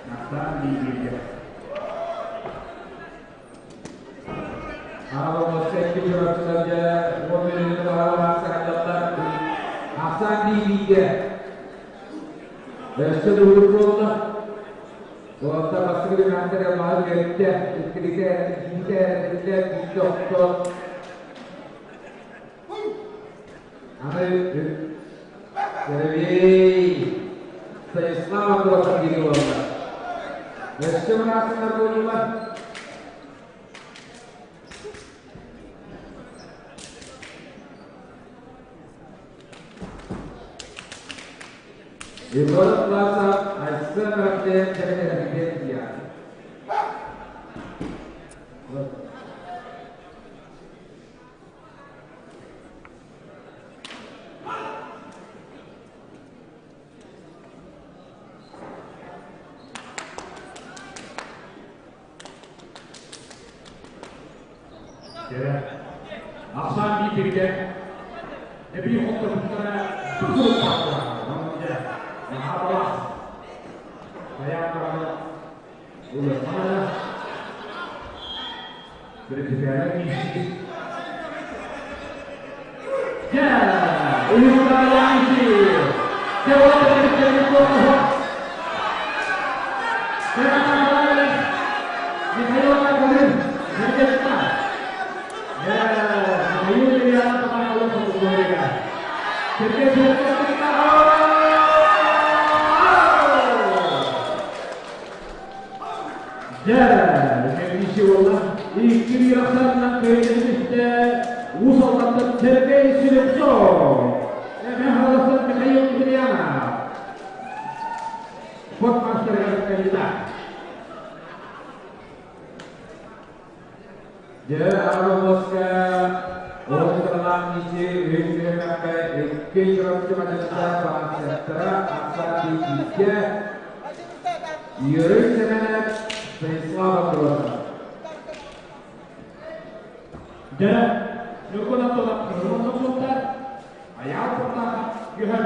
Naksan di India. Аҕа чурапчыларга уон мүнүүтэ баҕалаах саҕаллар Ахсаан бииргэ. Өссө дуһур буолла. Уолаттар бастакы түһүмэхтэрэ маһы үөртэ, иккилитэ, иккитэ, биллэ, биирдэ охто. Аны Сергей Станислав Андросов диэки буолла. Өссө быраасыннар буоллулар. Егор Атласов, Айсен Рахтеев кэбиһэрбитин диэн. Ахсаан биир эбии хотторбуттара Сергей Слепцов, Михайлов Михаил Емельянов, спортмастер кандидат. Дьэ, Аромоска Оҕолорун ичи үһүс икки чурапчы мадьынта баҕастара ахсаан бииргэ Юрий Семенов, Станислав Андросов. Дьэ, Ньургун Антонов Кыргызстан Айаал Куртаха Үһэ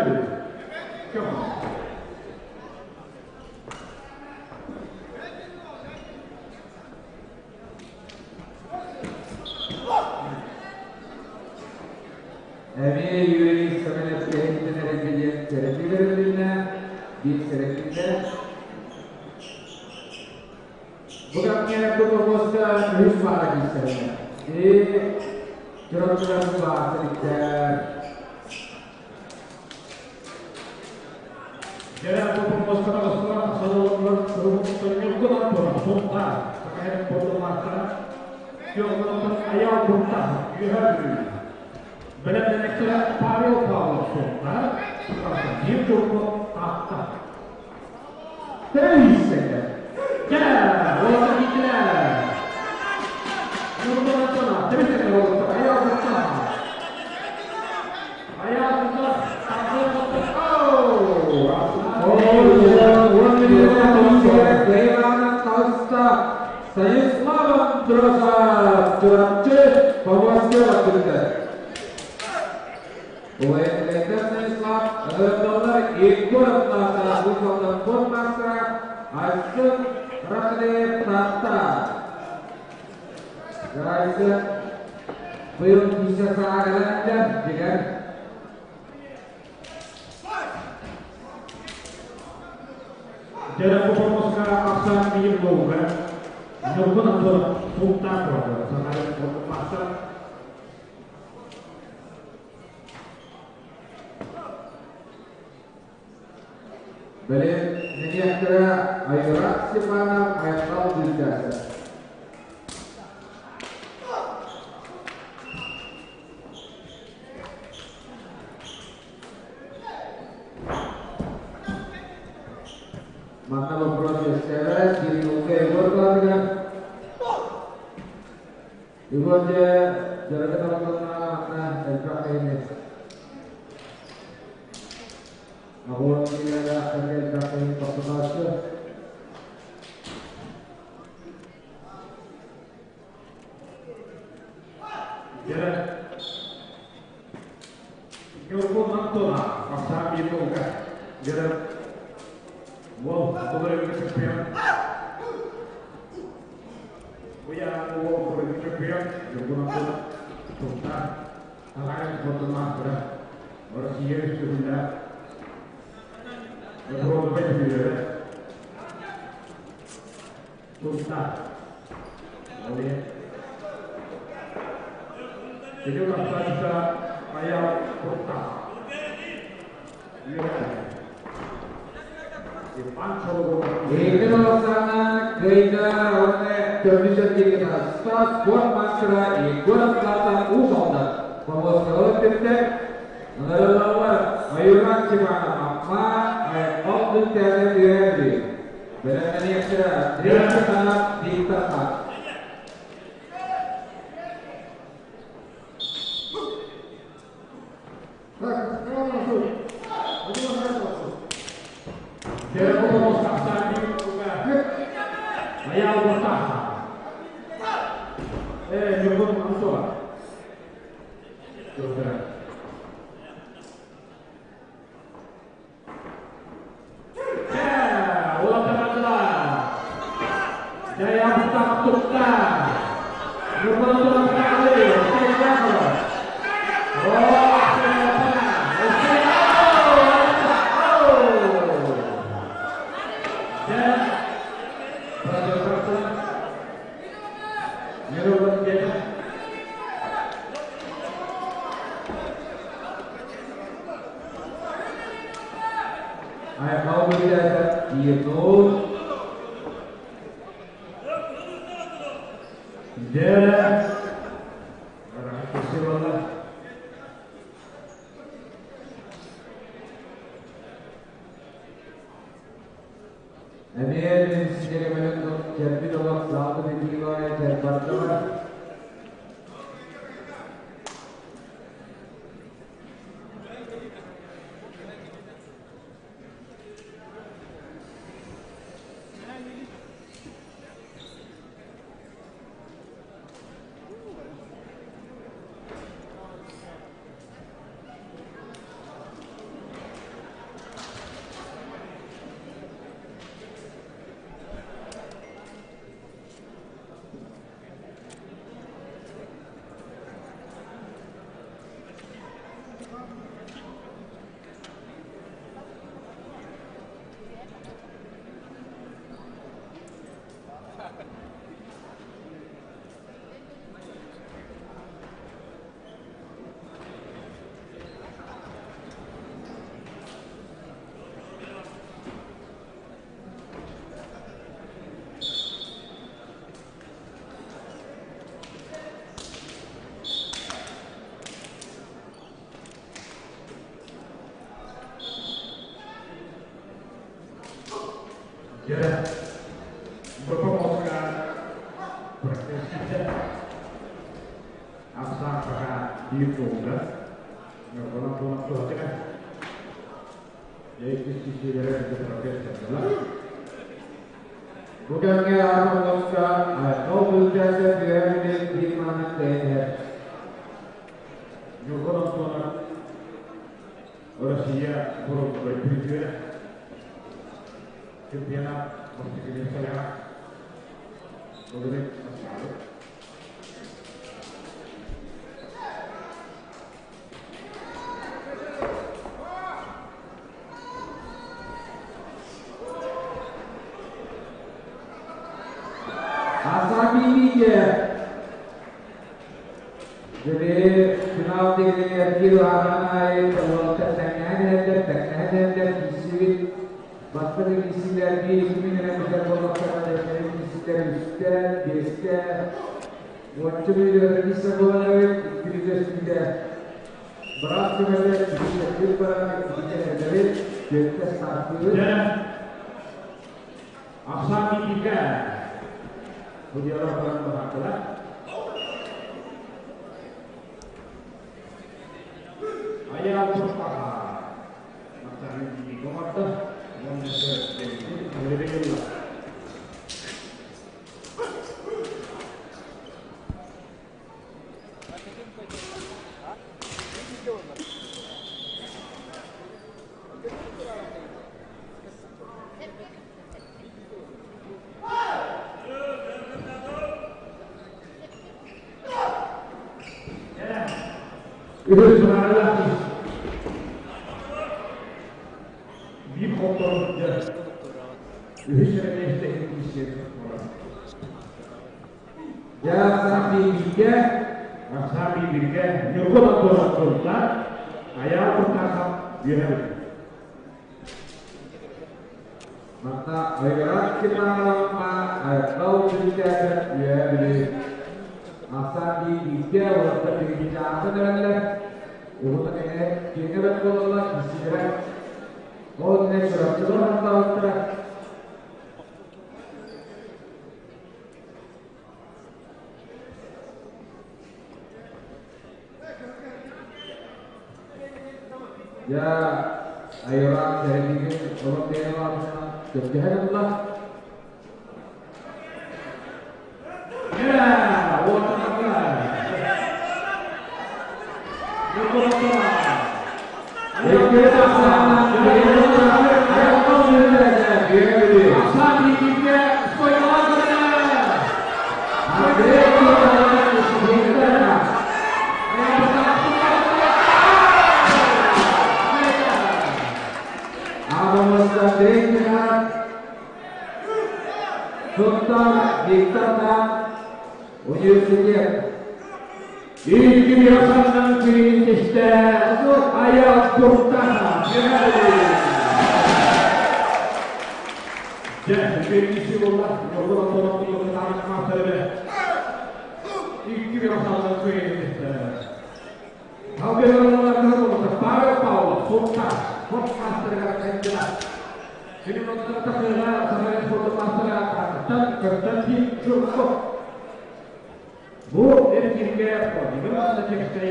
Көмө. Эмиэ Юрий Семенов киһиттэн эрэлгэ диэн сэрэтии бэрилиннэ, биир сэрэтиитэ. Бу кэмҥэ бу боппуруоска үһүс паара киирсэрэ. И Чурапчылар баартар Дьэ, бу боппуруоска таҕыстылар, салаллар Ньургун Антонов, Сунтаар, Сахаһын Бордоҥнаахтара, Күөх Айаал Куртаха, Үөһээ Бүлүү. Бэлэмнэнэктэрэ Павел Павлов, Сунтаар, Константин Чурков, Таатта. Тэйсэкэ. Дьэ, уолаттар киирдилэр. Ньургун Антонов, тэбистэкэ уолаттар, Айаал Куртаха. Айаал Куртаха, Станислав Андросов, Чурапчы, Поморская открыта. Улайытылайдар Станислав, ырыталлар Егор Атласов, Усалдан спортмастера, Айсын Рахлеев Таатта. Айсын быйыл киисэ саҕа кэлэн дигэр. Дьэ, бу боппуруоска ахсаан биир буолуга. Ньургун Антонов Сунтаар куораты Сахалин спортмастера. Били нэһилиэктэрэ Айрат Степанов Айхал Бүлтээсэ. Манна вопрос үөскээбэт, Кириллка Егор кылаатыгар. Егор дьэ дьарыгы табылланна манна элбэх киһини Оҕуон киилэлээхтэргэ элбэх киһини тохтотооччу. Дьэ, Ньургун Антонов, ахсаан биир буолуга. Дьэ, уол былырыыҥҥы чемпион. Уйаан уол былырыыҥҥы чемпион Ньургун Антонов Сунтаар Сахалин спордун маастара Россия үс төгүллээх боруобуйа чөмпүйүөнэ. Турта. Oleh. Jadi bisa kayak kurta. Икки Оксана Гайда уонна көмүс эргииргэ таҕыста спорт мастера Егор Атлата Уус Алдан Помоскалар өттүттэн ыҥырыллаллар Майуран Степанов Амма Айхал Бүлтээнэ Үөһээ Бүлүү Бэлэмнэниэхтэрэ Андрей Степанов Виктор Хан. Так, Айхал Бүлтээтэ 1-0. Дьэ, Эмиэ сирэйбинэн кэлбит олох саалты битиилаайа кэлбардылар. Дьэ, бопомоска практически ахсаан пока биир туолла. Ньурбанан туонан туһатыга. Иккис киһилэрэ профессордалар. Бу кэмҥэ Армоловска Айхал Бүлтээтэ Үөһээ Бүлүү биир маанан тэйэн Ньургун Антонов Россия боруобугар призера. Чемпионат бастакы миэстэлээх. Былырыын бастаабыт. Асаки Мике. Jadi final tiga kilo ahanai тэҥнэһэн тэҥнэһэн киирсибит бастакы киирсиилэр биир икки мүнүүтэ бүтэр буоллахтарына киирсиилэр үстэ, биэстэ, уонча мүнүүтэ киирсэр буолан эбит, икки мүнүүтэ үстүүтэ. Быраас көмөтө икки баран иккитэ эрдэбит, түөртэ стартыыбыт. Дьэ, ахсаан Микигэ судьялар баран быһаардылар. Айаал Туртаха Махтанын дии оҥордо уонна ылла. Үһүс быһаарыылаах биир хоттору дьэ үһүс эрэ миэстэ иһин киирсиэн буолар. бииргэ, Ахсаан бииргэ, Ньургун Антонов Сунтаар, Айаал Куртахов Үөһээ Бүлүү. Манна Айгырат Степановна Айхал Бүлүүтээҕи Үөһээ Бүлүү. Ахсаан бииргэ уолаттар биһиги ааһан эрэллэр. Уһуна кэҥэ киэҥэ бэрт буолаллар, киссилэрэ. Ол иннинэ Чурапчылар хантаабыттара. Дьэ, айылаах сэрэниигин олох бэйэм аатынан көрдөһөн ылла. Икки тахсааннан айылҕа сүрүнэ Бүөбүлү. Андрей Николаевич Викторов. Аҕабыт Андрей Михайлов Туттар Виктор Нам университет. Икки мирафаннан күрүн Айаал Куртахов. Дьэ, үчүгэйдик буолла. Ньургун Антонов кытаанах маастарыгар икки мирафаннан күрүн Павел Павлов, Сунтаар, спорт маастарыгар кандидат. Кини тахыыга Саха спорт маастара Константин Жирков. Бу эркинге Владимир Атлетический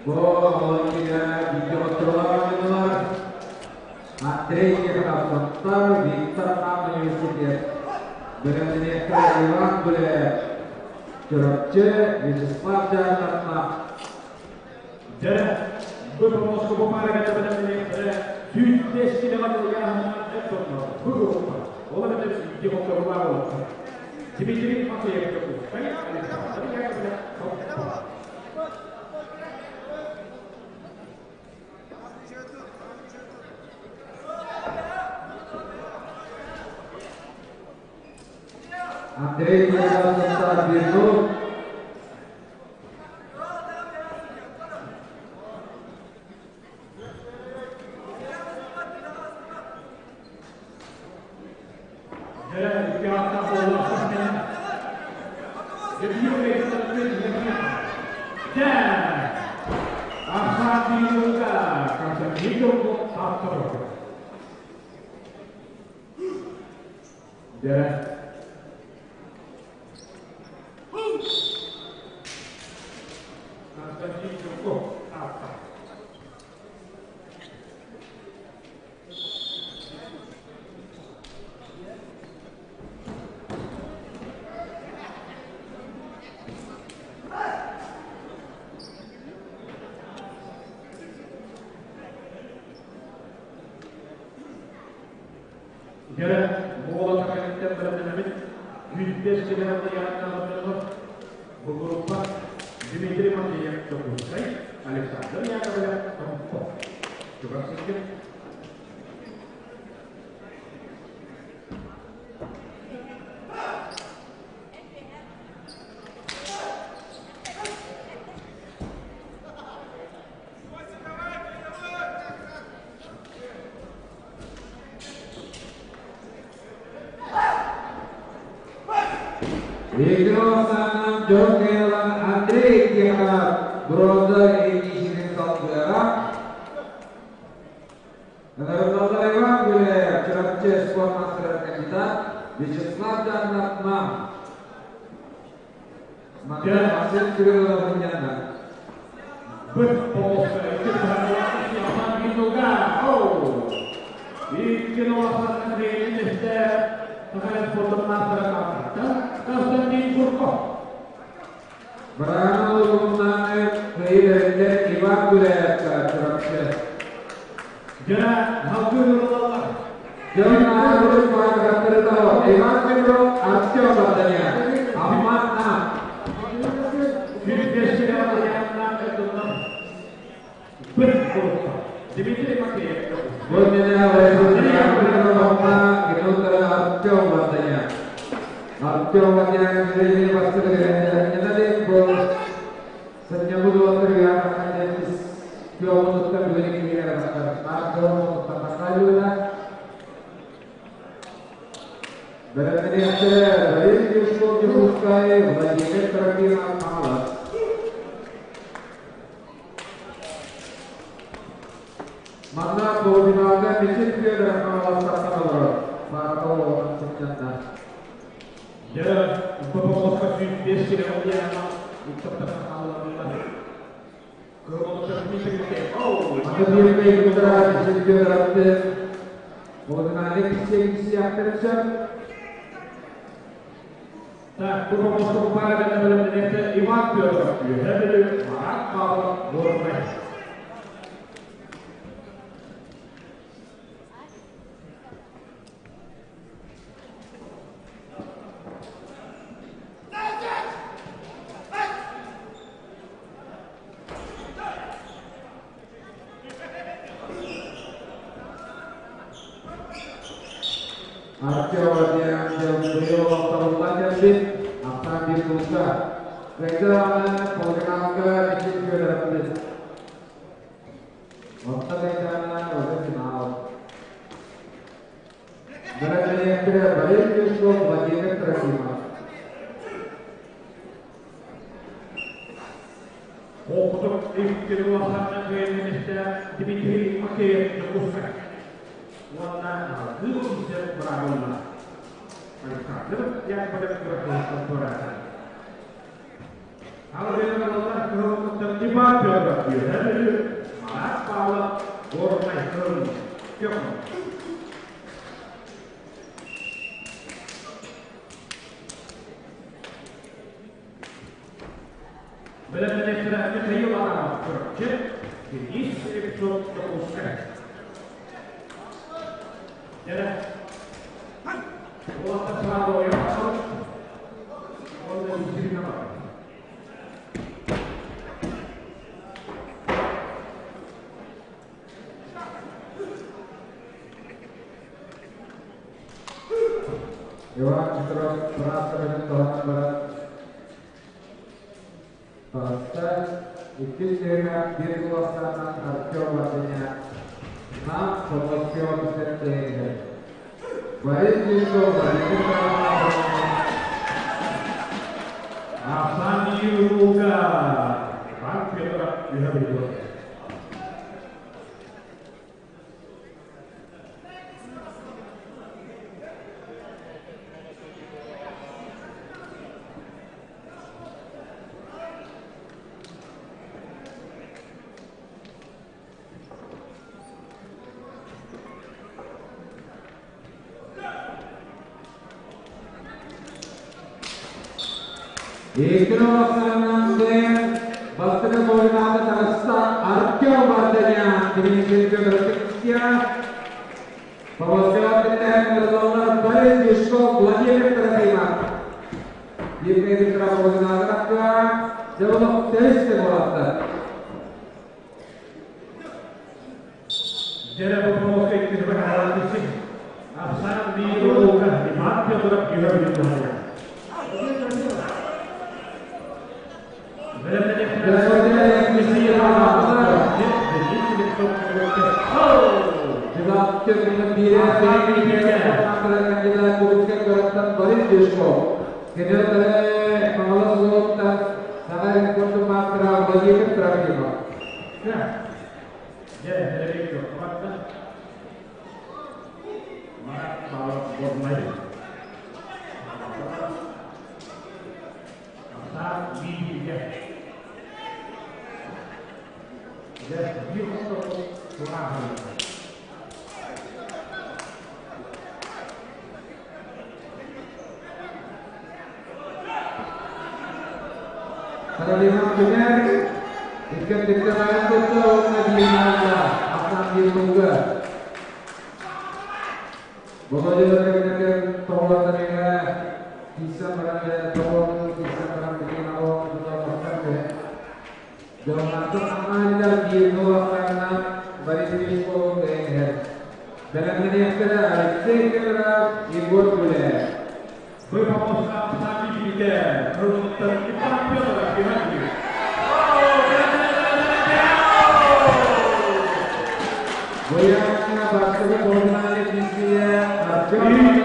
Бу Олимпия видеоттолар Андрей Еховтар, Виктор Нам университет, Бэлэмнэниэхтэрэ Иван Гуляев, Чурапчы, Вячеслав Дьаакатна. Дьэ, бу Москва парыгата бэлэмнэниэхтэрэ 105 километр ыйааһынынан бу группа. Ол эбэтэр видеоттолар болуктар. Дмитрий Матвеев Александр Яковлев. Андрей Еховтар Бирнур. Дьэ, буола кэнниттэн бэлэмнэнэбит. 105 километр ыйааһыннаах бу группа Дмитрий Матвеев Дьокуускай, Александр Яковлев Томпо. Чугас сылдьын. Игросанан Джокелан Андрей Тихонов бронза илиисинин салгыаҕа. Наградалар Иван Гуляев, Чурапчы спорт мастера кандидат, Вячеслав Жаннатман. Манна Максим Кириллов Ньяна. Быт полоска икки Икки ноласынан тренинг Саха спортун мастера Константин Журков. Брану Лугуннаны Кыйыр Иван Гуляевка Чурапчы. Дьэ, халгы ырылаллар. Дьон аабырыс параграфтары Иван Петров, Артем Баданян, Амман Нам. 105 километр ыйааһыннаах Быт полоска. Дмитрий Матвеев. Бу мене Владимир Артем Артем Варданян. Артем Варданян Григорий Васильевич был Владимир Трофимов Хаҥалас. Манна полуфиналга Мичил Федоров Хаҥаластартан олорор. Сааратова олоҕун сынньанна. Дьэ, Попомоска 105 килэ диана ыччаттар хаалларылар. Кыһыл Дмитрий Оу! Аны бииргэ кутара Мичил Федоровты полуфиналга киссиэхтэрин сөп. Так, Попомоска пара бэлэмнэнэхтэ Иван Федоров, Үөһээ Бүлүү, Марат Павлов, Горнай. Артем Варданян быйыл олохтолунан кэлбит. Ахсаан биир кулга. Кыайда полуфиналга Мичил Федоровты. Онто кайдана уже финал. Бэлэмнэниэхтэрэ Борис Юшков, Владимир Трофимов. Холкутук икки улаханна кыайан Дмитрий Макеев Дьокуускай. Уонна алгыы киирсэр быраабылла. Александр Яковлев Кыракылыттан туораата. Алгыйналар кыһылмыттан Иван Федоров Үөһээ Бүлүү, Марат Павлов Горнай Кыһыл Көхөн. Бэлэмнэнээччилэр Михаил Адамов Чурапчы, Денис Слепцов Дьокуускай. Дьэ, уолаттар саҕа ойох уонна Екатерина бар. Иван Петров трассаҕа тоһон баран таҕыста. Иккис түһүмэх биир куластаанан Артем Варданян Нам Собоскио түсэр. Борис Юшков, Владимир Трофимов. Ахсаан биир улууга Иван Федоров Үөһээ Бүлүү. Икки ахсаанынан бастакы полуфиналга таҕыста Артем Варданян, Дмитрий Федоров Собоскио кытта Борис Юшков, Владимир Трофимов. Евгений Викторов полуфиналга Жабылық тесте болады. Дьэ, Попомоска иккис баһаалан Ахсаан биир улууга Иван Федоров Үөһээ Бүлүү. Бэлэмнэнээччилэр Денис Слепцов Кандидат кандидат Борис Юшков. Кенелтері Хаҥалас улууһуттан саҥа спортун маастара Владимир Трофимов. Дьэ, Ребекка, Марат Павлов Горнай. Ахсаан бииргэ. Дьэ, биир хосто тураахын. Каролина Күнер, иккен аян tuttu, онна биирнаалла, ахсаан биир тулга. Бободилар кабинеттен тоҕолордан кисэн баран тоҕолорун кисэн баран билген алуон туталлахтар Дьоннартан амааллар биир нулахтарынан Борис Юшков кыайан. Бэлэмнэниэхтэрэ Алексей Федоров, Егор Гуляев. Боярская бастакы коммунальнай киисийэ Артем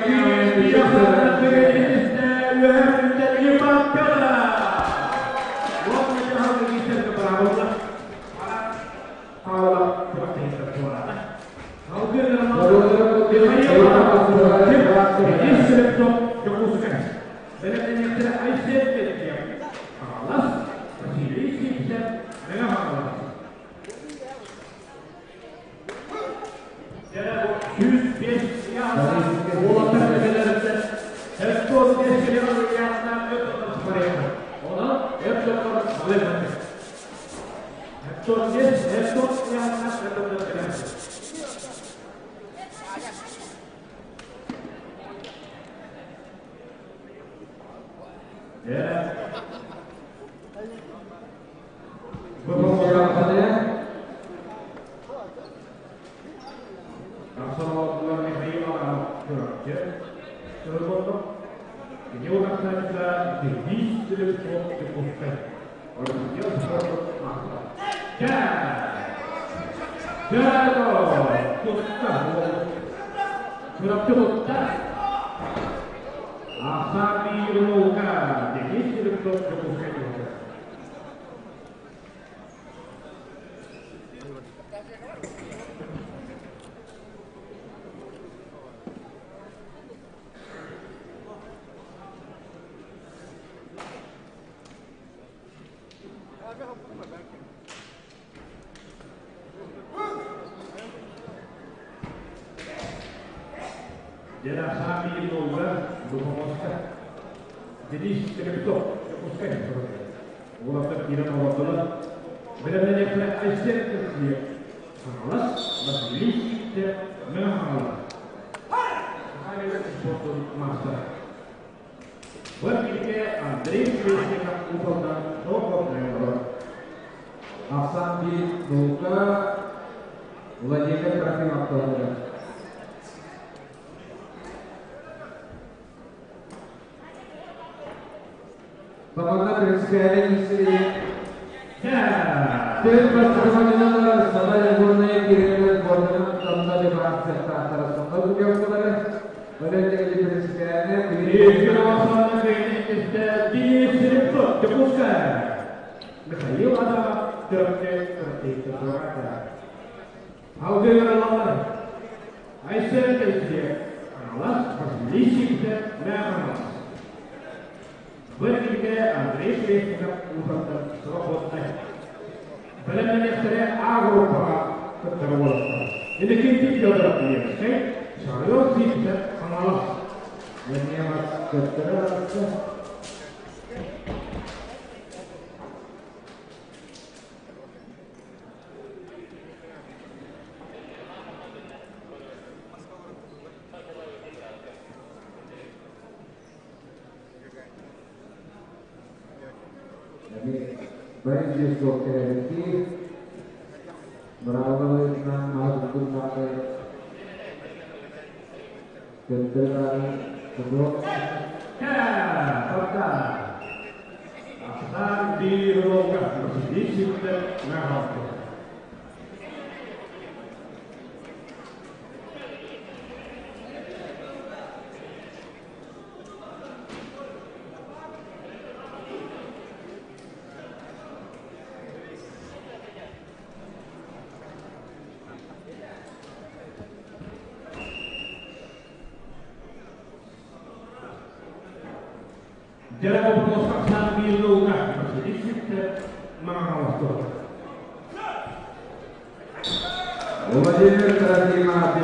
Владимир Трофимов,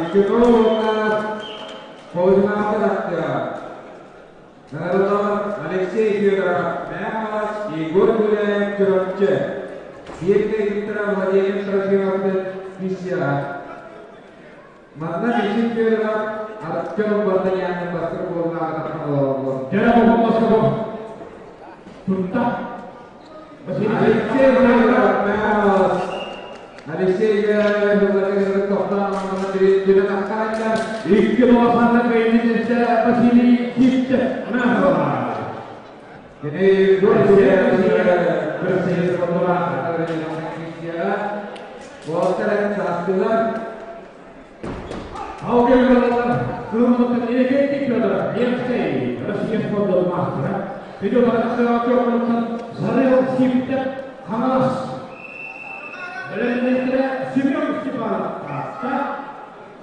Алексей Федоров, Мямалач, Егор Гуляев, Чурапчы. Сергей Викторов, Владимир Трофимов, Миссия. Манна Мишин Федоров, Артем Бартанян, Бастыр Алексей Федоров, Мямалач. Алексей Владимир Тоқтан, 2 доллар кайнетте Василий Сивцев Нахова. Кини Егор Гуляев Россия спортуна Уолаттар саастыылар. Алгебралар кылмыттан Иннокентий Федоров, Ленскэй, Россия спортун мастера. Видео Сарел Сивцев, Хаҥалас. Бэлэмнээччилэрэ Семен Степанов, Таатта.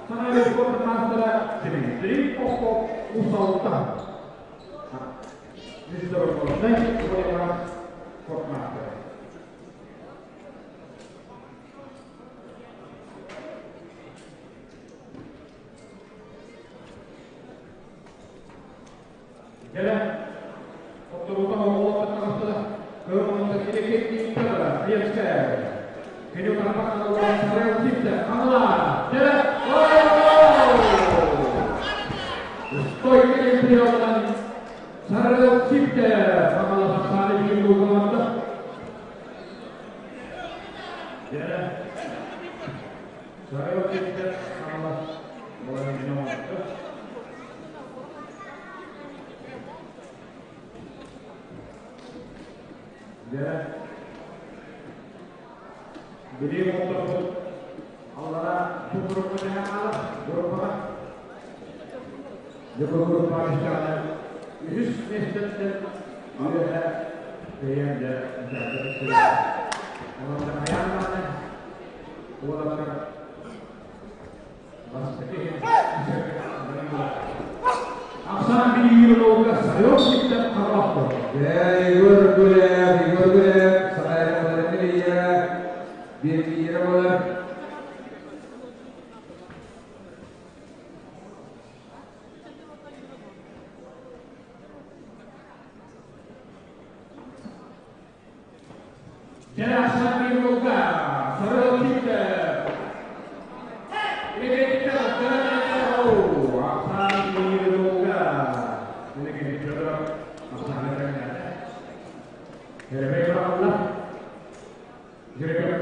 Саҥа спорт мастера Дмитрий Попов, Уус-Алдан. Международный спорт мастера. Дьэ, отторута оҕолоттон таҕыстылар. Көрүҥ Иннокентий Федоров, Ленскэй. Кини тарбах Сарел Сивцев, Хаҥалас. Дьэ, Стойка приемынан Сарел Сивцев, Хаҥалас ахсааны биир команда. Дьэ, Сарел Сивцев, Хаҥалас. Буолан Дьэ, билим отторбут аллара бу группа тэһэн хаалар, группаҕа. Дьэ, бу группаҕа истэҕинэ үһүс миэстэттэн үөһэ бэйэм дьэ дьарыктар. Онон да хайаан даҕаны уолаттар бастакы Ахсаан билиир олуга Сарел Сивцев Хаҥалас. Егор Гуляев, Егор Гуляев, Сахайа Бирбире болар. Дьэ, ахсаан биир олуга Сарел Сивцев. Ахсаан биир олуга. Ахсаан Жеребей бырағылла. Жеребей.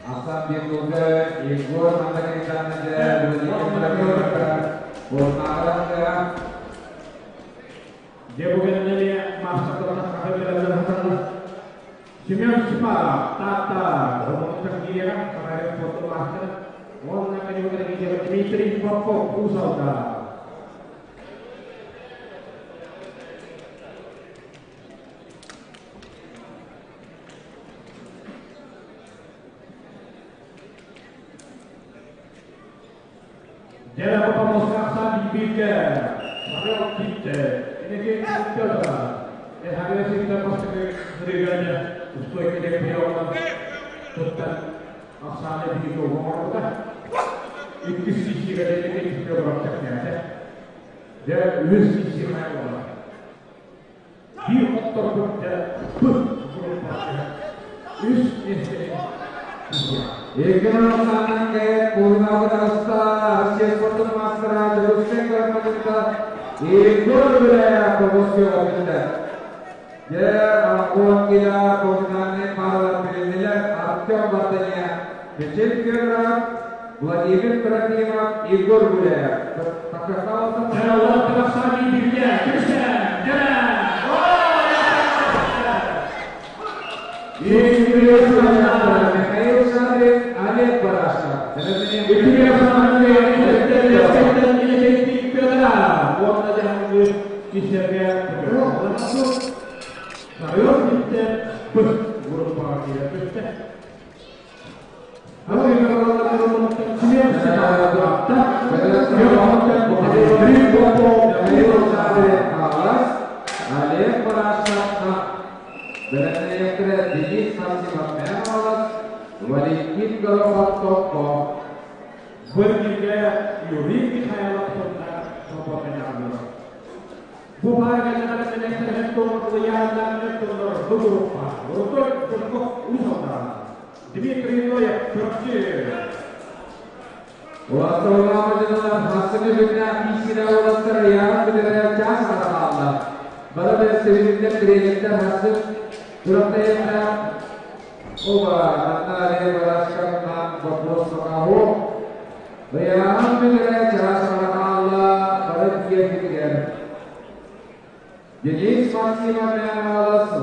Ахсаан биир нолга Егор Мандаканитанныга Владимир Орнағарanga. Дьэ, бу кэннэ маастардана хата хатанна. Семен Степанов, Таатта, Роман Киева, Сараев спортун мастера. Онна кэннэ Дмитрий Попов, Уус-Алдан. Дьэ, Попов бииргэ, Сарел Сивцев, Иннокентий Федоров. Эхаре сирде бастакы сырыганы устойка деп приемынан туттан ахсааны бииргэ оҥорбута. Иккис сиһигэ Иннокентий Федоров тэхнээтэ. Дьэ, үһүс сиһи хайа биир хотторбут дьэ б группа үс миэстэни. Екінің ахсаанынан кәйет Кулунағы таста Россия спортун мастера Дьокуускай куорат Егор Гуляев Побосьева билдэ. Дьэ, 10 кило профессиональный паралар билиннилэр Артем Вартанян, Мичел Федоров, Владимир Трофимов, Егор Гуляев. Такасаласа. Дьэ, уолаттар ахсааны бииргэ, Кирсен, дьэ! Михаил Шадрин, Олег Барашев. Икки ахсааны Иннокентий Федоров. Уонна дьаһангы кисерге Сарел Сивцев Б группаға киирбитэ. Семен Степанов, Дмитрий Попов, Михаил Шадрин, Хаҥалас, Олег Барашев, Бэлэмнээччилэрэ Денис Максимов, Хаҥалас, Валентин Горохов, Томпо. Быргиге Юрий Михайлов сонна сопотанярлар. Бу паарга бу группа. Рутой Кушков, Уус-Алдан. Дмитрий Ноев, Чурапчы. Уастауламажыналар хасыгы бүкнә кисине уластар ярым билерә час аралалар. Бара бер себебинде тренердер хасып Күрэхтэһиэхтээх. Оба, манна Барашканнан вопрос саҕаһу. Ыйааһын бүтэрэ чаас хаалла бары тиийэрбитигэр. Денис Максимов Мэҥэ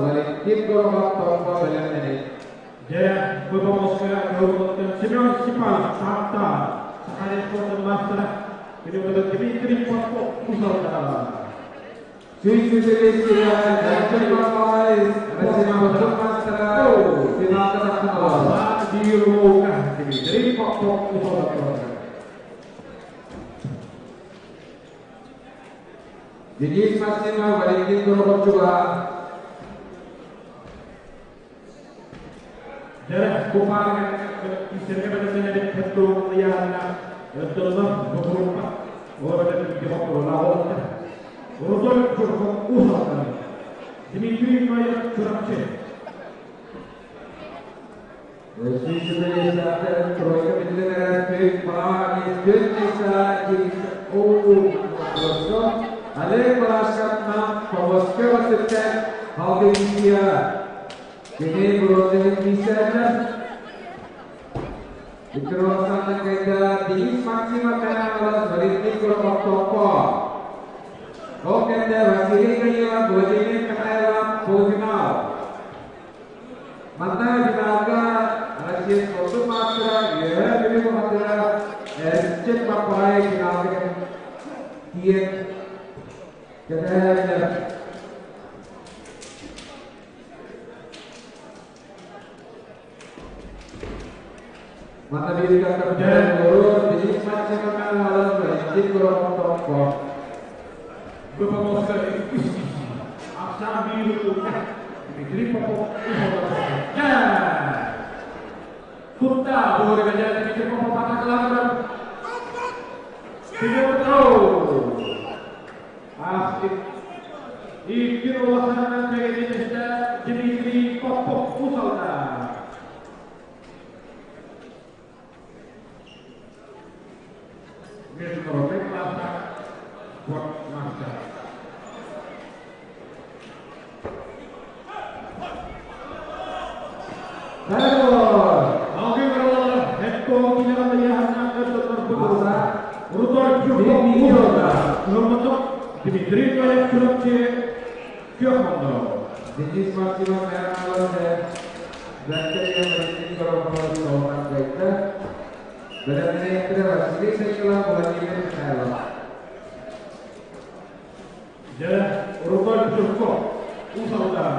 Валентин Горохов Томпо бэлэмнэнин. Дьэ, бу помоска Кыһыл Семен Степанов Таатта Саха спортун маастара, кини Дмитрий Попов Уус-Алдан. 125 Данчай Баппай, Россия мастера, финалга тахсан олорор. Биир улууска Дмитрий Попов Уус-Алдан. Денис Максимов, Валентин Горохов чугаһа. Дьэ, бу паарга истэргэ бэлэмнэнэбит хеттуун ыйааһынна өттөллөр бопуруппа олорон икки боппуруолаах олохта. Рудольф Жирков Уус-Алдан. Дмитрий Ноев Чурапчы. 125 тройка биллэн эрэр Паа, Места, Оу, Олег Барашкатынан Помоска басыттан Халгыйсия. Кини бронзовый миссияны Виктор Александр Кайда, Денис Максимов Каналас, Валентин Горохов Томпо. Ол кэннэ Василий Данилов, Владимир Михайлов полуфинал. Манна финалга Россия спортун мастера, Үөһээ Бүлүү бухатыра Эрчик Баппарай финалга тиийэн кэтэһэллэр. Манна биир каттар олорор Денис Максимов Каналас, Валентин Горохов Томпо. Бу помоска үс Ахсаан биир улууска Дмитрий Попов Уус-Алдан. Дьэ! Кутта буорга Дмитрий Попов атакалаатылар. Петро! Астик. Икки улаханынан бэгэнинесте Дмитрий Попов Уус-Алдан. Международный класса спорт мастера. Тайор! Алгы баралар Хетто кинерата яханна өттөллөр бу Рудольф Жирков Уус-Алдан. Нурматов Дмитрий Ноев Чурапчы Күөх Мондо. Денис Максимов Каналас, Закария Валентин Горохов Солман Гайда. Бэлэмнэнээттэрэ Василий Данилов, Владимир Михайлов. Дьэ, Рудольф Жирков Уус-Алдан.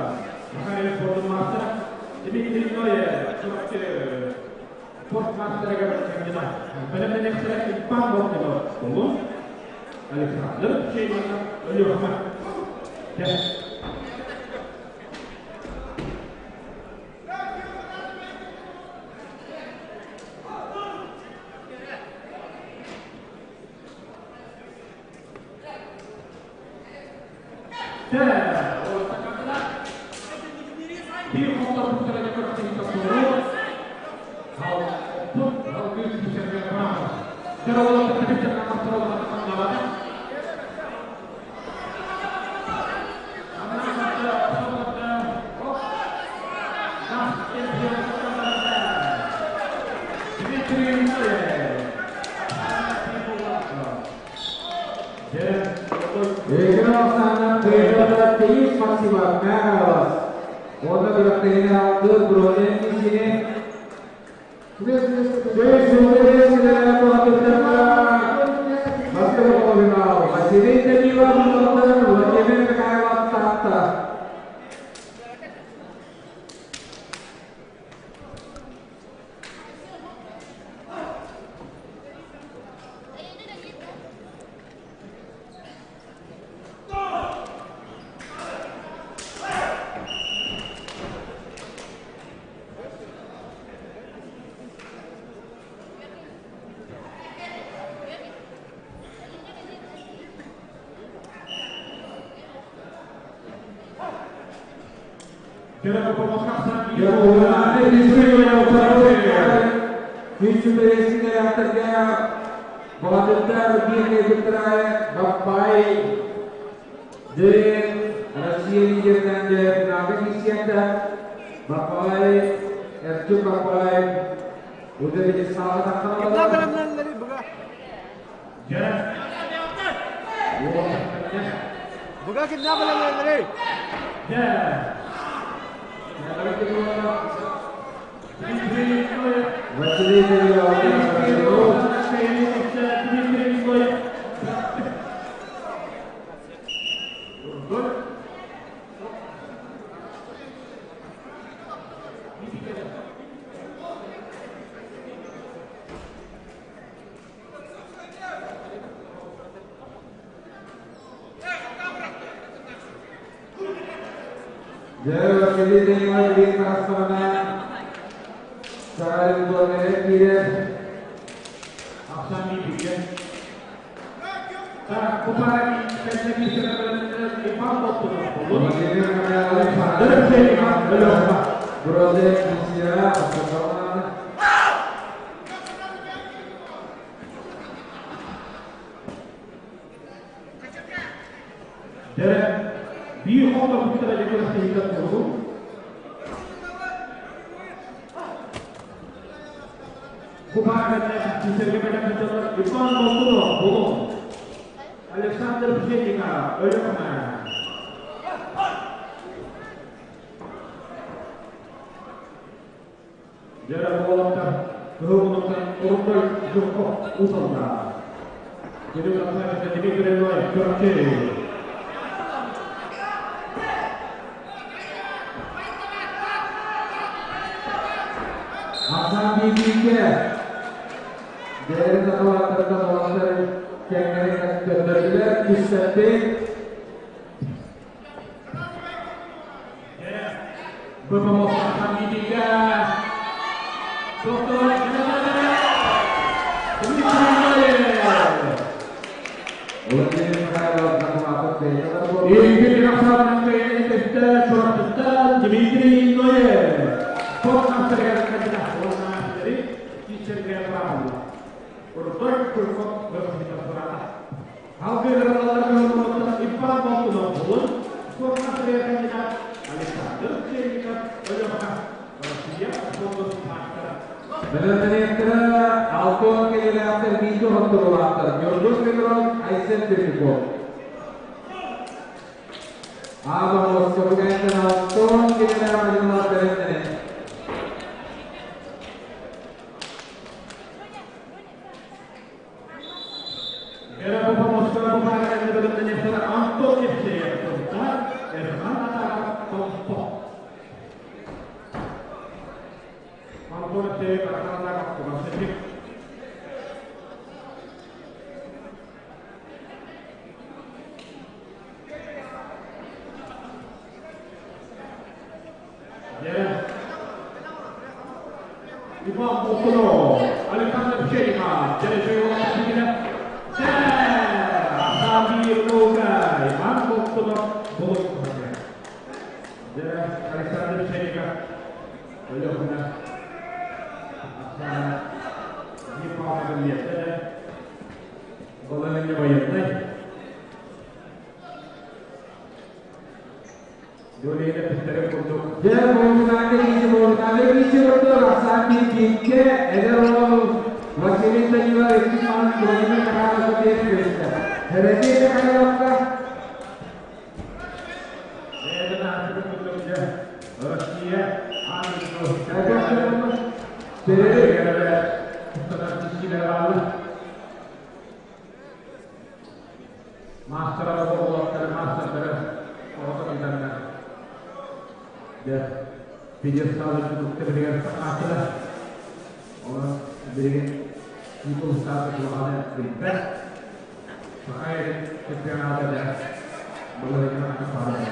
Саха спортун мастера Дмитрий Ноев Чурапчы спорт мастерыгар кандидат. Бэлэмнэнээттэрэ Иван Бортунов Тулун, Александр Шейманов Өлүөхүмэ. Дьэ, Дьэ, биир хотор бутара көрсө тоқтуру. Ал тут ал күз кишерге барамыз. Дьэ, олар тепче камастыралар атамнабады. Дмитрий Ноев. Дьэ, Егор Александр Денис Максимов Каналас. Онно күрэхтэһиини алдыр бронза миссияны. Баскетбол полуфинал. Василий Данилов Владимир Михайлов Таатта. Баҕатыттар биир кэбиттэрэ Баппай Дэн Россия лидеринэн финалга киирсиэхтэ. Баппаҕай, Эрчим Баппаҕай, Уже Вячеслава Тахханова. Буга кимнээх бэлэмнэнэллэрий? Василий Данилов. Дьэ, Василий Данилов биир таҕыстаҕына Саҕа буолан киирэр. Ахсан бииргэ. Так, Купарами Иван Болтунов. Владимир Михайлович Брозе Миссия Ортоқалана. Дьэ, биир хоно бүттэрэ күрэхтэһиигэ туругу. Бу паарканна киисэргэ бэлэмнэтэллэр Иван Болтунов, Булун, Александр Пшенников, Өлүөхүмэ. Дьэ, уолаттар, кыһыл муннуктан Урундай Жирков уталла. Кирилл Афанасьевич Дмитрий Ноев, Чурапчы. Асан бииргэ бэйэлэрин сахалааттарыттан уолаттар кэҥҥэрин көрдөрдүлэр, кистэтти. Бопомос Асан бииргэ. Доктор Дмитрий Ноев. Владимир Михайлов Захватов бэйэтэ бар. Игорь Рахсанов кэйэни Чурапчыттан Дмитрий Ноев. Спорт мастерыгар кандидат уонна киирсэргэ баалла. Урдой Курков воспитатель. Алгы Иван Болтунов булун спорт мастерыгар кандидат Александр Черников Өлөхө Россия спортун мастера. Бэлэмнэниэхтэрэ Алтон кэлиилээхтэр бииргэ хотторулаахтар Ньургун Петров, Айсен Пермяков. Аба Москваҕа Алтон кэлиилээх мадьыналар бэлэмнэнэн. Антон Евсеев Эрхан Атаров Томпо. Антон Евсеев Эрхан Атаров Томпо. Иван Болтунов, Александр Пшеников, Иван Болтунов, Александр Пшеников, Өлөхүнэ, Оксана Епанова Баланыня военной. Дөлейне пүттереп курдук. Дьэ, полуфиналга киирси, полуфиналга киирси ордор Оксан бииргэ эдэр уол Василий Данилов иккис маһын Владимир Михайловка биэрэн көрүстэ. Хересей Михайловка Россия Мастера болуоттары мастerdары оҕото билэннэр дьэ пьедесталы тутукта билигэр сахаатыла онон билигин титул статус улахана билбэт Саха сирин чемпионата дьэ былырыыҥҥы саҕаланна.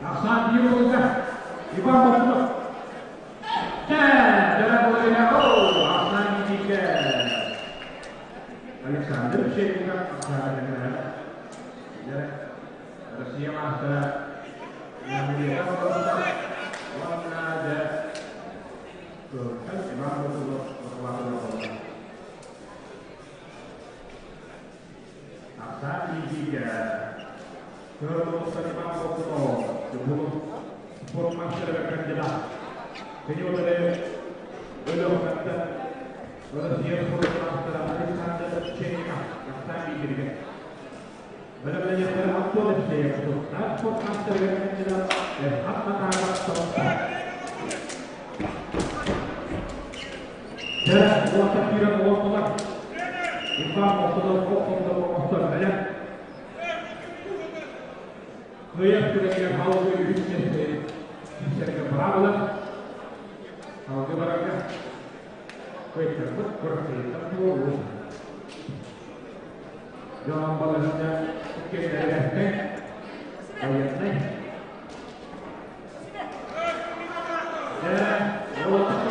Ахсаан биир буолда Иван Болтунов. Дьэ, дьэ былырыыҥҥа Ахсаан бииргэ Александр Пшенников Оксана Россия маастара уонна дьэ Иван Болтунов Москваҕа Ахсаан бииргэ. Көрөр Иван Болтунов, спорт мастера кандидат. Кенёлары өлөөхөттө Россия спорт мастера Александр Ченников, Астан Игоревич. Бөлөмнөнөктөр Антон Евсеев, спорт мастера кандидат Эрхат Матаров Томпо. Дәрә, уақыт күйрен олықтылар. Иван Болтунов, Оққонды оңықтар бәлем. Кыйып күрәгә халгы үтмәсе кисәргә барабылар. Халгы барарга. Көйтәрбит көрсөйтәп буолу. Жан баласына кеннәргә Аятны. Дәрә, уақыт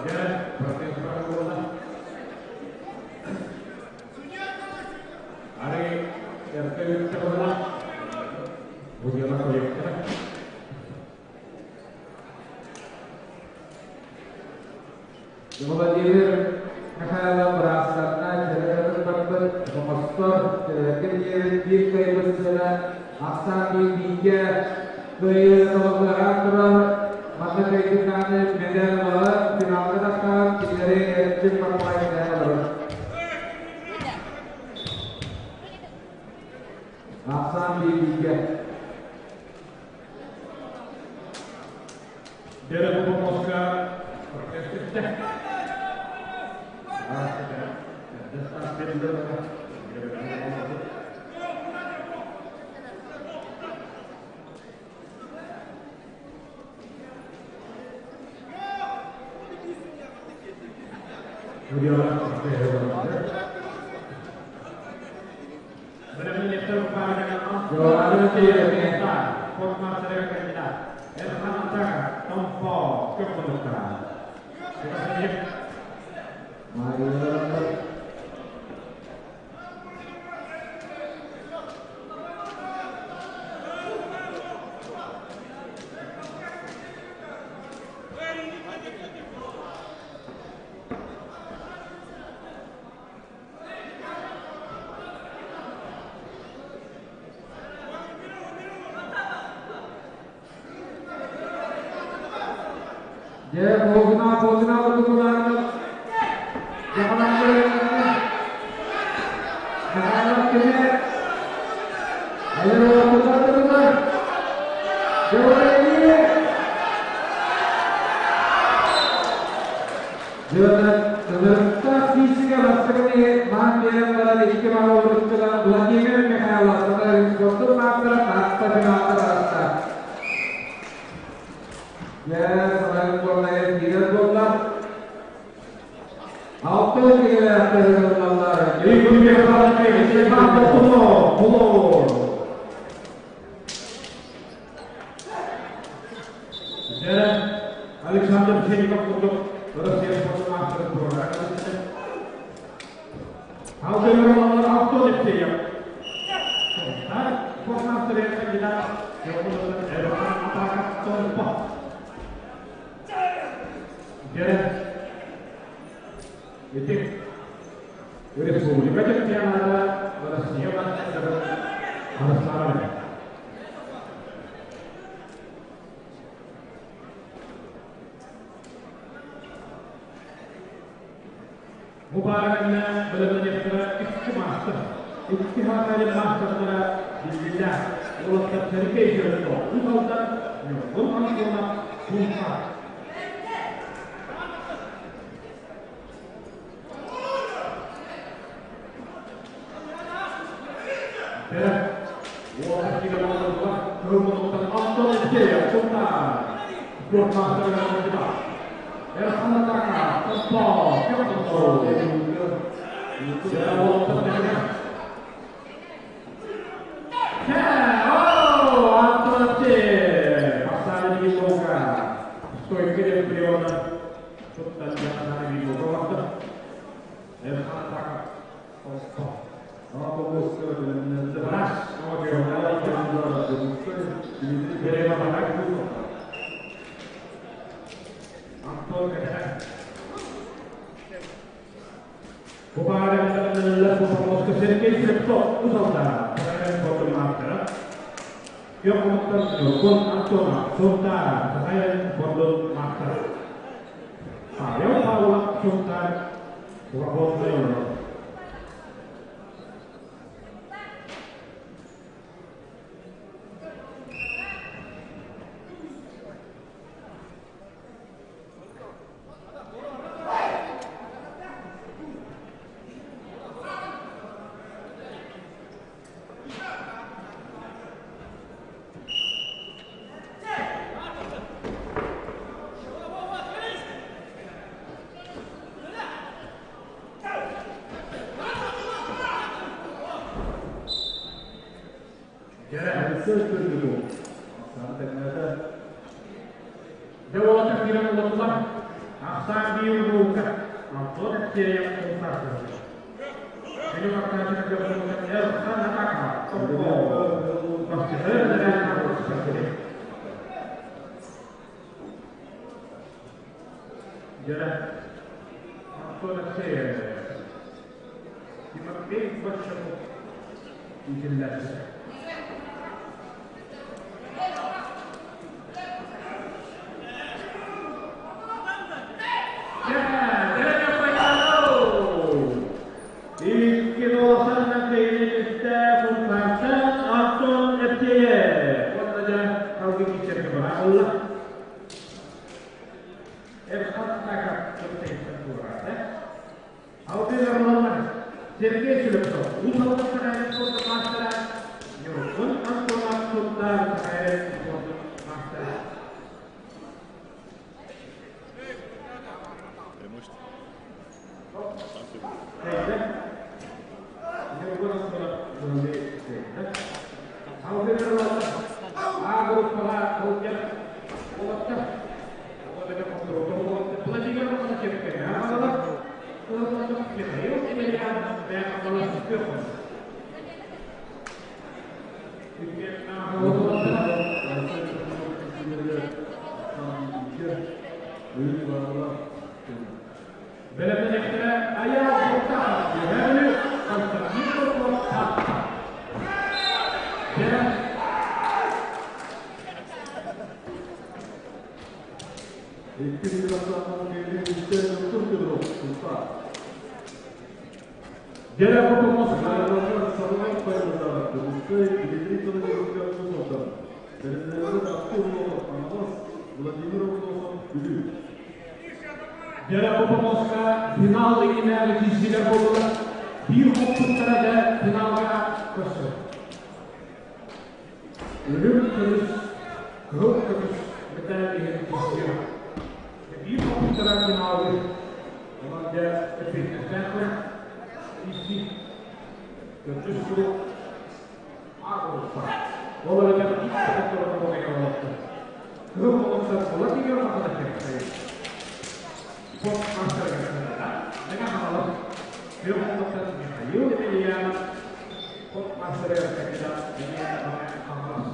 Дәрә, протест барабылар. Ари эрте була. Будьяла коллектора. Владимир Михайлов Растатна Черегін Бақпыт Мостор Кемдерін бір кайбысына Ақсан бейге Күйі толғыға тұрар Манны кайдынаны медаль алып финалға таққан килери эрчим бақпай медаль Ақсан бейге Дәрә бу Москва протест Jai Bhojna Bhojna Udukular Владимир Михайлов, Александр Чеников курдук Россия спорт мастері программасы. Алды авто деп тейіп. Спорт мастері кандидат Эрхан Атаков Томпо. Дәрә Итик Республика чемпионаты Россия мастері Арысланов. Mübarek belediye iki master. İki hakali masterlara billah. Ulaşta terike ediyordu. Bu halda bu halda kulpa. Evet. Bu hakika oldular. Kırmızı Anton Etkeya, Sultan. Sport masterları Erhan Ataka, Tempo, Kyoto. Антон Катя. Бу Сергей Слепцов Усалдара, спортун маастара. Күөх Ньургун Антонов Сунтаар, Сахайын спордун маастара. Павел Павлов Сунтаар, Свободный олорор. Алексей Пердюков. Сан тэҥнээтэ. Дьэ уолаттар киирэн олордулар. Ахсаан биир уруулка. Антон Алексеев Сунтаар. Филипп Аркадьевич Эрхан Атака. Бастыхы Дьэ, Антон Алексеев. Тимофей Большаков. Иитиллээччи. Икки уолаттарынан кэйиэлистэ Сунтаартан Антон Эптиев. Уонна дьэ салгыы киирсэргэ быраҕылла. Эрхан Наков Туттайыттан туораата. Алтын Орловна, Сергей Слепцов, Уус Алдан Сахайын спорта маастара, Ньургун Антонов Сунтаар Сахайын спордун маастара. Кэйдэ. Ньургун Антонов Ньургун кэйдэ. Алтын Орловна, А группаҕа сылдьар уолаттар. Владимир Махачевскай, Михаил Емельянов, Алексей Пердюков киирсиилэригэр Ахсаан бииргэ Юрий Иванова Бэлэмнэниэхтэрэ Айаал Буртахов, Үөһээ Бүлүү, Константин Попов, Таатта. Дьэ, Икки биир ахсаанынан киирии үстэ Артур Федоров, Сунтаар. Дьэ, Бу Михайловтар Сарылар Пайдатара, Дьокуускай, Дмитрий Соловьевка Уус Алдан. Бэлэмнэнэллэр Артур Лотов, Хаҥалас, Владимир Аммосов, Бүлүү. Дьэ, Бу финал иннинээҕи киирсиилэр буоллулар. Биир хоппуттара дьэ финалга көрсөр. Үрүҥ көмүс, кыһыл көмүс мэтээл иһин киирсиэ. Биир хоппуттара финалы. Онон дьэ эппиэтинэстээх киирсии. Төрдүс круг А группа. Ол эбэтэр икки хотторон олохтор. Кыһыл олохтор Владимир Махалачевскай. Спорт мастера Мэҥэ Хаҥалас. Күөх олохтор Михаил Емельянов. Спорт мастера кандидат Мэҥэ Хаҥалас.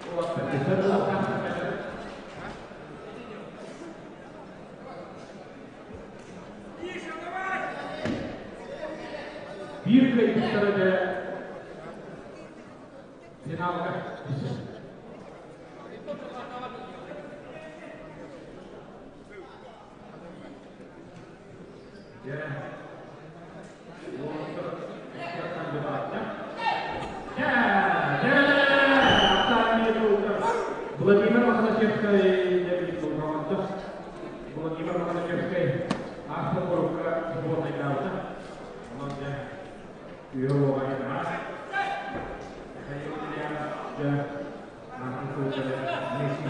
Уолаттар кесер буолуохтаахтар. Биир кыайбыттара дьэ финалга түсэр. Дьэ, уолаттар кандидаттар. Дьэ, дьэ, Владимир Махалачевскай дьэ Владимир Махалачевскай ааспыт курукка сборнайдаабыта. Онон дьэ, үһэ уоҕа Михаил Ильянов дьэ ааспыт сылга Месси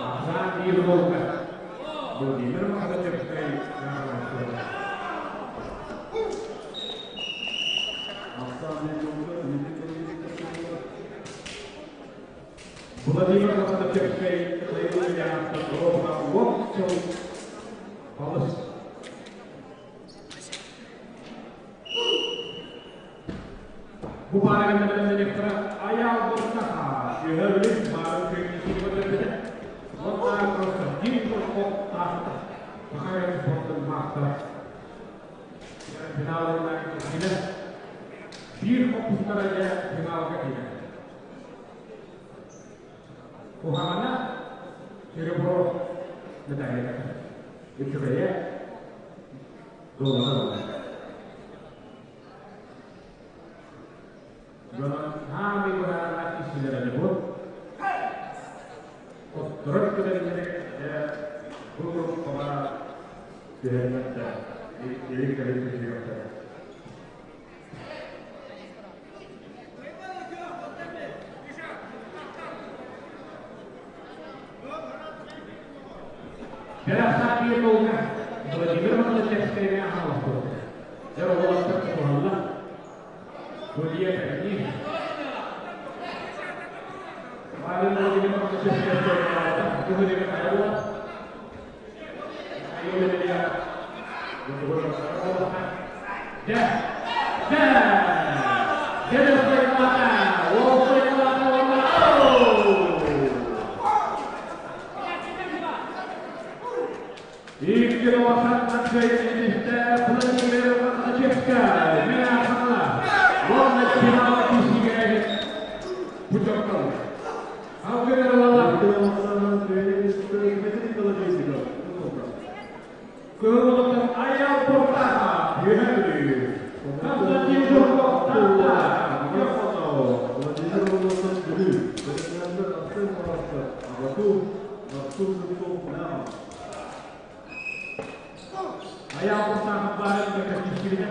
Ахсаан биир буолга Владимир Махалачевскай Ахсаан биир буолга Дмитрий Соловьевка Владимир Махалачевскай Михаил Ильяновтан ровно 10 сыл балыс. Бу паарыгын бэлэмнэниэхтэрэ Айаал Буртаха, Үөһээ Бүлүү, Маарын Күннүсү көрдөрбүтэ. Уонна Константин Курков Таатта. Саха спортун маастара. Финалына киирэр. Биир хоппуттара дьэ финалга киирэр. Куһаҕана серебро медаль. Үчүгэйэ золото буолар. Дьонун саамай быһаарылаах киһилэрэ бу. Отторор күннэригэр бу группаҕа түһэрмэттэр, илин кэлин түһүөхтэрэ. Кэрэх долга Владимир Махначевскайга аналлаах Дьэ, уолаттар тутуһаллар. Судья кэлии. Павел Владимир Махначевскай Күһүнүгэр айылла. Дэ! Дэ! Дэ Дэ! Икки улахан Андрей Владимир Махначевскай, Мэхала, уонна финал киһигэ путевкалар. Алгы Кыһыллыттан Айал Портаха, Үөһээ Константин Жирков, Таатта, Владимир Волосов, Бүлүү. Бэлэмнэнэр Арсен Морозов, АГАТУ, Артур Зубков, Нам. Айал Портаха барын бөкөтүскүбүтэ.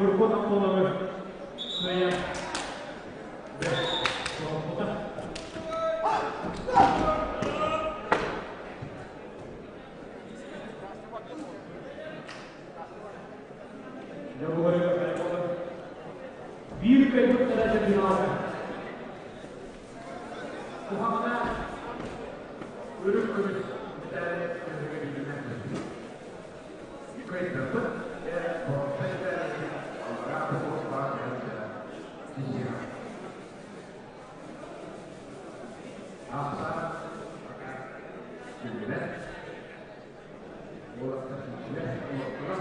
Нургун Антоновы кыайан соһуппута. Биир кыайбыттара финалга. Куһаҕана үрүҥ көмүс мэтээли көмүгэ Кыайдарбыт боруоста мэтээли аллараа куһуохтаах киһиэхэ. Ахсаан пока биллибэт. Уолаттар киирдилэр, олортулар.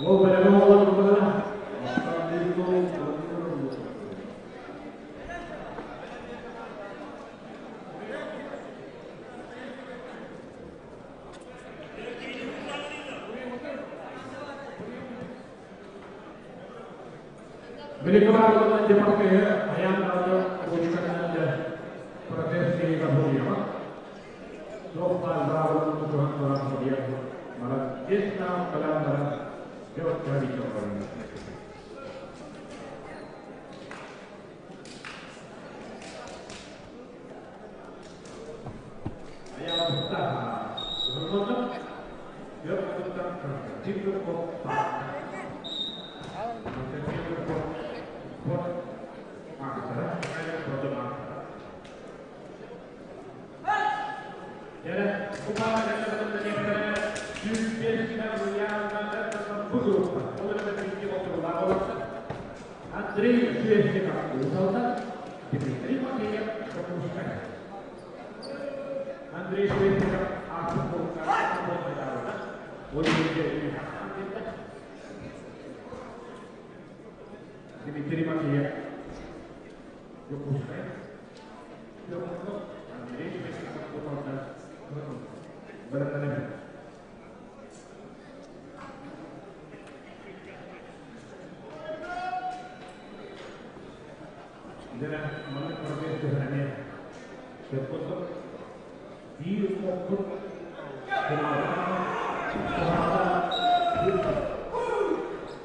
Ол бэлэми оҕолор быһыла. Билиҥҥи баалларынан департамент айаан даҕаны ручканан да протест киһиэхэ суруйаҕын. Туох баар баалларын тутуһан туран суруйан баран ис таах кэлэн баран дьэ оччоҕо биирдэ оҥороллор. Айаабыттаах уһуннук түөрт муннуктан Константин Жирков Таатта. Константин Жирков спорт маастара, спорт маастара. Дьэ, бу баара 105 бу группа. Ол эрэ бииргэ отурулаах олорсор. Андрей Свешников Уус Дмитрий Матвеев Дьокуускай. Андрей Свешников ааспыт буолуктаах ол иһингэ Дмитрий Матвеев Дьокуускай. Андрей Свешников Уус Бэлэмнэнэбит. Дьэ, маннык протест түһэн эмиэ сөп курдук. Биир оппут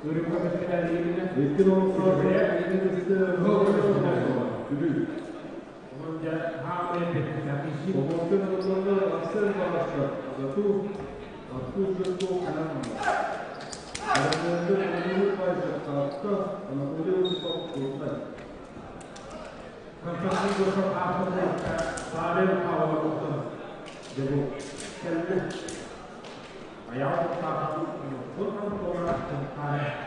үрүҥ көмүскэлээриинэ Икки Бүлүү. Онон дьэ хаамай эппиэттээх Оборотун ылыллар Арсен Барашев, АГАТУ, Артур Жирков, Нам. Бэлэмнэнэр Владимир Павлов, Таатта, Анатолий Осипов, Горнай. Константин Гурков Ахмадовка Павел Павлов дебу келли. Аял тахы Нурсун Антона Сантара.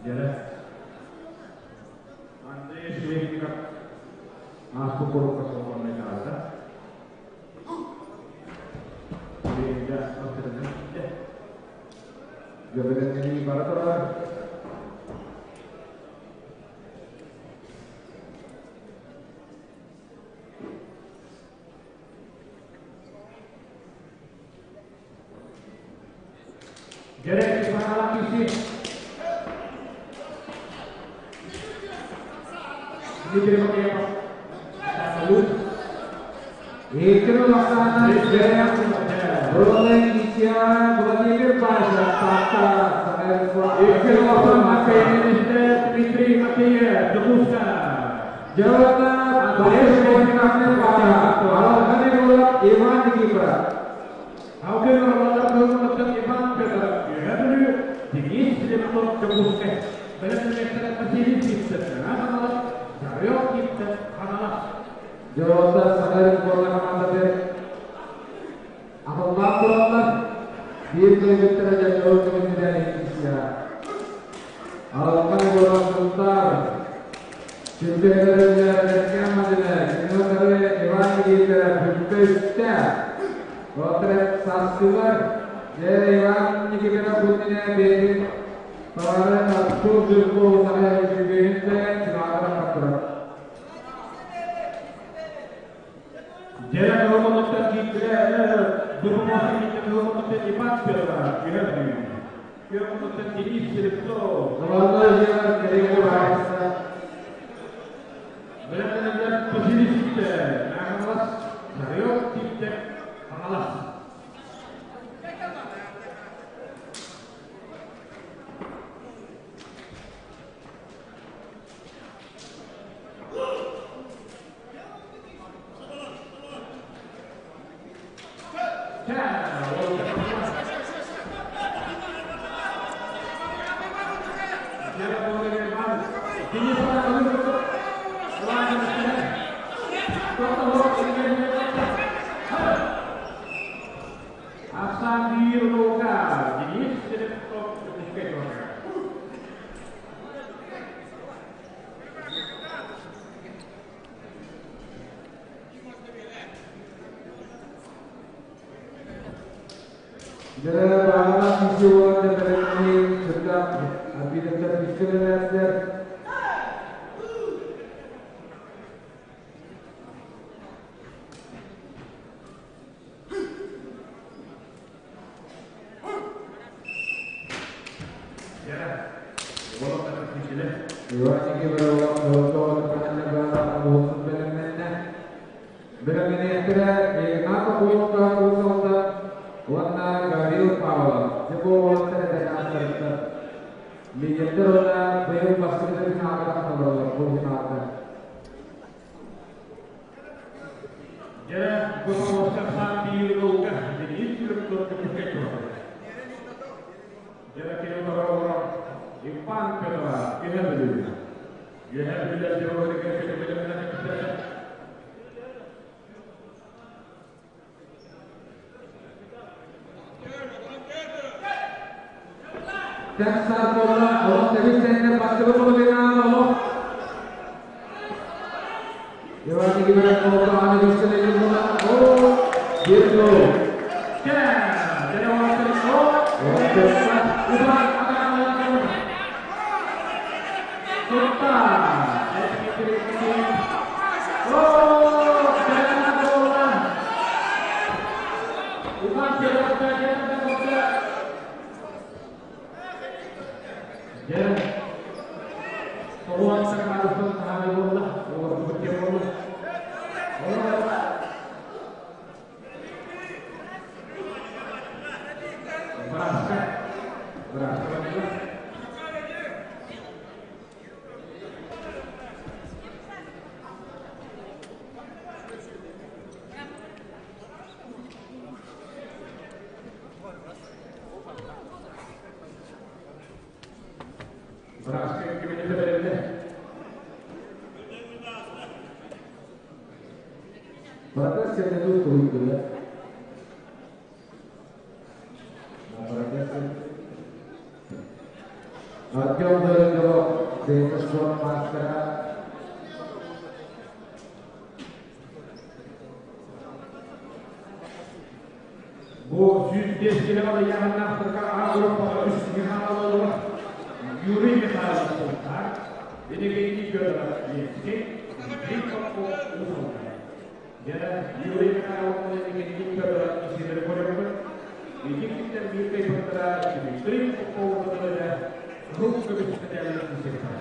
Дьэрэ. Андрей Швейников ааспыт курукка солбоннайдаата. Билигин бастакынан киирдэ. Дьэ, бара турар. Дьэрэ, Иван киси. Дмитрий Макеев. Салют. Иккини лахсаана Ролен Итя Владимир Паша Тата. Иккини лахсаана Дмитрий Макеев. Докуска. Жавата Борис Кахне Паша. Алхани Гулап Иван Никифоров. Алкын Роландар Кылмыттан Иван Федоров. Үһәбүлү Денис Слепцов Докуска. Бэлэмнэмэктэрэ Василий Сивцев. Ханалас. Царев Сивцев Ханалас. Жавата Сахарин Борла командаты. Ахыллаах тураллар. Биир көлөбүттэрэ дьаҥҥа көмүннэрэ иккисия. Алхани Гулап Султар. Чемпионерler Мадина, Кинотары Иван Никифоров бүппөстә. Отыр састылар. Же Иван Никифоров бүннене бейін Товары Артур Жирков сахая чемпионінде финалға каттырар. Дьэрэ Кылмыттан киирдилэр. Дурмуха киирдэ Кылмыттан Иван Федоров. Үһәбүлү. Кылмыттан Денис Слепцов. Заводной жер керегі барысы. Бэлэмнэмэлэр Василий Сивцев. Ханалас. Царев Сивцев. Ханалас. Денис Слепцов. Жere бағана киши болған дәміріне шыртақ арбитрлер пискелерler. Дьэрэ. Болоттар кишилер. Иван Никифоров болсын белемненне. Белемненеттері Игната Кулонка Кулсалда, Уанна Гаврил Павлов. Жебо олаттары дәнастырықты. Лидерлер она быйыл бастырды финалға тақталалар, бұл финалда. Дьэрэ, Космоска Биирголга Денис Слепцов Докускай. Дьэрэ Кирилл Иван Федоров. Үһәбүлү. Үһәбүлүлэр дьоҕурга кэлбэлэмнэ Тәк сар болла, олық тәбіс сәннер бастығы полуфинал, олық. Иван Никифоров болла, аны көстелеген бола. О, bir gol. Дьэрэ, дьэрэ олықтар. Ортаса. Иван Адамов. Тутта. О, дьэрэ болла. Иван Федоров дьэрэ болла. Дьэрэ. Солуан Сакарыстан тахары болла. Олар бүкке болла. Олар. Браска. Браска болла. Браска кимини берилdi. Барата сенеду туйдула. Барата Артем. Федоров, бэйэтэ спорт маастара. Бу 105 килоҕа ыйааһыннаахтарга А группаҕа үс Михайлов, Юрий Михайлов Султан, Евгений Федоров Ленскэй, Дмитрий Попов Уус-Алдан. Дьэ, Юрий Михайлов уонна Евгений Федоров исиэлэри көрөммүт, ити иккиттэн биир кыайбыттара Дмитрий Попов кытары кыһыл көмүс мэтээли исиэхтэрэ.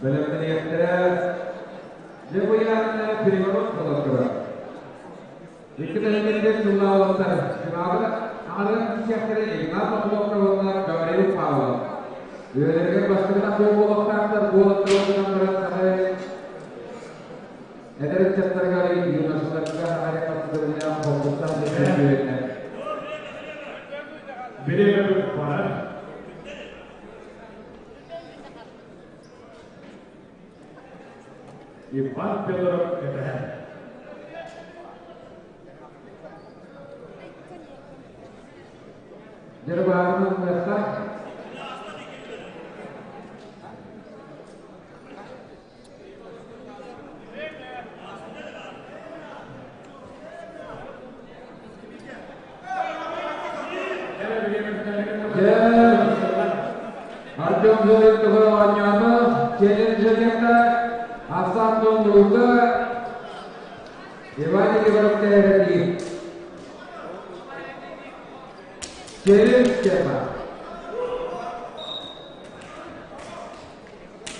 Бэлэмнэниэхтэрэ дьэ бу ыйааһыннара переворот буолан турар. Икки тыһыынча сыллаабыттар финалга аҥарыгар киирсиэхтэрэ Игнат Охлопков уонна Гаврил Павлов. Үөрэригэр бастакынан суох буолуохтаахтар буолан баран саха эдэр ыччаттарыгар юношаларга хаһан хапсыгырыйаах холбуктаах үөрэннэ. Бириэмэ барар. Иван Федоров кэтэһэр. Дьарбаарынан мыахха Дьэ, Артем Зоев туһа оонньоото, челленджерга Асан Дондулга, Иван Егоров кэһэрэтии. Челлендж тема.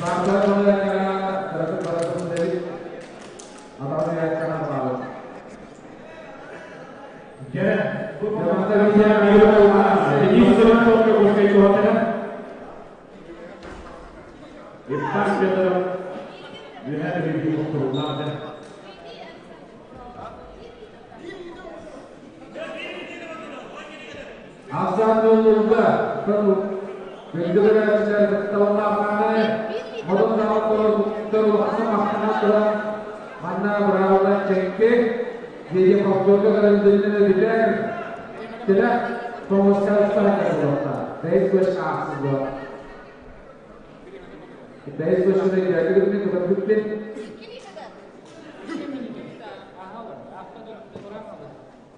Саатар балайаккана кыратын барытын дэбит, атаҕын айаккана хаалыт. Дьэ, бу Денис Сырцов Дьокуускай куоратыгар Иван Федоров Үөһээ Бүлүү хонтуруоллаах дьэ. Асан Дондулга, күндү көрөөччүлэр кытталлаахтааны модун таҕаттар улаханнык махтанан туран манна быраабылар чэҥки видео повторга көрүллүннэ бүтэр тилэх тоҥустарыттан буолуохта бэйс көс аахсыллыа бэйс көсүнэ өйдөөтүгүтүнэ тутан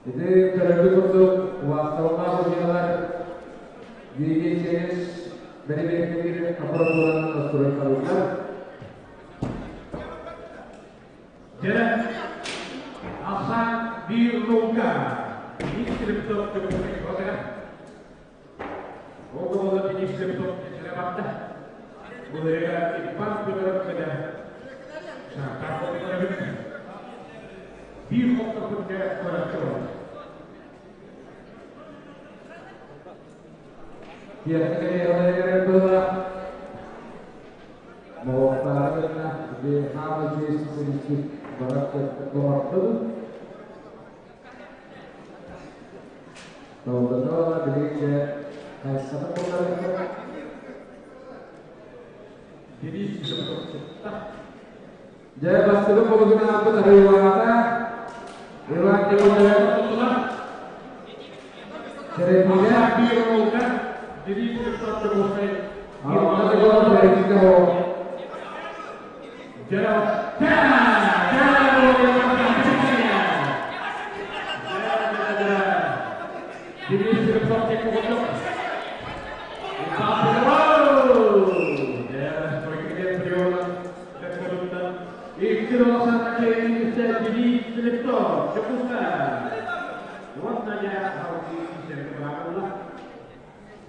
Ити көрөргүт курдук убаастабыллаах судьуйалар Юрий бэрэбиэркэлиир аппаратуранан настройкалыыллар. Дьэ, Асан биир лука Денис Слепцов Дьокуускай куоратыгар. Ол да Денис Слепцов сирэ барда. Бу ырыа Иван Федоров кэлэ Шахтар эбит. Биир хоттоппут дьэ көрөччү олорор. Тиэхиньикэ была Моҕоктаарына ити хаама үчүгэй специалистик барар доҕордубут. Толдоно билигин дьэ хайсата буолар. Денис Слепцов сытта. Дьэ бастакы полугун ааппыт арыйылаата. Иван Николаев Черепине. Асан биир лука Денис Слепцов Дьокуускай. Алта гол Берегике хоо. Дьэ, Денис Слепцов курдук. Иван Федоров! Дьэ, Икки Денис Слепцов, Дьокуускай. Уонна дьэ халгыы киирсэргэ быраабылла.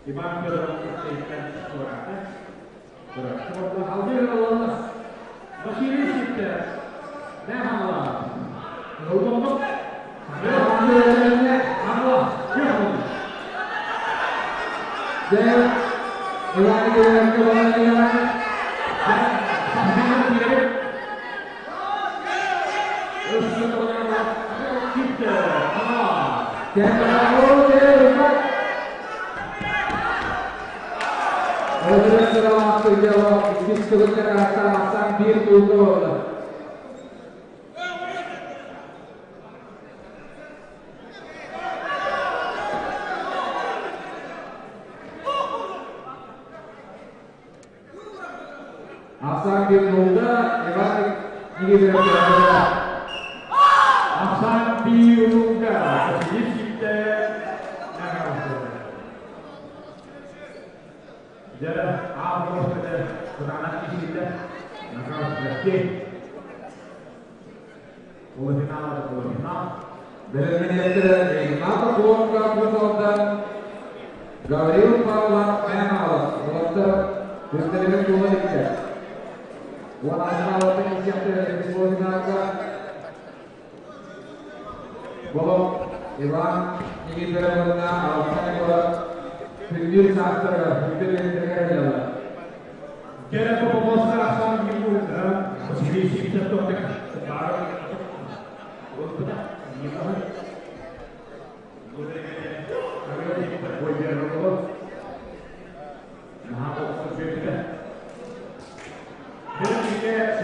Иван Федоров кыттыйтан туораата. Туораата халгыы ылаллар. Василий Ситтер, Мэхала, Ылбомбок, Хамла, Көхөн. Дьэ, Иван Николаевка балайга Кэмэроо дьэ Иван. Өзүрэн сыралаахтык дьыала иккис төгүллэр ааттаан ахсаан биир туулга буолла. Ахсаан биир нулга Иван Никифоров Ахсаан биир нулга Василий Сивцев Дьэ, аах кытаанах киһитэ Накаус Полуфинал это полуфинал. Бэлэмнэниэхтэрэ Игната Кулонка Кузовда Гаврил Павлов Мямалов уолаттар күстэригэр туола иликтэр. Уон алтын исиэхтэрэ полуфиналга Болот Иван Никифоровна Алтан Егоров күндүр саастарыгар күндүр бэлиэтэригэр ыйаллар. Дьэ, Поповскай ахсаан биир Василий Сивцев тохтек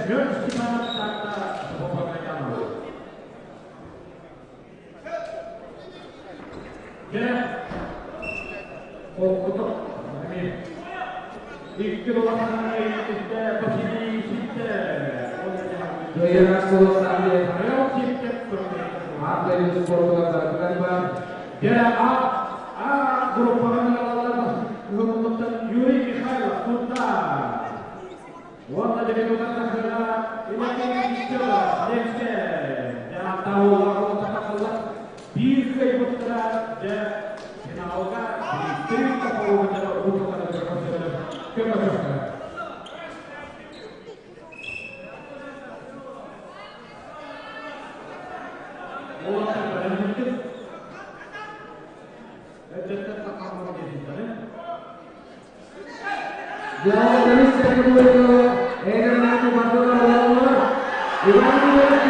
Семен Степанов Дьэ, холкутук икки улахан Василий Сивцев. Кыайыылаах буолуохтаах Аан дойду спордугар барытыгар баар. Дьэ, А группаҕа ыһыллыбыттан Юрий Михайлов Сунтаар. Уонна дебютант тахсыыга Иван Федоров Ленскэй. Дьэ, аттаах тахсаллар. Биир кыайбыттара дьэ финалга Дмитрий Попову көмө. Уолаттар бэлэмнэттим. Эрдэттэн таххаммын диэбиттэрэ. Дьэ, көмүс категорияҕа Эдернаку Бардонов олороллор. Иван Егорович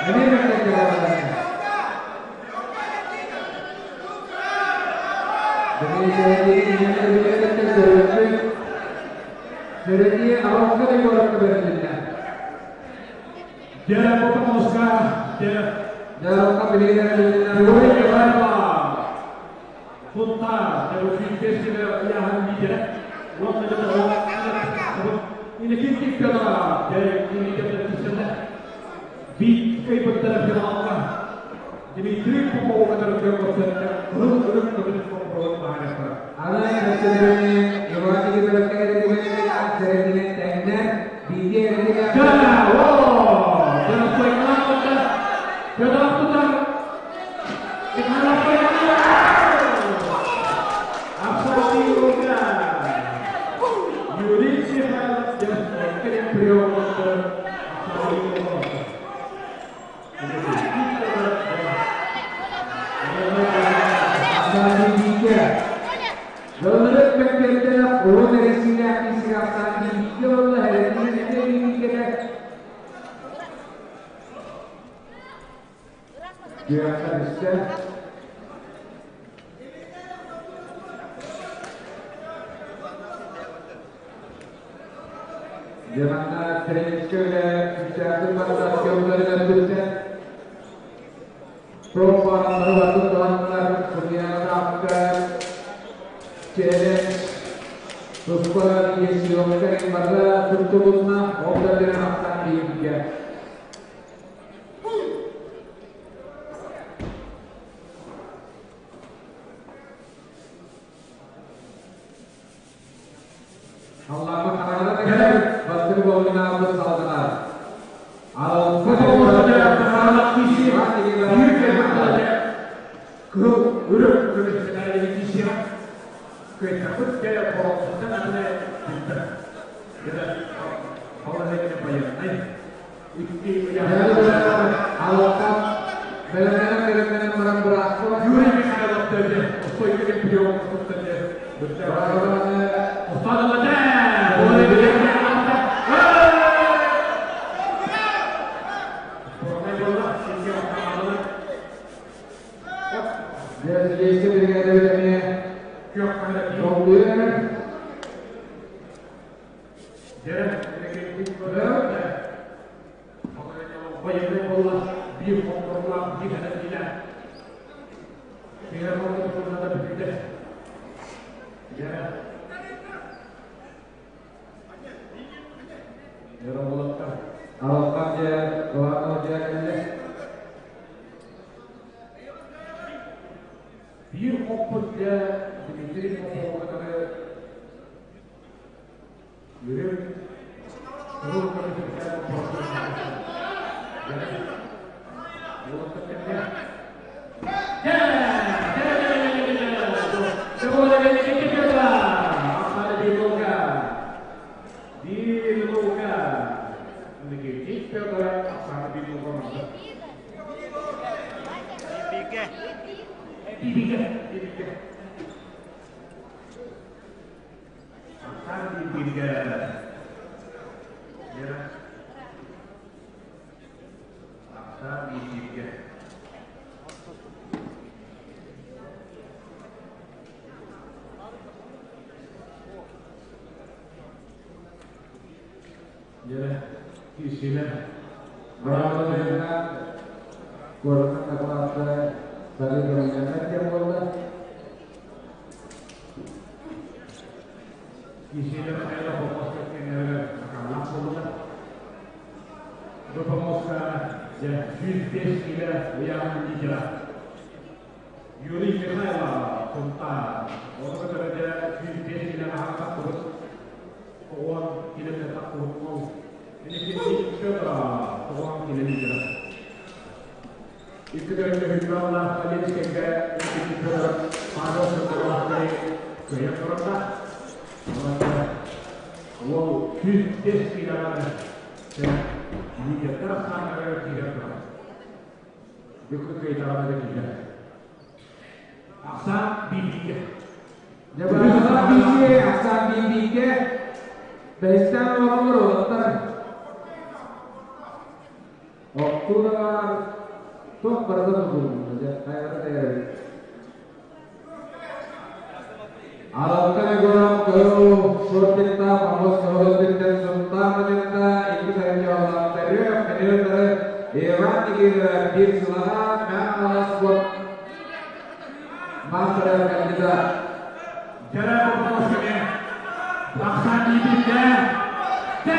Эмиэ мектепке. Сөрөтүө Аронка Егоровка берилинне. Дьэ, Потомовска, дьэ, Дьэ, билигин Юрий Михайлов. Сунтаар, дьэ, сүүс ыйааһын лидерэ. Уонна дьэ, Иннокентий Федоров, дьэ, лидердер киирсэллэр. Биир кыайбыттара финалга Дмитрий Попов кытары көрсөттө. Кыһыл үрүҥ көмүс хомпорон баһарыахтара. Аны өссөлөрүнү Иван Никифоровка эрэтигэн тэҥнэр, бииргэ эрэтигэн. Дьэ, о! Дьэ, сойкалаан Федоров тутар. Михайлов Ахсаан нулга. Юрий Михайлов дьэ, кэлин прием Ахсаан нулга. Ахсаан бииргэ. Дьоннору мектепте урут эресиилээх киһи ахсаан бииргэ уонна эрэтигэн эмиэ бииргэ Күөххэ түстэ. Дьэ, манна тренерскэй үлэ күүстээхтик барда съемкаларыгар түстэ. Топ бааллары батын туһаннылар судьуйаҕа челлендж туспа съемка барда туттулунна, ол да берен ахсаан бииргэ. Аллаһы хараҕына кэлэр, бастакы болунаабыт салгынар. Кыһыл үрүҥ көмүс киһи кыайтарбыт кэлэ хоромсуттан атына билбэт. Это положение военной. Икки Аллахтан бэлэмнэнэн бэлэмнэнэн баран быраакка Юрий Михайлов төбө, стойкий прием төбө. Остадылады. Дьэ, Долгуйар. Алаппар дьэ, кылаана дьэ кэллэ. Биир хоппут дьэ Дмитрий Попову кытары Үрүҥ кыһыл көмүс Браво дьонна куораттан дакылаатта сары көрүллэммэт диэн буолла. Юрий Михайлов, Сунтаар. Оны кытары 105 килэ аһаҕас оҕон килэтэ тахсыбыт Инникин Федоров оҕон килэ лидера. Икки көрүҥҥэ Хүннү Ленскэйгэ Инникин Федоров Павел Федоровтары кыайан турарда. Ол 105 килэҕэ лидердэр ахсааннарыгар киирэн турар. Бүкү кыайтаҕына киирэр. Ахсаан бииргэ. Дьабараҕа бииргэ, ахсаан бииргэ. Бэһистээн олороллор уолаттар. Оттуунаар туох барыта тутулунна дьэ, хайата тэйэбит. Аралтан Егоров кыһыл шортикта, Павлов кыһыл өттүттэн Сунтаар Мадьынта, икки сайынчаллаахтары, тренердары Иван Никитов биир сылаҕа Мэҥэ спорт мастера кандидат. Дьэрэ боппуруосканы ахсаан бииргэ. Тэ,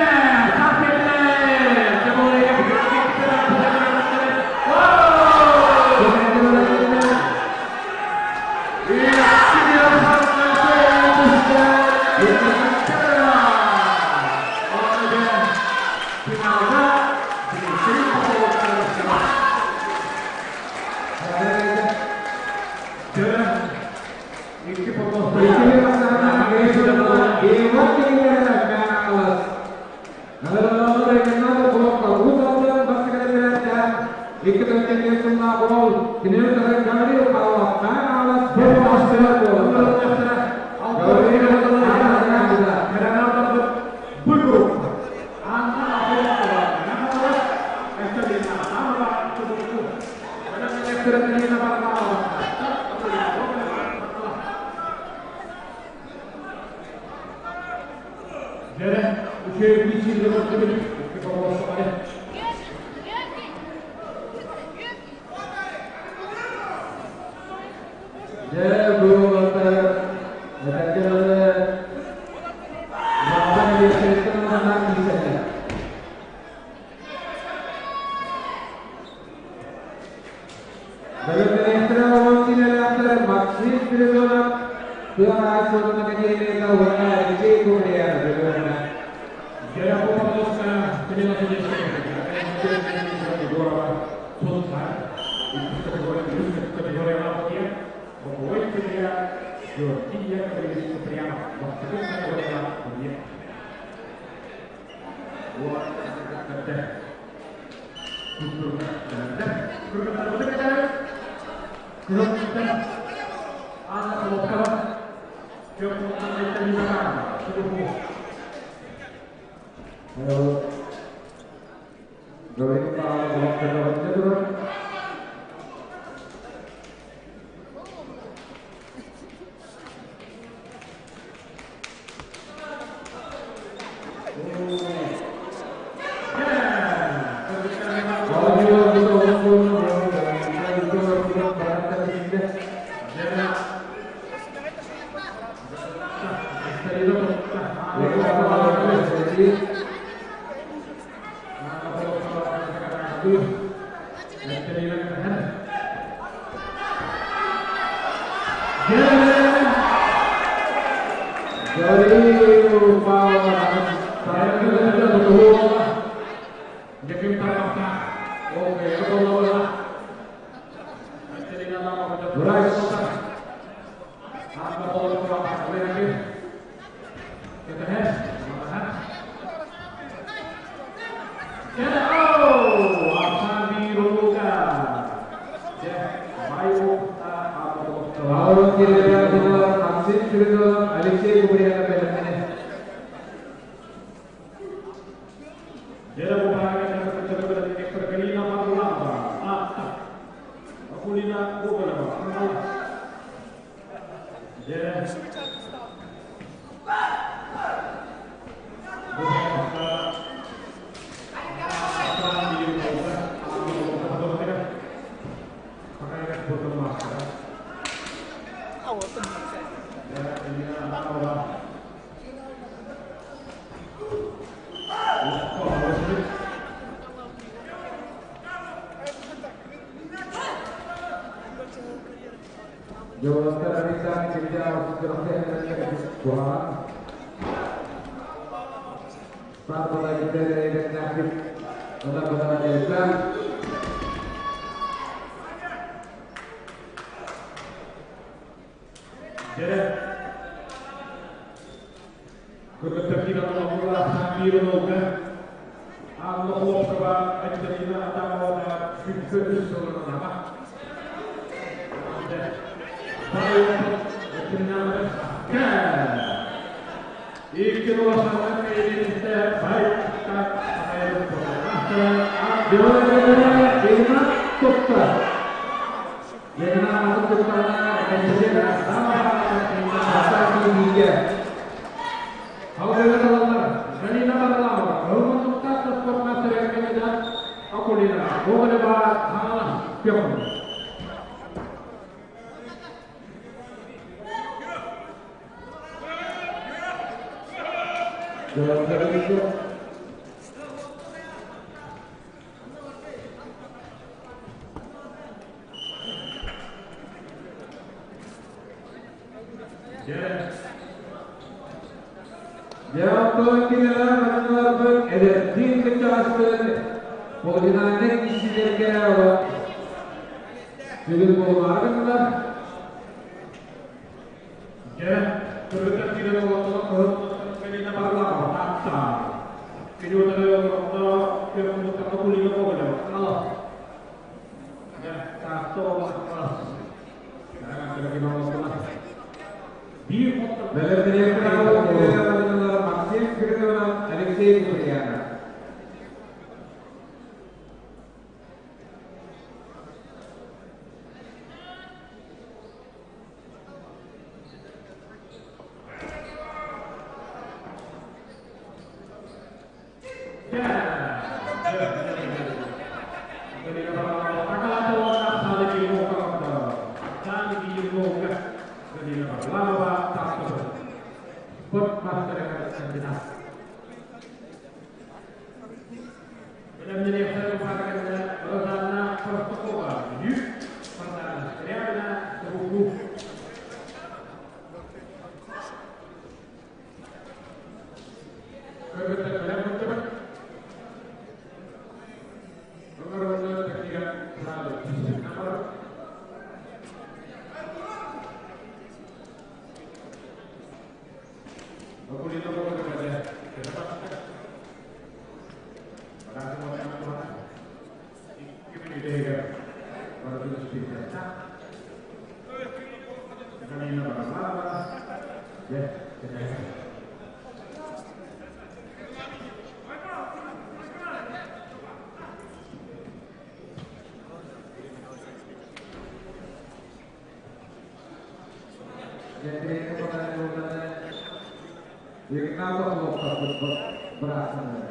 быраастанар.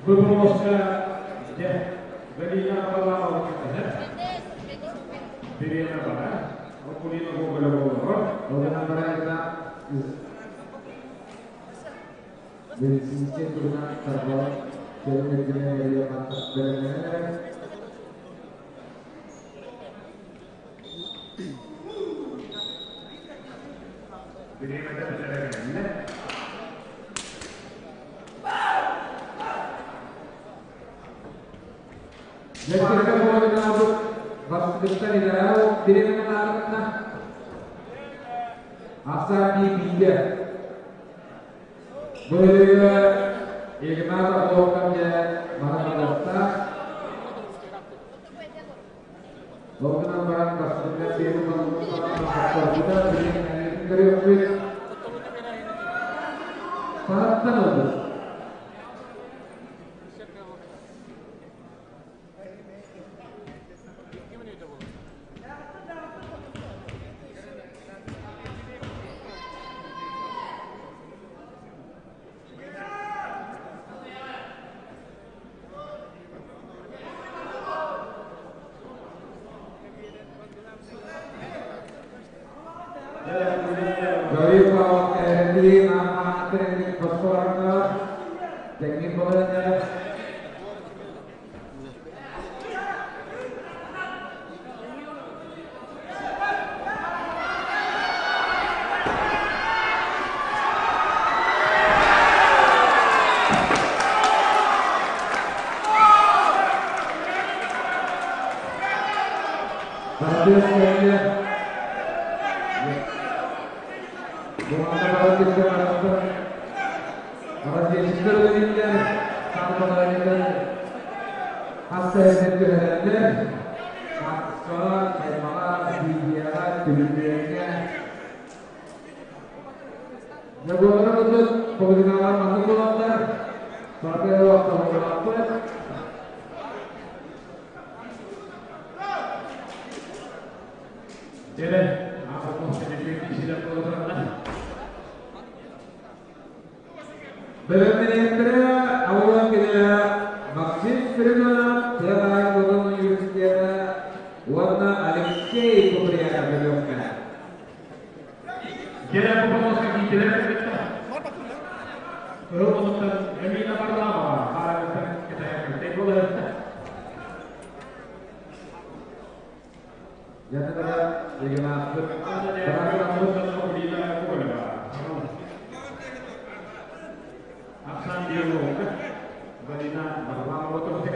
Бу дьэ Галина Варламова кэтэһэр. Бириэмэ барар. Акулина Гоголева олорор. Оҕынан барайна медицинскэй туһунан тарбал кэлин өттүнэн эрийэ бэлэмнэнэр. Бириэмэтэ бүтэрэ кэллэ. Дьэккэкэ буолунаабыт бастыктар идеал бириэмэнэн аарытна. Ахсаан бииргэ. Бу Игнат Охлопков дьэ баран Ол гынан баран бастыктар биэри баллыбыта билигин көрүөхпүт. Сараттан ылбыт. Гаврил Эрли Аматрин Баскорга Teknik olarak Соответственно, Разведчиктер өлелер, сарбаларылар, хасса эдеттер, хасса, каймаға, видеоға, түлүлүөҥҥэ. Жабуолара курдук половиналар маннык буолаллар. Саргы вақталарбаппыт. Дьэрэ, ааппын кишилер болотуралар. Бэлэмнэниэхтэрэ ауылан кэлэ Максим Спиридонов, Тыаҕаай Улан университета уонна Алексей Куприянов бөлөххө. Дьэрэ бу помоска киитилэр кэлбиттэр. Кыһыл муннуктан Галина Варламова хаарыттан кэтэһэр буолар. Ятыгара Игнатов Акулина Гоголева. Оксана Белова. Галина Варламова тоже.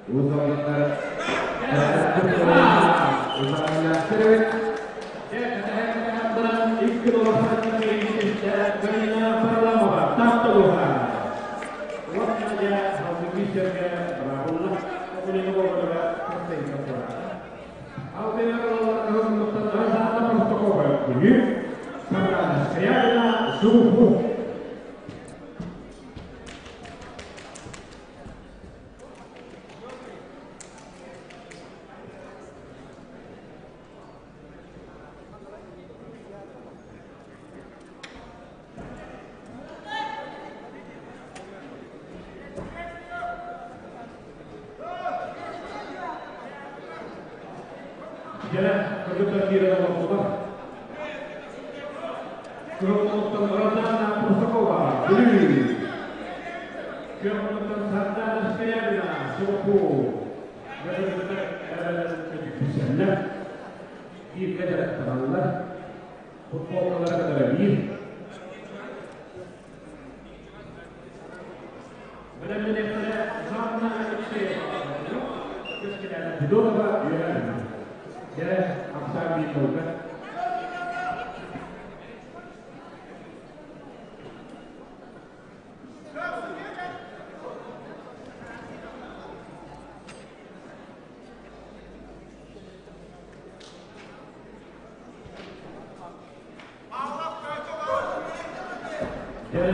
Узаллар Узаллар Галина Варламова, Татталуха. Скрябина, Зубу. Дьэ, кыргыттар киирэн олордулар. Кыргыттан Розанна Простакова, Бүлүү. Кыргыттан Сардана Скрябина, Суоппу. Кыргыттар түсэллэр. Бииргэ дьарыктаналлар. Футболкалара кытары биир. Бэлэмнэниэхтэрэ Жанна Алексеева. Федотова Юрьевна. Дьэ, ахсаан биир нолга. Дьэ,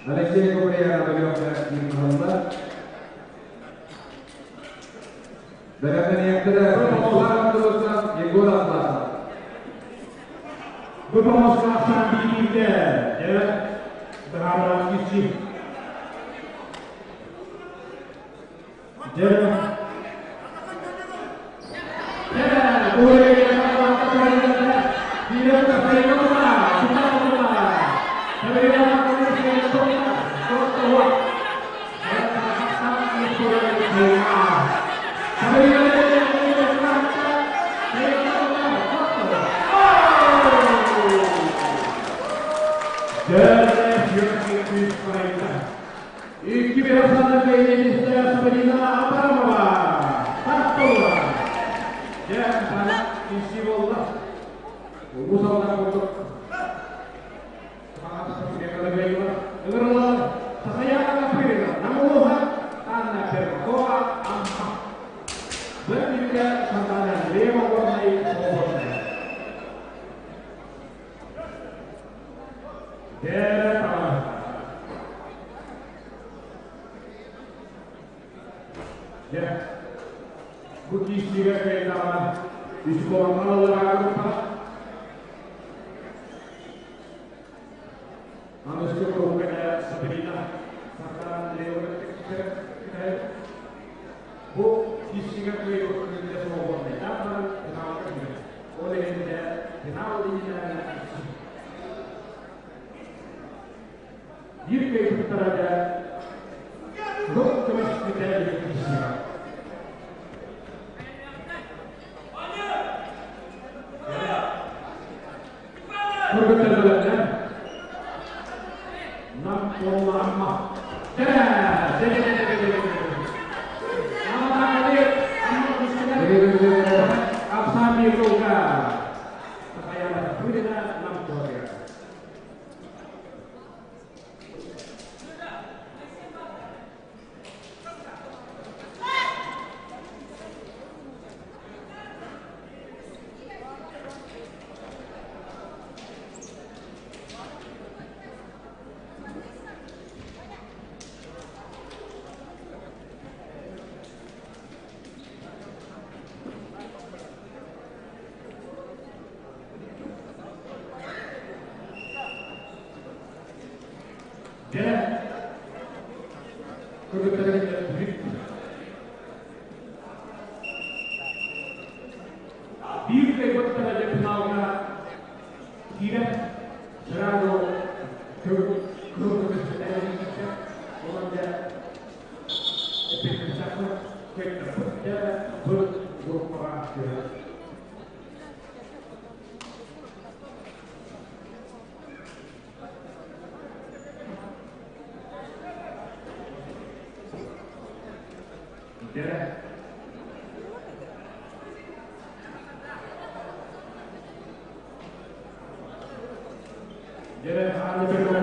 Алексей Куприянов Өлүөхүмэ Киин Бэлэмнэниэхтэрэ Вячеслав Андросов, Егор Атласов. Бу помостка ахсаан биирдэ дьэ быһаарылаах киирсии. Дьэ Икки бирасана кайнетистэ Сабрина Абрамова, Тартова. Дьэ, сана исси буолла. Улуус алдан курдук. Ыҥырыллар Сахаяна Пырина, Намулуха, Анна Пермакова, Амма. Бөрүкэ Сардана Андреева Горнай Солобонная. Дээрэ таҕа. Дьэ, бу киирсиигэ кыайдаҕына үс буолан ылларааҕыппа. Аныгыскы куруука Сабрина Сардана Андреева кытта бу киирсиигэ кыайбыт кыайда суолбаннайдаах баран финалга киирэр. Ол иһин дьэ финал иннинээҕи Биир кыайбыттара дьэ кыһыл көмүс мэтээлгэ киирсиэҕэ. Кыргыттар бэлэмнэр. Нам уонна Амма. Дьэ, дьэ, дьэ, дьэ, дьэ, дьэ, дьэ. Ахсаан биир голга. Сахаяна Пырина Нам куотугар. Дьэ, кыргыттары биир кыайбыттара дьэ финалга киирэн сразу кыһыл көмүс мэтээлин Онон дьэ эппиэттэххэ кыайтарбыт дьэ бу группаҕа түһэр. Дьэ Дьэ Анна Петрова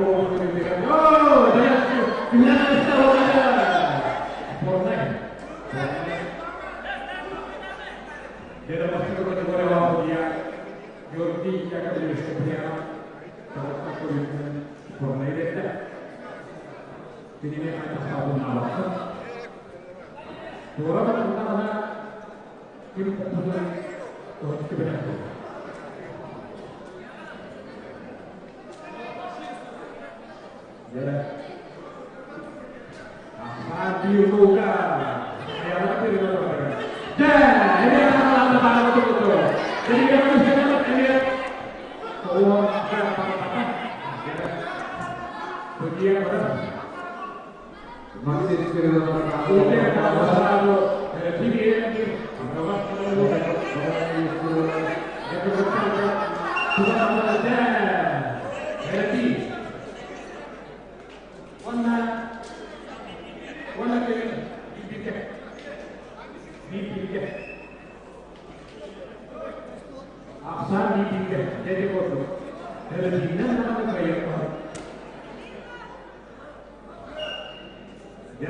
Дьэ бастакы категорияҕа судьуйа Георгий Яковлевич Куприянов Таратта көрүүтүнэн спорнай биэрдэ. Кинини хайдах саабыннаабакка. Туора барбатаҕына ким хоппутун тоһуччу билэр. Дьэ, ахсаан биир кулга айаҕына переводовар. Дьэ, эмиэ саҕалаан баара турду. Эмиэ эмиэ тоҕуон барбата. Судья барар. Максим Спиридонов. Ахсаан бииргэ дьэдьэ курдук. Төрөппүннэн даҕаны кыайыахха. Дьэ,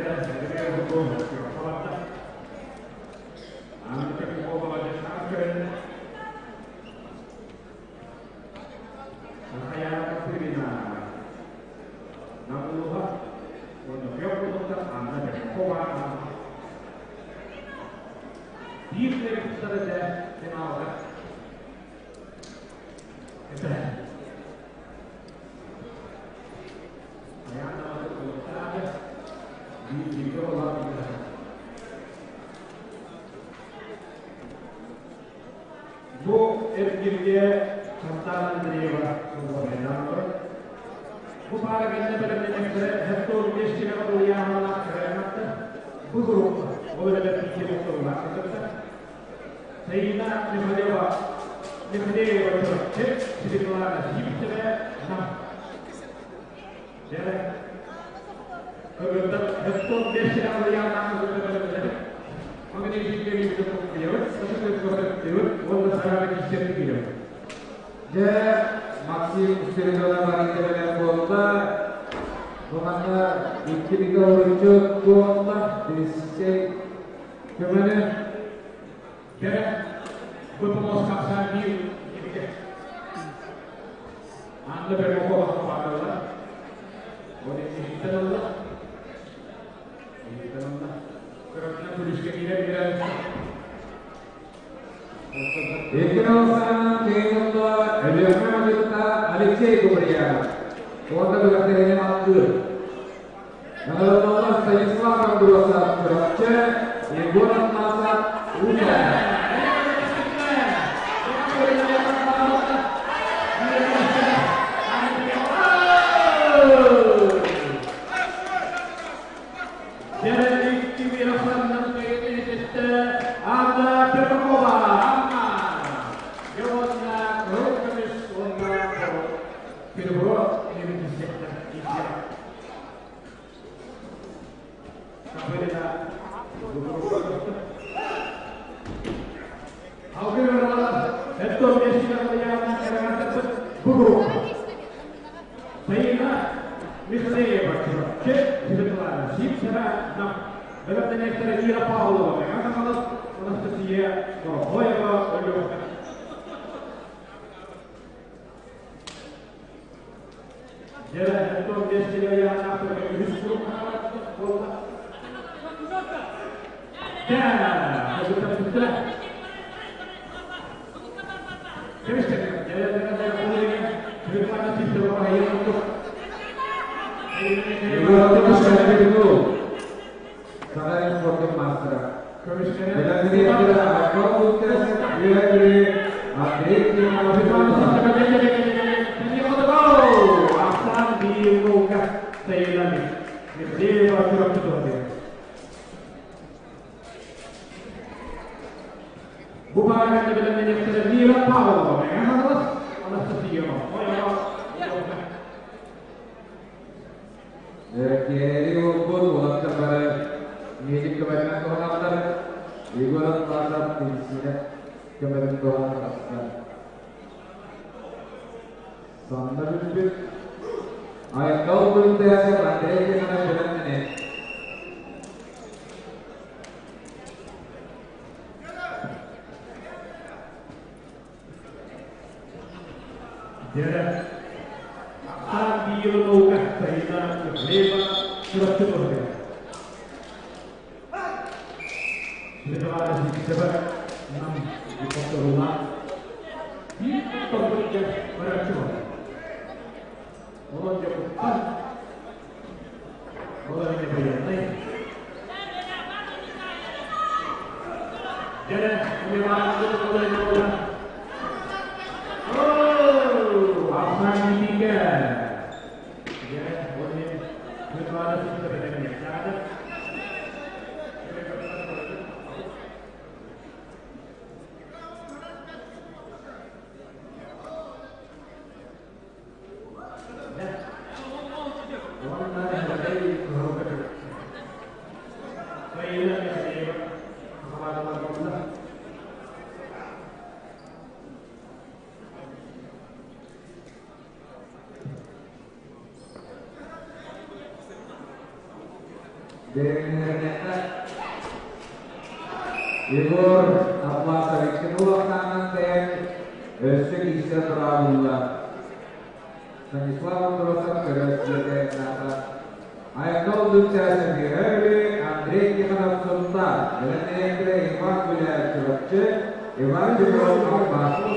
Нам улууһа, уонна Күөх Кулуттан Анна Пермякова. Биир кыайбыттар этэ финалга. Это Аян Кулуттаады, биир бииргэ болар. Бу эргирге Сантана Андреева суолбайдаан. Бу пара кэннэ бэлэмнэнэктэрэ хеттор бестиге улуяхалаах кырайматта. Бу группа, ол эбэтэр киһи торулаах кытта. Саина Михалева, Михалеева Чурапчы, Светлана Сивцева, Нам. Дьэ, кыргыттар хеттор бестиге улуяхалаах кытта бэлэмнэнэктэрэ. Магнитик уонна сараба киссерин киирэр. Дьэ, Максим Спиридонов баран буолла. Бу манна икки бигэ оручу туолла. Бирисчей көмөнү. Дьэ, бу помос хапсаан биир икки. Анна Пермякова хапааталар. Ол иһиттен алла. Иһиттен алла. Кыракына күлүскэ киирэр киирэр. Икки кейнолла Өлүөхүмэ мадьытта Алексей Куприянов. Уонна бүгәттерини алгыр. Нагалаллар Станислав Амбросов Чурапчы, Егор Атласов Уус. Анна Пермякова, Анна, Йонна Рукамис, онна Серебро, Левитисектор, Капырина, Алгыр бу группа. Саина Михалеева, Чурапчы, Светлана Сивцева, Нам. Бэлэмнэнэктэрэ Ира Павлова, Мэҥэ Анастасия Дорохоева, Өлүөхүмэ. Дьэ, Антон Бестиле яхнаахтар үһүс группа буолла. Дьэ, кыбыта Кемистер, дьэ, дьэ, дьэ, Светлана Сивцева айан Егор Спиридонов. Саха спортун мастера. Бэлэмнэнэктэрэ Акон Лукасов, Үөһээ Андрей Тимонов. Ахсан биир Саина Михалеева Чурапчы. Бу пара бэлэмнэнэктэрэ Мира Павлова, Мэҥэ Хаҥалас, Анастасия Мохоева. Киэри олбут улаттар бары медик көмөтүнэн туһаналлар. Егор Атласов медицина көмөтүн туһанан тахсар. Санна бүппүт. Айкал күнтээсэ Андрей Тихонов бэлэмнэнэ. Дьэ, Ахсан биир наука Саина Михалеева Чурапчы туһугар. Светлана Сивцева Нам повторула. Биир торгуйга бараччы бар. Онон дьокуттан Олар приятный. Дьэ, Иван. Ахсан Мика. Дьэ, оны Светлана Сивцева демек. Сайына Михалеева, Хабаралар. Бэлэмнэнэктэр Егор Атласов икки улахтаанан тэйэн өссө киирсэ тураабылла. Станислав Андросов көрөөччүлэргэ Айкал Дутясов Герой, Андрей Тихонов Сунтар, Бэлэмнээхтэрэ Иван Гуляев Чурапчы, Иван Петров Амма.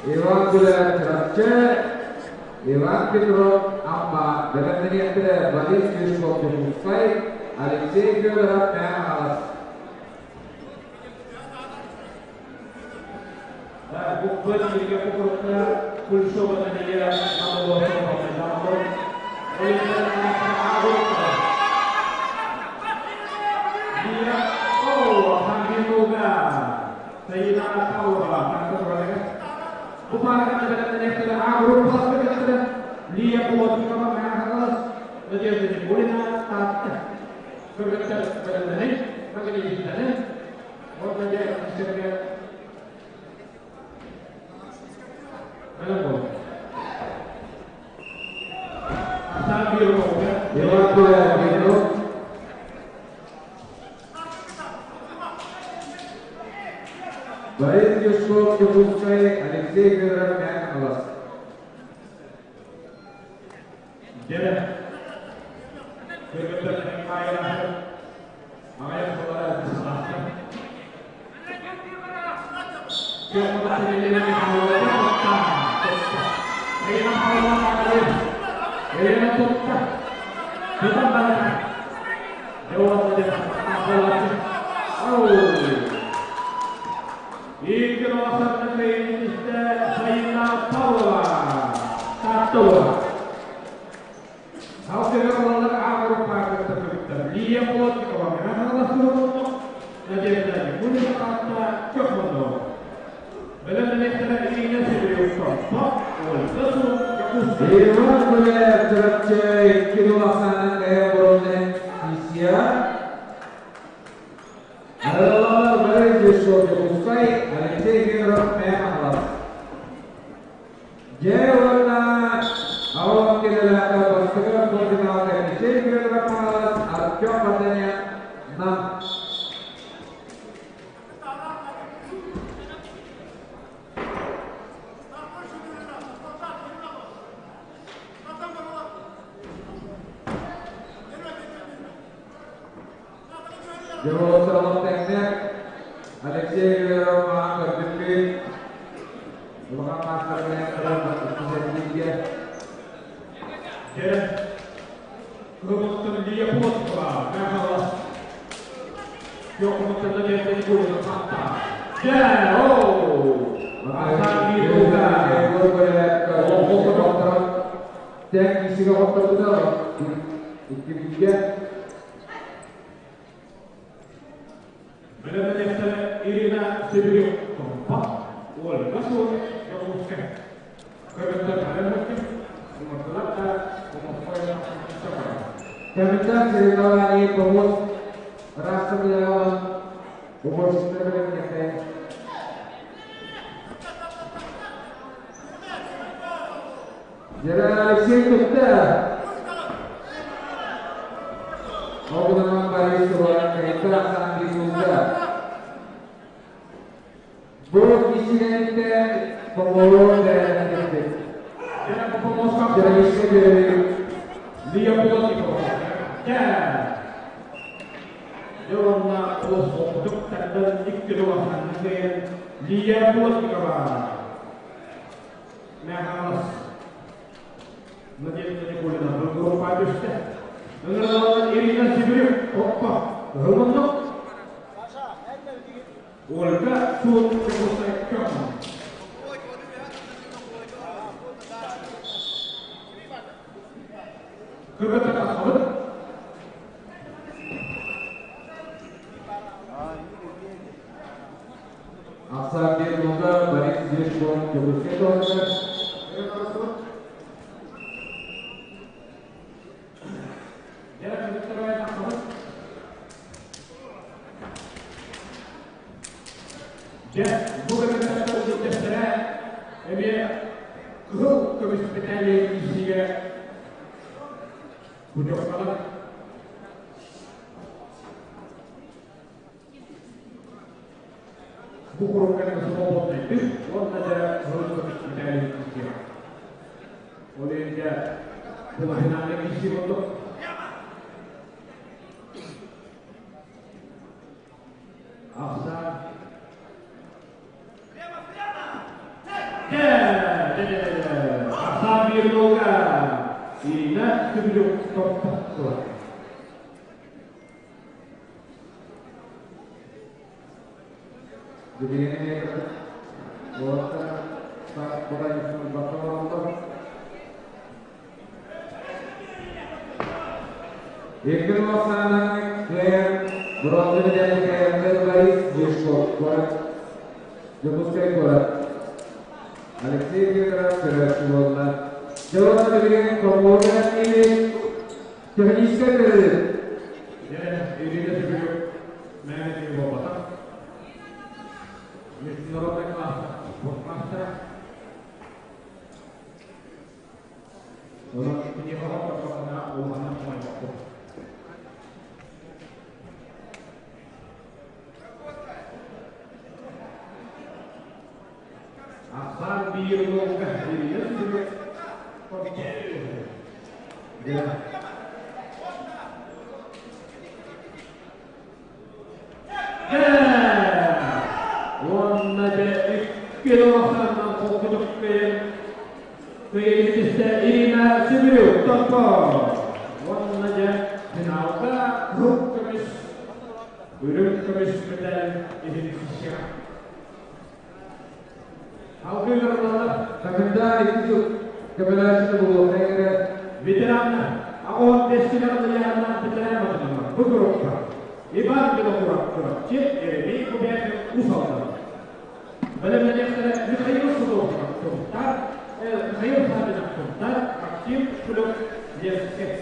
Иван Гуляев Чурапчы, Иван Петров Амма, бэлэмнэниэхтэрэ Борис Юшков Дьокуускай, Алексей Федоров Мэҥэ Хаҥалас. Иван Гуляев Петров. Борис Юшков Дьокуускай, Алексей Федоров Мэҥэ Хаҥалас. Иван Гуляев Чурапчы икки ахсаанынан кэйэн буруоннан Кисия. Аралалар Борис Юшков Дьокуускай, Алексей Федоров Мэҥэ Хаҥалас. Дьэ уонна аҕалан кэлэлээхтэр бастакы финалга Алексей Федоров Хаҥалас, Артем Варданян Нам. Дьоруолар тэҥнэр Алексей Федоров маҕан көрдүкпүт. Улахан маастарынан туран иккисэрдииргэ. Тэҥ киисигэ хотторбута иккибигэ. Ирина Сибирякова, Ольга Сур, Якутская. Капитан соревнований помост расстреляла уборщица. Дьэ Алексей Кутта. Оҕунан Борис Иван Кайта Сан Бу киһилэртэн помолон бэрээдэктээхтик. Дьэ Лия Плотникова. Дьэ уонна олус тардан икки Лия Плотникова. Мэҥэ Надежда Никулина группа түстэ. Ыҥырылалар Ирина Сибирев Оппа Румуннук. Ольга Суут Дьокуускай Көмөн. Кыргыттар тахсабыт. Ахсаан биир нолга Борис Зверьков Дьокуускай туһатыгар. Дьэ, кыргыттар тахсабыт. Дьэ, бу кыргыттар бүтэстэрэ эмиэ кыһыл көмүс мэтээли киирсиигэ путевкалар. Бу курукканы свободный уонна дьэ кыһыл көмүс мэтээли киирсиэҕэ. Ол иһин дьэ полуфиналга киирсии буоллук. Ахсаан. Ахсаан биир голга Ирина Сүбүлүк тохтоттулар. Икки Лосанан кыайан бронза медали кыайаннар Борис Дьюшков куорат, Дьокуускай куорат. Алексей Федоров көрөөччү буолла. Дьэ уонна билигин хомуурга киирин техническэй көрүү. Ирина Сүбүлүк мээнэ буолбатах. Международный класс спортмастера. Онон киниэхэ хоттордоххуна улаханнык хомойбоппут. Ахсаан биир уолга Ирина Сүбүлүк Уонна дьэ икки улаханынан холкутук кыайан кыайыытыста Ирина Сибирюк Томпо. Уонна дьэ финалга кыһыл көмүс, үрүҥ көмүс мэтээл иһин киирсиэҕэ. Алгыы ыҥырыллаллар. Коменданть икки көмөлөөччү булуохтара эрэ. Ветераннар, 85 килоҕа ыйааһыннаах ветеран батынылар. Бу группа Иван Белокуров Чурапчы, Еремей Кубякин Уус Алдан. Бэлэмнэниэхтэрэ Михаил Садовников Сунтаар, Михаил Саввинов Сунтаар, Максим Шкулев Ленскэй.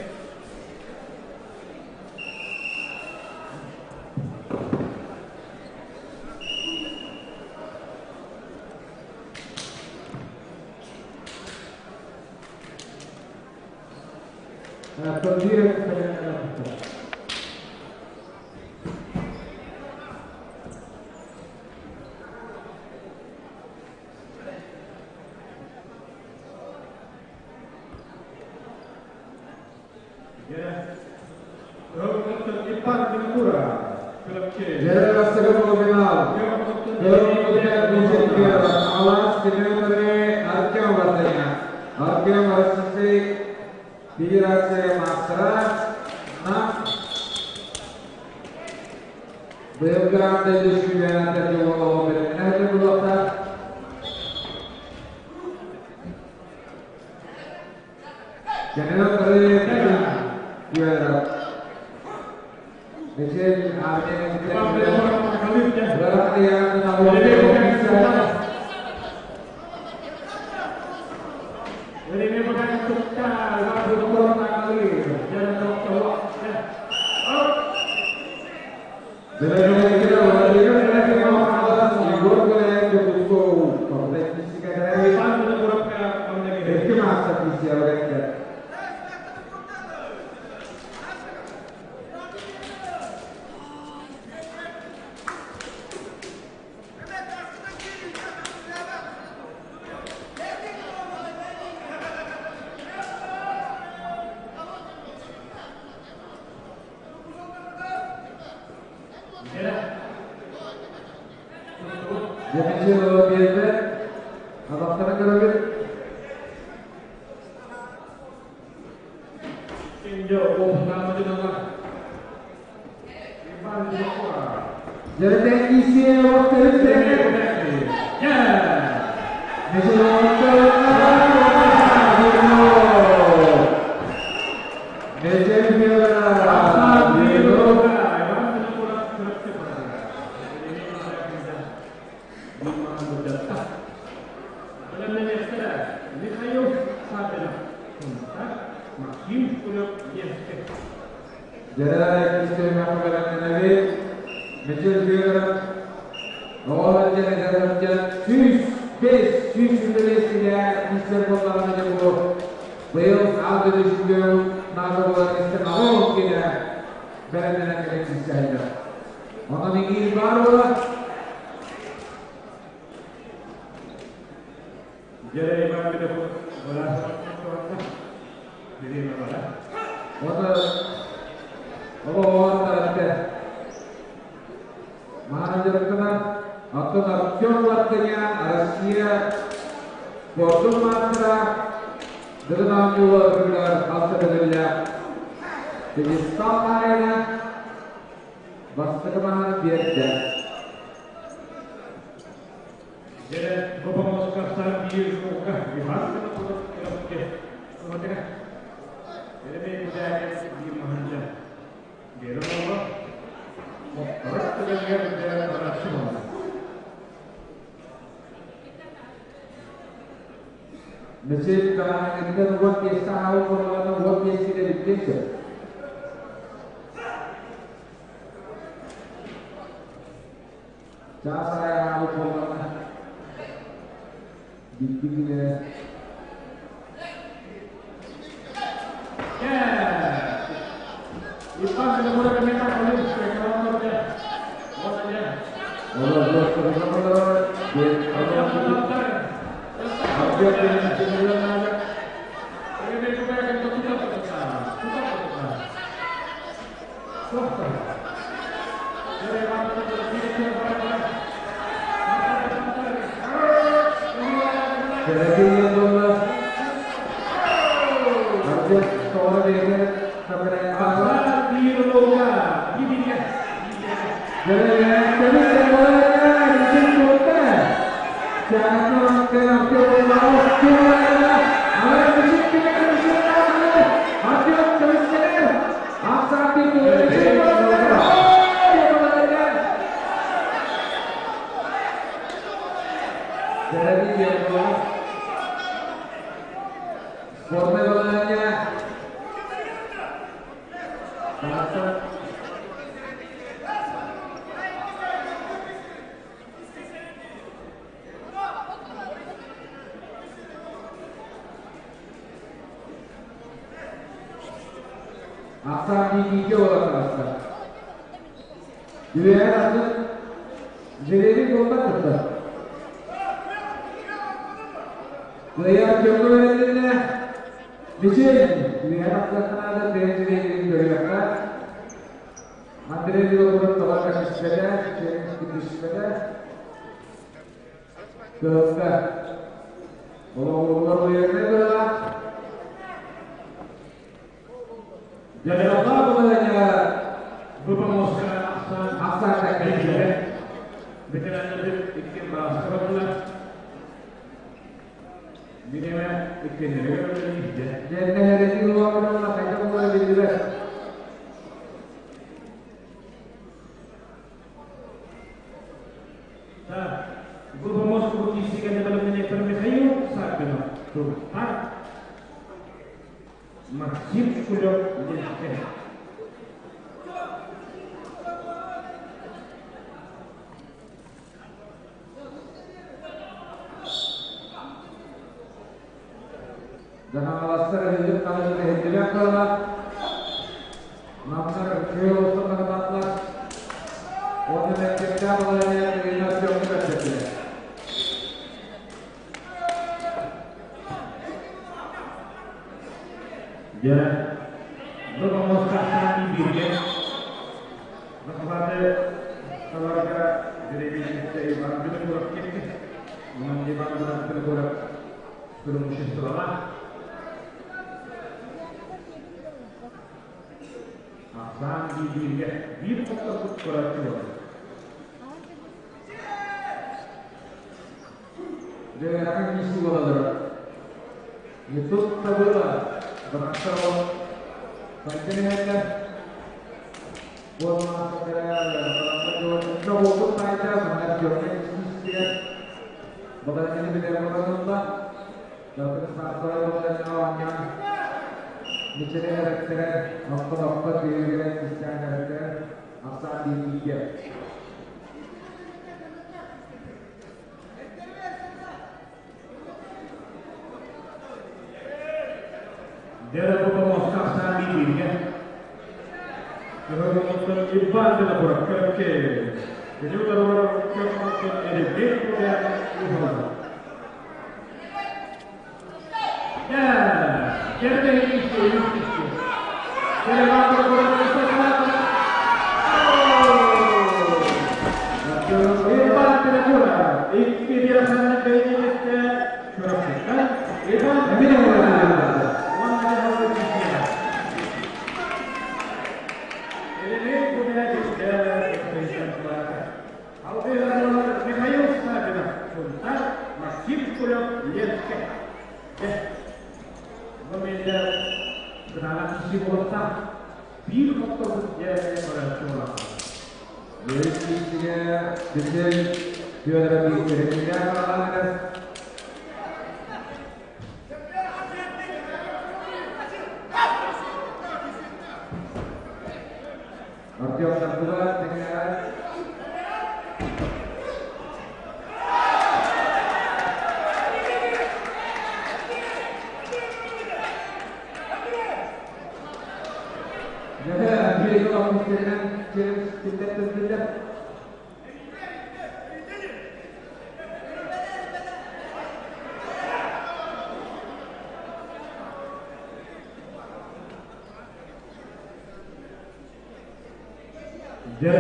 Артем Российской Федерация мастера на Белград чемпионата булуохтаах. Спортун маастара Дыгын оонньууларыгар хас да төгүллээх пьедестал хаһаайына бастакы маһын биэрдэ. Дьэ, бу помоскастан биир жука Иван Кырапке Еремей Кузякин биир маһынча биэрэн олоро. Хотторор түгэнигэр дьэ барааччы буолла. Мечеть даҕаһыҥҥыттан уот тиэстэ аһаабыт буоллаҕына уот тиэстигэ бүттүөн сөп. Чаас аайы аһаабыт буоллаҕына бүттүн күнэ. Иван Белогоров Бу кытаанах киһи буолуохтаах. Биир хотторбут дьэ көрөөччү буолар. Үһүс киирсигэ Дүсүн Федоров биирдэриннээх аҕаланыгар Артем Саргыла тэҥнэҕэ Дьэ, биир олохтоохторунан киллэртэрдилэр. Дьэ,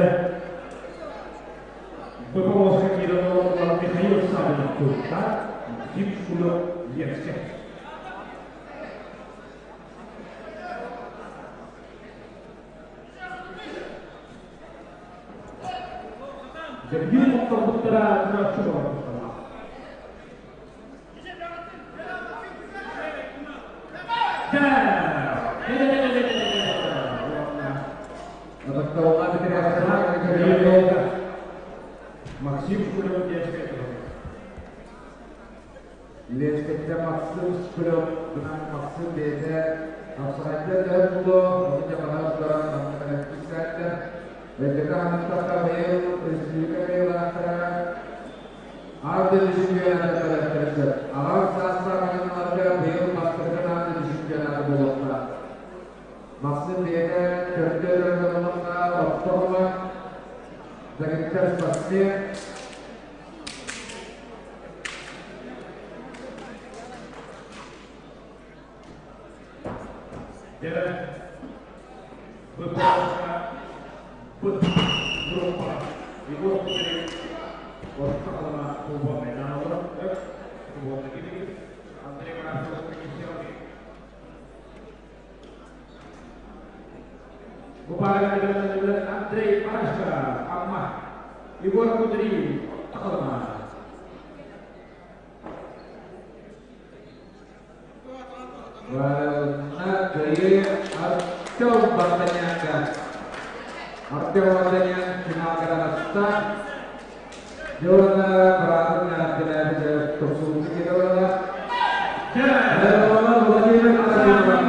БПО-ска киирэн олордулар Михаил Савинов Куртар, Максим Шкулев Ленскэй. Дьэ, биир хотторбуттара көрөөччү буолар. Ытыктабыллаах Максим Шкулев Ленскэй. Ленскэттэн Максим Шкулев гынан Максим бэйэтэ хапсаҕайдар төһө буолуо, ону дьаҕаһа туттаран манна киирсээттэ. Өйдөтө ханыттахха быйыл республика кыайыылаахтара Аан дойду чемпионата көрөттөрө сөп. Аҕам саастаах дьоннорго быйыл бастакы аан дойду чемпионата буолуохтаах. Максим бэйэтэ төрдө олохха ортоҕула дэгиттэр спортсмен. Дьэ, БПО-ска Б группа Егор Кудрин орто халыма свободный наалар свободный кибигит Андрей Марасов комиссионный. Бу паарга Андрей Марашев Амма Егор Кудрин орто халыма. Варна кыайыы Артем Вартанянга. Артем Вартанян финалга таҕыста. Дьэ уонна быраатын эҕэрдэлээбит тупсубут киһи. Владимир Арапинов.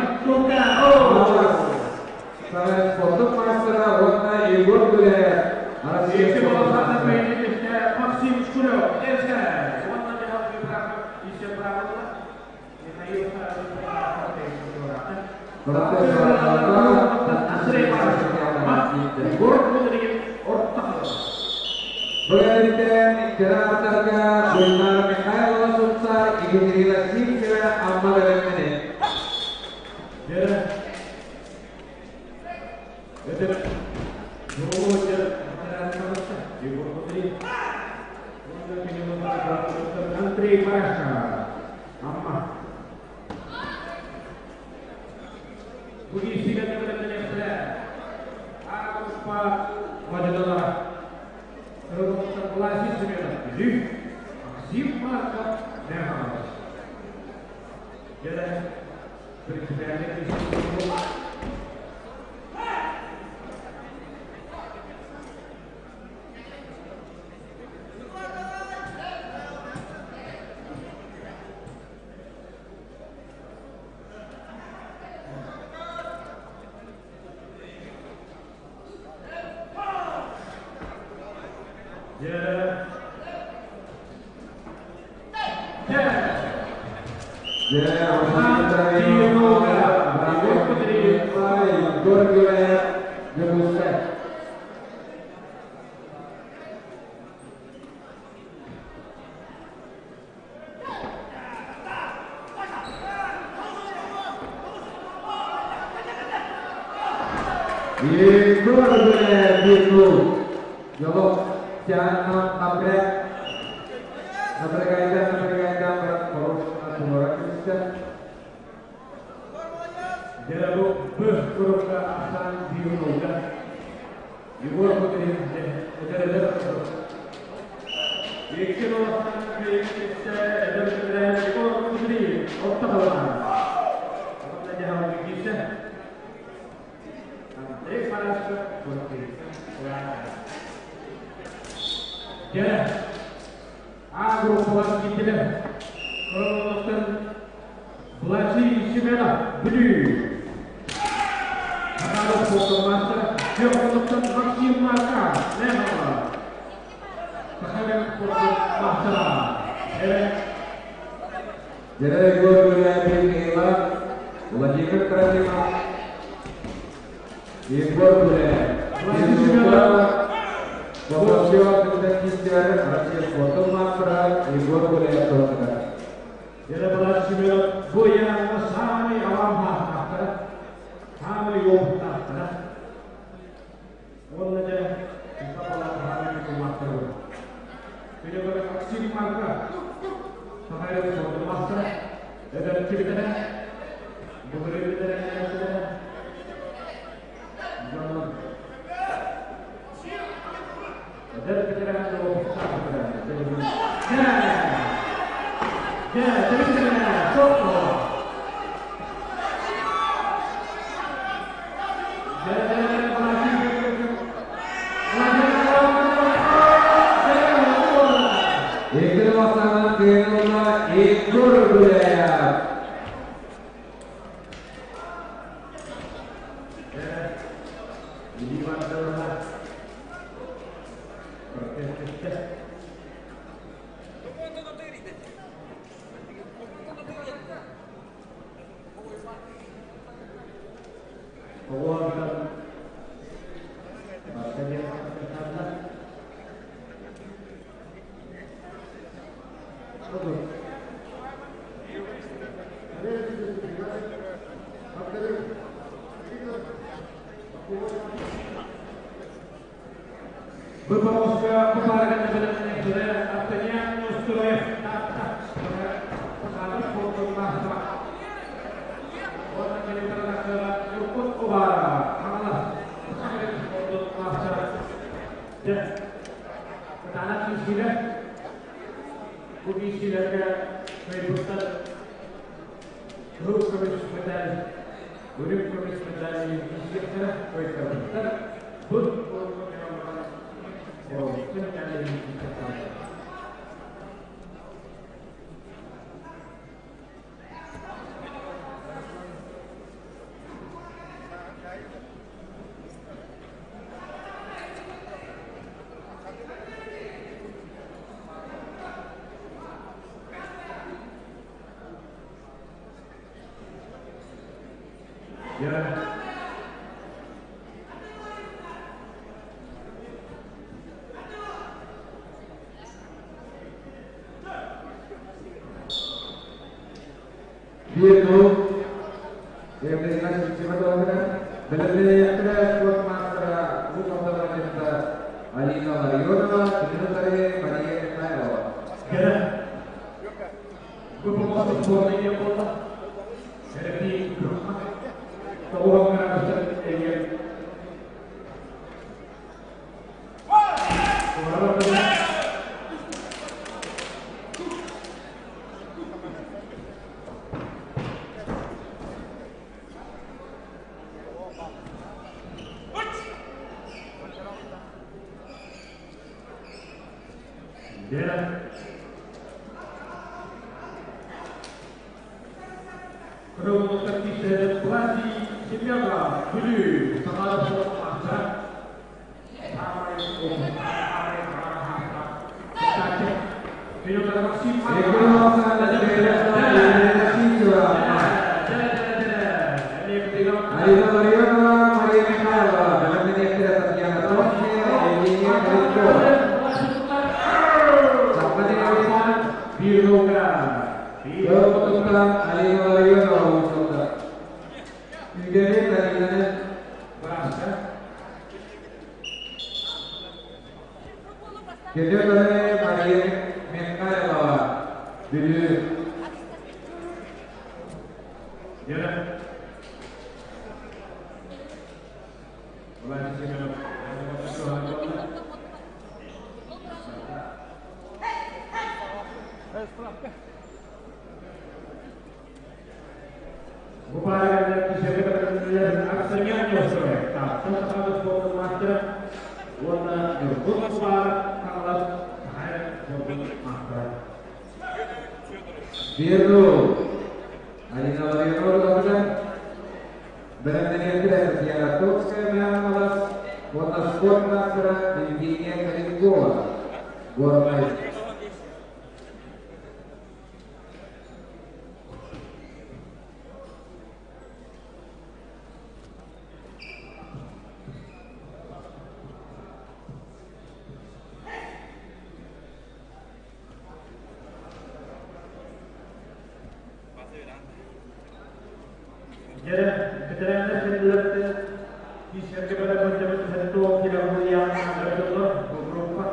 Спортун маастара уонна Егор Гуляев. Россия спортун маастара. Максим Шкулев, Ленская. Уонна еще правила. Михаил Андрей Егор Кудрин орто. Бүгүнтэн кыраатарга Гульнара Михайлова Сунтаар, Екатерина Сивцева Амма бэлэмнэнин. Дьэ, это Егор Кудрин. Андрей Маша. Амма. Бүгін сигәтті бэлэмнэниэхтэрэ. Агуспа мадьыналара. Власий Семенов, Бүлүү, Максим Марков, Мэҥэ Хаҥалас. Дьэ, принципиальный киирсии. Дьэ. Дьэ. Дьэ, Егор Гуляев, Дьокуускай. Егор Гуляев, Беглу. Жолок тяна напряг. Напрягайда, напрягайда, брат, хорош туора күүстэ. Дьэ, бу Б группа Асан Биюнова. Егор Кудрин, этэрэлэр. Икки баластан кыайыы эдэр бэтэрээн Егор Кузьмин орто халаана. Онно дьаһалга киирсэ. Андрей Парашев Дьэ, А группалар киирдилэр. Кыраллыттан Владимир Семенов, Бүлүү. Хатаров спортмастер, Федоровтан Максим Марков, Лемова. Сахалин спортун мастера. Дьэрэ Егор Гуляев Михайлов, Владимир Трофимов, Егор Гуляев. Бобовчева Константин Россия спортун мастера Егор Гуляев туһатыгар. Дьэрэ Владимир Семенов бу ыйааҥҥа саамай алаан хаахтаахтара, саамай уопуттаахтара. Уонна дьэ, Сапалаах саамай тутуллаахтара буолар. Күнүгэр Максим Марков, Сахалин спортун мастера, эдэрчи бэтэрээн, былырыын бэтэрээн дьонун эдэр бэтэрээн уопуттаах бэтэрээн дьэ дьэ тэбис-тэбинэ сокко дьэ Егор Васанов кыайыылаах Егор Гуляев. Выполнился подарок Артанян Устроев Таатта спортун мастера. Онон келетарнакыга Ньургун Уварова Хаҥалас спортун мастера. Дьэ, кытаанах киирсиилэр. Бу киирсиилэргэ кыайбыттар кыһыл көмүс мэтээл, үрүҥ көмүс мэдээлин киирсиэхтэрэ, кыайтарбыттар. Бу боруонса мэтээлин киирсиэхтэрэ. Дьэ, Биир Евгения Симатовна, бэлэмнэниэхтэрэ спорт мастера Уус Алдан Алина Ларионова, кинилэри Мария Михайлова. Кэрэ. Бу сборная буолла. Эрби группа. Тоҕуһан градустар эгер. Дьэ. Кырыллыктар киирсэлэр Владимир Семенов, Бүлүү, Сахалар мастера. Саамай саамай кыттааччы. Пилоттар Максим Егор Елена Синцева. Алина Ларионова, Мария Михайлова, бэлэмнэниэхтэрэ Татьяна Тончина, Евгения Калиткова. Bir nokta. Кырыллыктан Алина Ларионова уусалда. Үгэри Алинаны Браска. Кедердары Мария Михайлова. Бүлүү. Дьэ. Владимир Семенов. Бу паарыгар кисэргэ бэлэмнэнэллэр Арсенян Нестеров, Таатта сахалыы спордун маастара уонна Ньургун Кубаров Хаҥалас Саха спордун маастара. Беру Алина Ларионова бэлэмнэниэхтэрэ Татьяна Томская Хаҥалас уонна спорт маастара Евгения Калинкова Горнай. Дьэрэ, бэтэрээннэр кэннилэриттэн киисэргэ бэлэмнэммит 70 килограмм дьоннор бу группа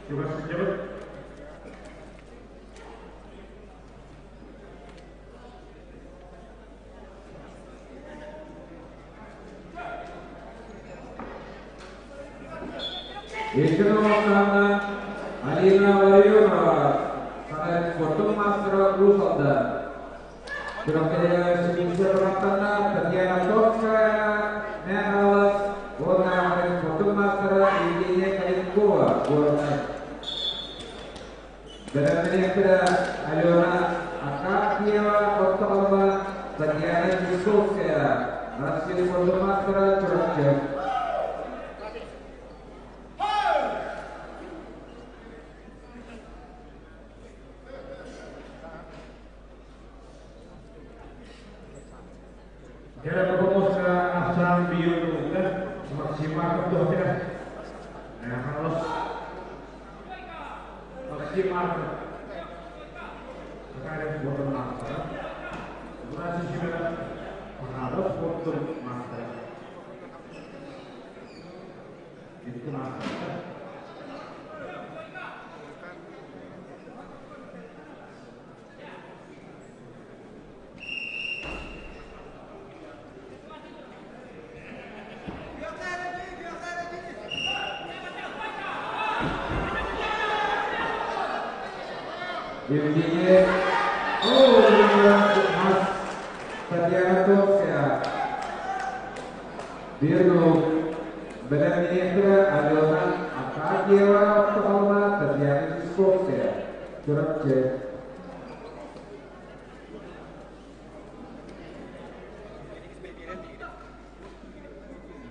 чугас сылдьабыт. Икки Оксана Алина Ларионова Саха спортун маастара Уус Алдан. Күрэхтэһиигэ Сибиирскэй Татарстана Татьяна Томская Мэхалас уонна спортун маастара Евгения Калинкова Горнай. Бэлэмнэниэхтэрэ Алена Акакиева Оттоҕолова Татьяна Чистовская Россия спортун маастара Чурапчы. Дьэрэ Бопомуска ахсаан биир Максим Марков туһатыгар. Хаҥалас Максим Марков Сахалин спортун маастара. Афанасий Семенов Сахалов спортун маастара. Икки маастар. Евгения Татьяна Томская. Беру бэлэмнэниэхтэрэ Алена Акакиева Оттоҕолова Татьяна Чистовская Чурапчы.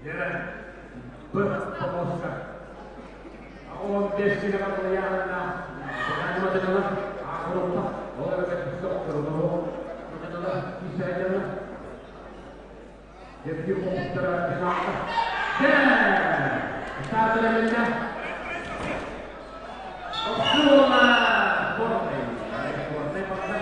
Дьэрэ, Б помоска. 15 километр ыйааһыннаах Геннадий А группа. Ол эбэтэр киисэрдьалар. Дьэбдир хомустара финалга. Дьэ! Старт бэлэмнэннэ. Охсуола! Спортный. Спортный пахта.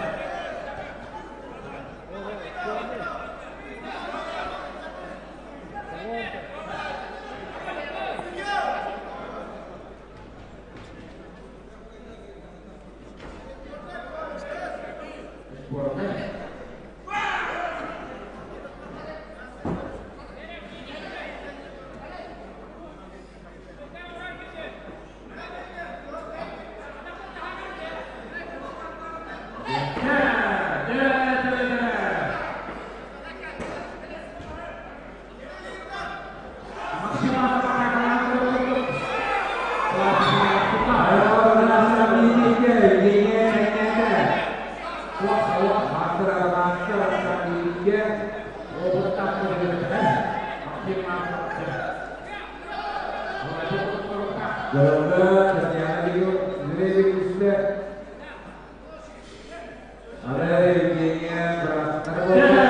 Спортный. Дьэ! Дьэ! Дьэ! Дьэ! Максим Евгения Мастера мастер Евгения. Дорога Татьяна Юрьевна. Ара Евгения Брастарова.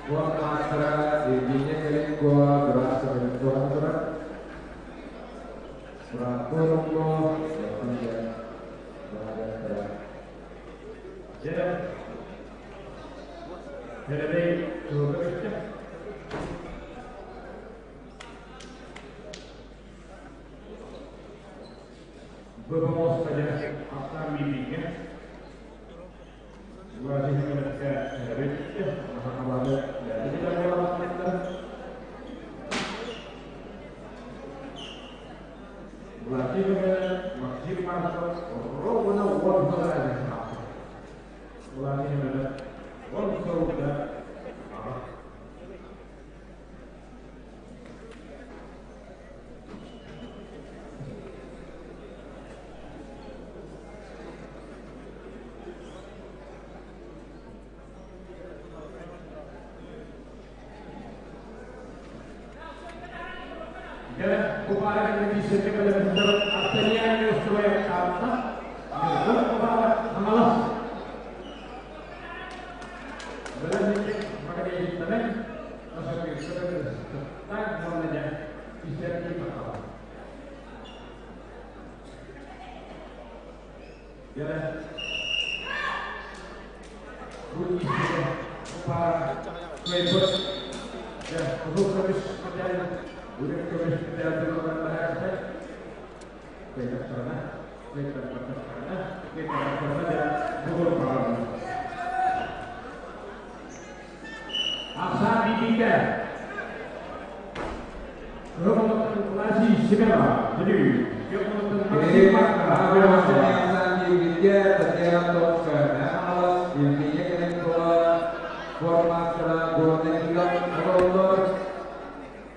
Спорт маастара Евгения Калинкова быраас турар. Бырааттыы Тэребей туруга бүттэ. Быбамоста Ахтан Бибиге. Владимир Тэребей бүттэ. Махамады Владимир Максим Марков ровно 10 Владимир он солда.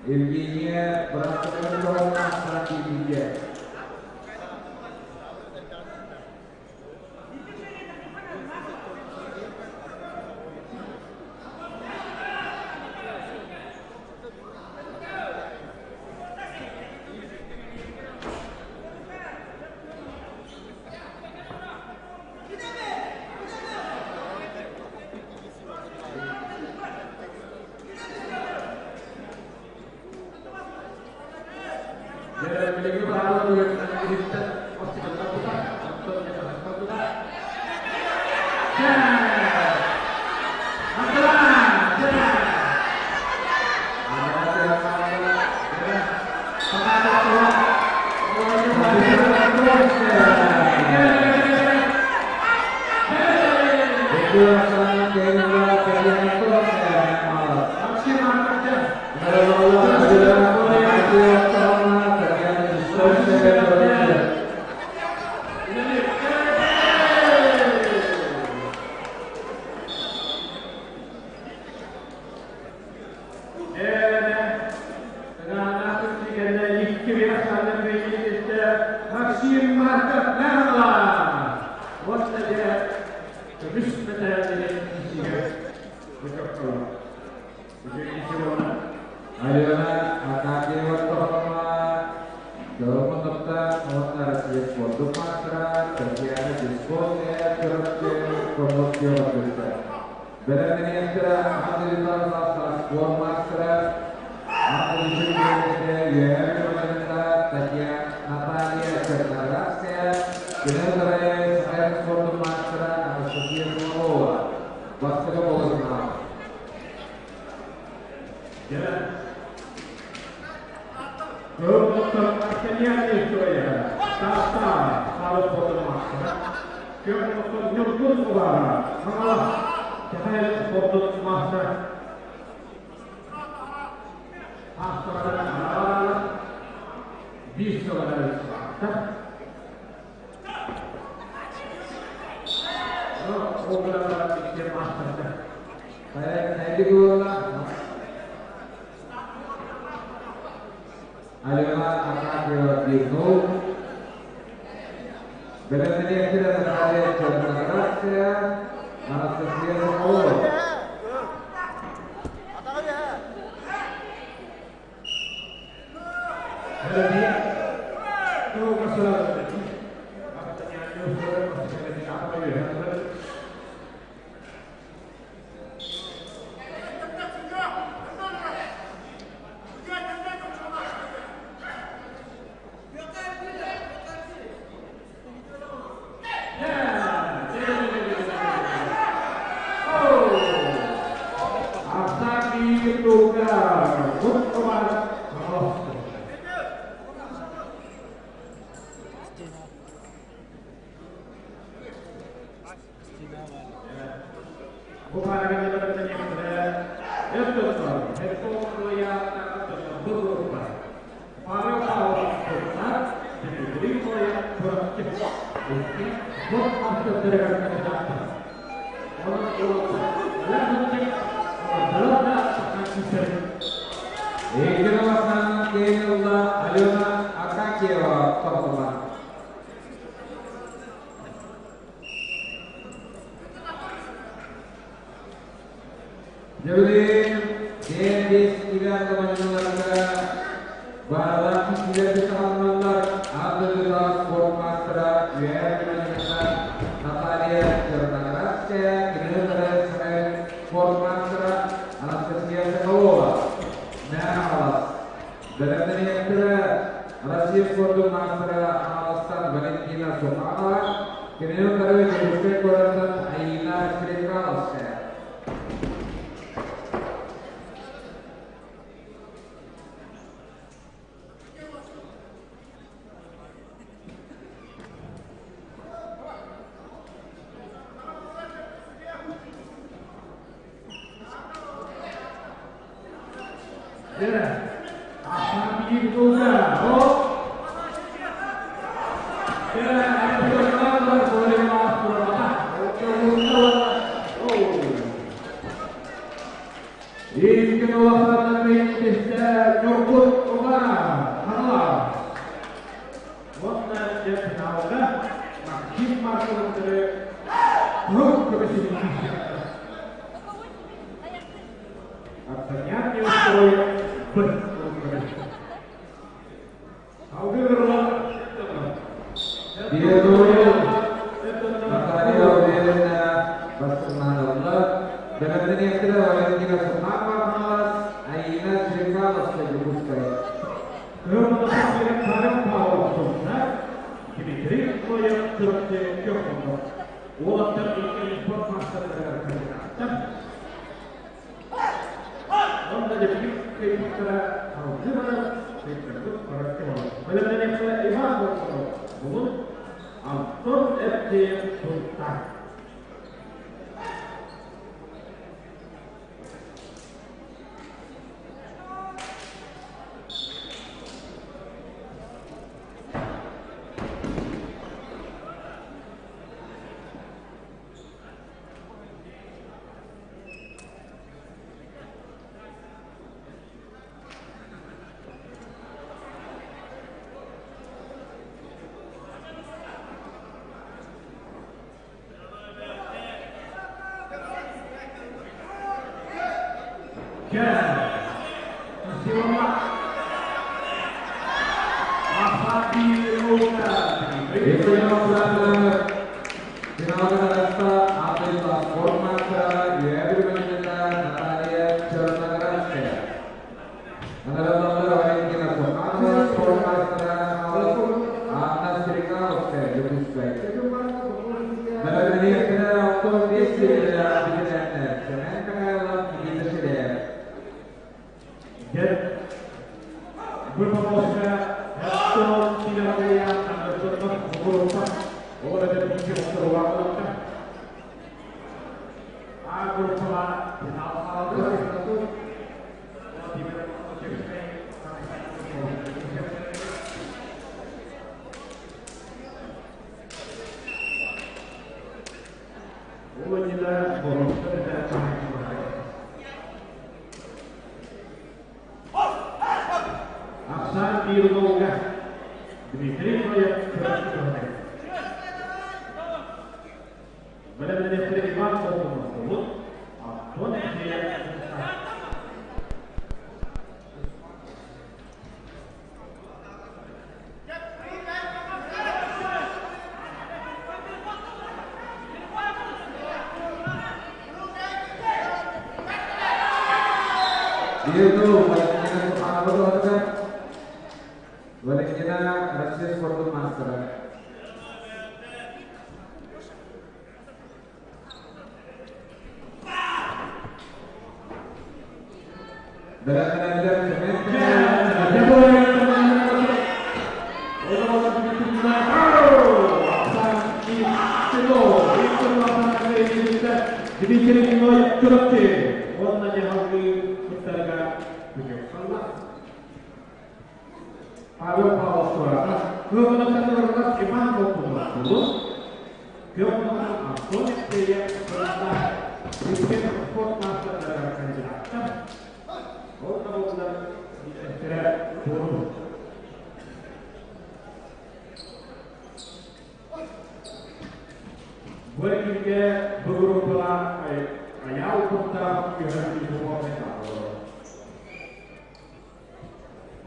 Евгения Братская Сантибиге. биир туолга Гуд команда Хаҥалас. Бу Икки бастаан киэн ылла Алена Акакиева тоһоҕолоон. Дьэбилин биэс килэ командаларга баалаах киһилэргэ саҕаланаллар аан дойдутааҕы спорт маастара Үөһээ Бүлүү Наталья Черноградская, кинилэр Сахалин спорт маастара Анастасия Соколова, Мэҥэ-Хаҥалас. Бэлэмнэниэхтэрэ Россия спордун маастара Хаҥаластан Валентина Суханова, кинини утары Дьокуускай куораттан Аина Стрекаловская. Наталья Уверенная бастыҥнаналлар. Бэлэмнэниэхтэрэ Валентина Суханова Аина Черкаловская Дьокуускай. Дмитрий Ноев Чурапчы Көхмөтов. Уолаттар икки спорт маастардарыгар кандидаттар. Онно дьэбигин кыайбыттара алгыы барар, кыайтарбыт барар кэмалар. Бэлэмнэниэхтэрэ Иван Волков, Булун, Антон Эптеев Султан. Наталья Черноградская. Валентина Суханова, спорт мастера Анна Стрекаловская, Дьокуускай. Бэлэмнэниэхтэрэ Антон Вестерев, Семен Михайлов, Никита Ширяев. Дмитрий Ноев, Бэлэмнэниэхтэрэ Иван Соломонов, Антон Андреев. Валентина Суханова Валентина Россия спортун мастера. Бэлэмнэнэллэр Семен Дмитрий Ноев Чурапчы уонна дьаһалгыы кыттарга күнүк Павел Павлов туората. Кыаманаттан Иван Болтунов Сулус, Кыаманаттан Антон Алексеев Кырында, Бүккен спорт маастардарыгар кандидаттар. Ол да буоллар биирдэстэрэ туору. Бу эргииргэ бу группаҕа Айаал куртаах үөһэ духовный хааллылар.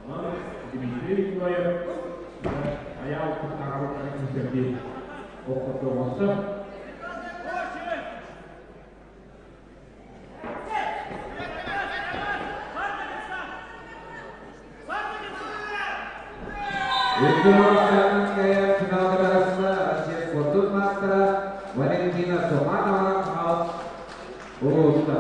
Онон Дмитрий Ноев Айаал куртааҕы күүсэрдии оххотуоҕуста. Икки кайан финалга таҕыста Россия спордун маастара Валентина Туманова Хаҥалас улууста.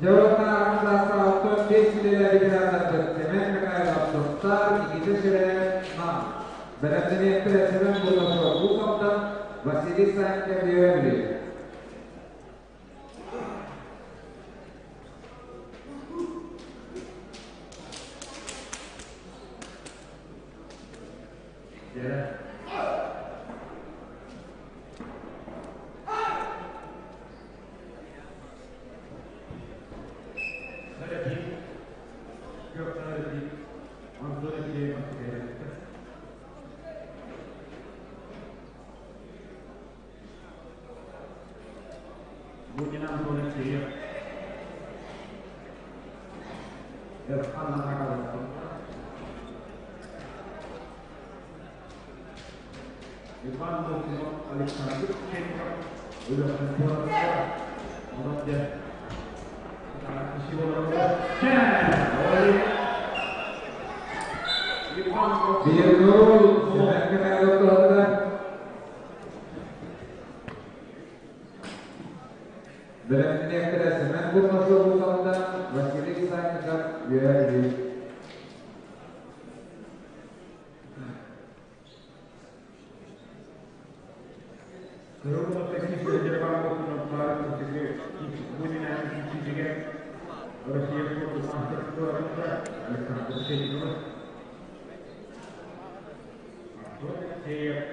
Дьоруоттан аҕам саастаах 65 килэлээх ветераннарбыт Семен Михайлов Сунтаар, Никита Ширяев Нам. Бэлэмнэниэхтэрэ Семен Бурнашов Уус Алдан, Василий Савенков Үөһээ Бүлүү. Бунина Антон Алексеев. Эрхан Накалов. Иван Болтунов, Александр Ченков, Өлөксөн Куоратов, онон дьэ Биир Семен Михайлов туһатыгар. Бэлэмнэниэхтэрэ Семен Бурнашов Уус Алдан, Василий Санников Үөһээ Бүлүү. Россия спортун мастер Александр Шенинов. Антон Алексеев.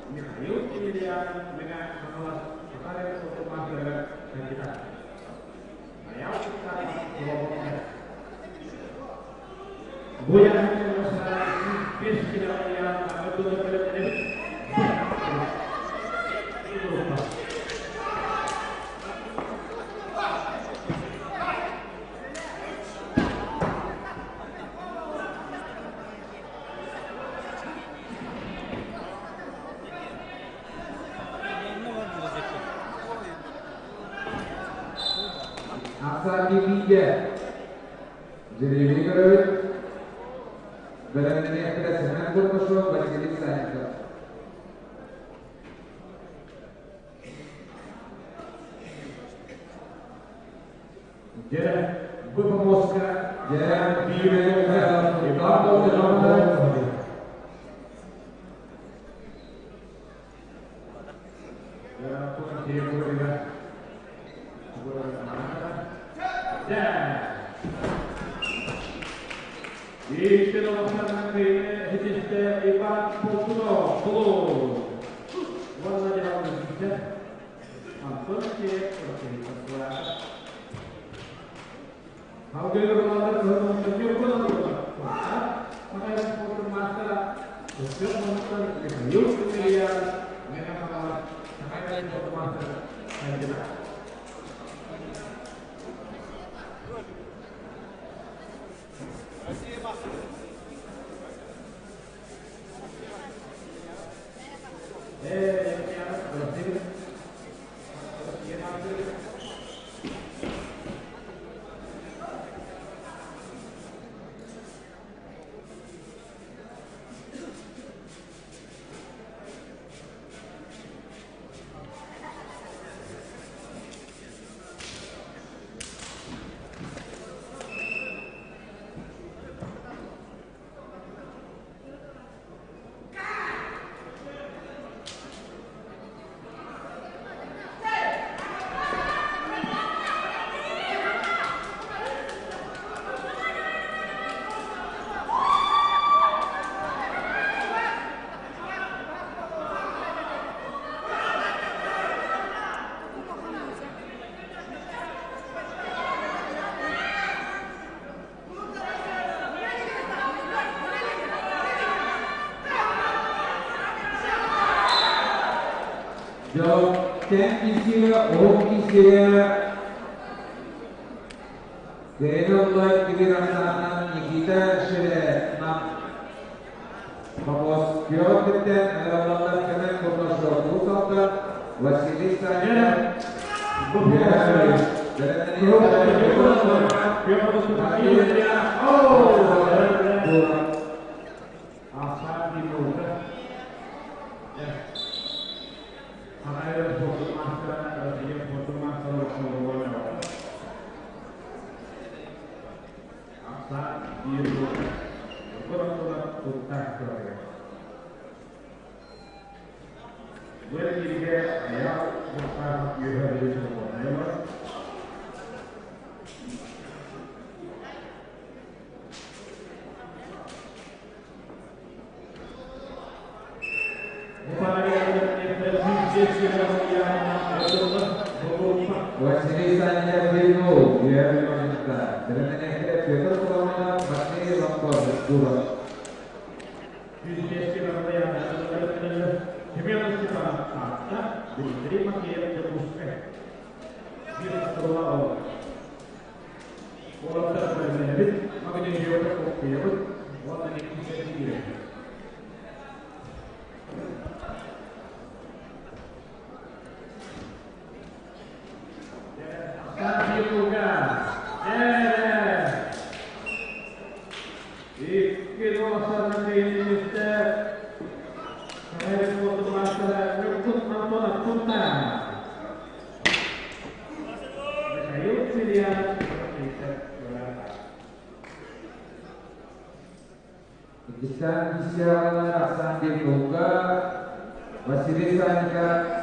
Михаил Емельянов Ахсаан бииргэ. Жребий көрөбүт. Бэлэмнэниэхтэрэ Семен Бурнашов, Василий Санников. Дьэ, бу помостка Дьэ, биир Иван Болтунов. Иван Болтунов, Булун. Уонна дьаһаллы Антон Алексеев, Алгы Михаил кандидат. Тэн кисиге, оқ кисиге Кеноллай Кибирасанан Никита Шире нам Помос Петр Агараллар Кемен Курнашов Усалта Василий Санин. Василий Саня Бельгов, Петр Соломонов, Матвей Лапков, Дуров. Василий Санька,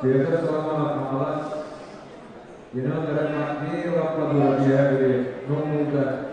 Петр Соломонов, Мамалас, Енон Матвей Лападуров, Юрий Нумулда.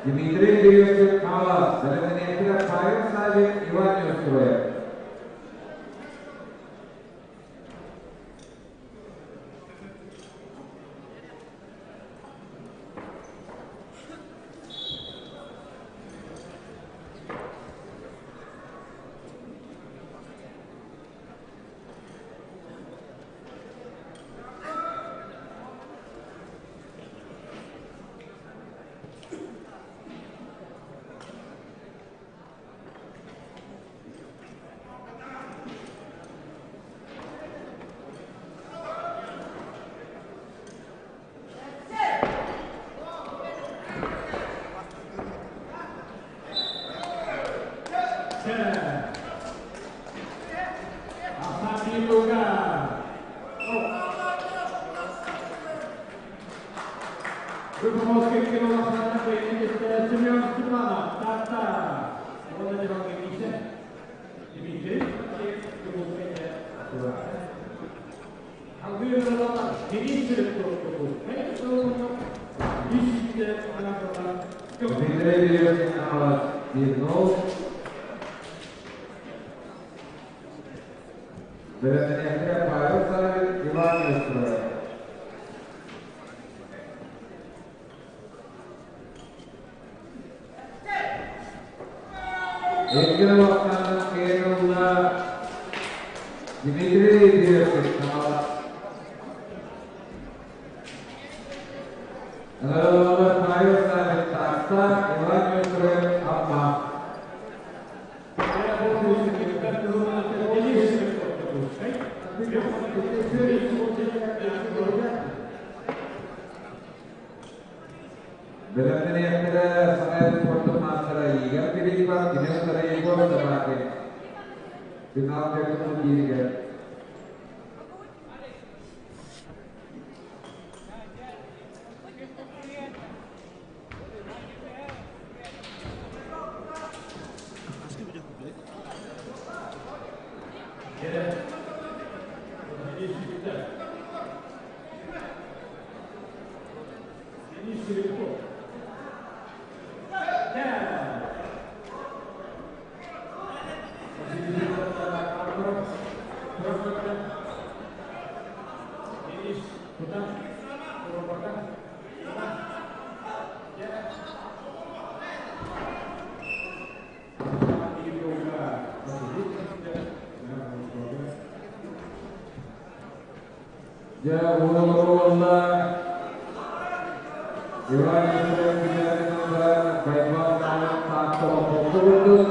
Дмитрий Березкин, Павел Савин, Иван Неустроев. Дмитрий Березкин Хаҥалас 1-0. Бэлэмнэниэхтэрэ Павел Савин, Иван Нестеров. Эргин улаханынан киэн ылла Дмитрий Березкин Хаҥалас. Ыҥырыллаллар Павел Савин Таатта, Иван Нестеров Амма. Бэлэмнэниэхтэрэ Саҥа спордун маастара Игорь Филиппов, кини утары Егор Собакин. Финал дьарыгын бииригэр. Дьэ, уоллара уолла Иван Ефимов күннэринэн баран Байбал Наайын Таатта олохтоохто курдук.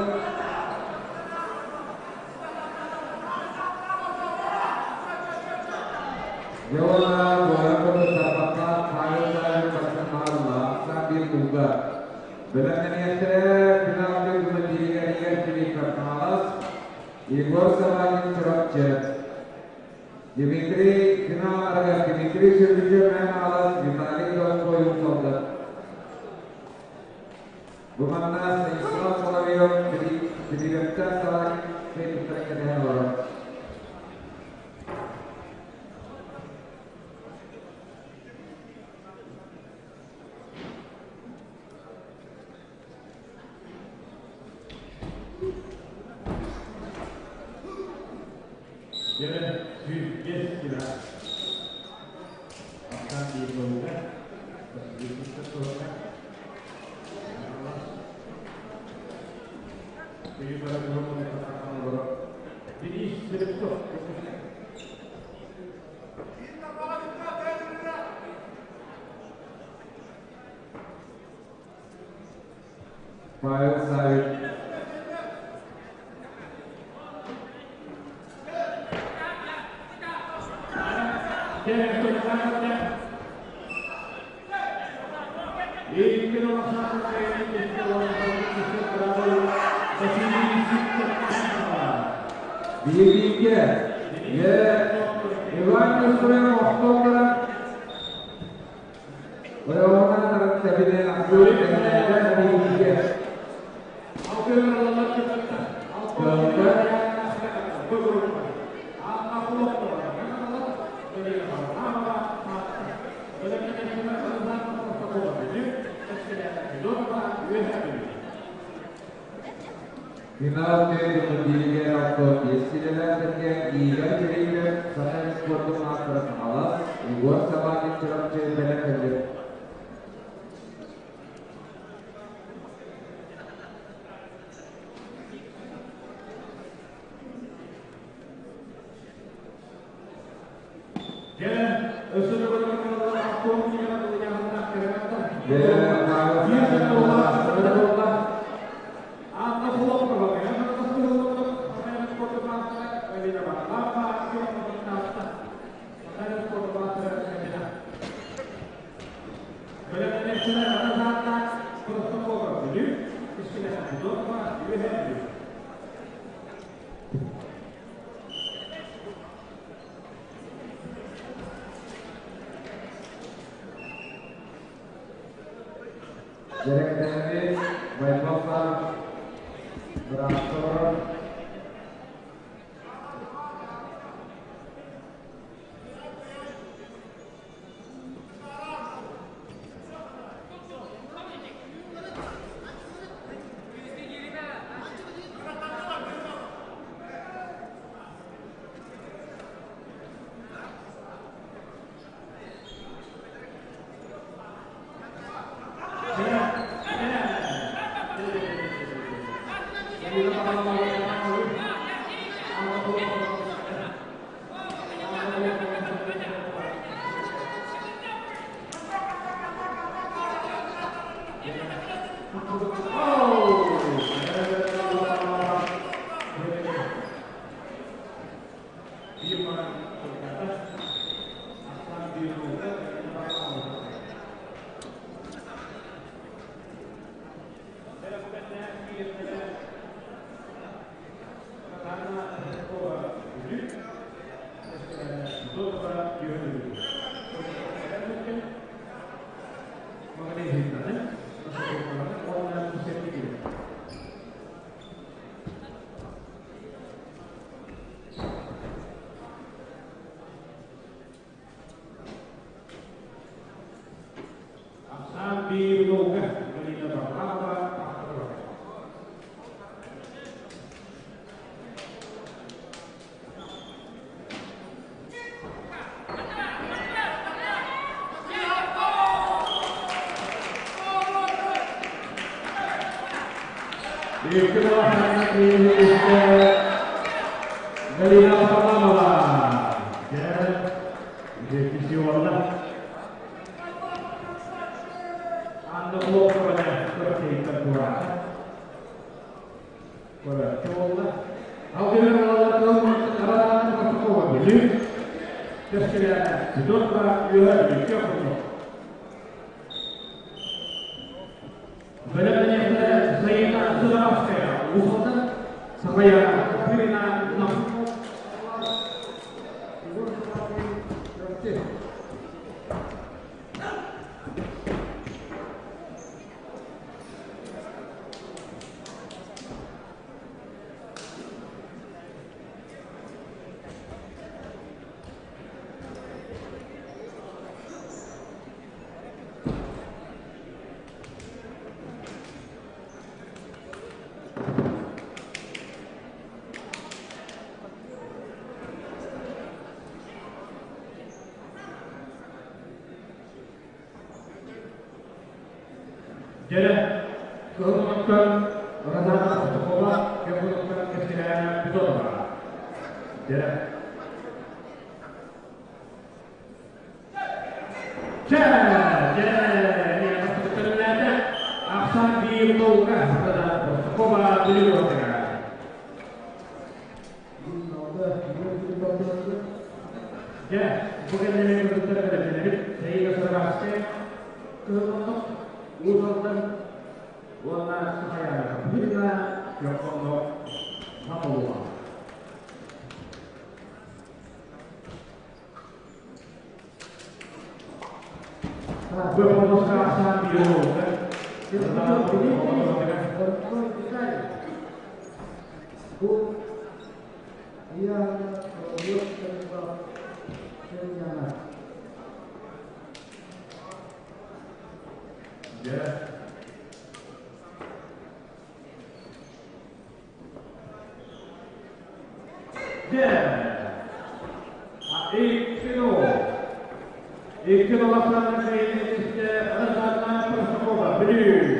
Дьэ уонна буоларын курдук тарбахтаах Павел Савин бастыҥ маһаллаах биир кулга. Бэлэмнэниэхтэрэ финал дойдуну бииригэр Игорь Филиппов Хаҥалас, Егор Саванин Чурапчы. Дмитрий финалларыгар Дмитрий Сүргүчү Мэҥэ Виталий Донской умсаллар. Бу манна Станислав Соловьев Филипповтан Саванин кыайбыттарын кэтэһэн олорор. Дьэ, 105 кило. Алтан биир буолуга. Денис Слепцов. Павел Савич. Биэриигэ Иван Нестеров охтон баран Ойоҕунан тэбинэн ахсыы тэҥнээтэ биэриигэ. Финал төрүт бииригэр оттон биэс силэлээх Игорь Кириллов Саха спордун маастара Хаҥалас, Егор Собакин Чурапчы бэлэм кэллэр. Дьэрэктээммит Байбал бырааттар Galina Varlamova. Анна Плохова Дьэрэ, кыһыл Розана Пастухова, кыһыл Кэскилээнэ Петотова. Дьэрэ. Чэ, дьэрэ, Ахсан биир толка Розана Пастухова бүлүгү. Дьэ, бу кэннилэри кыргыттар бэлэмнэнэбит. Сэйигэ сырабаасты кыһылланнах уус-алдан уонна Сахаяна Капырина Көхонно Намолуга. Бу болоска ахсаан биир олуга. Бу я Икки балаптан Розанна Простакова, Бүлүү.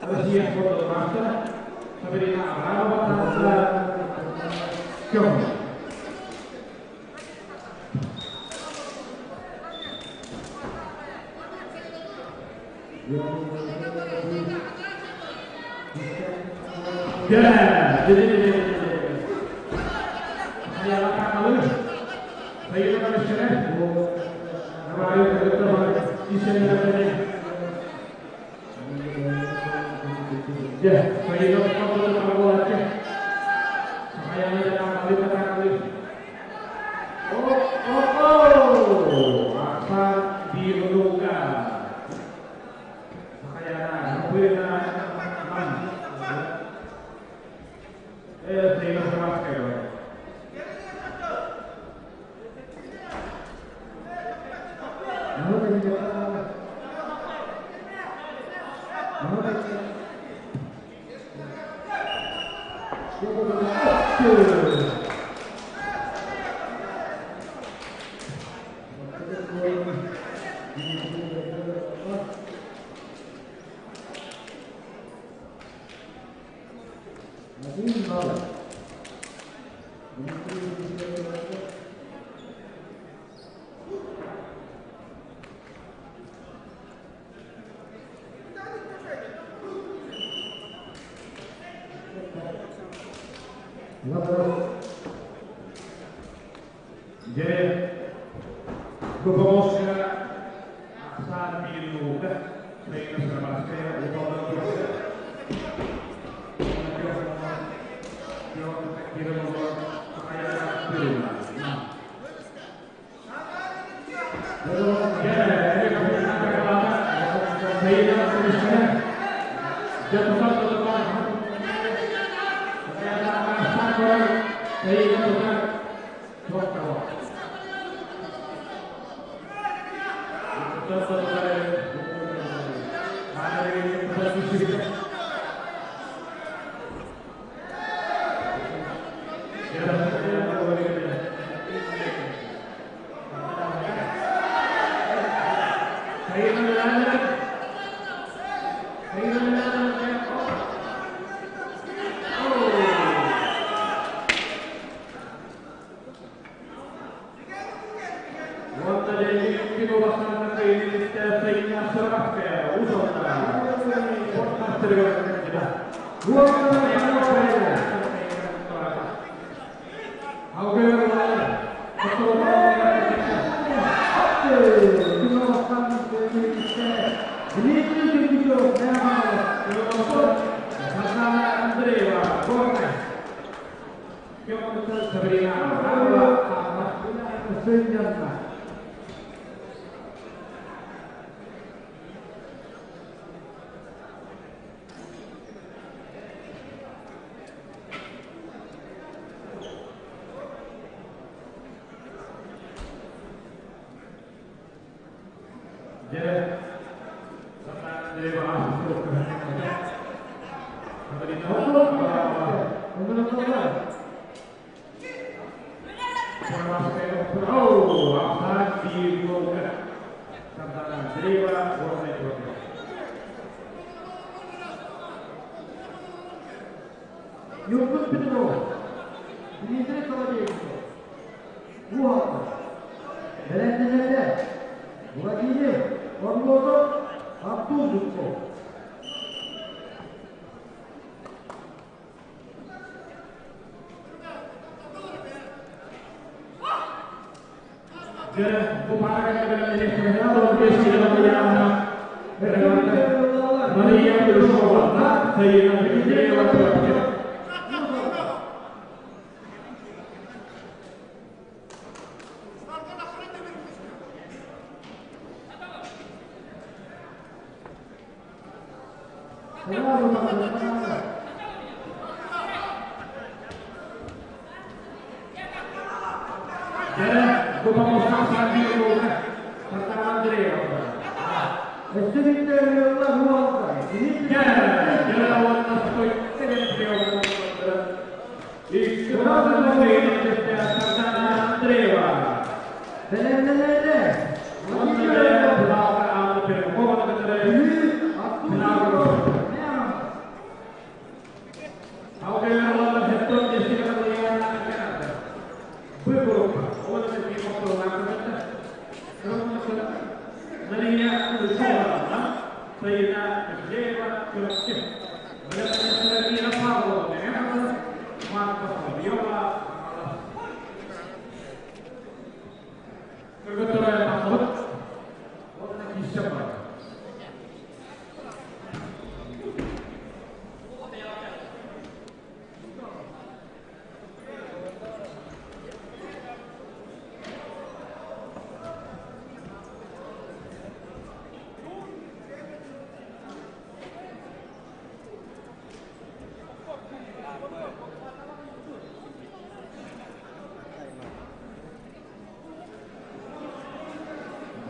Россия спорта мастера Сабрина Абрамова Кём. Да, Oh, oh, oh. Biruga.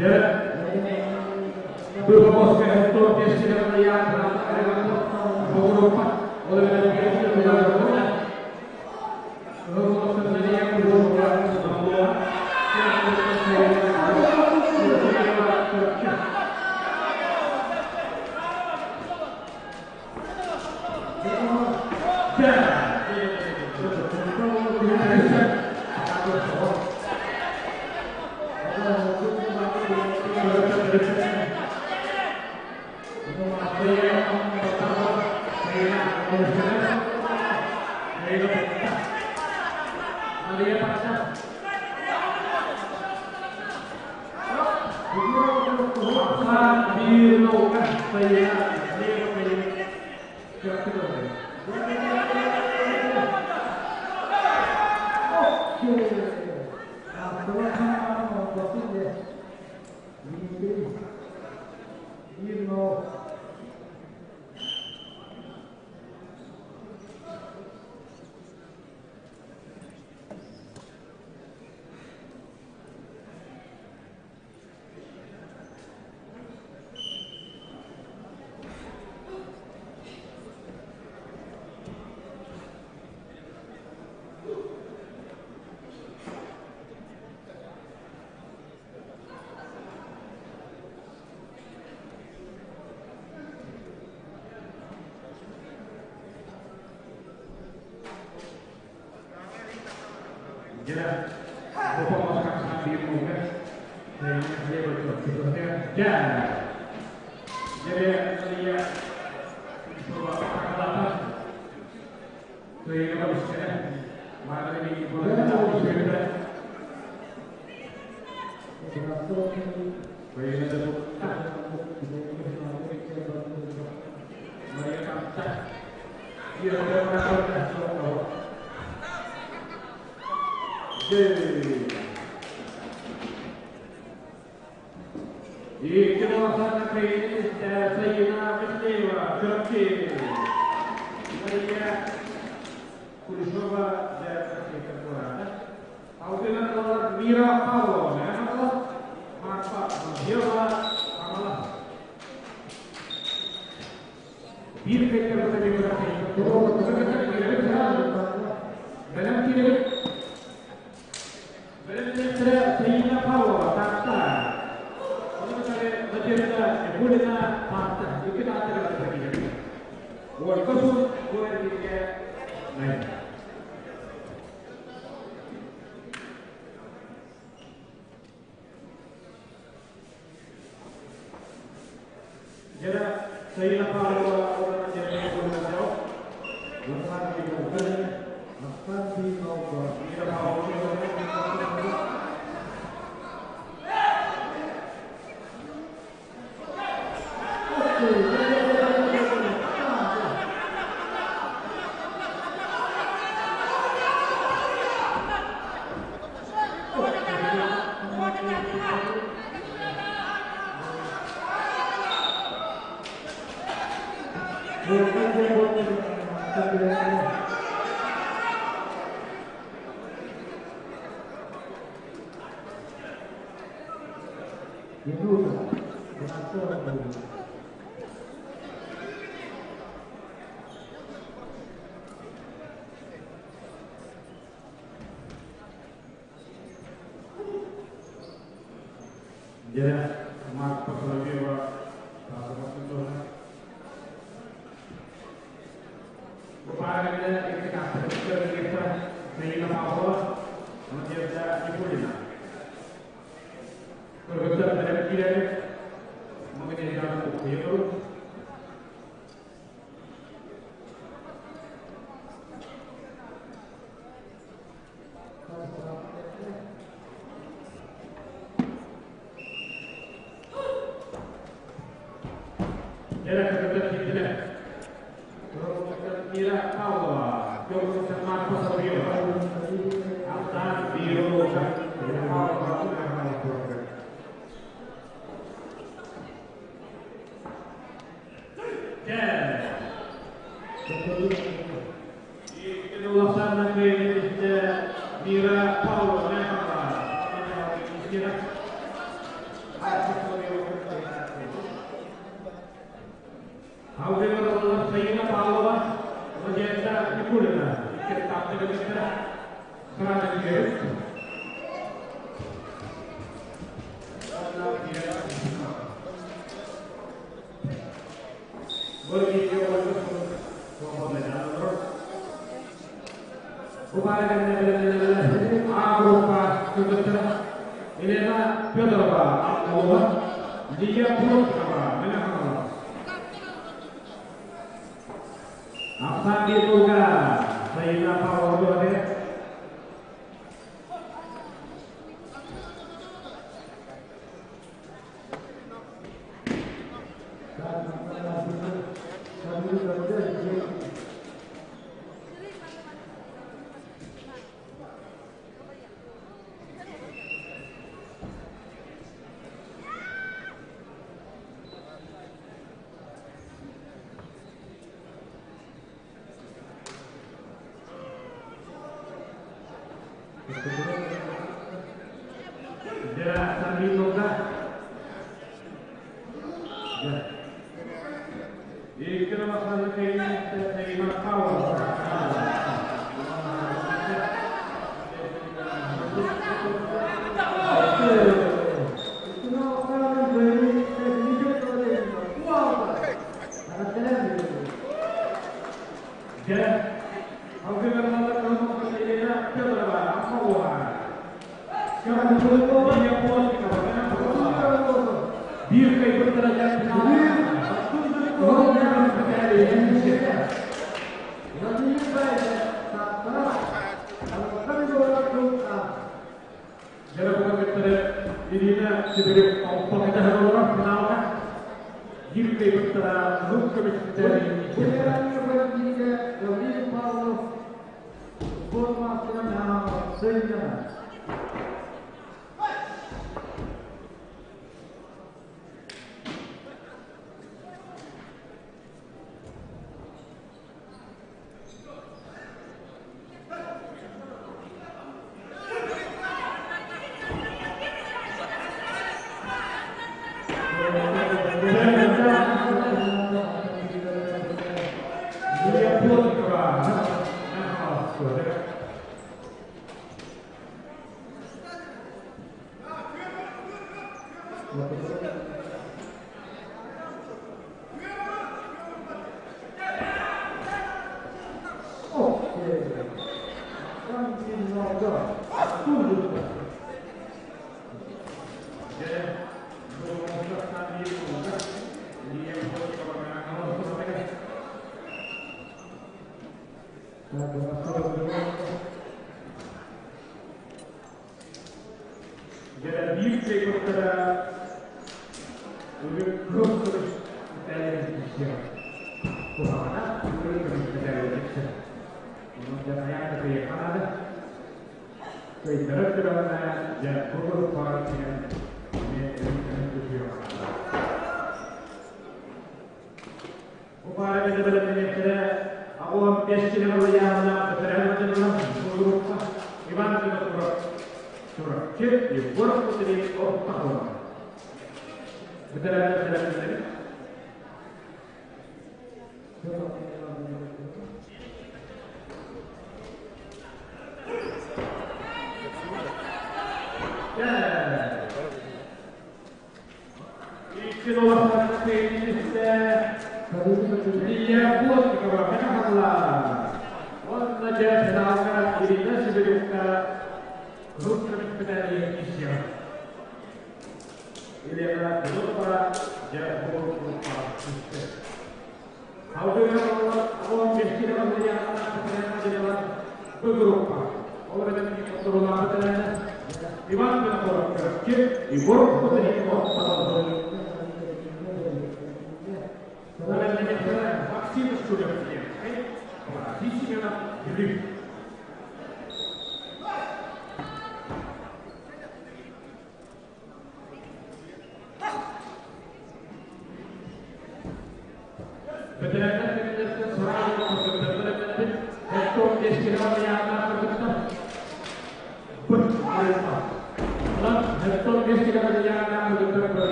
Дьэ, бу боске хеттор тестилер яа Ол эбэтэр кыргыттара сразу киирэр. А группа кыргыттара Елена Федорова, Аммалова, Лия Плотникова, Мелехова. Ахсан Бетулга, Саина Павлова.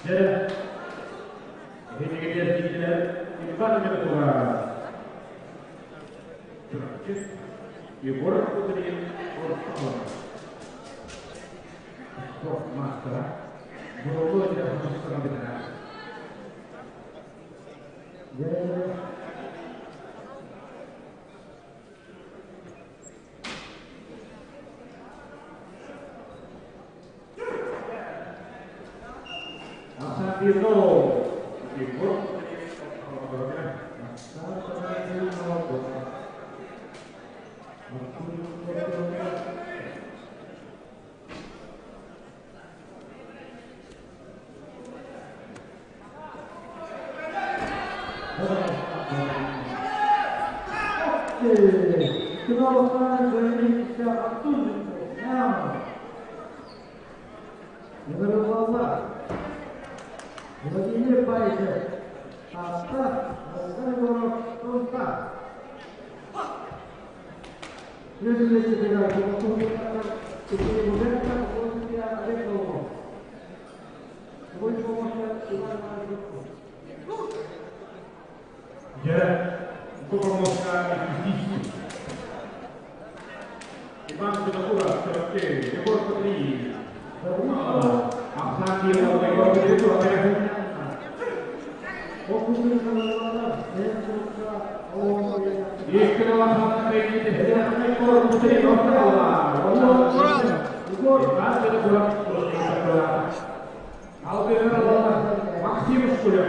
Дьэ, эһигилэр дииллэр Иван Миротура. Чурапчы, Егор Кудрин Ортоҕо. Спорт маастара, Бурулу өтөх тустара битэрэ. Егор Владимир Байзев, Таатта, Александр Егоров, Томпа. Дьэ, бу хомуска иккис Иван Винокуров, Чурапчы, Егор Кудрин, Ахсан Егор Егор Максим Шкулев,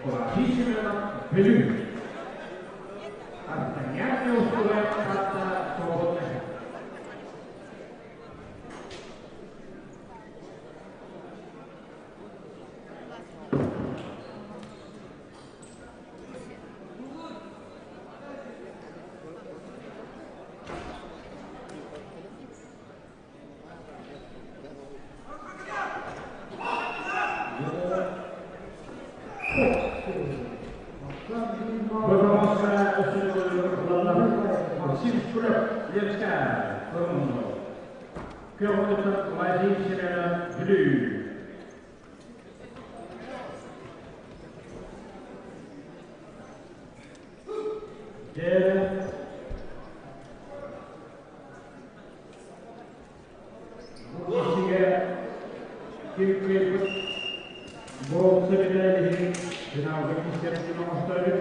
Владимир Белюк. Артаньян Ускулев, Хатта, Свободная. Максим Шкулев, Ленская, Кёрнутон Владимир Блю. Дьэ, бу киһигэ ким кыайбыт боруонса медалиһин финалга киирсэр оҥосторбут.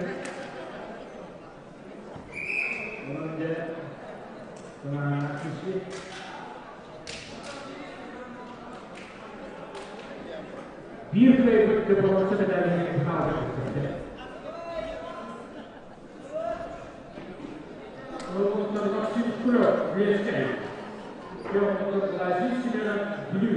Онон дьэ, киһи биир кыайбыт боруонса медалиһин финалга киирсэр. Максим Шкулев, Ленскэй. Петр Владимир Блю.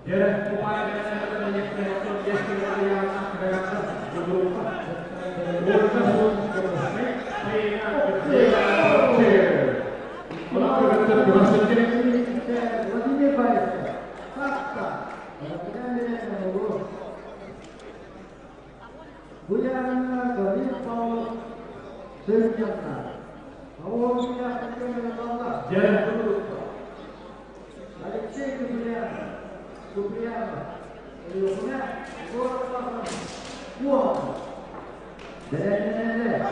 Дьэ, Владимир Байзев, Таатта, Буяна Гаврил Павлов, Сергеевна. Алексей Куприянов, Куприянов, Өлүөхүмэ, Егор Павлов, Куон, Бэлэмнэнэллэр.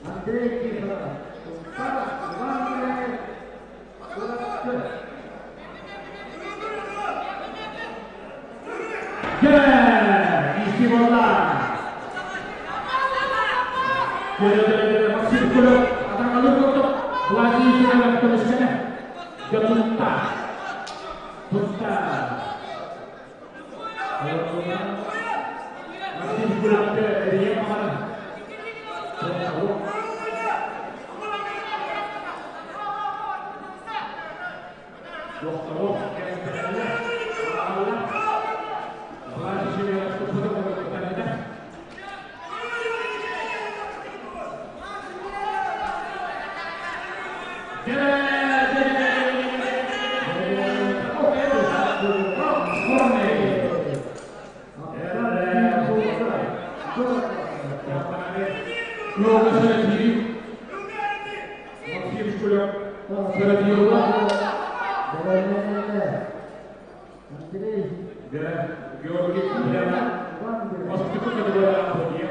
Андрей Тихонов, Сунтар, Иван Гуляев, Чурапчы. Дьэ, икки буолла. Дьэ, Максим Кулев атаҥалыыр курдук Владимир Семенов көмүскэнэ. Дьэ, тутта. Тутта. Максим Кулевты эрийэн баҕарар. Тохтолу. Владимир Семенов туппута курдук. Дьэ, дьэ, Кыһыл Максим Шкулев Саратиева. Андрей Георгий Купрянов. Москвы категория Аподия.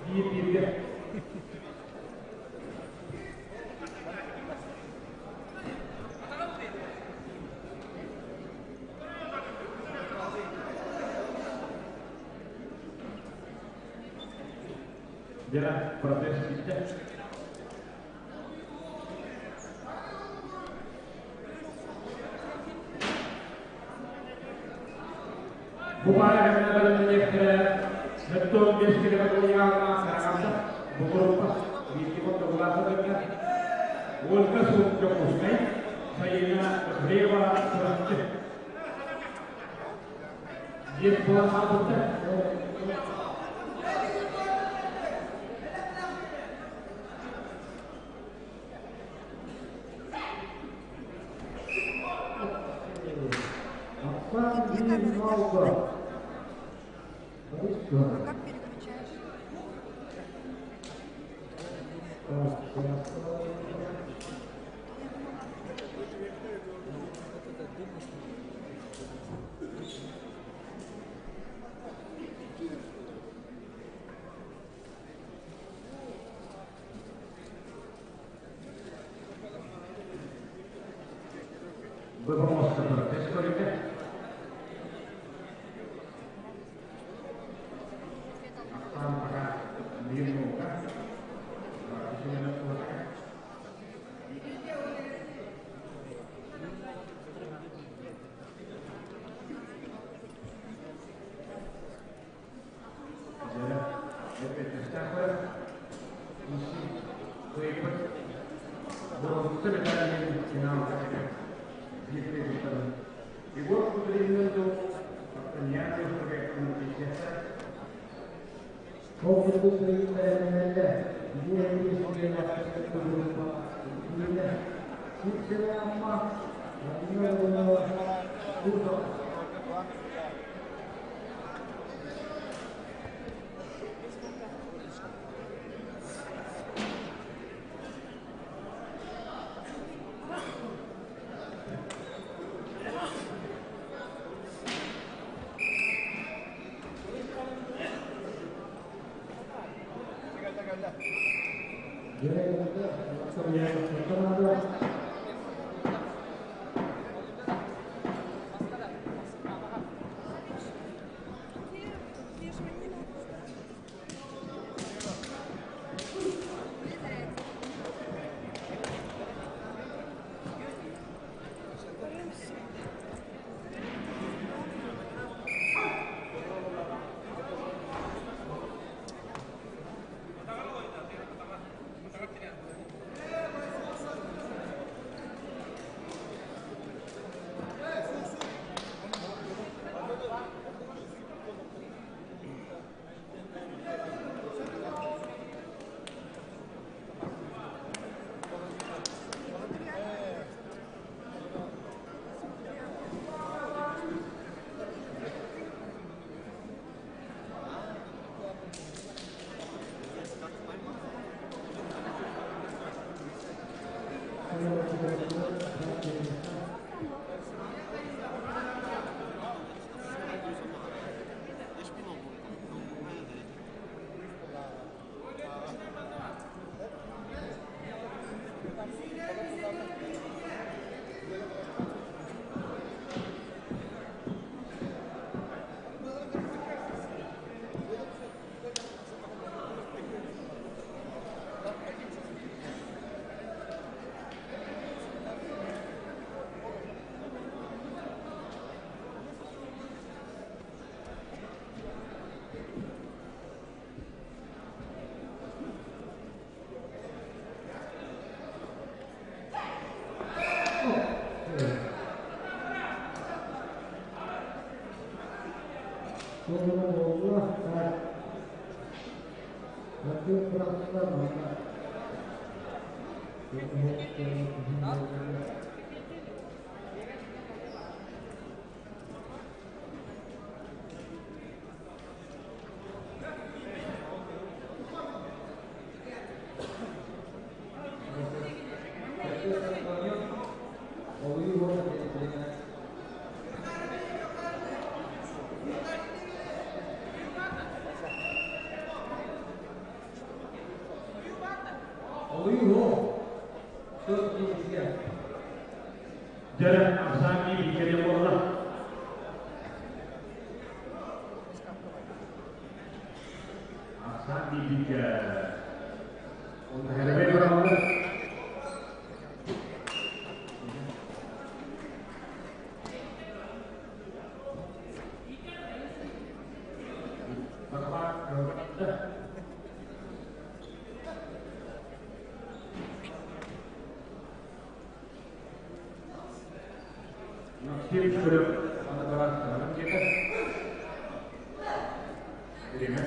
Биир-бииргэ. Дьэ, процесс бүттэ. Бу пара кэмҥэ бэлэмнэниэхтэрэ 75 километр ыйааҕына Караганда, бу группа биирдии хотторуулаах сылдьар. Ольга Сум Дьокуускай, Сайыына Андреева Чурапчы. Биэс буолан хаалбыттар. Оксана Юрьевна Борис А Федоров. как переключаешь? Так, сейчас. Я думала, Вот это дым Быбомоста процесс көрүтэ. Ахсаан пока биир наука. Дьэ, эппиэттэстээх көрөр. Кыайбыт. Боруонса медалин финалга кэлэр. Биир кыайбыттарын. Егор Кудриннын дуу, Артаньян Юртовеккын тиийсиэхтэр. Ол курдук билигин бэлэмнэнэллэр. Биир группа киирдэ. Сипсеве Амма, Владимир Иванова, Курдов. Дьэ, Канада. Ты же не надо. Сонун буолла. Так. Артем бырахтылар манна. Олуйу уонна тренер. Толуйуу суох. Сөп диэбитигэр. Дьэрэ ахсаан биир буолла. Ахсаан бииргэ. Онно хэрэмэй бараллар. Максим Шкурев аны баран диэтэ. Время.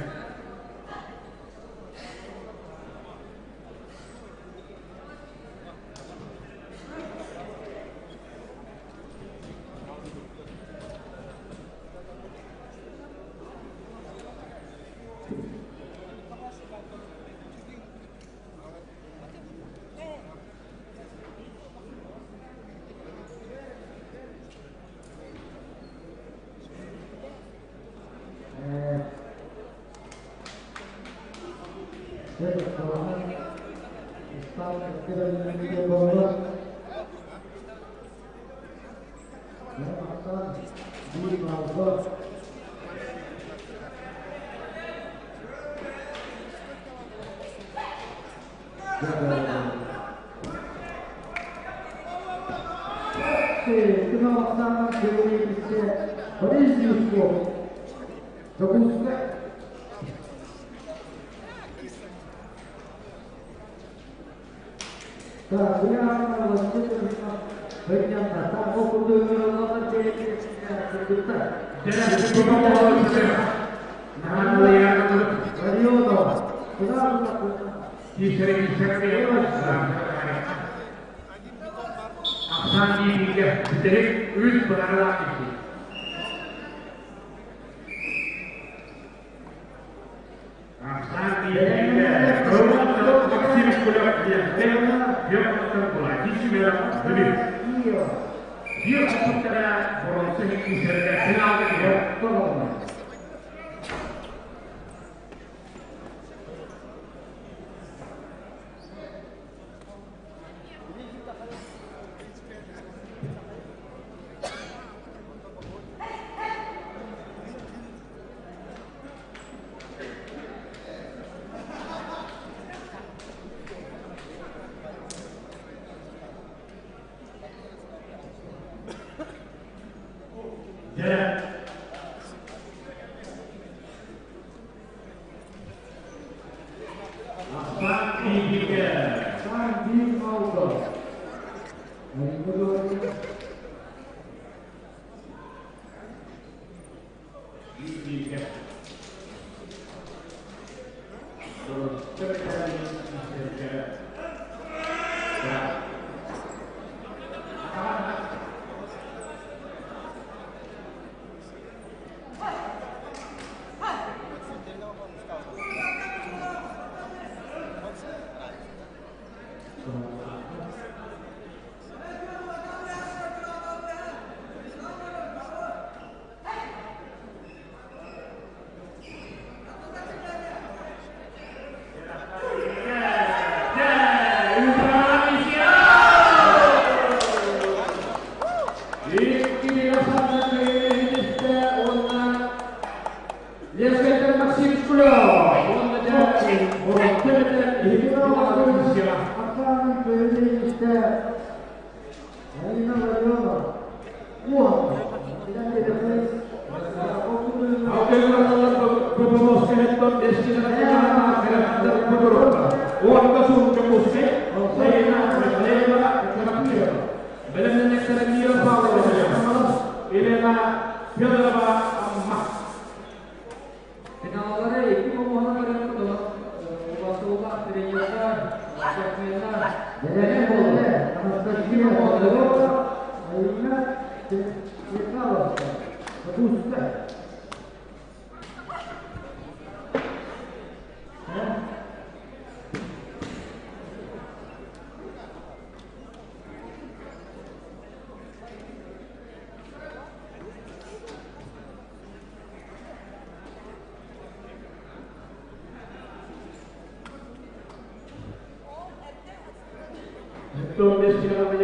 75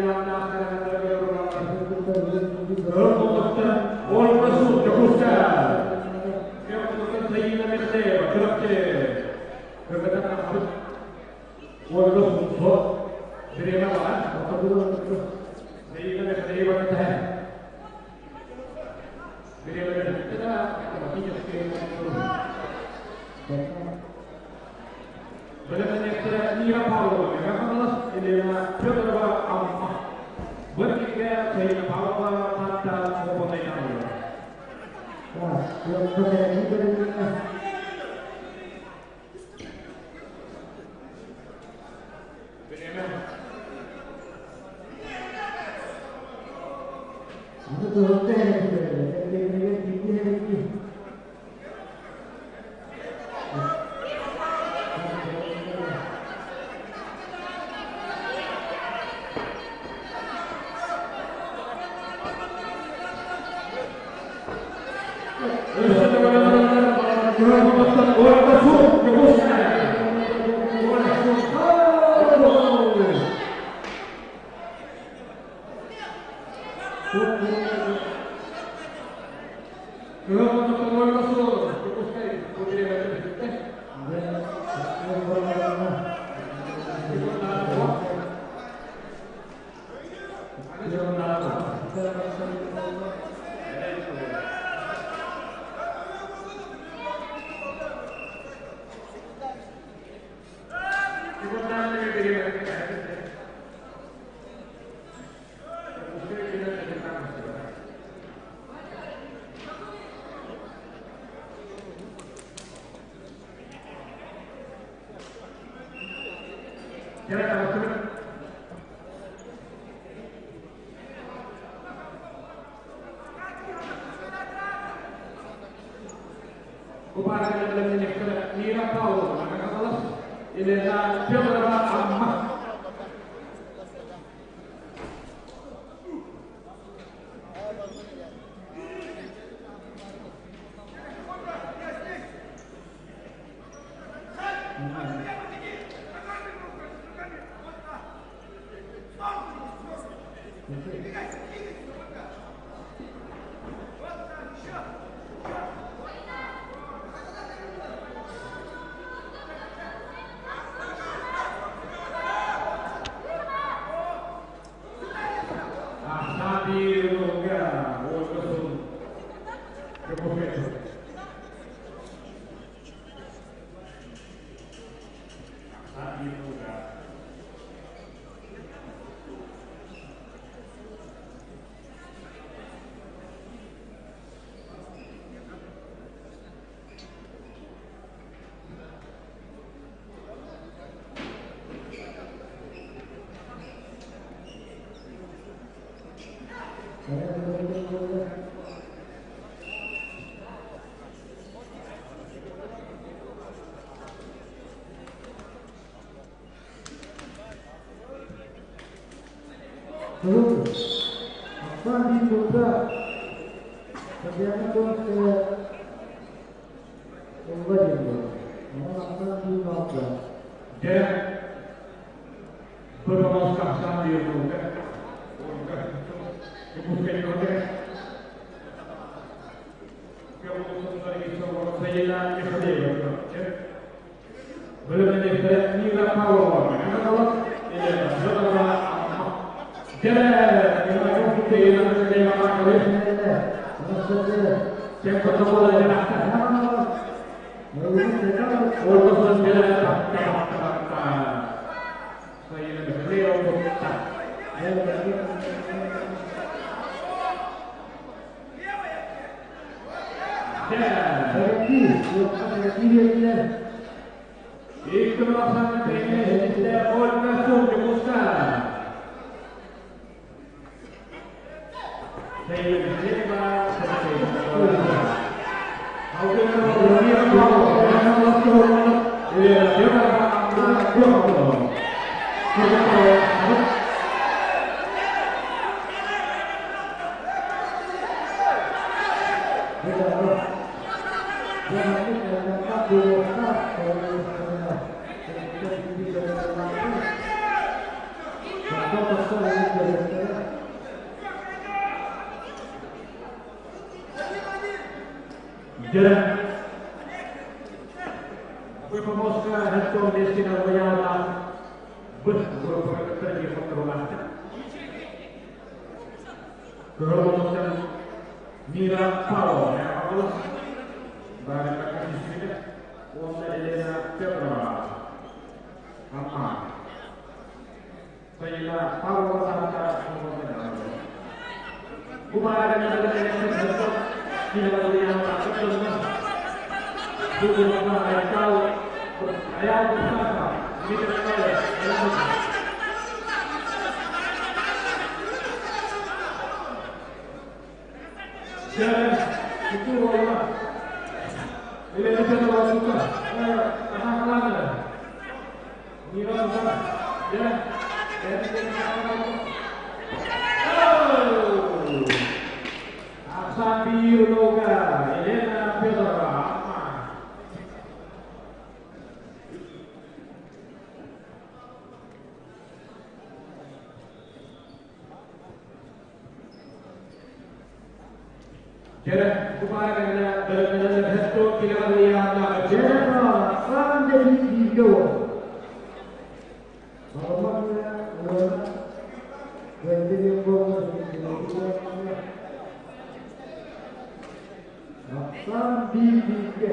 килограмм Ольга Суд, Дьокуускай. Саина Михеева, Чурапчы. Ольга Суд, Бириэмэ баар. Саина Михеева кэтэһэр. Бириэмэ бүттэ да, автоматически. Бэлэмнэниэхтэрэ Мира Павлова, Мэҥэ Хаҥалас, Елена Федорова, Амма. Бу эргииргэ Саина Павлова Таатта Хоппонайдаан олорор. Бириэмэ. Өссө төгүл Ольга Суд, Дьокуускай. Ольга Суд. Кыһыл муннуктан Ольга Суд, Дьокуускай. Бу бириэмэтэ бүттэ. Аны секундаҕа Секундаҕа бириэмэтэ бүттэ. Дьокуускай үрдүнэн этэтаан астыбата. Кэлэ таҕыстыбыт. Бу паарга бэлэмнэниэхтэрэ Мира Павлова, Мэҥэ Хаҥалас, Елена Федорова, Амма. Ахсаан биир ылга Ольга Сун Дьокуускай. Ахсаан биир ылга. Ахсаан биир турда Татьяна Томская ылла диэн буолар. Онон ахсаан биир алта. Дьэ, бу помоска ахсаан биир ылга. Ольга Дьокуускай куораты. Саина Михайлова. Бэлэмнэниэхтэрэ Мира Павлова, Мэҥэ Хаҥалас, Елена Федорова, Амма. Дьэ, Елена Кэм протокола дьарахта. Ольга Сун дьэ тапта тапта тапта. Саина Михайлова тутта. Дьэ, икки ахсаан тэҥҥэ иһиттэ Ольга Сун Дьокуускай. Саина Михайлова Алгына Владимир Павлов, Елена Федорова, Амма, Дьэ, бу помостка 75 кило ыйааһыннаах Б группаҕа кытта биир хотторуулаахтар. Кыһыл муннуктан Мира Павлова Хаҥалас, Барика Косичкина уонна Елена Федорова Амма. Сайыына Павлова саҥата Бу баарыгар Бу группа Айтал Аял Мустафа, Дмитрий Николаев, Дьэ, ити буолла. Үлэлэтэн олорбута. Атаакалаан эрэ. Мира тутар. Дьэ, Ахсаан биир нолга Елена Федорова. Дьэ, бу баар кэннэ бэлэмнэнэн Хестон килэҕэлийэҕинээҕи Дьэ, ахсаан дьэ бииргэ уол. Баламан уона кэлли диэн буолла Ахсаан биир бииргэ.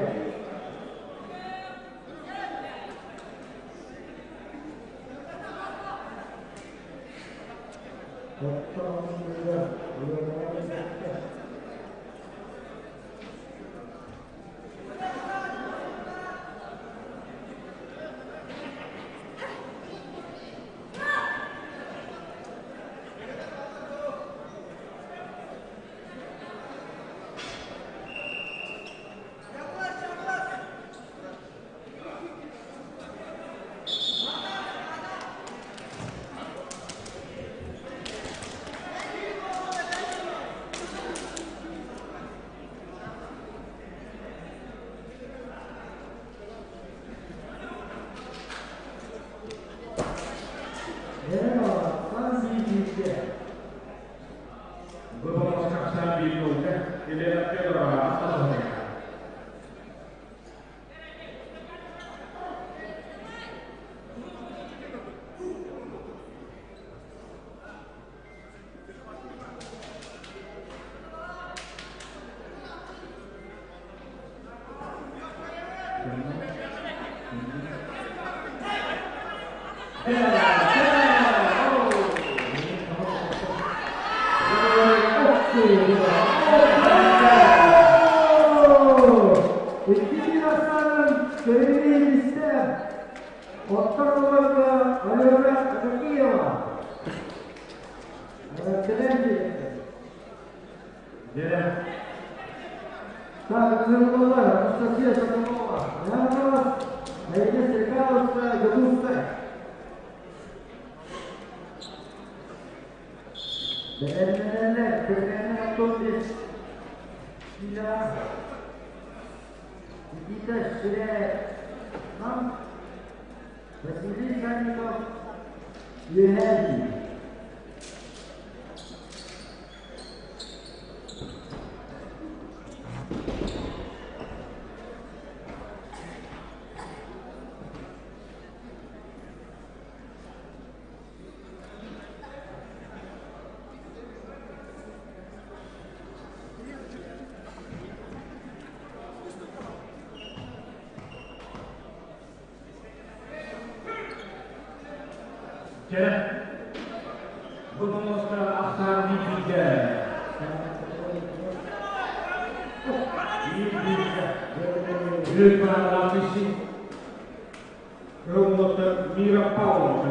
Бу хапсан биир нолга Елена Федорова атталаһыга. Икки ахсаанын көрүнүү Оттон олорго Алена Акакиева. Дьэ, Так, Нурмалла, Анастасия Соколова, Янова, Айда Стрекаловская, Дьокуускай. Бэлэмнэнэллэр, Бэлэмнэн Антон Ила, Никита Ширяев, Нам, Василий Санников, Үөһээ Бүлүү. Дьэ, бу помостка ахсаан бииргэ. Биир бииргэ. Бүт баалаах исси. Кыһыл Мира Павлова.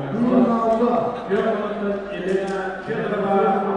Кыһыл Елена Федорова.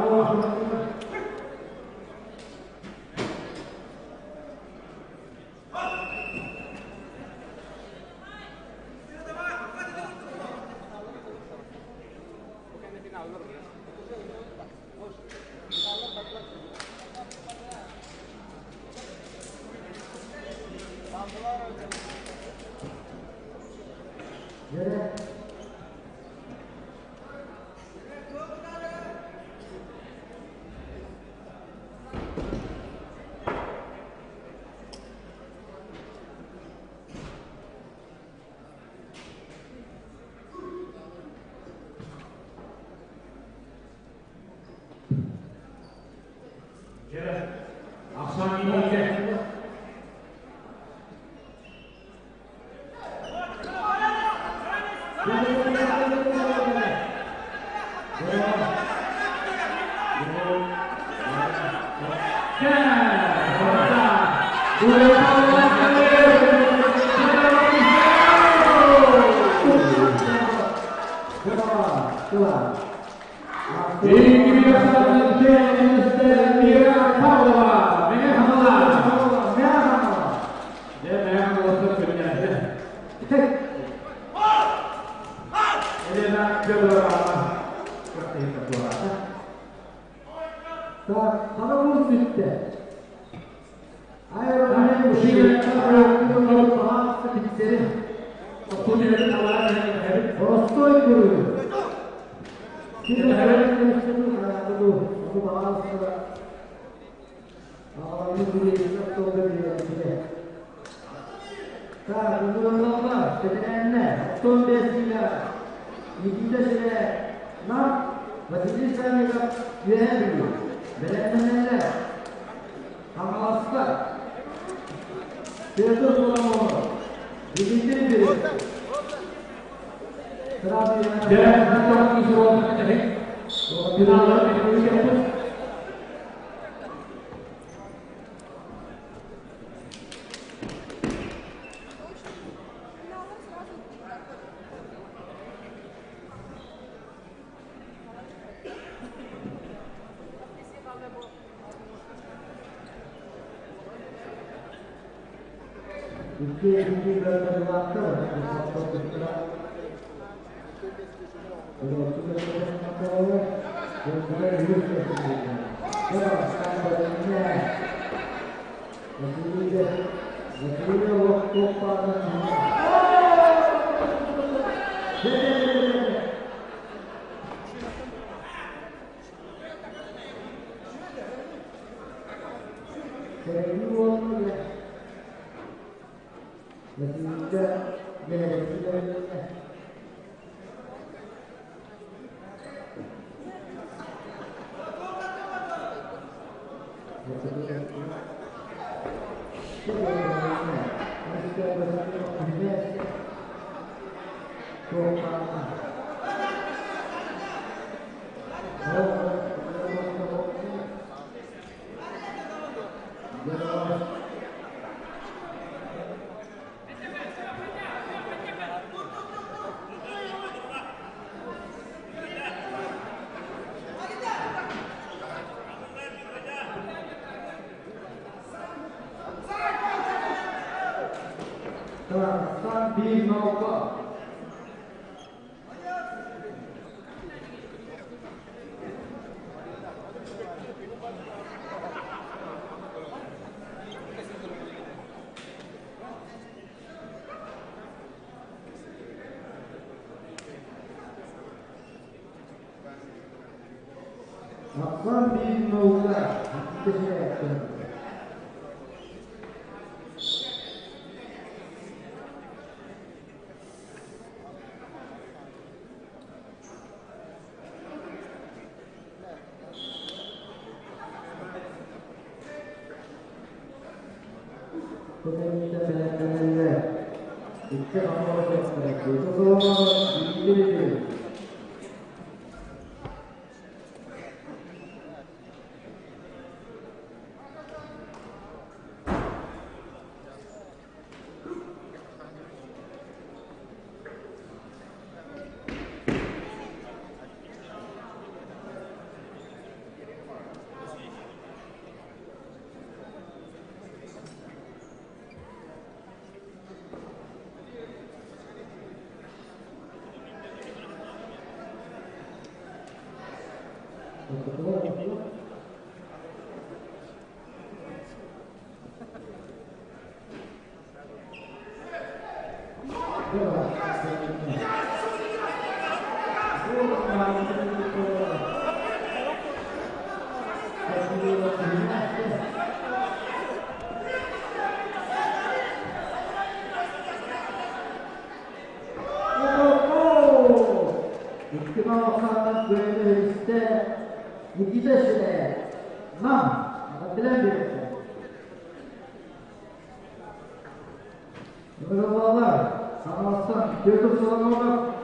Петр Соломонов.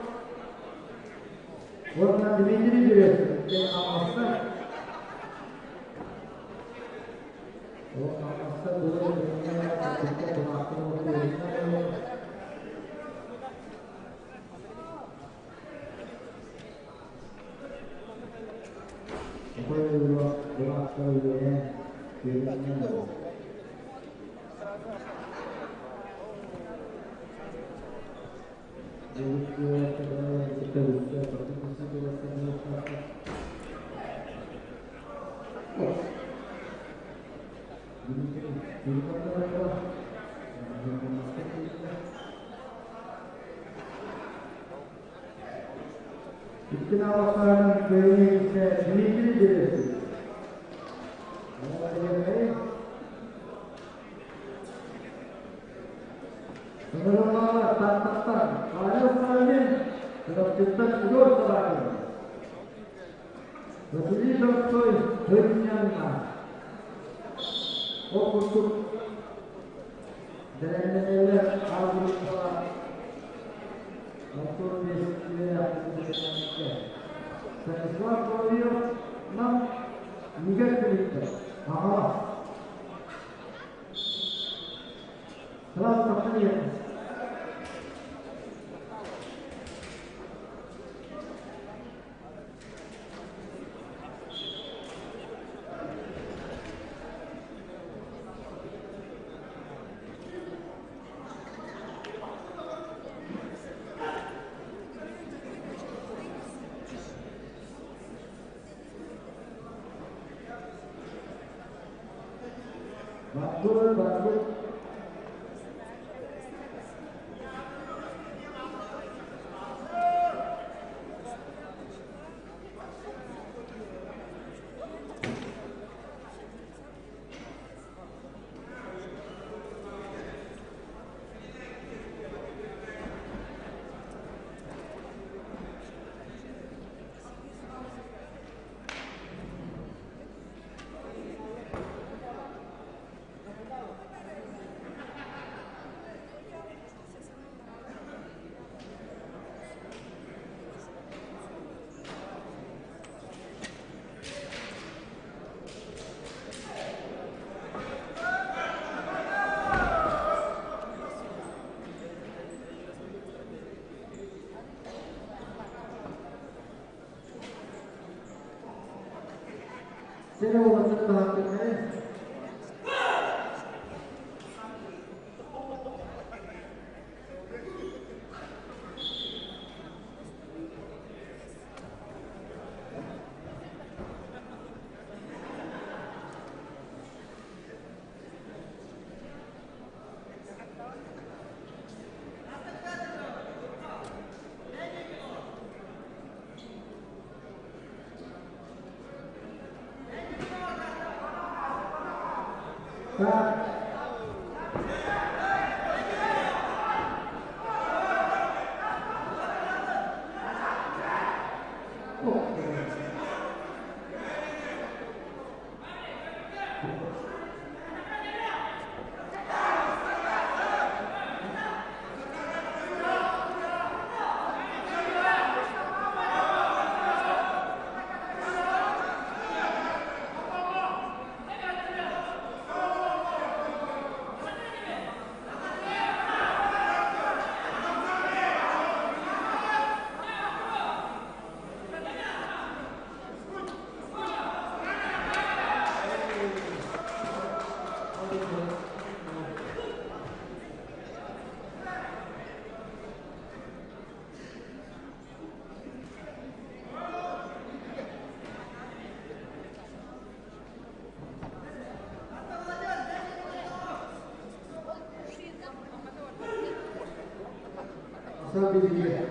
Уонна Дмитрий Березкин диэн Хаҥаластар. Ол Хаҥаластар былыр билиҥҥэ кырдьыкка былаахтарын отуйунна Отой былаахтара үөһэ күөлүнэн Икки аҕалаахтарынан кыайыы Дмитрий Березкин. Ыҥырыллаҕа Тааттаттан Павел Саввин, Чурапчыттан Егор Собакин, Василий Донской Хырнянна. Ол курдук бэлэмнэнэллэр аалбыттара Антон Бесилээх Станислав Соловьев Нам Игорь Филиппов Аҕалас Сразу тахсан иһэр. Бандур, бандур. Сен уолаттар таһааттыҥҥай. Так. Асан билиге.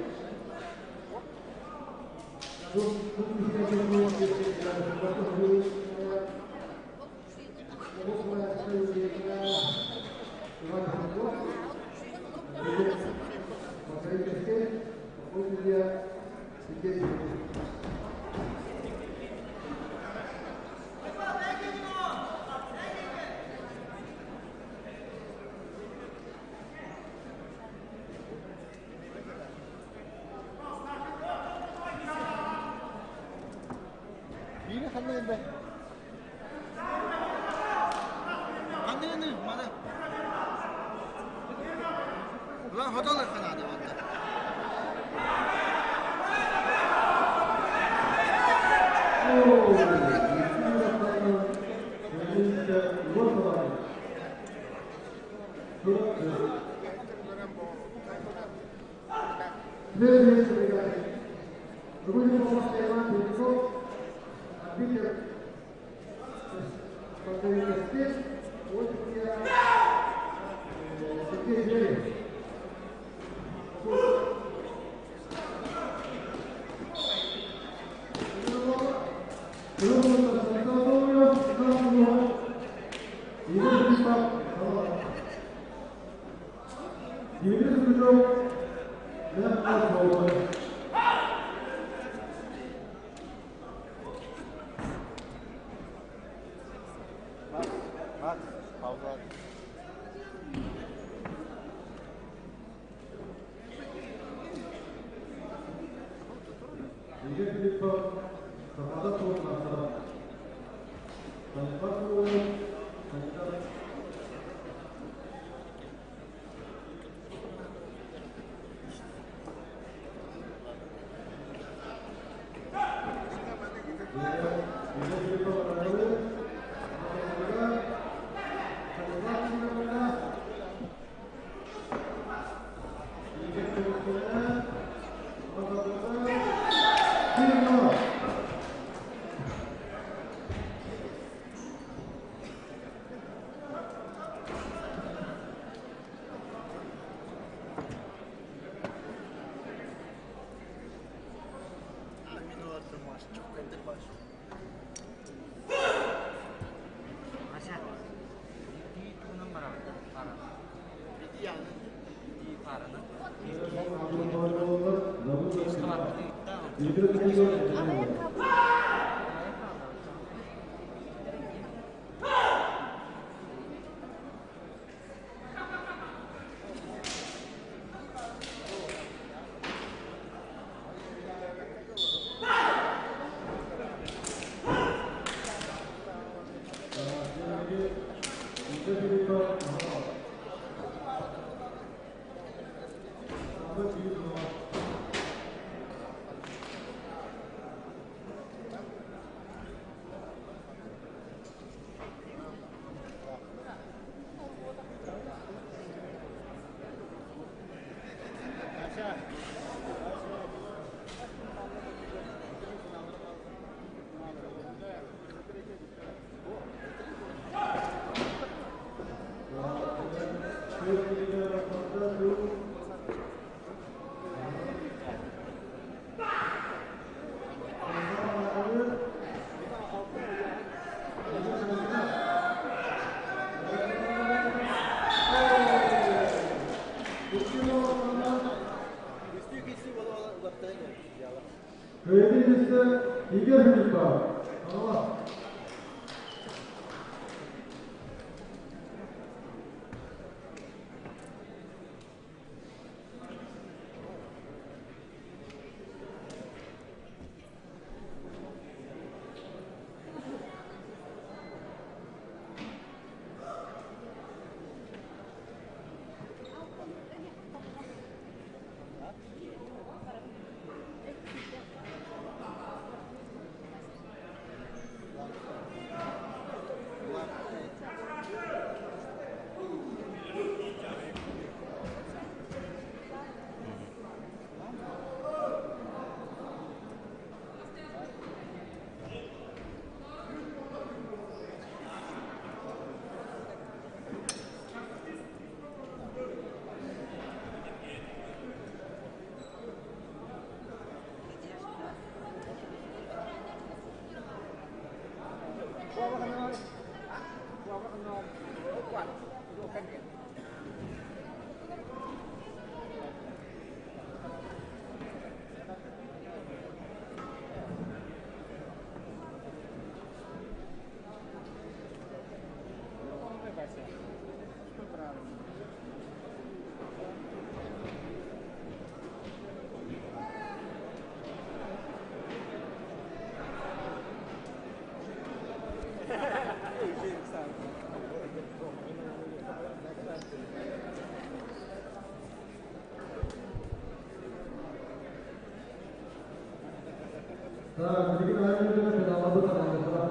Так, билигин аайы финалларбыт аналлара.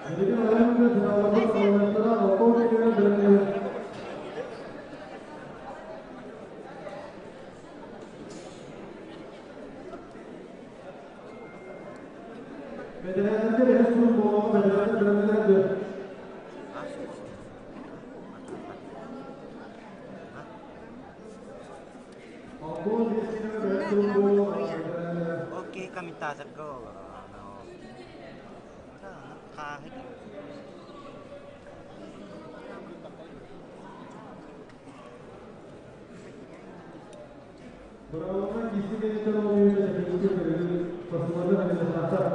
Билигин аайы финалларбыт аналлара алтон километр бэлэмнэнэр. Бэтэрээннэргэ бэһис суут буолуоҕа бэтэрээннэр бэлэмнэнэр. Алтон 5 километр бэһис суут буолуоҕа бэтэрээннэр. Ол киһи комментаторга олорор. Хааһы Быраабыланан киирсии кэнниттэн оонньууга чэпчэкитик көрүллүбүт сосуларга хамыйахтаахтар.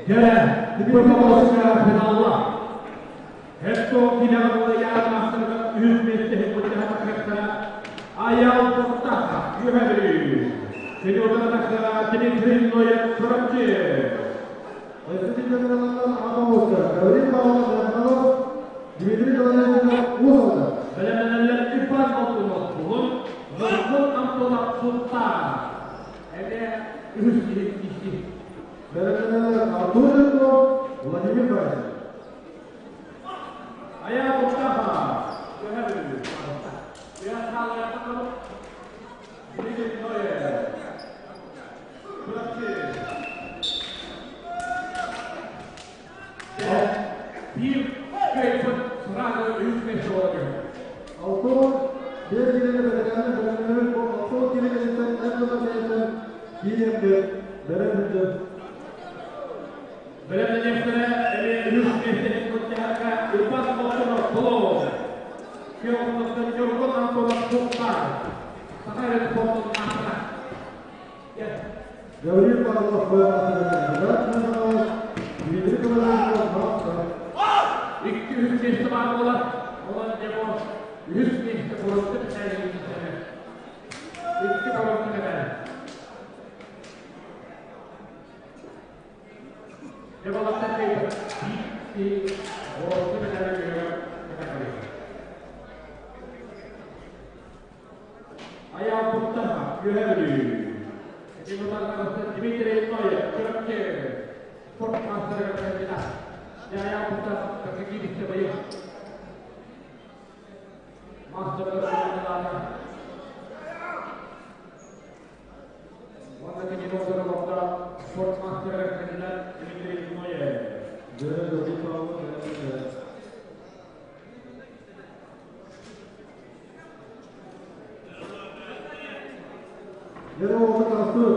Дьэ, финалла. Хетто финалла яармастарга үһүс миэстэһин быттаһа Аял Токтаха, Үөһээ Сеньордар тахсара Дмитрий Ноев Чурапчы. Гаврил Павлов Михайлов, Дмитрий Николаевич Усолов. Бэлэмнэнэллэр Иван Алтынов Булун, Нұргүл Антонов Султан. Эмиэ үһүс киһи икки. Бэлэмнэнэллэр Артур Жирков, Владимир Васин. Аял Токтаха, Үөһээ Бүлүү. Дмитрий Ноев Чурапчы. Биир кыайбыт сразу үһүс миэстэ буолар. Алтон биир километр бэтэрээннэр бэлэмнэнэр алтон километртэн эр дьоннор кэнниттэн киириэхтэр бэлэм. Бэлэмнэниэхтэрэ эмиэ үһүс миэстэни былдьаһарга Иван Болтунов Болон. Киоҥнуттан Ньургун Антонов Султан. Саха эрэ спортун маастара. Гаврил Павлов Дмитрий Николаевич Мастер. Икки үһүс миэстэ баар буолар. Онон дьэ бу үһүс миэстэ боруоста бэтээли. Икки боруоста бэтээли. Дьэ балаттан кыайбыт биир киһи боруоста бэтээли күһүгэр кэтэхэлиир. Аял Туттаха, Үөһээ Бүлүү. Ити Дмитрий Ноев, Чурапчы, спорт маастарыгар кандидат. Дьэ Аял Туттаха какие бои. Мастер кандидата. Уонна кинини олорор спорт мастерыгар кандидат Дмитрий Ноев. Дьэ, Гаврил Павлов бэлэмнэнэр. Дьэ, оҕо тахсыы.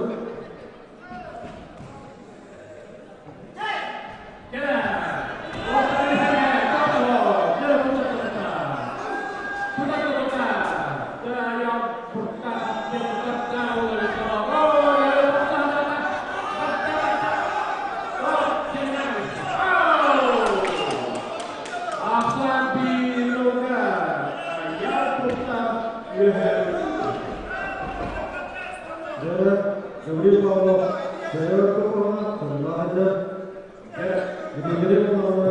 Дьэ, Гаврил Павлов, Дьэ, Сыллаһыдьа, Дмитрий Павлов,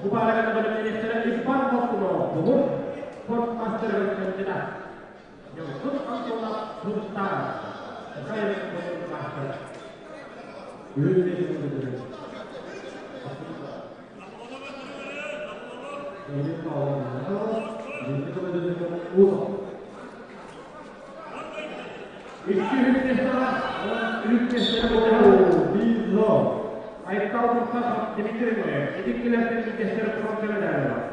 Бу паарага бэлэмнэниэхтэрэ Иван Болтунов, Булун спорт маастарыгар кандидат. Ньургун Антонов, Сунтаар, Саха спорт маастара. Үһүс миэстэни көрдөрөр. Леонид Павлов Хаҥалас, Дмитрий Колодезников Уус Икки үһүс миэстэ бар, үһүс миэстэни былдьаһар. 1-0. Айтал Мустафов, Дмитрий Ноев. Ити иккилэртэн биирдэстэрэ бронза медали ылар.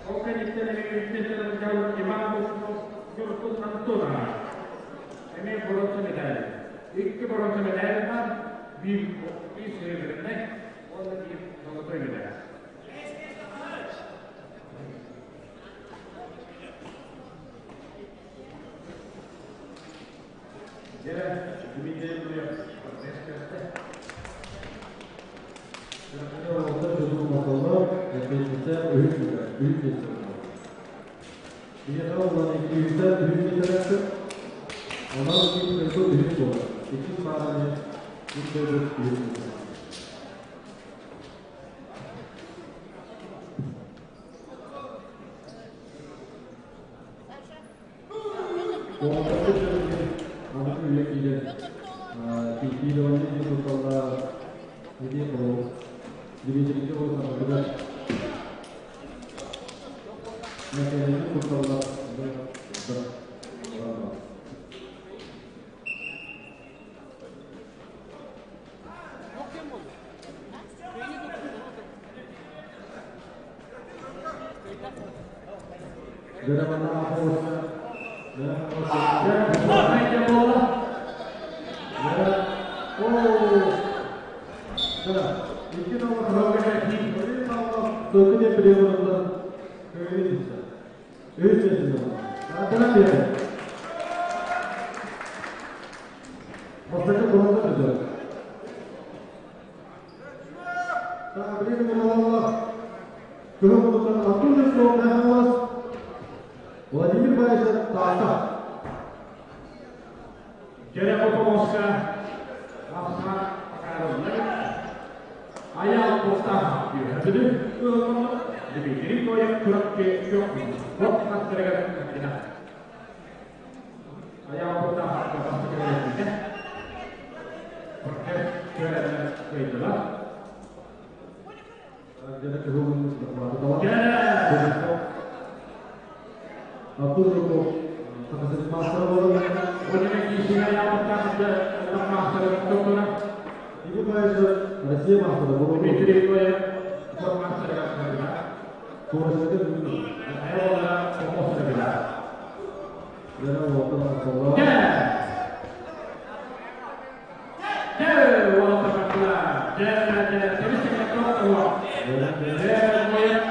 Ол кэнниттэн эмиэ үһүс миэстэни былдьаабыт Иван Болтунов, Ньургун Антонов. Эмиэ бронза медали. Икки бронза медаль бар, биир, биир серебряный уонна биир золотой медаль. Дьэ, Дмитрий Ноев, процесс көстө. Уолаттар дьонун оҥостоллор, эппиэтинэстээх үһүс үһүс миэстэ буолар. Биһиэхэ уонна икки үһүстэн үһүс миэстэлээхпит. Онон ким кыайбыт үһүс буолар. Иккис паараны ким кыайбыт үһүс миэстэ. Уолаттарбыт дьонугар аныгы үйэ киирэн пикирование диэн тутталлар ити ол Дмитрийгэ буолсарбытыгар мэкэлэни тутталлар Дьэ, бу буолла. Владимир Баишев Таатта. Дьэрэ Попомоска Ахсаан Макаровна Айаал Кустаах үөһэбүдү Дмитрий Ноев Чурапчы спорт маастарыгар кандидат. Айаал Кустаах бастакы бэлэмнэннэ. Процесс күөрэннэр кыайдылар. Дьэрэ! Артур Жуков Саха сирин маастара буолар. Владимир Кишин Айаал Кустаах маастарыгар доктора. Игорь Баишев Россия маастара буолар. Дмитрий Ноев спорт маастарыгар кандидат. Туорасыга бүгүн. Айааллара Попомоска кандидат. Дьэрэ уолаттар оҥостоллор. Дьэ! Дьэ, уолаттар бардылар. Дьэ, дьэ, сэбис Дьэ, Ноев.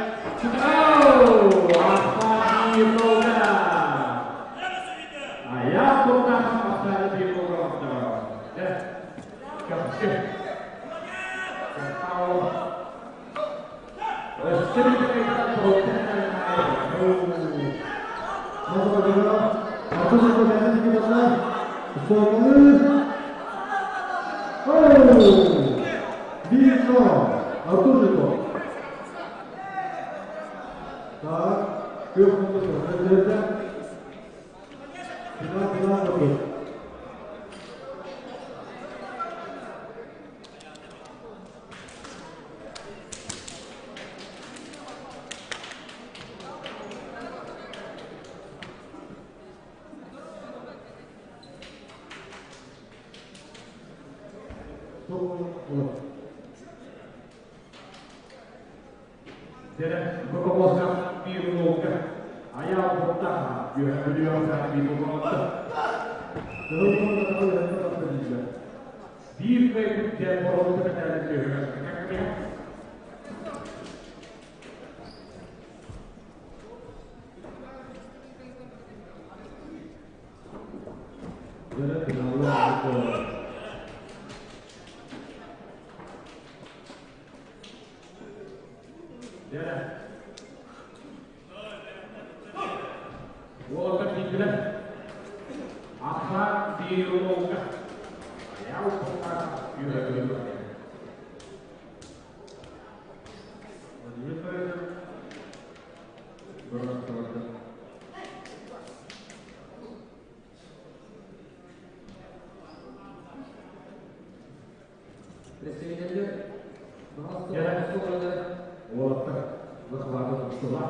Оу! Ахсаан Долга. Айаал Куртахов Ахсаан Долга. Дьэ, чахчы. Павлов. Өссө биир Артур Жуков Соңы. Оу! 1-0. Артур Жуков. Так, күөх мундук көрдөрдө. Финал, финал bakın. Olur. Дьэ, Попомоска биир улууска Айаал Куртахов үөһэбүдү Ахсаан биир улууска. Биир кыайбыт дьэ боруонса мэтээлин түөһүгэр кэккэ. Дьэ, финалга Дьэ. Уолаттар киирдилэр. Ахсаан биир улууска. Айаал Куртахов үөһэбүдү. Владимир Баишев. Эсэйэллэр Уолаттар бахвата тустула.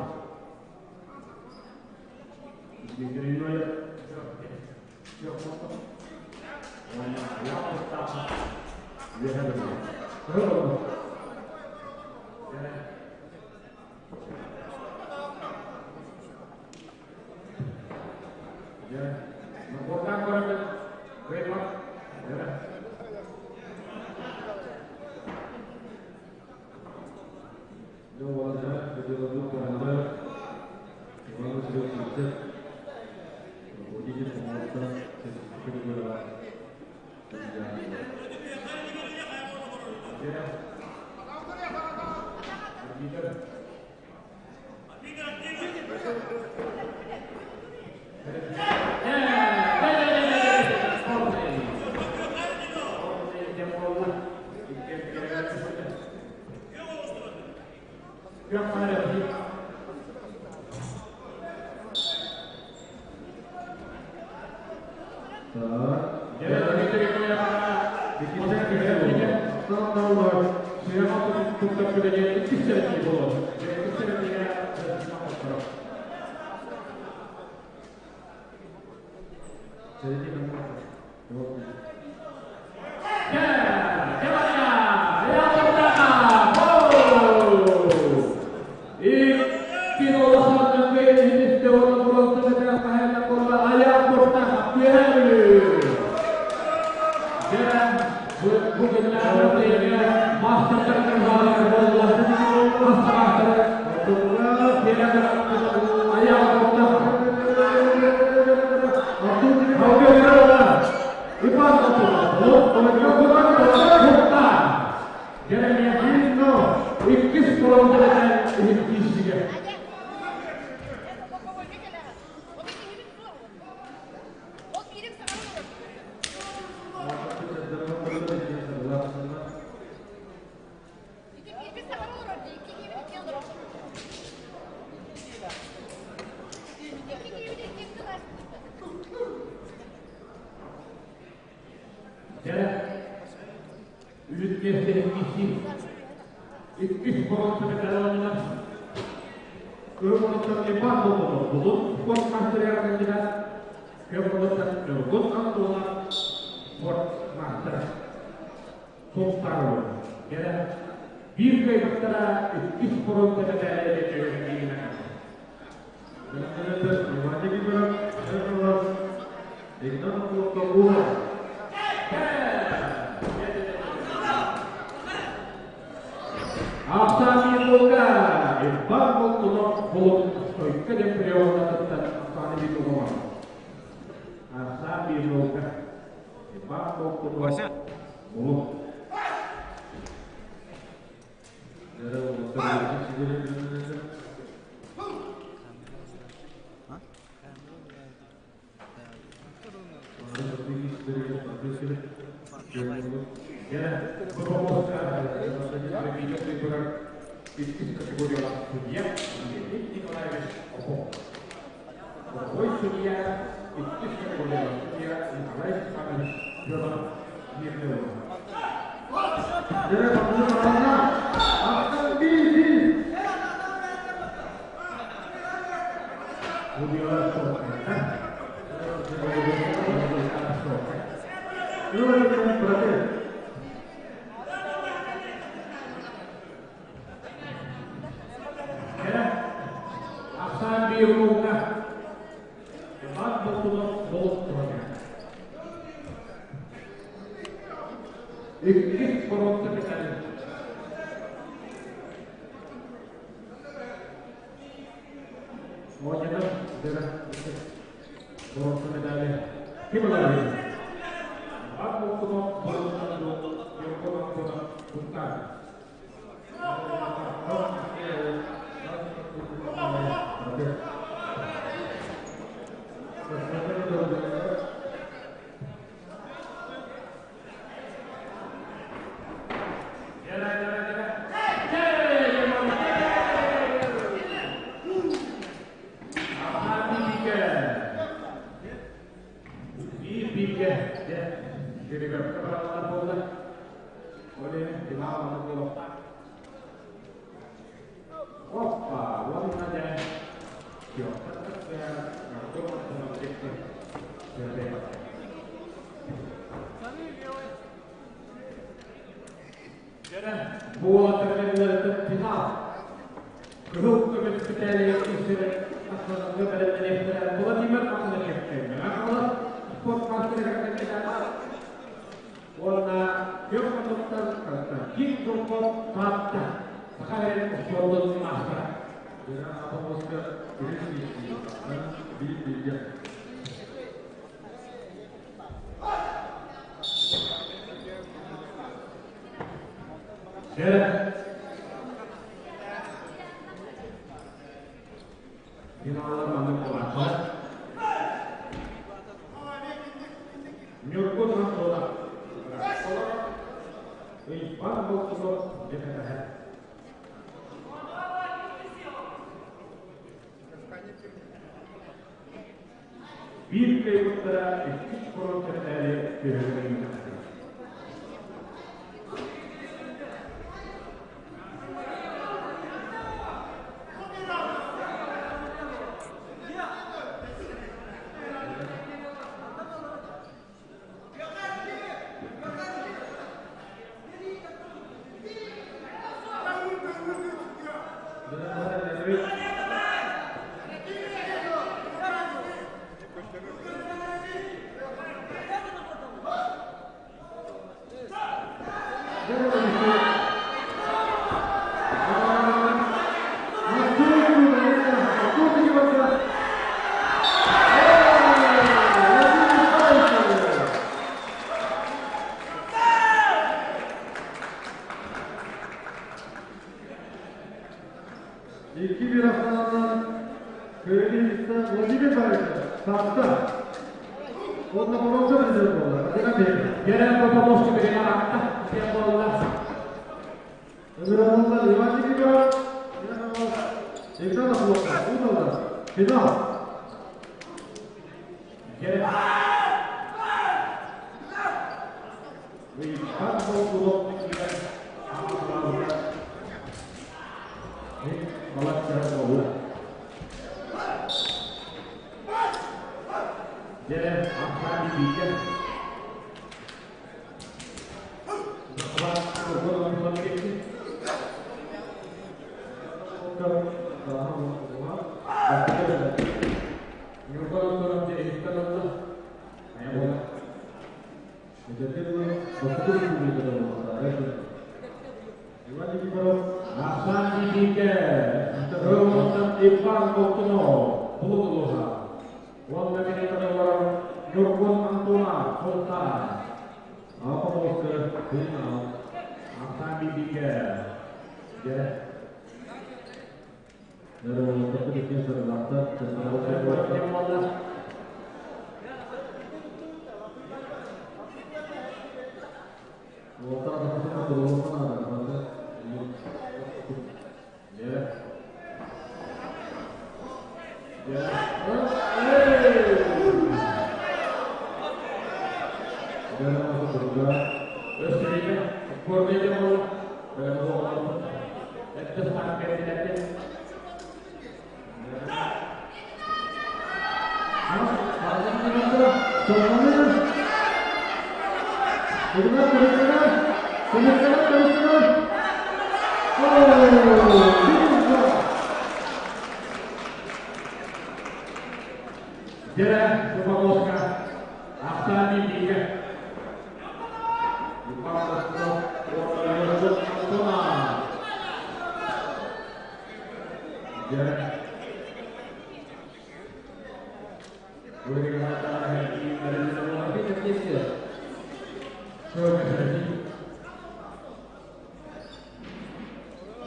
Финал маннык буолуохтаах. Опа, уонна дьэ күөхтэн Артур Антонов диэки Дьэрэ, буолар финал. Кыһыл көмүс мэтээлигэр киирсэр ахсанарга бэлэмнэниэхтэрэ Владимир Афанасьевскай Мэҥэ спорт маастарыгар кандидат уонна күөх хоннуктан Константин Жирков Таатта Саха сирин спордун маастара. Дьэрэ Апомоска үһүс киирсии. Биир бииргэ. Дьэрэ. Финаллар маннык буолааччылар. Ньургун Антонов, Иван Болтунов дьэхэтэһэ. Биир кыайбыттара иккис боруонса мэтээли түһүлгэ ыытыахтара. Икки bir haftadan Köyünün Владимир Борисович, Таатта. Онно боруонса призер буолла. Дьэрэ Попомоска билигин аратта. Диэн буолла. Ыҥыраллар Иван Никифоров, Игнат Охлопков, Уус Финал. Дьэрэ. Иван Болтунов киирэн балачча буолла. Дьэрэ Аркадий Бигэ. Захват Нургун Антонов диэки. Ньургун Антонов дьэ иһиттэн ылла. Хайа буола. Иван Никифоров, Арсений Бигэ. Рылматтан Иван Болтунов, Булун улууһа. Уонна киниттэн олорор Ньургун Антонов, Султан. Апомоска финал. Арсений Бигэ. Дьэ. Диэн буолла. Дьэ. Дьэ. Өссө Горнайда буолла. Эттэ саҥа кэллилэр. Дьэрэ Супомоска Арсений Бигэ. Иван Болтунов уонна Ньургун Антонов. Дьэрэ.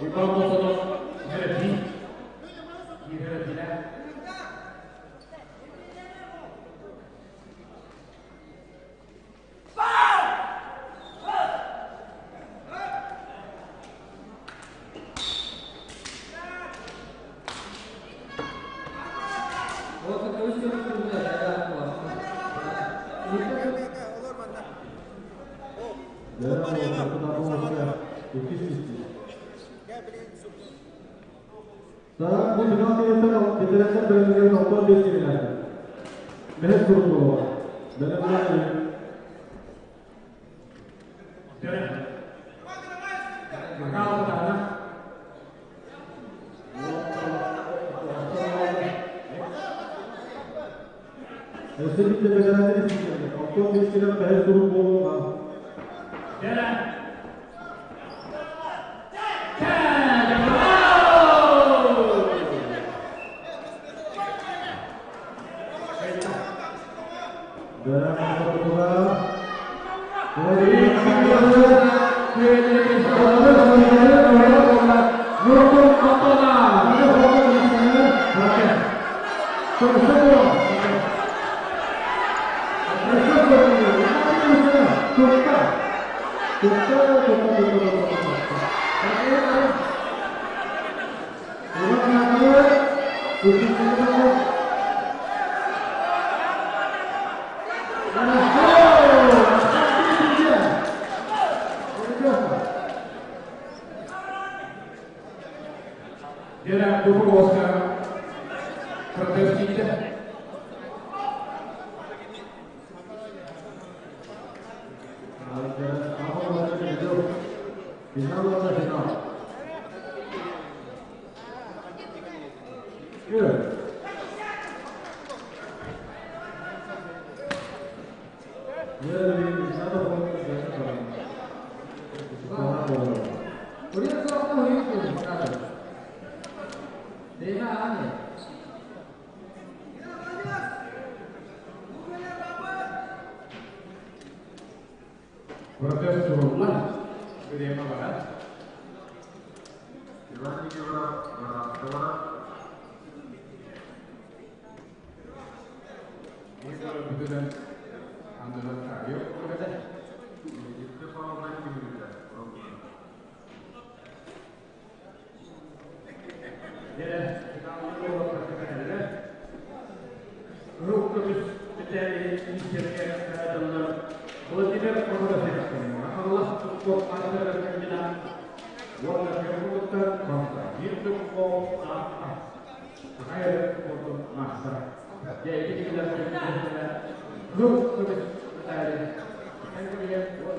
Иван Болтунов Герети. Геретилер. Так, бу финал кэнниттэн ветераннар бэлэмнэрин 65 киилэлээхтэр. Бэһис курус буолуоҕа. Бэлэмнээх Өссө биирдэ бэтэрээннэр истиилэргэ 65 киилэ бэһис курус буолуоҕа. Протест суруллар. Время барар. Иван Никифоров, Барахова. Бүтүнэн аннынан радио көрөдө. Икки пауза кимирде. Владимир Константин.